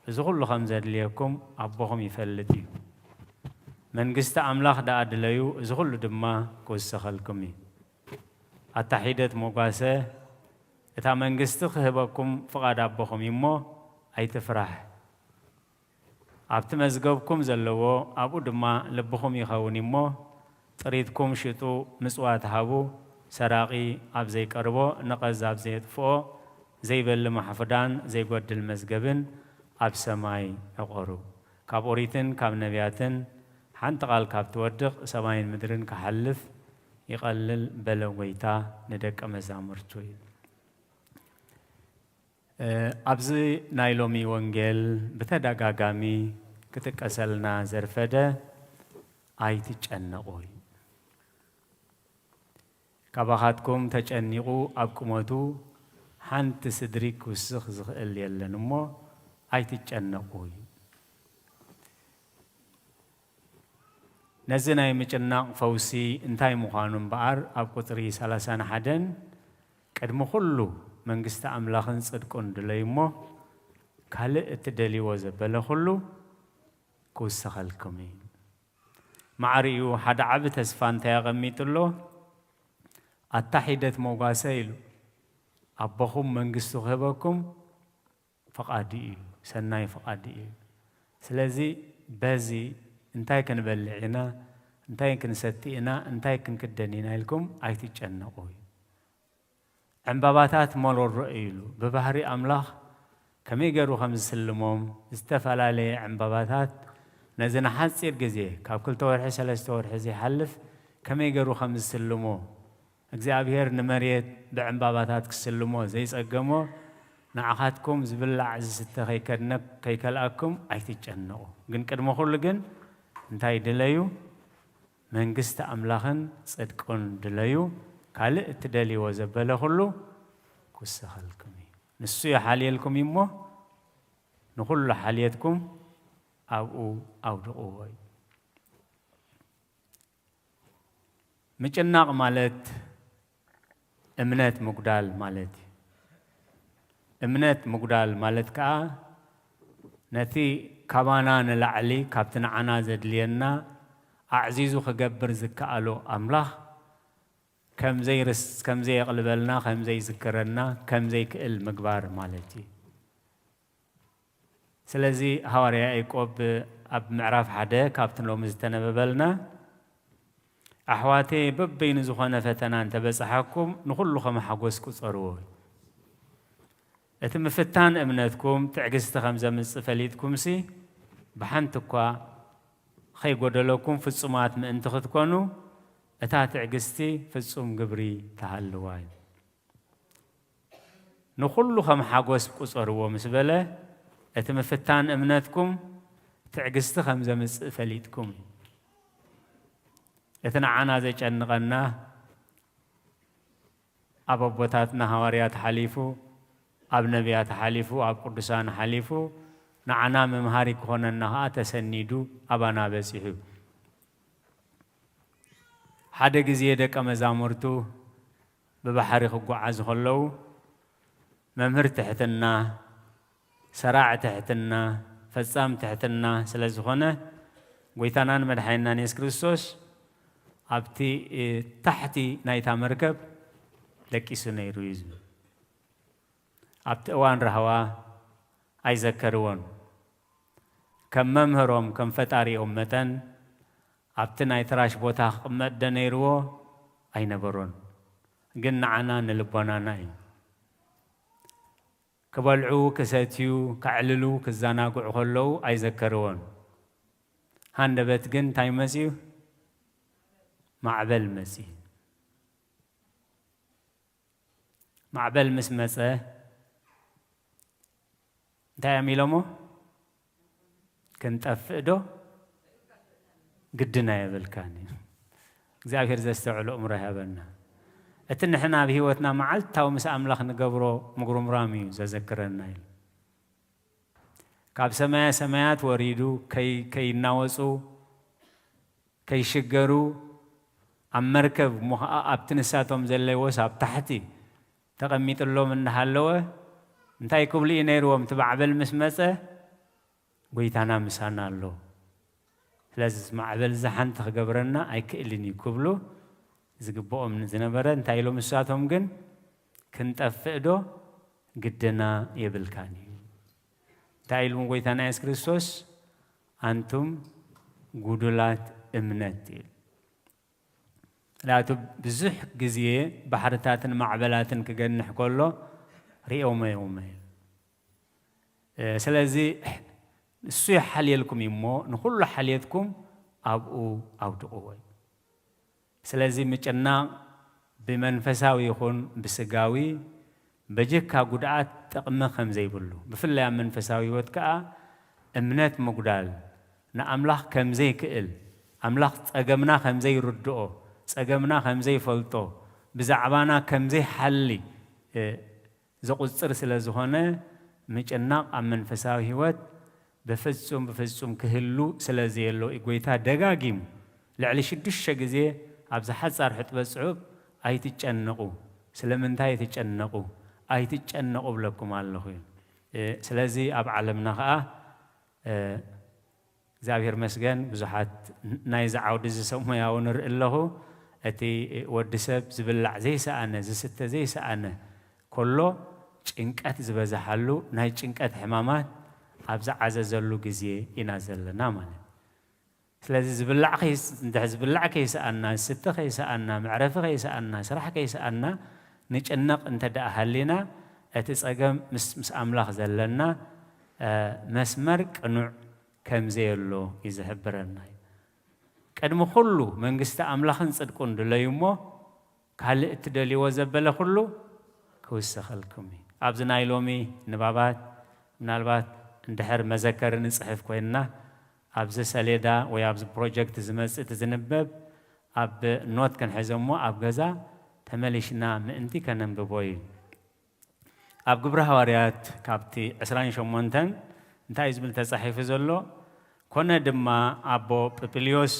እዚ ኹሉ ከም ዘድልየኩም ኣቦኹም ይፈልጥ እዩ። መንግስቲ ኣምላኽ ደኣ ድለዩ፣ እዚ ኹሉ ድማ ክውሰኸልኩም እዩ። ኣታ ሒደት ሞጓሰ፣ እታ መንግስቲ ክህበኩም ፍቓድ ኣቦኹም እዩ እሞ፣ ኣይትፍራሕ። ኣብቲ መዝገብኩም ዘለዎ፣ ኣብኡ ድማ ልብኹም ይኸውን እሞ፣ ጥሪትኩም ሽጡ፣ ምጽዋት ሃቡ፣ ሰራቒ ኣብ ዘይቀርቦ፣ ነቐዝ ኣብ ዘየጥፍኦ፣ ዘይበሊ ማሕፉዳን ዘይጎድል መዝገብን ኣብ ሰማይ ዕቆሩ። ካብ ኦሪትን ካብ ነቢያትን ሓንቲ ቃል ካብ ትወድቕ፣ ሰማይን ምድርን ክሓልፍ ይቐልል በለ ጎይታ ንደቀ መዛሙርቱ እዩ። እ፣ ኣብዚ ናይ ሎሚ ወንጌል ብተደጋጋሚ ክጥቀሰልና ዘርፈደ ኣይትጨነቑ እዩ። ካባኻትኩም ተጨኒቑ ኣብ ቁመቱ ሓንቲ ስድሪ ክውስኽ ዝኽእል የለን እሞ ኣይትጨነቑ እዩ። ነዚ ናይ ምጭናቕ ፈውሲ እንታይ ምዃኑ እምበኣር ኣብ ቁጽሪ ሰላሳን ሓደን ቅድሚ ኩሉ መንግስቲ ኣምላኽን ጽድቁን ድለዩ እሞ ካልእ እትደልይዎ ዘበለ ኩሉ ክውሰኸልኩም እዩ። ማዕሪኡ ሓደ ዓቢ ተስፋ እንታይ ኣቐሚጡ ኣሎ? ኣታ ሒደት መጓሰ ኢሉ፣ ኣቦኹም መንግስቱ ክህበኩም ፍቓዱ እዩ፣ ሰናይ ፍቓዱ እዩ። ስለዚ በዚ እንታይ ክንበልዕ ኢና፣ እንታይ ክንሰቲ ኢና፣ እንታይ ክንክደን ኢና ኢልኩም ኣይትጨነቑ እዩ። ዕምባባታት መሮሮ እዩ ኢሉ። ብባህሪ ኣምላኽ ከመይ ገይሩ ከም ዝስልሞም ዝተፈላለየ ዕምባባታት ነዚ ንሓጺር ግዜ ካብ ክልተ ወርሒ ሰለስተ ወርሒ ዘይሓልፍ ከመይ ገይሩ ከም ዝስልሞ እግዚኣብሔር ንመሬት ብዕምባባታት ክስልሞ ዘይጸገሞ፣ ንዓኻትኩም ዝብላዕ ዝስተ ከይከድነ-፣ ከይከልኣኩም ኣይትጨነቑ። ግን ቅድሚ ኩሉ ግን እንታይ ድለዩ? መንግስቲ ኣምላኽን ጽድቁን ድለዩ። ካልእ እትደልይዎ ዘበለ ኩሉ ክውሰኸልኩም እዩ። ንሱ ይሓልየልኩም እዩ እሞ ንኹሉ ሓልየትኩም ኣብኡ ኣውድቕዎ እዩ። ምጭናቕ ማለት እምነት ምጉዳል ማለት እዩ። እምነት ምጉዳል ማለት ከኣ ነቲ ካባና ንላዕሊ ካብቲ ንዓና ዘድልየና ኣዕዚዙ ክገብር ዝከኣሎ ኣምላኽ ከም ዘይርስ-፣ ከም ዘየቕልበልና፣ ከም ዘይዝክረና፣ ከም ዘይክእል ምግባር ማለት እዩ። ስለዚ ሃዋርያ ያዕቆብ ኣብ ምዕራፍ ሓደ ካብቲ ሎሚ ዝተነበበልና፣ ኣሕዋተየ በበይኑ ዝኾነ ፈተና እንተበጽሓኩም ንኹሉ ከም ሓጎስ ቁጸርዎ። እቲ ምፍታን እምነትኩም ትዕግስቲ ከም ዘምጽእ ፈሊጥኩምሲ ብሓንቲ እኳ ኸይጎደለኩም ፍጹማት ምእንቲ ክትኮኑ እታ ትዕግስቲ ፍጹም ግብሪ ትሃልዋ እዩ። ንኹሉ ከም ሓጎስ ቁጸርዎ ምስ በለ፣ እቲ ምፍታን እምነትኩም ትዕግስቲ ከም ዘምጽእ ፈሊጥኩም እዩ። እቲ ንዓና ዘጨንቐና ኣብ ኣቦታትና ሃዋርያት ሓሊፉ፣ ኣብ ነቢያት ሓሊፉ፣ ኣብ ቅዱሳን ሓሊፉ፣ ንዓና መምሃሪ ክኾነና ኸኣ ተሰኒዱ ኣባና በጺሑ። ሓደ ግዜ ደቀ መዛሙርቱ ብባሕሪ ክጓዓዙ ከለዉ፣ መምህር ትሕትና፣ ሰራዕ ትሕትና፣ ፈጻም ትሕትና ስለ ዝኾነ፣ ጎይታናን መድሓኒናን የሱስ ክርስቶስ ኣብቲ፣ እ፣ ታሕቲ ናይታ መርከብ ደቂሱ ነይሩ እዩ ዝብል። ኣብቲ እዋን ራህዋ ኣይዘከርዎን። ከም መምህሮም፣ ከም ፈጣሪኦም መጠን፣ ኣብቲ ናይ ትራሽ ቦታ ክቕመጥ ዶ ነይርዎ? ኣይነበሮን። ግን ንዓና ንልቦናና እዩ። ክበልዑ፣ ክሰትዩ፣ ከዕልሉ፣ ክዘናግዑ ከለዉ ኣይዘከርዎን። ሃንደበት ግን እንታይ መጺኡ? ማዕበል መጺኡ። ማዕበል ምስ መጸ እንታይ እዮም ኢሎሞ? ክንጠፍእ ዶ ግድን ኣየብልካን እዩ። እግዚኣብሔር ዘስተውዕሎ እምሮ ይሃበና። እቲ ንሕና ኣብ ህይወትና መዓልታዊ ምስ ኣምላኽ ንገብሮ ምጉርምራም እዩ ዘዘክረና ኢሉ። ካብ ሰማያ ሰማያት ወሪዱ ከይ-፣ ከይናወጹ፣ ከይሽገሩ፣ ኣብ መርከብ እሞ ኸዓ ኣብቲ ንሳቶም ዘለይዎስ ኣብ ታሕቲ ተቐሚጥሎም እንዳሃለወ፣ እንታይ ክብሉ እዩ ነይርዎም? እቲ ማዕበል ምስ መጸ፣ "ጎይታና ምሳና ኣሎ። ስለዚ እዚ ማዕበል እዚ ሓንቲ ክገብረና ኣይክእልን እዩ" ክብሉ ዝግብኦም ዝነበረ፣ እንታይ ኢሎም ንሳቶም ግን? "ክንጠፍእ ዶ ግድና የብልካን እዩ?" እንታይ ኢሉ ጎይታና የሱስ ክርስቶስ? "ኣንቱም ጉዱላት እምነት" ይብል። ምኽንያቱ ብዙሕ ግዜ ባሕርታትን ማዕበላትን ክገንሕ ከሎ ሪኦሞ እዮም። እ፣ ስለዚ ንሱ ይሓልየልኩም እዩ እሞ ንኹሉ ሓልየትኩም ኣብኡ ኣውድቕዎ እዩ። ስለዚ ምጭናቕ ብመንፈሳዊ ይኹን ብስጋዊ በጀካ ጉድኣት ጥቕሚ ከም ዘይብሉ፣ ብፍላይ ኣብ መንፈሳዊ ህይወት ከኣ እምነት ምጉዳል፣ ንኣምላኽ ከም ዘይክእል፣ ኣምላኽ ጸገምና ከም ዘይርድኦ፣ ጸገምና ከም ዘይፈልጦ፣ ብዛዕባና ከም ዘይሓሊ፣ እ፣ ዘቑጽር ስለ ዝኾነ፣ ምጭናቕ ኣብ መንፈሳዊ ህይወት ብፍጹም፣ ብፍጹም ክህሉ ስለ ዘየሎ እዩ። ጎይታ ደጋጊሙ ልዕሊ ሽዱሽተ ግዜ ኣብዛ ሓጻር ሕጥበት ጽሑፍ፣ "ኣይትጨነቑ፣ ስለምንታይ ትጨነቑ? ኣይትጨነቑ እብለኩም ኣለኹ" እዩ። እ፣ ስለዚ ኣብ ዓለምና ኸኣ፣ እ፣ እግዚኣብሔር መስገን፣ ብዙሓት ናይዚ ዓውዲ እዚ ሰብ ሞያዊ ንርኢ ኣለኹ። እቲ ወዲ ሰብ ዝብላዕ ዘይሰኣነ፣ ዝስተ ዘይሰኣነ ከሎ፣ ጭንቀት ዝበዝሓሉ ናይ ጭንቀት ሕማማት ኣብ ዝዓዘዘሉ ግዜ ኢና ዘለና ማለት። ስለዚ ዝብላዕ ከይስ-፣ እንድሕር ዝብላዕ ከይሰኣና፣ ዝስተ ከይሰኣና፣ መዕረፊ ከይሰኣና፣ ስራሕ ከይሰኣና፣ ንጭነቕ እንተ ደኣ ሃሊና፣ እቲ ጸገም ምስ፣ ምስ ኣምላኽ ዘለና፣ እ፣ መስመር ቅኑዕ ከም ዘየሎ እዩ ዝሕብረና እዩ። ቅድሚ ኩሉ መንግስቲ ኣምላኽን ጽድቁን ድለዩ እሞ፣ ካልእ እትደልይዎ ዘበለ ኩሉ ክውሰኸልኩም እዩ። ኣብዚ ናይ ሎሚ ንባባት፣ ምናልባት እንድሕር መዘከሪ ንጽሕፍ ኮይንና፣ ኣብዚ ሰሌዳ ወይ ኣብዚ ፕሮጀክት ዝመጽእ እቲ ዝንበብ ኣብ ኖት ክንሕዞ እሞ፣ ኣብ ገዛ ተመሊሽና ምእንቲ ከነንብቦ እዩ። ኣብ ግብሪ ሃዋርያት ካብቲ ዕስራን ሸሞንተን እንታይ እዩ ዝብል ተጻሒፉ ዘሎ? ኮነ ድማ ኣቦ ጵጵልዮስ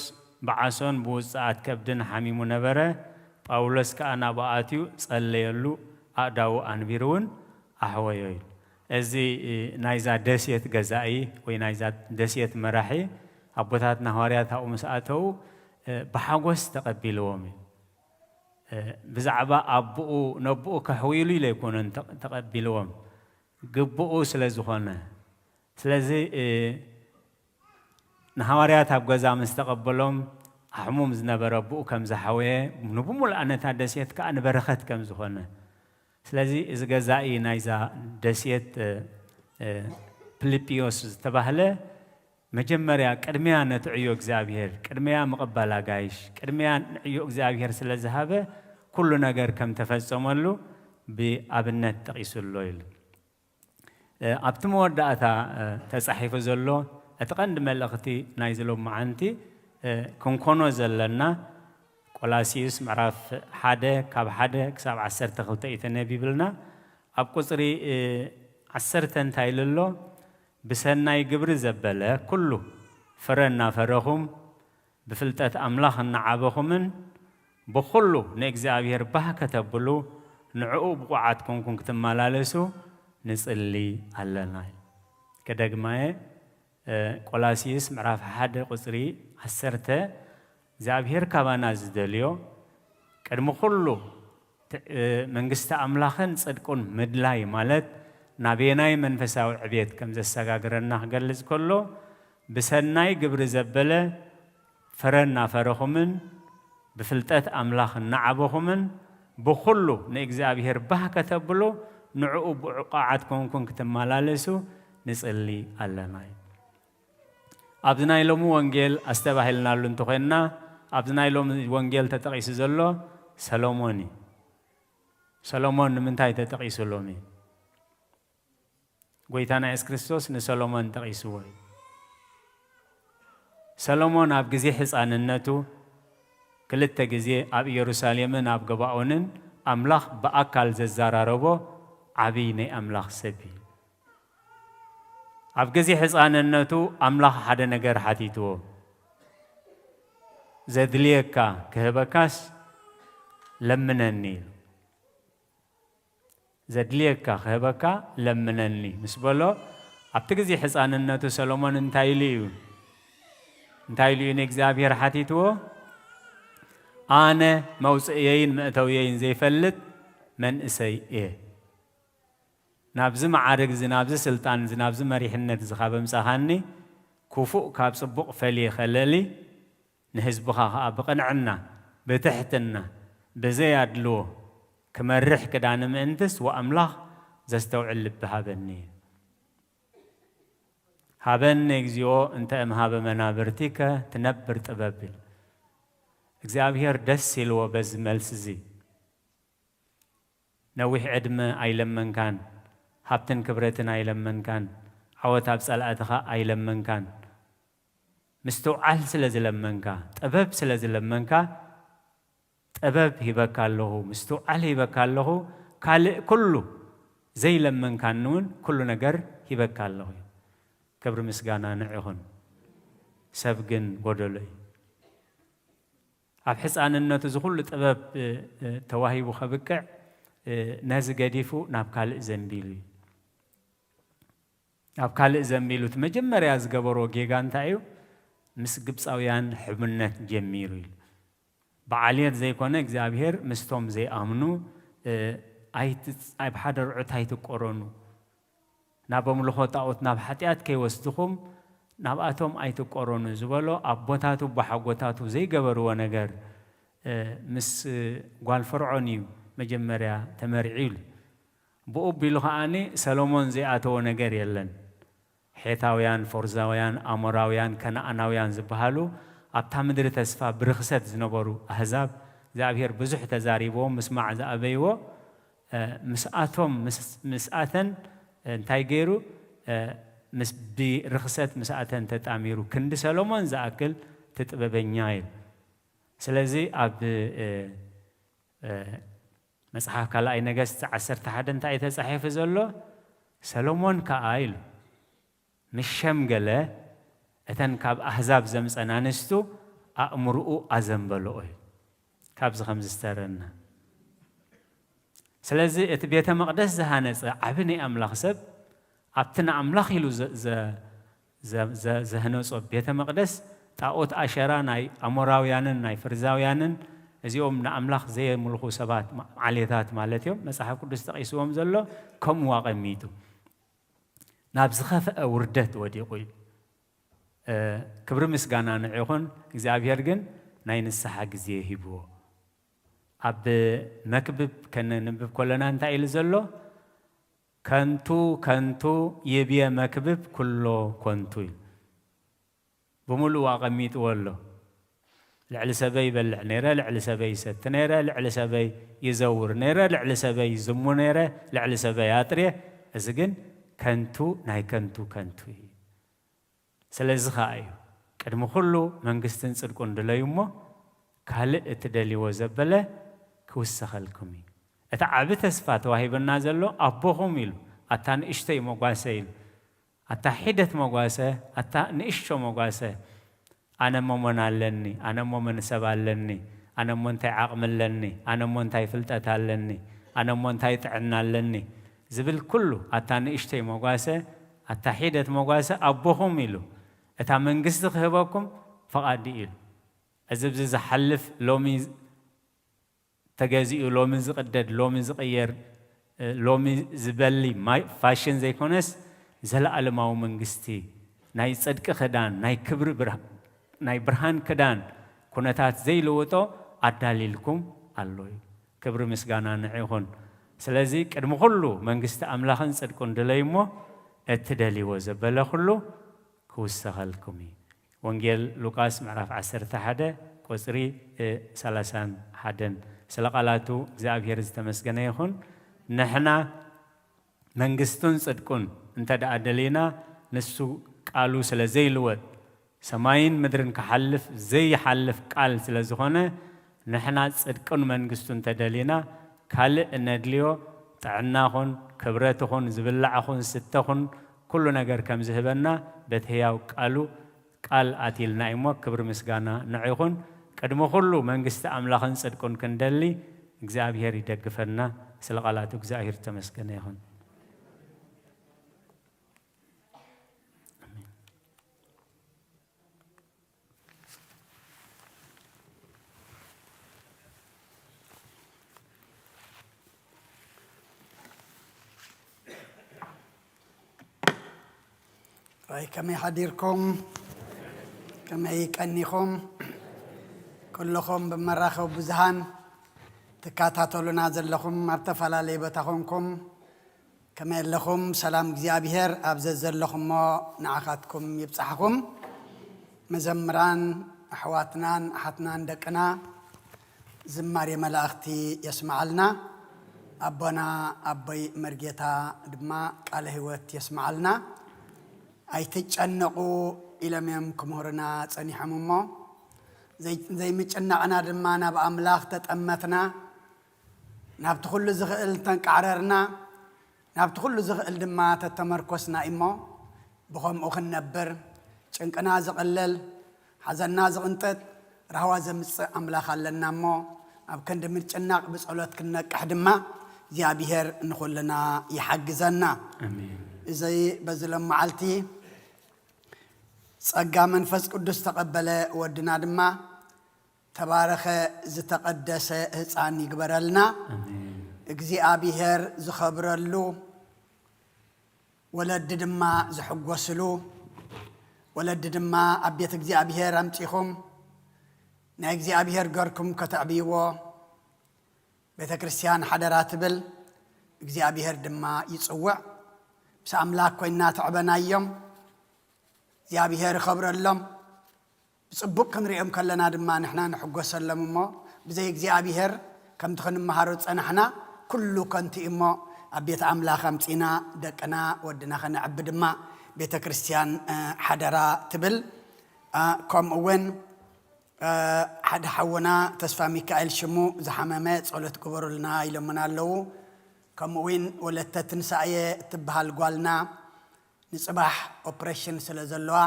ብዓሶን ብውጽኣት ከብድን ሓሚሙ ነበረ። ጳውሎስ ከኣ ናብኡ ኣትዩ ጸለየሉ፣ ኣእዳዉ ኣንቢሩ እውን ኣሕወዮ ኢሉ። እዚ ናይዛ ደሴት ገዛኢ ወይ ናይዛ ደሴት መራሒ ኣቦታትና ሃዋርያት ኣብኡ ምስ ኣተዉ ብሓጎስ ተቐቢልዎም እዩ። ብዛዕባ ኣቦኡ ነቦኡ ከሕውይሉ ኢሉ ኣይኮነን ተቐቢልዎም፣ ግቡኡ ስለ ዝኾነ። ስለዚ ንሃዋርያት ኣብ ገዛ ምስ ተቐበሎም፣ ኣሕሙም ዝነበረ ኣቦኡ ከም ዝሓወየ፣ ንብሙሉእ ነታ ደሴት ከኣ ንበረኸት ከም ዝኾነ። ስለዚ እዚ ገዛኢ ናይዛ ደሴት ፊልጵዮስ ዝተባህለ መጀመርያ ቅድሚያ ነቲ ዕዮ እግዚኣብሔር፣ ቅድሚያ ምቕባል ኣጋይሽ፣ ቅድሚያ ንዕዮ እግዚኣብሔር ስለ ዝሃበ ኩሉ ነገር ከም ተፈጸመሉ ብኣብነት ጠቒሱ ኣሎ ኢሉ። ኣብቲ መወዳእታ ተጻሒፉ ዘሎ እቲ ቀንዲ መልእኽቲ ናይዚ ሎማዓንቲ ክንኮኖ ዘለና ቆላሲዩስ ምዕራፍ ሓደ ካብ ሓደ ክሳብ ዓሰርተ ክልተ እዩ ተነቢብልና። ኣብ ቁጽሪ ዓሰርተ እንታይ ኢሉ ኣሎ? ብሰናይ ግብሪ ዘበለ ኩሉ ፍረ እናፈረኹም ብፍልጠት ኣምላኽ እናዓበኹምን ብኹሉ ንእግዚኣብሔር ባህ ከተብሉ ንዕኡ ብቑዓት ኮንኩም ክትመላለሱ ንጽሊ ኣለና። ከደግማየ ቆላሲስ ምዕራፍ ሓደ ቁጽሪ ዓሰርተ እግዚኣብሔር ካባና ዝደልዮ ቅድሚ ኩሉ መንግስቲ ኣምላኽን ጽድቁን ምድላይ ማለት ናበየናይ መንፈሳዊ ዕቤት ከም ዘሰጋግረና ክገልጽ ከሎ ብሰናይ ግብሪ ዘበለ ፍረ እናፈረኹምን ብፍልጠት ኣምላኽ እናዓበኹምን ብኹሉ ንእግዚኣብሔር ባህ ከተብሉ ንዕኡ ብዕቋዓት ኮንኩም ክትመላለሱ ንጽሊ ኣለና። ኣብዚ ናይ ሎሚ ወንጌል ኣስተባሂልናሉ እንተኾይንና ኣብዚ ናይ ሎሚ ወንጌል ተጠቒሱ ዘሎ ሰሎሞን እዩ። ሰሎሞን ንምንታይ ተጠቒሱ ሎሚ? ጎይታና የሱስ ክርስቶስ ንሰሎሞን ጠቒስዎ እዩ። ሰሎሞን ኣብ ግዜ ሕፃንነቱ ክልተ ግዜ ኣብ ኢየሩሳሌምን ኣብ ገባኦንን ኣምላኽ ብኣካል ዘዘራረቦ ዓብዪ ናይ ኣምላኽ ሰብ እዩ። ኣብ ግዜ ሕፃንነቱ ኣምላኽ ሓደ ነገር ሓቲትዎ፣ "ዘድልየካ ክህበካስ ለምነኒ" ኢሉ። "ዘድልየካ ክህበካ ለምነኒ" ምስ በሎ፣ ኣብቲ ግዜ ሕፃንነቱ ሰሎሞን እንታይ ኢሉ እዩ? እንታይ ኢሉ እዩ ንእግዚኣብሔር ሓቲትዎ? "ኣነ መውፅእየይን መእተውየይን ዘይፈልጥ መንእሰይ እየ። ናብዚ መዓርግ እዚ፣ ናብዚ ስልጣን እዚ፣ ናብዚ መሪሕነት እዚ ካብ ኣምጻኻኒ፣ ክፉእ ካብ ጽቡቕ ፈልየ ከለሊ፣ ንህዝብኻ ኸኣ ብቕንዕና፣ ብትሕትና፣ ብዘይ ኣድልዎ ክመርሕ ክዳኒ ምእንትስ፣ ወኣምላኽ ዘስተውዕል ልቢ ሃበኒ። ሃበኒ እግዚኣብሔር እንተ እምሃበ መናብርቲከ ትነብር ጥበብ" ኢሉ። እግዚኣብሔር ደስ ኢልዎ በዚ መልሲ እዚ። ነዊሕ ዕድመ ኣይለመንካን፣ ሃብትን ክብረትን ኣይለመንካን፣ ዓወት ኣብ ጸላእትኻ ኣይለመንካን። ምስትውዓል ስለ ዝለመንካ፣ ጥበብ ስለ ዝለመንካ፣ ጥበብ ሂበካ ኣለኹ፣ ምስትውዓል ሂበካ ኣለኹ፣ ካልእ ኩሉ ዘይለመንካኒ እውን ኩሉ ነገር ሂበካ ኣለኹ። ክብሪ ምስጋና ንዕኹን። ሰብ ግን ጎደሎ እዩ። ኣብ ሕፃንነቱ እዚ ኩሉ ጥበብ፣ እ፣ እ፣ ተዋሂቡ ከብቅዕ፣ እ፣ ነዚ ገዲፉ ናብ ካልእ ዘንቢሉ እዩ። ናብ ካልእ ዘንቢሉ እቲ መጀመርያ ዝገበሮ ጌጋ እንታይ እዩ? ምስ ግብፃውያን ሕቡነት ጀሚሩ እዩ። ብዓልየት ዘይኮነ እግዚኣብሔር ምስቶም ዘይኣምኑ፣ እ፣ ኣይትፅ-፣ ኣብ ሓደ ርዑት ኣይትቆረኑ። ናብ ኣምልኾ ጣኦት፣ ናብ ሓጢኣት ከይወስድኹም ናብኣቶም ኣይትቆረኑ ዝበሎ ኣቦታቱ ኣቦሓጎታቱ ዘይገበርዎ ነገር፣ እ፣ ምስ ጓል ፈርዖን እዩ መጀመርያ ተመርዒ ኢሉ። ብኡ ኣቢሉ ከኣኒ ሰሎሞን ዘይኣተዎ ነገር የለን። ሔታውያን፣ ፎርዛውያን፣ ኣሞራውያን፣ ከነኣናውያን ዝበሃሉ ኣብታ ምድሪ ተስፋ ብርኽሰት ዝነበሩ ኣህዛብ እግዚኣብሔር ብዙሕ ተዛሪብዎም ምስማዕ ዝኣበይዎ፣ እ፣ ምስኣቶም፣ ምስ-፣ ምስኣተን እንታይ ገይሩ? እ፣ ምስ፣ ብርኽሰት ምስኣተን ተጣሚሩ ክንዲ ሰሎሞን ዝኣክል እቲ ጥበበኛ እዩ። ስለዚ ኣብ፣ እ፣ እ፣ መጽሓፍ ካልኣይ ነገስት ዓሰርተ ሓደ እንታይ እዩ ተጻሒፉ ዘሎ? ሰሎሞን ከኣ ኢሉ ምስ ሸምገለ እተን ካብ ኣህዛብ ዘምጸን ኣንስቱ ኣእምርኡ ኣዘንበልኦ እዩ። ካብዚ ከም ዝተረና። ስለዚ እቲ ቤተ መቕደስ ዝሃነጸ ዓቢ ናይ ኣምላኽ ሰብ ኣብቲ ንኣምላኽ ኢሉ ዘ-፣ ዘ-፣ ዘ-፣ ዘ-፣ ዘህነጾ ቤተ መቕደስ ጣኦት ኣሸራ ናይ ኣሞራውያንን ናይ ፍርዛውያንን እዚኦም ንኣምላኽ ዘየምልኹ ሰባት ማ-፣ ዓሌታት ማለት እዮም። መጽሓፍ ቅዱስ ጠቒስዎም ዘሎ ከምኡ ኣቐሚጡ። ናብ ዝኸፍአ ውርደት ወዲቑ እዩ። እ፣ ክብሪ ምስጋና ንዑ ይኹን። እግዚኣብሔር ግን ናይ ንስሓ ግዜ ሂብዎ። ኣብ መክብብ ከነንብብ ከለና እንታይ ኢሉ ዘሎ? "ከንቱ፣ ከንቱ ይብየ መክብብ ኩሎ ኮንቱ" ኢሉ። ብምሉኡ ኣቐሚጥዎ ኣሎ። ልዕሊ ሰበይ ይበልዕ ነይረ፣ ልዕሊ ሰበይ ይሰቲ ነይረ፣ ልዕሊ ሰበይ ይዘውር ነይረ፣ ልዕሊ ሰበይ ይዝሙ ነይረ፣ ልዕሊ ሰበይ ኣጥርየ። እዚ ግን ከንቱ ናይ ከንቱ ከንቱ እዩ። ስለዚ ኸኣ እዩ ቅድሚ ኩሉ መንግስትን ጽድቁን ድለዩ እሞ ካልእ እትደልይዎ ዘበለ ክውሰኸልኩም እዩ። እቲ ዓቢ ተስፋ ተዋሂበና ዘሎ ኣቦኹም ኢሉ፣ ኣታ ንእሽተይ መጓሰ ኢሉ፣ ኣታ ሒደት መጓሰ፣ ኣታ ንእሽቶ መጓሰ፣ ኣነ እሞ መን ኣለኒ፣ ኣነ እሞ መን ሰብ ኣለኒ፣ ኣነ እሞ እንታይ ዓቕሚ ኣለኒ፣ ኣነ እሞ እንታይ ፍልጠት ኣለኒ፣ ኣነ እሞ እንታይ ጥዕና ኣለኒ ዝብል ኩሉ፣ ኣታ ንእሽተይ መጓሰ፣ ኣታ ሒደት መጓሰ ኣቦኹም ኢሉ፣ እታ መንግስቲ ክህበኩም ፍቓድ ኢሉ። እዚ ብዚ ዝሓልፍ ሎሚ ተገዚኡ፣ ሎሚ ዝቕደድ፣ ሎሚ ዝቕየር፣ እ፣ ሎሚ ዝበሊ ማይ-፣ ፋሽን ዘይኮነስ፣ ዘለኣለማዊ መንግስቲ፣ ናይ ጽድቂ ክዳን፣ ናይ ክብሪ ብርሃ-፣ ናይ ብርሃን ክዳን፣ ኩነታት ዘይልውጦ ኣዳሊልኩም ኣሎ እዩ። ክብሪ ምስጋና ንዑ ይኹን። ስለዚ ቅድሚ ኩሉ መንግስቲ ኣምላኽን ጽድቁን ድለዩ እሞ፣ እትደልይዎ ዘበለ ኩሉ ክውሰኸልኩም እዩ። ወንጌል ሉቃስ ምዕራፍ ዓሰርተ ሓደ ቁጽሪ፣ እ፣ ሰላሳን ሓደን። ስለ ቃላቱ እግዚኣብሔር ዝተመስገነ ይኹን። ንሕና መንግስቱን ጽድቁን እንተ ደኣ ደሊና፣ ንሱ ቃሉ ስለ ዘይልወጥ፣ ሰማይን ምድርን ክሓልፍ ዘይሓልፍ ቃል ስለ ዝኾነ፣ ንሕና ጽድቁን መንግስቱን እንተ ደሊና፣ ካልእ እነድልዮ ጥዕና ኹን፣ ክብረት ኹን፣ ዝብላዕ ኹን፣ ስተ ኹን፣ ኩሉ ነገር ከም ዝህበና በቲ ህያው ቃሉ ቃል ኣትይልና እዩሞ፣ ክብሪ ምስጋና ንዑ ይኹን። ቅድሚ ኩሉ መንግስቲ ኣምላኽን ጽድቁን ክንደሊ እግዚኣብሔር ይደግፈና። ስለ ቃላቱ እግዚኣብሔር ዝተመስገነ ይኹን። ወይ ከመይ ሓዲርኩም? ከመይ ቀኒኹም? ኩልኹም ብመራኸቢ ብዙሃን ትከታተሉና ዘለኹም ኣብ ተፈላለየ ቦታ ኾንኩም ከመይ ኣለኹም? ሰላም እግዚኣብሔር ኣብ ዘዘለኹሞ ንዓኻትኩም ይብጻሕኹም። መዘምራን ኣሕዋትናን ኣሓትናን ደቅና ዝማሬ መላእኽቲ የስምዓልና። ኣቦና ኣቦይ መርጌታ ድማ ቃለ ህይወት የስምዓልና። ኣይትጨነቑ ኢሎም እዮም ክምህሩና ጸኒሖም እሞ፣ ዘይ-፣ ዘይምጭናቕና ድማ ናብ ኣምላኽ ተጠመትና። ናብቲ ኩሉ ዝኽእል ተንቃዕረርና፣ ናብቲ ኩሉ ዝኽእል ድማ ተተመርኮስና እሞ፣ ብኸምኡ ክንነብር፣ ጭንቅና ዝቕልል፣ ሓዘንና ዝቕንጥጥ፣ ራህዋ ዘምጽእ ኣምላኽ ኣለና እሞ፣ ኣብ ክንዲ ምጭናቕ ብጸሎት ክንነቅሕ ድማ እግዚኣብሔር ንኹልና ይሓግዘና። ኣሜን። እዚ በዚ ሎም መዓልቲ ጸጋ መንፈስ ቅዱስ ተቐበለ ወድና ድማ ተባረኸ ዝተቐደሰ ህፃን ይግበረልና። ኣሜን። እግዚኣብሔር ዝኸብረሉ፣ ወለዲ ድማ ዝሕጎስሉ፣ ወለዲ ድማ ኣብ ቤት እግዚኣብሔር ኣምፂኹም ናይ እግዚኣብሔር ገርኩም ከተዕብይዎ ቤተ ክርስቲያን ሓደራ ትብል፣ እግዚኣብሔር ድማ ይጽውዕ። ምስ ኣምላኽ ኮይና ተዕበናዮም። እግዚኣብሔር ይኸብረሎም። ብጽቡቕ ክንሪኦም ከለና ድማ ንሕና ንሕጎሰሎም እሞ፣ ብዘይ እግዚኣብሔር ከምቲ ክንመሃሮ ዝጸናሕና ኩሉ ከንቱ እዩ እሞ፣ ኣብ ቤት ኣምላኽ ኣምጺእና ደቅና ወድና ከነዕቢ ድማ ቤተ ክርስቲያን፣ እ፣ ሓደራ ትብል። እ፣ ከምኡ እውን፣ እ፣ ሓደ ሓውና ተስፋ ሚካኤል ሽሙ ዝሓመመ ጸሎት ግበሩልና ኢሎምና ኣለዉ። ከምኡ እውን ወለተ ትንሳኤ እትበሃል ጓልና ንጽባሕ ኦፕሬሽን ስለ ዘለዋ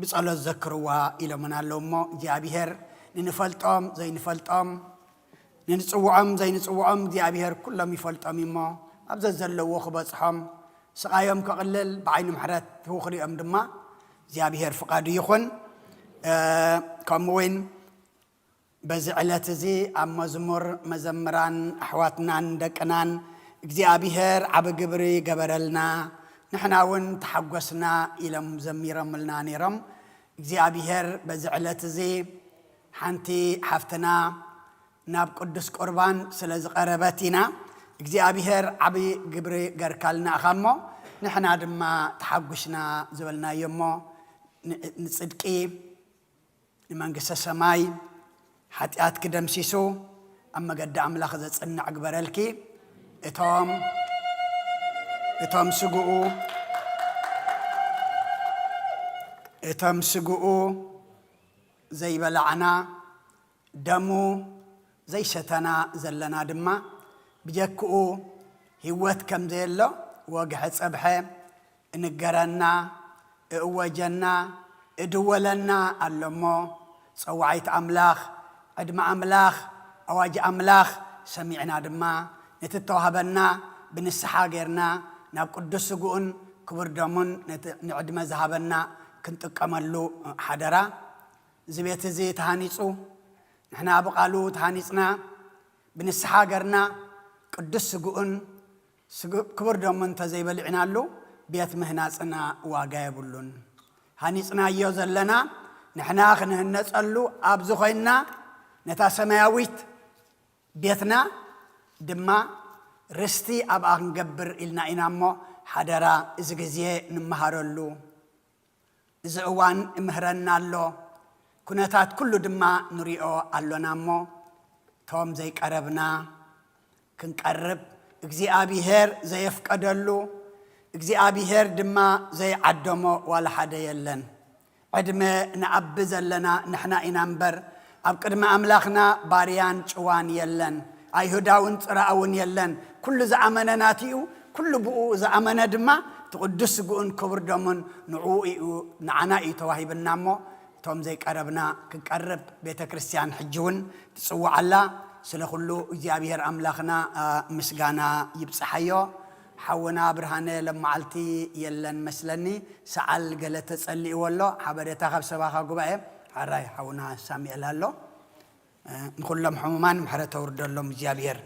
ብጸሎት ዘክርዋ ኢሎምና ኣለዉ እሞ፣ እግዚኣብሔር ንንፈልጦም ዘይንፈልጦም፣ ንንጽውዖም ዘይንጽውዖም እግዚኣብሔር ኩሎም ይፈልጦም እዩ እሞ፣ ኣብ ዘዘለዎ ክበጽሖም፣ ስቓዮም ከቕልል፣ ብዓይኒ ምሕረት ህው ክሪኦም ድማ እግዚኣብሔር ፍቓዱ ይኹን። እ፣ ከምኡ እውን በዚ ዕለት እዚ ኣብ መዝሙር መዘምራን ኣሕዋትናን ደቅናን እግዚኣብሔር ዓቢ ግብሪ ገበረልና፣ ንሕና እውን ተሓጎስና ኢሎም ዘሚሮምልና ነይሮም። እግዚኣብሔር በዚ ዕለት እዚ ሓንቲ ሓፍትና ናብ ቅዱስ ቁርባን ስለ ዝቐረበት ኢና። እግዚኣብሔር ዓቢ ግብሪ ገርካልና ኢኻ እሞ፣ ንሕና ድማ ተሓጉሽና ዝበልናዮ እሞ፣ ን-፣ ንጽድቂ ንመንግስተ ሰማይ ሓጢኣትኪ ደምሲሱ ኣብ መገዲ ኣምላኽ ዘጽንዕ ግበረልኪ። እቶም፣ እቶም ስግኡ፣ እቶም ስግኡ ዘይበላዕና፣ ደሙ ዘይሰተና ዘለና ድማ፣ ብጀክኡ ህይወት ከም ዘየሎ ወግሐ ጸብሐ እንገረና፣ እእወጀና፣ እድወለና ኣሎ እሞ፣ ጸዋዒት ኣምላኽ፣ ዕድመ ኣምላኽ፣ ኣዋጅ ኣምላኽ ሰሚዕና ድማ፣ ነቲ እተዋህበና ብንስሓ ጌርና፣ ናብ ቅዱስ ስግኡን ክቡር ደሙን ነቲ ንዕድመ ዝሃበና ክንጥቀመሉ ሓደራ። እዚ ቤት እዚ ተሃኒጹ፣ ንሕና ብቓሉ ተሃኒጽና፣ ብንስሓ ገርና፣ ቅዱስ ስግኡን ስግ-፣ ክቡር ደሙ እንተዘይበሊዕናሉ፣ ቤት ምህናጽና ዋጋ የብሉን። ሃኒጽናዮ ዘለና፣ ንሕና ክንህነጸሉ ኣብዚ ኮይንና፣ ነታ ሰማያዊት ቤትና ድማ ርስቲ ኣብኣ ክንገብር ኢልና ኢና እሞ፣ ሓደራ እዚ ግዜ ንመሃረሉ። እዚ እዋን እምህረና ኣሎ፣ ኩነታት ኩሉ ድማ ንሪኦ ኣሎና እሞ፣ እቶም ዘይቀረብና ክንቀርብ፣ እግዚኣብሄር ዘየፍቀደሉ፣ እግዚኣብሄር ድማ ዘይዓደሞ ዋላ ሓደ የለን። ዕድመ ንኣቢ ዘለና ንሕና ኢና እምበር፣ ኣብ ቅድሚ ኣምላኽና ባርያን ጭዋን የለን፣ ኣይሁዳውን ጽራኣውን የለን። ኩሉ ዝኣመነ ናቱ እዩ፣ ኩሉ ብኡ ዝኣመነ ድማ እቲ ቅዱስ ስግኡን ክቡር ደሙን ንዕኡ እዩ፣ ንዓና እዩ ተዋሂብና እሞ፣ እቶም ዘይቀረብና ክንቀርብ ቤተ ክርስቲያን ሕጂ እውን ትጽውዓላ። ስለ ኩሉ እግዚኣብሔር ኣምላኽና፣ አ፣ ምስጋና ይብጽሓዮ። ሓውና ብርሃነ ለመዓልቲ የለን መስለኒ፣ ሰዓል ገለ ተጸሊእዎ ኣሎ። ሓበሬታ ካብ ሰባኻ ጉባኤ፣ ሓራይ ሓውና ሳሙኤል ኣሎ። እ፣ ንኹሎም ሕሙማን ምሕረት ተውርደሎም እግዚኣብሔር።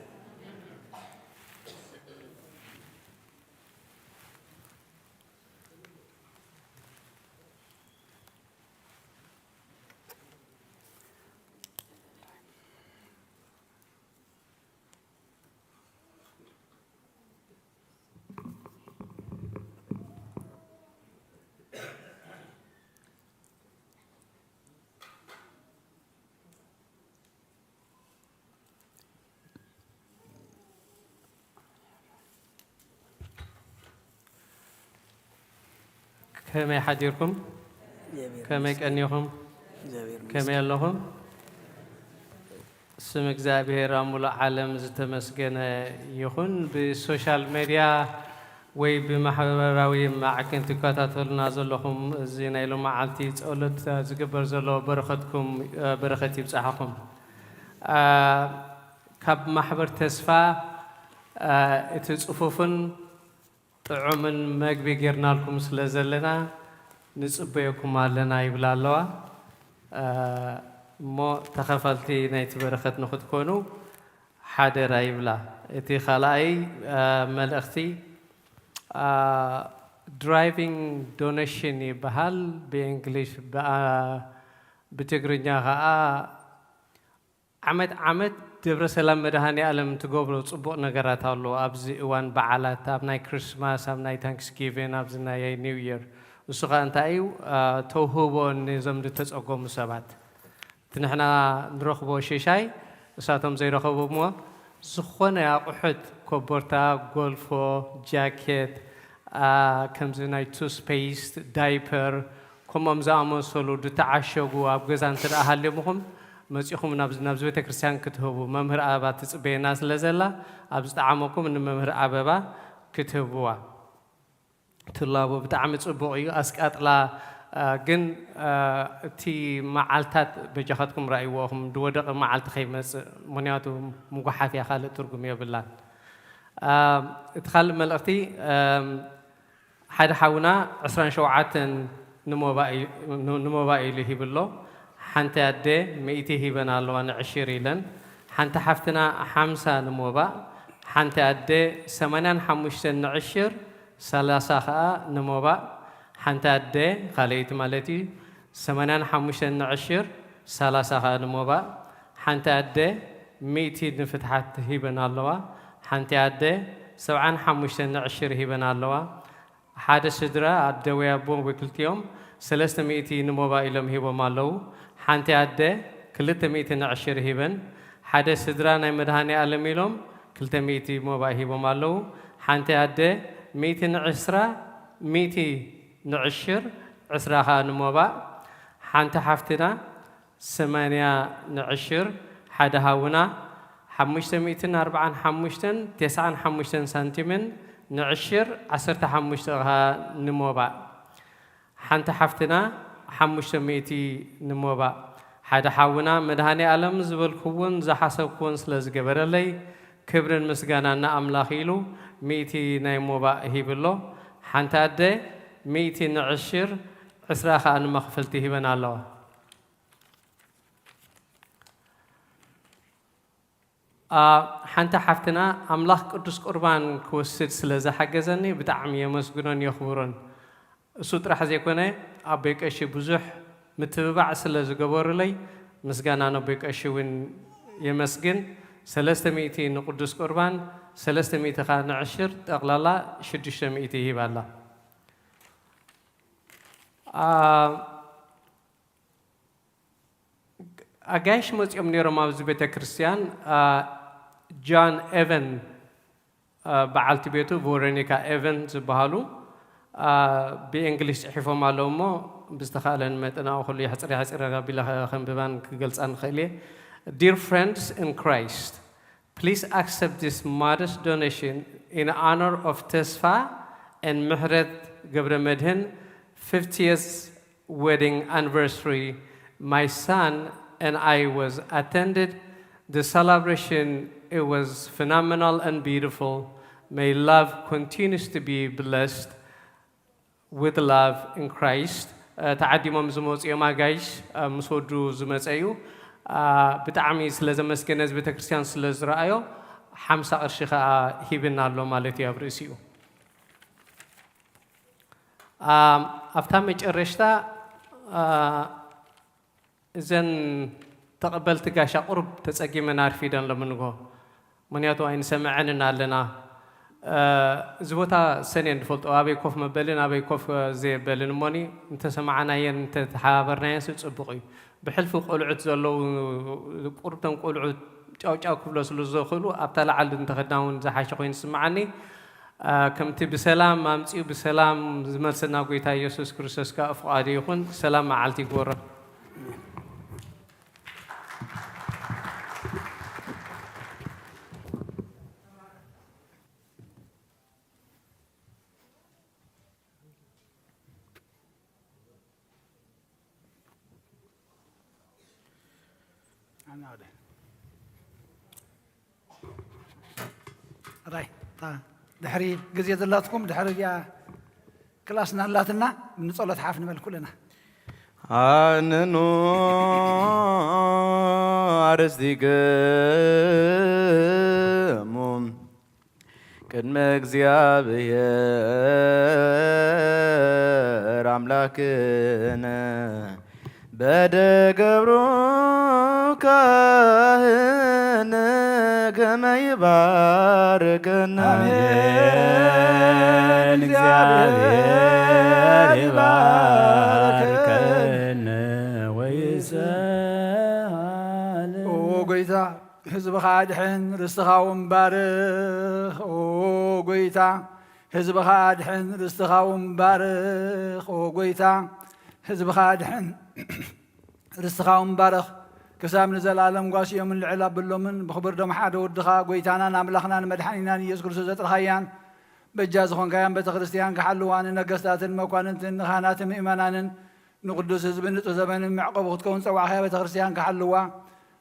ከመይ ሓዲርኩም? ከመይ ቀኒኹም? ከመይ ኣለኹም? ስም እግዚኣብሔር ኣብ ሙሉእ ዓለም ዝተመስገነ ይኹን። ብሶሻል ሜድያ ወይ ብማሕበራዊ ማዕከን ትከታተሉና ዘለኹም፣ እዚ ናይ ሎመዓልቲ ጸሎት ዝግበር ዘሎ በረኸትኩም፣ በረኸት ይብጻሕኹም። አ፣ ካብ ማሕበር ተስፋ፣ አ፣ እቲ ጽፉፍን ጥዑምን መግቢ ጌርናልኩም ስለ ዘለና ንጽበየኩም ኣለና ይብላ ኣለዋ። እ፣ እሞ ተኸፈልቲ ናይቲ በረኸት ንኽትኮኑ ሓደራ ይብላ። እቲ ካልኣይ፣ እ፣ መልእኽቲ፣ እ፣ ድራይቪንግ ዶኔሽን ይበሃል ብእንግሊሽ፣ ብኣ-፣ ብትግርኛ ኸኣ ዓመት ዓመት ደብረ ሰላም መድሃኔ ኣለም ትገብሮ ጽቡቕ ነገራት ኣሎ። ኣብዚ እዋን በዓላት፣ ኣብ ናይ ክርስማስ፣ ኣብ ናይ ታንክስጊቪን፣ ኣብዚ ናይ ኒው ይር፣ ንሱ ኸኣ እንታይ እዩ? አ፣ ተውህቦ ነዞም ዝተጸገሙ ሰባት። እቲ ንሕና ንረኽቦ ሽሻይ እሳቶም ዘይረኸብዎ ዝኾነ ኣቑሑት፣ ኮቦርታ፣ ጎልፎ፣ ጃኬት፣ አ፣ ከምዚ ናይ ቱስፔስት፣ ዳይፐር፣ ከምኦም ዝኣመሰሉ ዝተዓሸጉ ኣብ ገዛ እንተ ደኣ ሃልዮምኹም መጺኹም ናብዚ፣ ናብዚ ቤተ ክርስቲያን ክትህቡ መምህር ኣበባ ትጽበየና ስለ ዘላ፣ ኣብ ዝጠዓመኩም ንመምህር ኣበባ ክትህብዋ። ትላቦ ብጣዕሚ ጽቡቕ እዩ። ኣስቃጥላ፣ አ፣ ግን፣ አ፣ እቲ መዓልታት በጃኻትኩም ረኣይዎ ኢኹም፣ ዝወደቐ መዓልቲ ከይመጽእ። ምኽንያቱ ምጉሓፍ እያ፣ ካልእ ትርጉም የብላን። አ፣ እቲ ካልእ መልእኽቲ፣ አ፣ ሓደ ሓውና ዕስራን ሸውዓተን ንሞባእ፣ ን-፣ ንሞባእ ኢሉ ሂብሎ። ሓንቲ ኣደ ሚእቲ ሂበን ኣለዋ ንዕሽር ኢለን። ሓንቲ ሓፍትና ሓምሳ ንሞባእ፣ ሓንቲ ኣደ ሰማንያን ሓሙሽተን ንዕሽር፣ ሰላሳ ኸኣ ንሞባእ። ሓንቲ ኣደ፣ ካልኣይቲ ማለት እዩ፣ ሰማንያን ሓሙሽተን ንዕሽር፣ ሰላሳ ኸኣ ንሞባእ። ሓንቲ ኣደ ሚእቲ ንፍትሓት ሂበን ኣለዋ። ሓንቲ ኣደ ሰብዓን ሓሙሽተን ንዕሽር ሂበን ኣለዋ። ሓደ ስድራ ኣደ ወይ ኣቦ ወይ ክልቲኦም ሰለስተ ሚእቲ ንሞባእ ኢሎም ሂቦም ኣለዉ። ሓንቲ ኣደ ክልተ ሚእቲ ንዕሽር ሂበን። ሓደ ስድራ ናይ መድሃኔ ኣለም ኢሎም ክልተ ሚእቲ ሞባእ ሂቦም ኣለዉ። ሓንቲ ኣደ ሚእቲ ንዕስራ፣ ሚእቲ ንዕሽር፣ ዕስራ ኸኣ ንሞባእ። ሓንቲ ሓፍትና ሰማንያ ንዕሽር፣ ሓደ ሃውና ሓሙሽተ ሚእትን ኣርባዓን ሓሙሽተን፣ ተስዓን ሓሙሽተን ሳንቲምን፣ ንዕሽር ዓሰርተ ሓሙሽተ ኸኣ ንሞባእ። ሓንቲ ሓፍትና ሓሙሽተ ሚእቲ ንሞባእ። ሓደ ሓውና መድሃኔ ኣለም ዝበልኩዎን ዝሓሰብኩዎን ስለ ዝገበረለይ ክብርን ምስጋናን ንኣምላኽ ኢሉ ሚእቲ ናይ ሞባእ ሂብሎ። ሓንቲ ኣደ ሚእቲ ንዕሽር፣ ዕስራ ኸኣ ንመኽፈልቲ ሂበን ኣለዋ። አ፣ ሓንቲ ሓፍትና ኣምላኽ ቅዱስ ቁርባን ክወስድ ስለ ዝሓገዘኒ ብጣዕሚ የመስግኖን የኽብሮን። እሱ ጥራሕ ዘይኮነ ኣቦይ ቀሺ ብዙሕ ምትብባዕ ስለ ዝገበሩለይ ምስጋና ነቦይ ቀሺ እውን የመስግን። ሰለስተ ሚእቲ ንቅዱስ ቁርባን፣ ሰለስተ ሚእቲ ኸኣ ንዕሽር፣ ጠቕላላ ሽዱሽተ ሚእቲ ይህብ ኣላ። አ፣ ኣጋይሽ መጺኦም ነይሮም ኣብዚ ቤተ ክርስቲያን። አ፣ ጃን ኤቨን፣ አ፣ በዓልቲ ቤቱ ቬሮኒካ ኤቨን ዝበሃሉ፣ አ፣ ብእንግሊሽ ጽሒፎም ኣለዉ እሞ ብዝተኻእለን መጠን ኣብኡ ኩሉ የሕጽር የሕጽር ኣቢለ ከ-፣ ከንብባን ክገልጻን ክኽእል እየ። Dear friends in Christ, please accept this modest donation in honor of Tesfa and Mehret Gebremedhin fiftieth wedding anniversary. My son and I was attended the celebration. It was phenomenal and beautiful. May love continues to be blessed. With love in Christ. እ፣ ተዓዲሞም ዝመፁ እዮም ኣጋይሽ፣ እ፣ ምስ ወዱ ዝመፀ እዩ። እ፣ ብጣዕሚ ስለ ዘመስገነ፣ እዚ ቤተክርስትያን ስለ ዝረኣዮ፣ ሓምሳ ቅርሺ ከዓ ሂብና ኣሎ ማለት እዩ ኣብ ርእሲኡ። እ፣ ኣብታ መጨረሽታ፣ እ፣ እዘን ተቐበልቲ ጋሻ ቁሩብ ተጸጊመን ኣርፊደን ሎሚ ንግሆ። ምኽንያቱ ኣይንሰምዐንን ኣለና። እ፣ እዚ ቦታ ሰኔን ዝፈልጦ፣ ኣበይ ኮፍ መበልን ኣበይ ኮፍ ዘየበልን እሞኒ፣ እንተሰማዕናየን እንተተሓባበርናየን ሲ ጽቡቕ እዩ። ብሕልፊ ቆልዑት ዘለዉ፣ ቁሩብ እቶም ቆልዑት ጫው ጫው ክብሎ ስለ ዝኽእሉ፣ ኣብታ ላዕሊ እንተኸድና እውን ዝሓሸ ኮይኑ ዝስምዓኒ። እ፣ ከምቲ ብሰላም ኣምጺኡ ብሰላም ዝመልሰና ጐይታ ኢየሱስ ክርስቶስ ከኣ ፍቓዱ ይኹን። ሰላም መዓልቲ ይግበሮ። ኣናውደ። ራይ፣ እታ ድሕሪ ግዜ ዘላትኩም፣ ድሕሪ እዚኣ ክላስ እናላትና ንጸሎት ሓፍ ንበል ኩልና። ኣነኑ ኣረስቲክሙ ቅድመ እግዚኣብሔር ኣምላክነ በደ ገብሩ ካህን ከመ ይባርከነ። አሜን። እግዚአብሔር ይባርከነ ወይስሐል። ኦ ጎይታ፣ ህዝብኻ ኣድሕን፣ ርስትኻ እውን ባርኽ። ኦ ጎይታ፣ ህዝብኻ ኣድሕን፣ ርስትኻ እውን ባርኽ። ኦ ጎይታ፣ ህዝብኻ ኣድሕን፣ ርስትኻ እውን ባርኽ። ክሳብ ንዘለኣለም ጓስዮምን ልዕል ኣብሎምን ብኽብር ደም ሓደ ወድኻ፣ ጎይታናን ኣምላኽናን መድሓኒናን ኢየሱስ ክርስቶስ ዘጥርኻያን በጃ ዝኾንካያን ቤተ ክርስቲያን ክሓልዋ፣ ንነገስታትን መኳንንትን ንኻህናትን ምእመናንን ንቅዱስ ህዝብን ንጹህ ዘበንን መዕቆቢ ክትከውን ጸዋዕኻያ ቤተ ክርስቲያን ክሓልዋ፣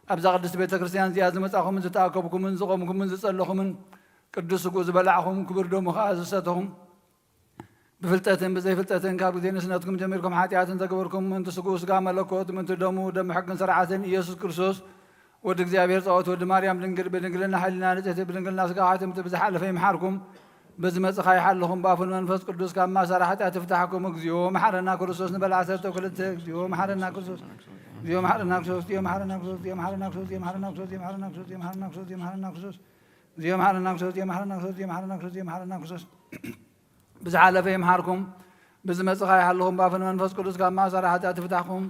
ኣብዛ ቅድስቲ ቤተ ክርስቲያን እዚኣ ዝመጻኹምን ዝተኣከብኩምን ዝቖምኩምን ዝጸለኹምን ቅዱስ ስግኡ ዝበላዕኹም ክቡር ደሙ ኸኣ ዝሰተኹም ብፍልጠትን ብዘይፍልጠትን ካብ ግዜ ንእስነትኩም ጀሚርኩም ሓጢኣት እንተገበርኩም፣ ምእንቲ ስግኡ ስጋ መለኮት፣ ምእንቲ ደሙ ደም ሕግን ስርዓትን ኢየሱስ ክርስቶስ ወዲ እግዚኣብሔር ጸወት ወዲ ማርያም ድንግል ብድንግልና ሕሊና ንጽሕቲ ብድንግልና ስጋ ሓትምቲ ብዝሓለፈ ይምሓርኩም። በዚ መጽኻ ይሓልኹም ብኣፉን መንፈስ ቅዱስ ካብ ማእሰራ ሓጢኣት ይፍታሕኩም። እግዚኦ መሓረና ክርስቶስ ንበል ዓሰርተ ክልተ። እግዚኦ መሓረና ክርስቶስ። እግዚኦ መሓረና ክርስቶስ። እግዚኦ መሓረና ክርስቶስ። ብዝሓለፈ ይምሓርኩም። ብዝመጽኻ ይሓልኹም። ብዝመጽኻ ይሓልኹም። ብኣፍን መንፈስ ቅዱስ ካብ ማእሰራ ሓጢኣት ይፍታሕኩም።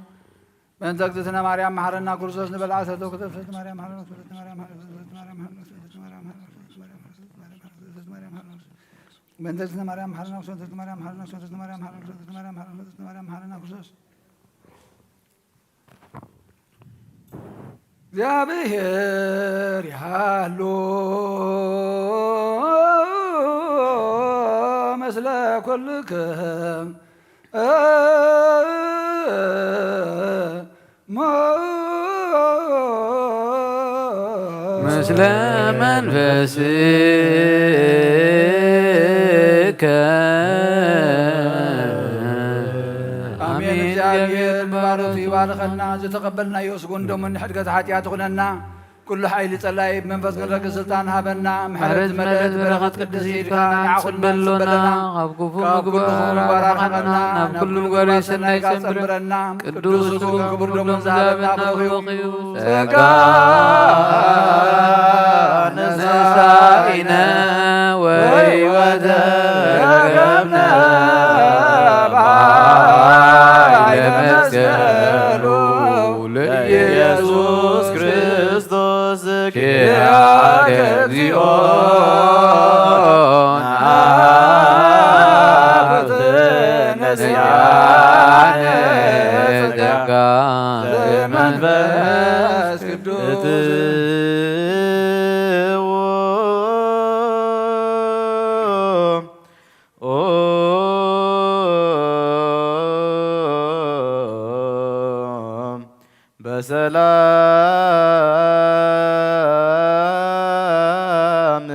በእንተ እግዝእትነ ማርያም መሓረና ክርስቶስ ንበል ዓሰርተ ክልተ። ማርያም መሓረና ክርስቶስ። ማርያም መሓረና ክርስቶስ። ማርያም መሓረና ክርስቶስ። ማርያም መሓረና ክርስቶስ። ማርያም መሓረና ክርስቶስ። በእንተ እግዝእትነ ማርያም መሓረና ክርስቶስ። ማርያም መሓረና ክርስቶስ። ማርያም መሓረና ክርስቶስ። ማርያም መሓረና ክርስቶስ። እግዚአብሔር ያሉ ምስለ ኩልክም ምስለ መንፈስከ። ኣሜን። ኣሜን። እግዚኣብሔር ባሮቱ ይባርኸና። ዝተቐበልናዮ ስጉን ደሙን ንሕድገት ሓጢኣት ይኹነና። ኩሉ ሓይሊ ጸላኢ ብመንፈስ ክንረግጽ ስልጣን ሃበና። ምሕረት ምሕረት ዝመልአት ዝመልአት በረኸት በረኸት ቅድስቲ ቅድስቲ ኢድካ ኢድካ ንዓኹም ንዓኹም በልሎና። በልሎና። ካብ ክፉ ካብ ክፉ ምግባር ምግባር ኣድሕነና። ኣድሕነና። ካብ ኩሉ ምግባር ሰናይ ሰናይ ሰናይ ሰናይ ሰምረና። ሰምረና። ቅዱስ ቅዱስ ስጉን ስጉን ክቡር ክቡር ደሙን ደሙን ዝሃበና ዝሃበና ብሩኽ እዩ። ብሩኽ እዩ። ጸጋ ነሳኢነ ወሕይወተ ረከብነ በኃይለ መስቀሉ ለኢየሱስ ክርስቶስ ኪያከ እግዚኦ ናፍቅነ ጸጋ ጸጋ ዘመንፈስ ቅዱስ። በሰላም።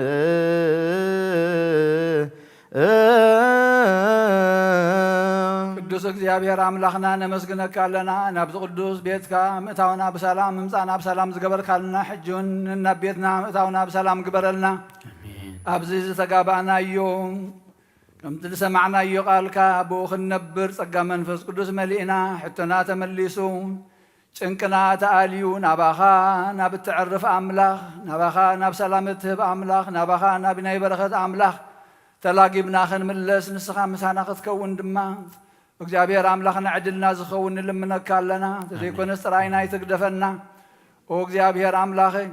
ቅዱስ እግዚኣብሔር ኣምላኽና ነመስግነካ ኣለና። ናብዚ ቅዱስ ቤትካ ምእታውና ብሰላም ምምጻእና ብሰላም ዝገበርካልና ሕጂ እውን ናብ ቤትና ምእታውና ብሰላም ግበረልና። ኣሜን። ኣብዚ ዝተጋባእናዮ ከምቲ ዝሰማዕናዮ ቃልካ ብኡ ክንነብር ጸጋ መንፈስ ቅዱስ መሊእና ሕቶና ተመሊሱ ጭንቅና ተኣልዩ ናባኻ ናብ እተዕርፍ ኣምላኽ ናባኻ ናብ ሰላም እትህብ ኣምላኽ ናባኻ ናብ ናይ በረኸት ኣምላኽ ተላጊብና ክንምለስ ንስኻ ምሳና ክትከውን ድማ እግዚኣብሔር ኣምላኽና ዕድልና ዝኸውን ንልምነካ ኣለና። ተዘይኮነስ ጥራይና ኣይትግደፈና። ኦ እግዚኣብሔር ኣምላኸይ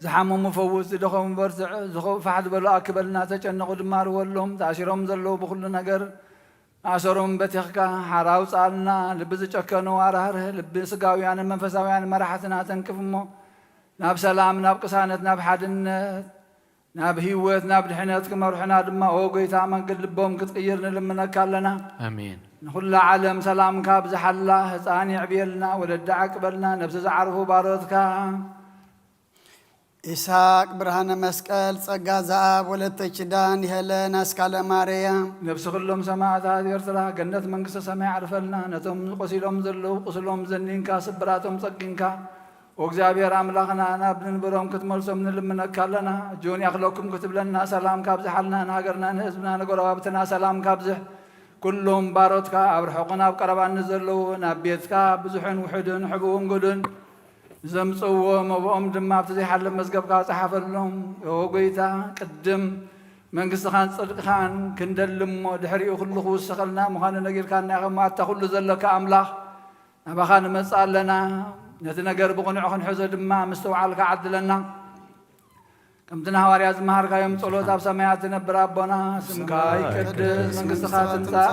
ዝሓመሙ ፈውስ፣ ዝደኸሙ በርትዕ፣ ዝኸብኡ ፋሕ ዝበሉ ኣክበልና፣ ተጨነቑ ድማ ርወሎም፣ ተኣሲሮም ዘለዉ ብኹሉ ነገር ማእሰሮም በቲኽካ ሓራ ኣውፅኣልና። ልቢ ዝጨከኑ ኣራህርህ፣ ልቢ ስጋውያንን መንፈሳውያን መራሕትና ተንክፍ እሞ ናብ ሰላም ናብ ቅሳነት ናብ ሓድነት ናብ ህይወት ናብ ድሕነት ክመርሑና ድማ ኦ ጎይታ መንገድ ልቦም ክትቅይር ንልምነካ ኣለና። ኣሜን። ንኹላ ዓለም ሰላምካ ኣብዝሓላ፣ ህፃን የዕብየልና፣ ወለዲ ዓቅበልና፣ ነብሲ ዝዓርፉ ባሮትካ ኢሳቅ ብርሃነ መስቀል፣ ጸጋ ዘኣብ፣ ወለተ ኪዳን፣ ሄለን ኣስካለ ማርያም። ነብሲ ኩሎም ሰማዕታት ኤርትራ ገነት መንግስተ ሰማይ ዓርፈልና። ነቶም ቆሲሎም ዘለዉ ቁስሎም ዘኒንካ፣ ስብራቶም ጸጊንካ፣ ኦ እግዚኣብሔር ኣምላኽና ናብ ንንብሮም ክትመልሶም ንልምነካ ኣለና። እጆን ያኽለኩም ክትብለና፣ ሰላም ካብዝሓልና፣ ንሃገርና፣ ንህዝብና፣ ንጎረባብትና ሰላም ካብዝሕ። ኩሎም ባሮትካ ኣብ ርሑቕን ኣብ ቀረባን ዘለዉ ናብ ቤትካ ብዙሕን ውሑድን ሕቡእን ግዱን ዘምጽእዎ መብኦም ድማ ኣብቲ ዘይሓልፍ መዝገብካ ጸሓፈሎም። ኦ ጎይታ፣ ቅድም መንግስትኻን ጽድቅኻን ክንደሊ እሞ ድሕሪኡ ኩሉ ክውሰኸልና ምዃኑ ነጊርካና ኢኻ እሞ ኣታ ኩሉ ዘለካ ኣምላኽ ናባኻ ንመጽእ ኣለና። ነቲ ነገር ብቕኑዕ ክንሕዞ ድማ ምስትውዓልካ ዓድለና። ከምቲ ንሃዋርያ ዝመሃርካዮም ጸሎት ኣብ ሰማያት ትነብር ኣቦና፣ ስምካ ይቀድስ፣ መንግስትኻ ትምጻእ፣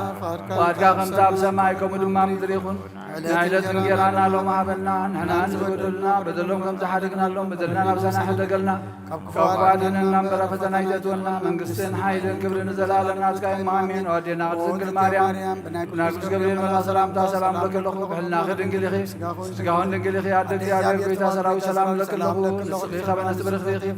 ፍቓድካ ከምቲ ኣብ ሰማይ ከምኡ ድማ ኣብ ምድሪ ይኹን። ናይ ዕለት እንጌራና ሎም ሃበና፣ ንሕና ንዝበደሉና በደሎም ከም ዝሓደግናሎም በደልና ናብ ሰና ሕደገልና፣ ካብ ክፉ ኣድሕነና እምበር ኣብ ፈተና ኣይተእትወና፣ መንግስትን ሓይልን ክብርን ንዘለኣለም ናትካ እዩ፣ ኣሜን። ኣዴና ቅድስት ድንግል ማርያም፣ ብናይ ቅዱስ ገብርኤል መልኣኽ ሰላምታ ሰላም እብለኪ ኣለኹ፣ ብሕልናኺ ድንግል ኢኺ፣ ስጋውን ድንግል ኢኺ፣ ኣደ እግዚኣብሔር ጎይታ ሰራዊት ሰላም እብለኪ ኣለኹ፣ ንስኺ ካብ ኣንስቲ ብርኽቲ ኢኺ፣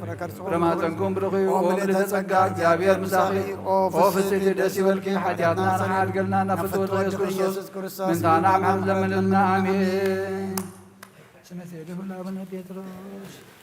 ፍረ ማፀንኩም ብሩኽ እዩ። ኦ ምልዕተ ጸጋ፣ እግዚኣብሔር ምሳኺ፣ ኦ ፍስሕቲ ደስ ይበልኪ፣ ሓጢኣትና ንሓድገልና፣ ናብ ፍትወት ኢየሱስ ክርስቶስ ምንታና ምሕረት ለምንልና። ኣሜን። ስመ ሴዱ ለአቡነ ጴጥሮስ።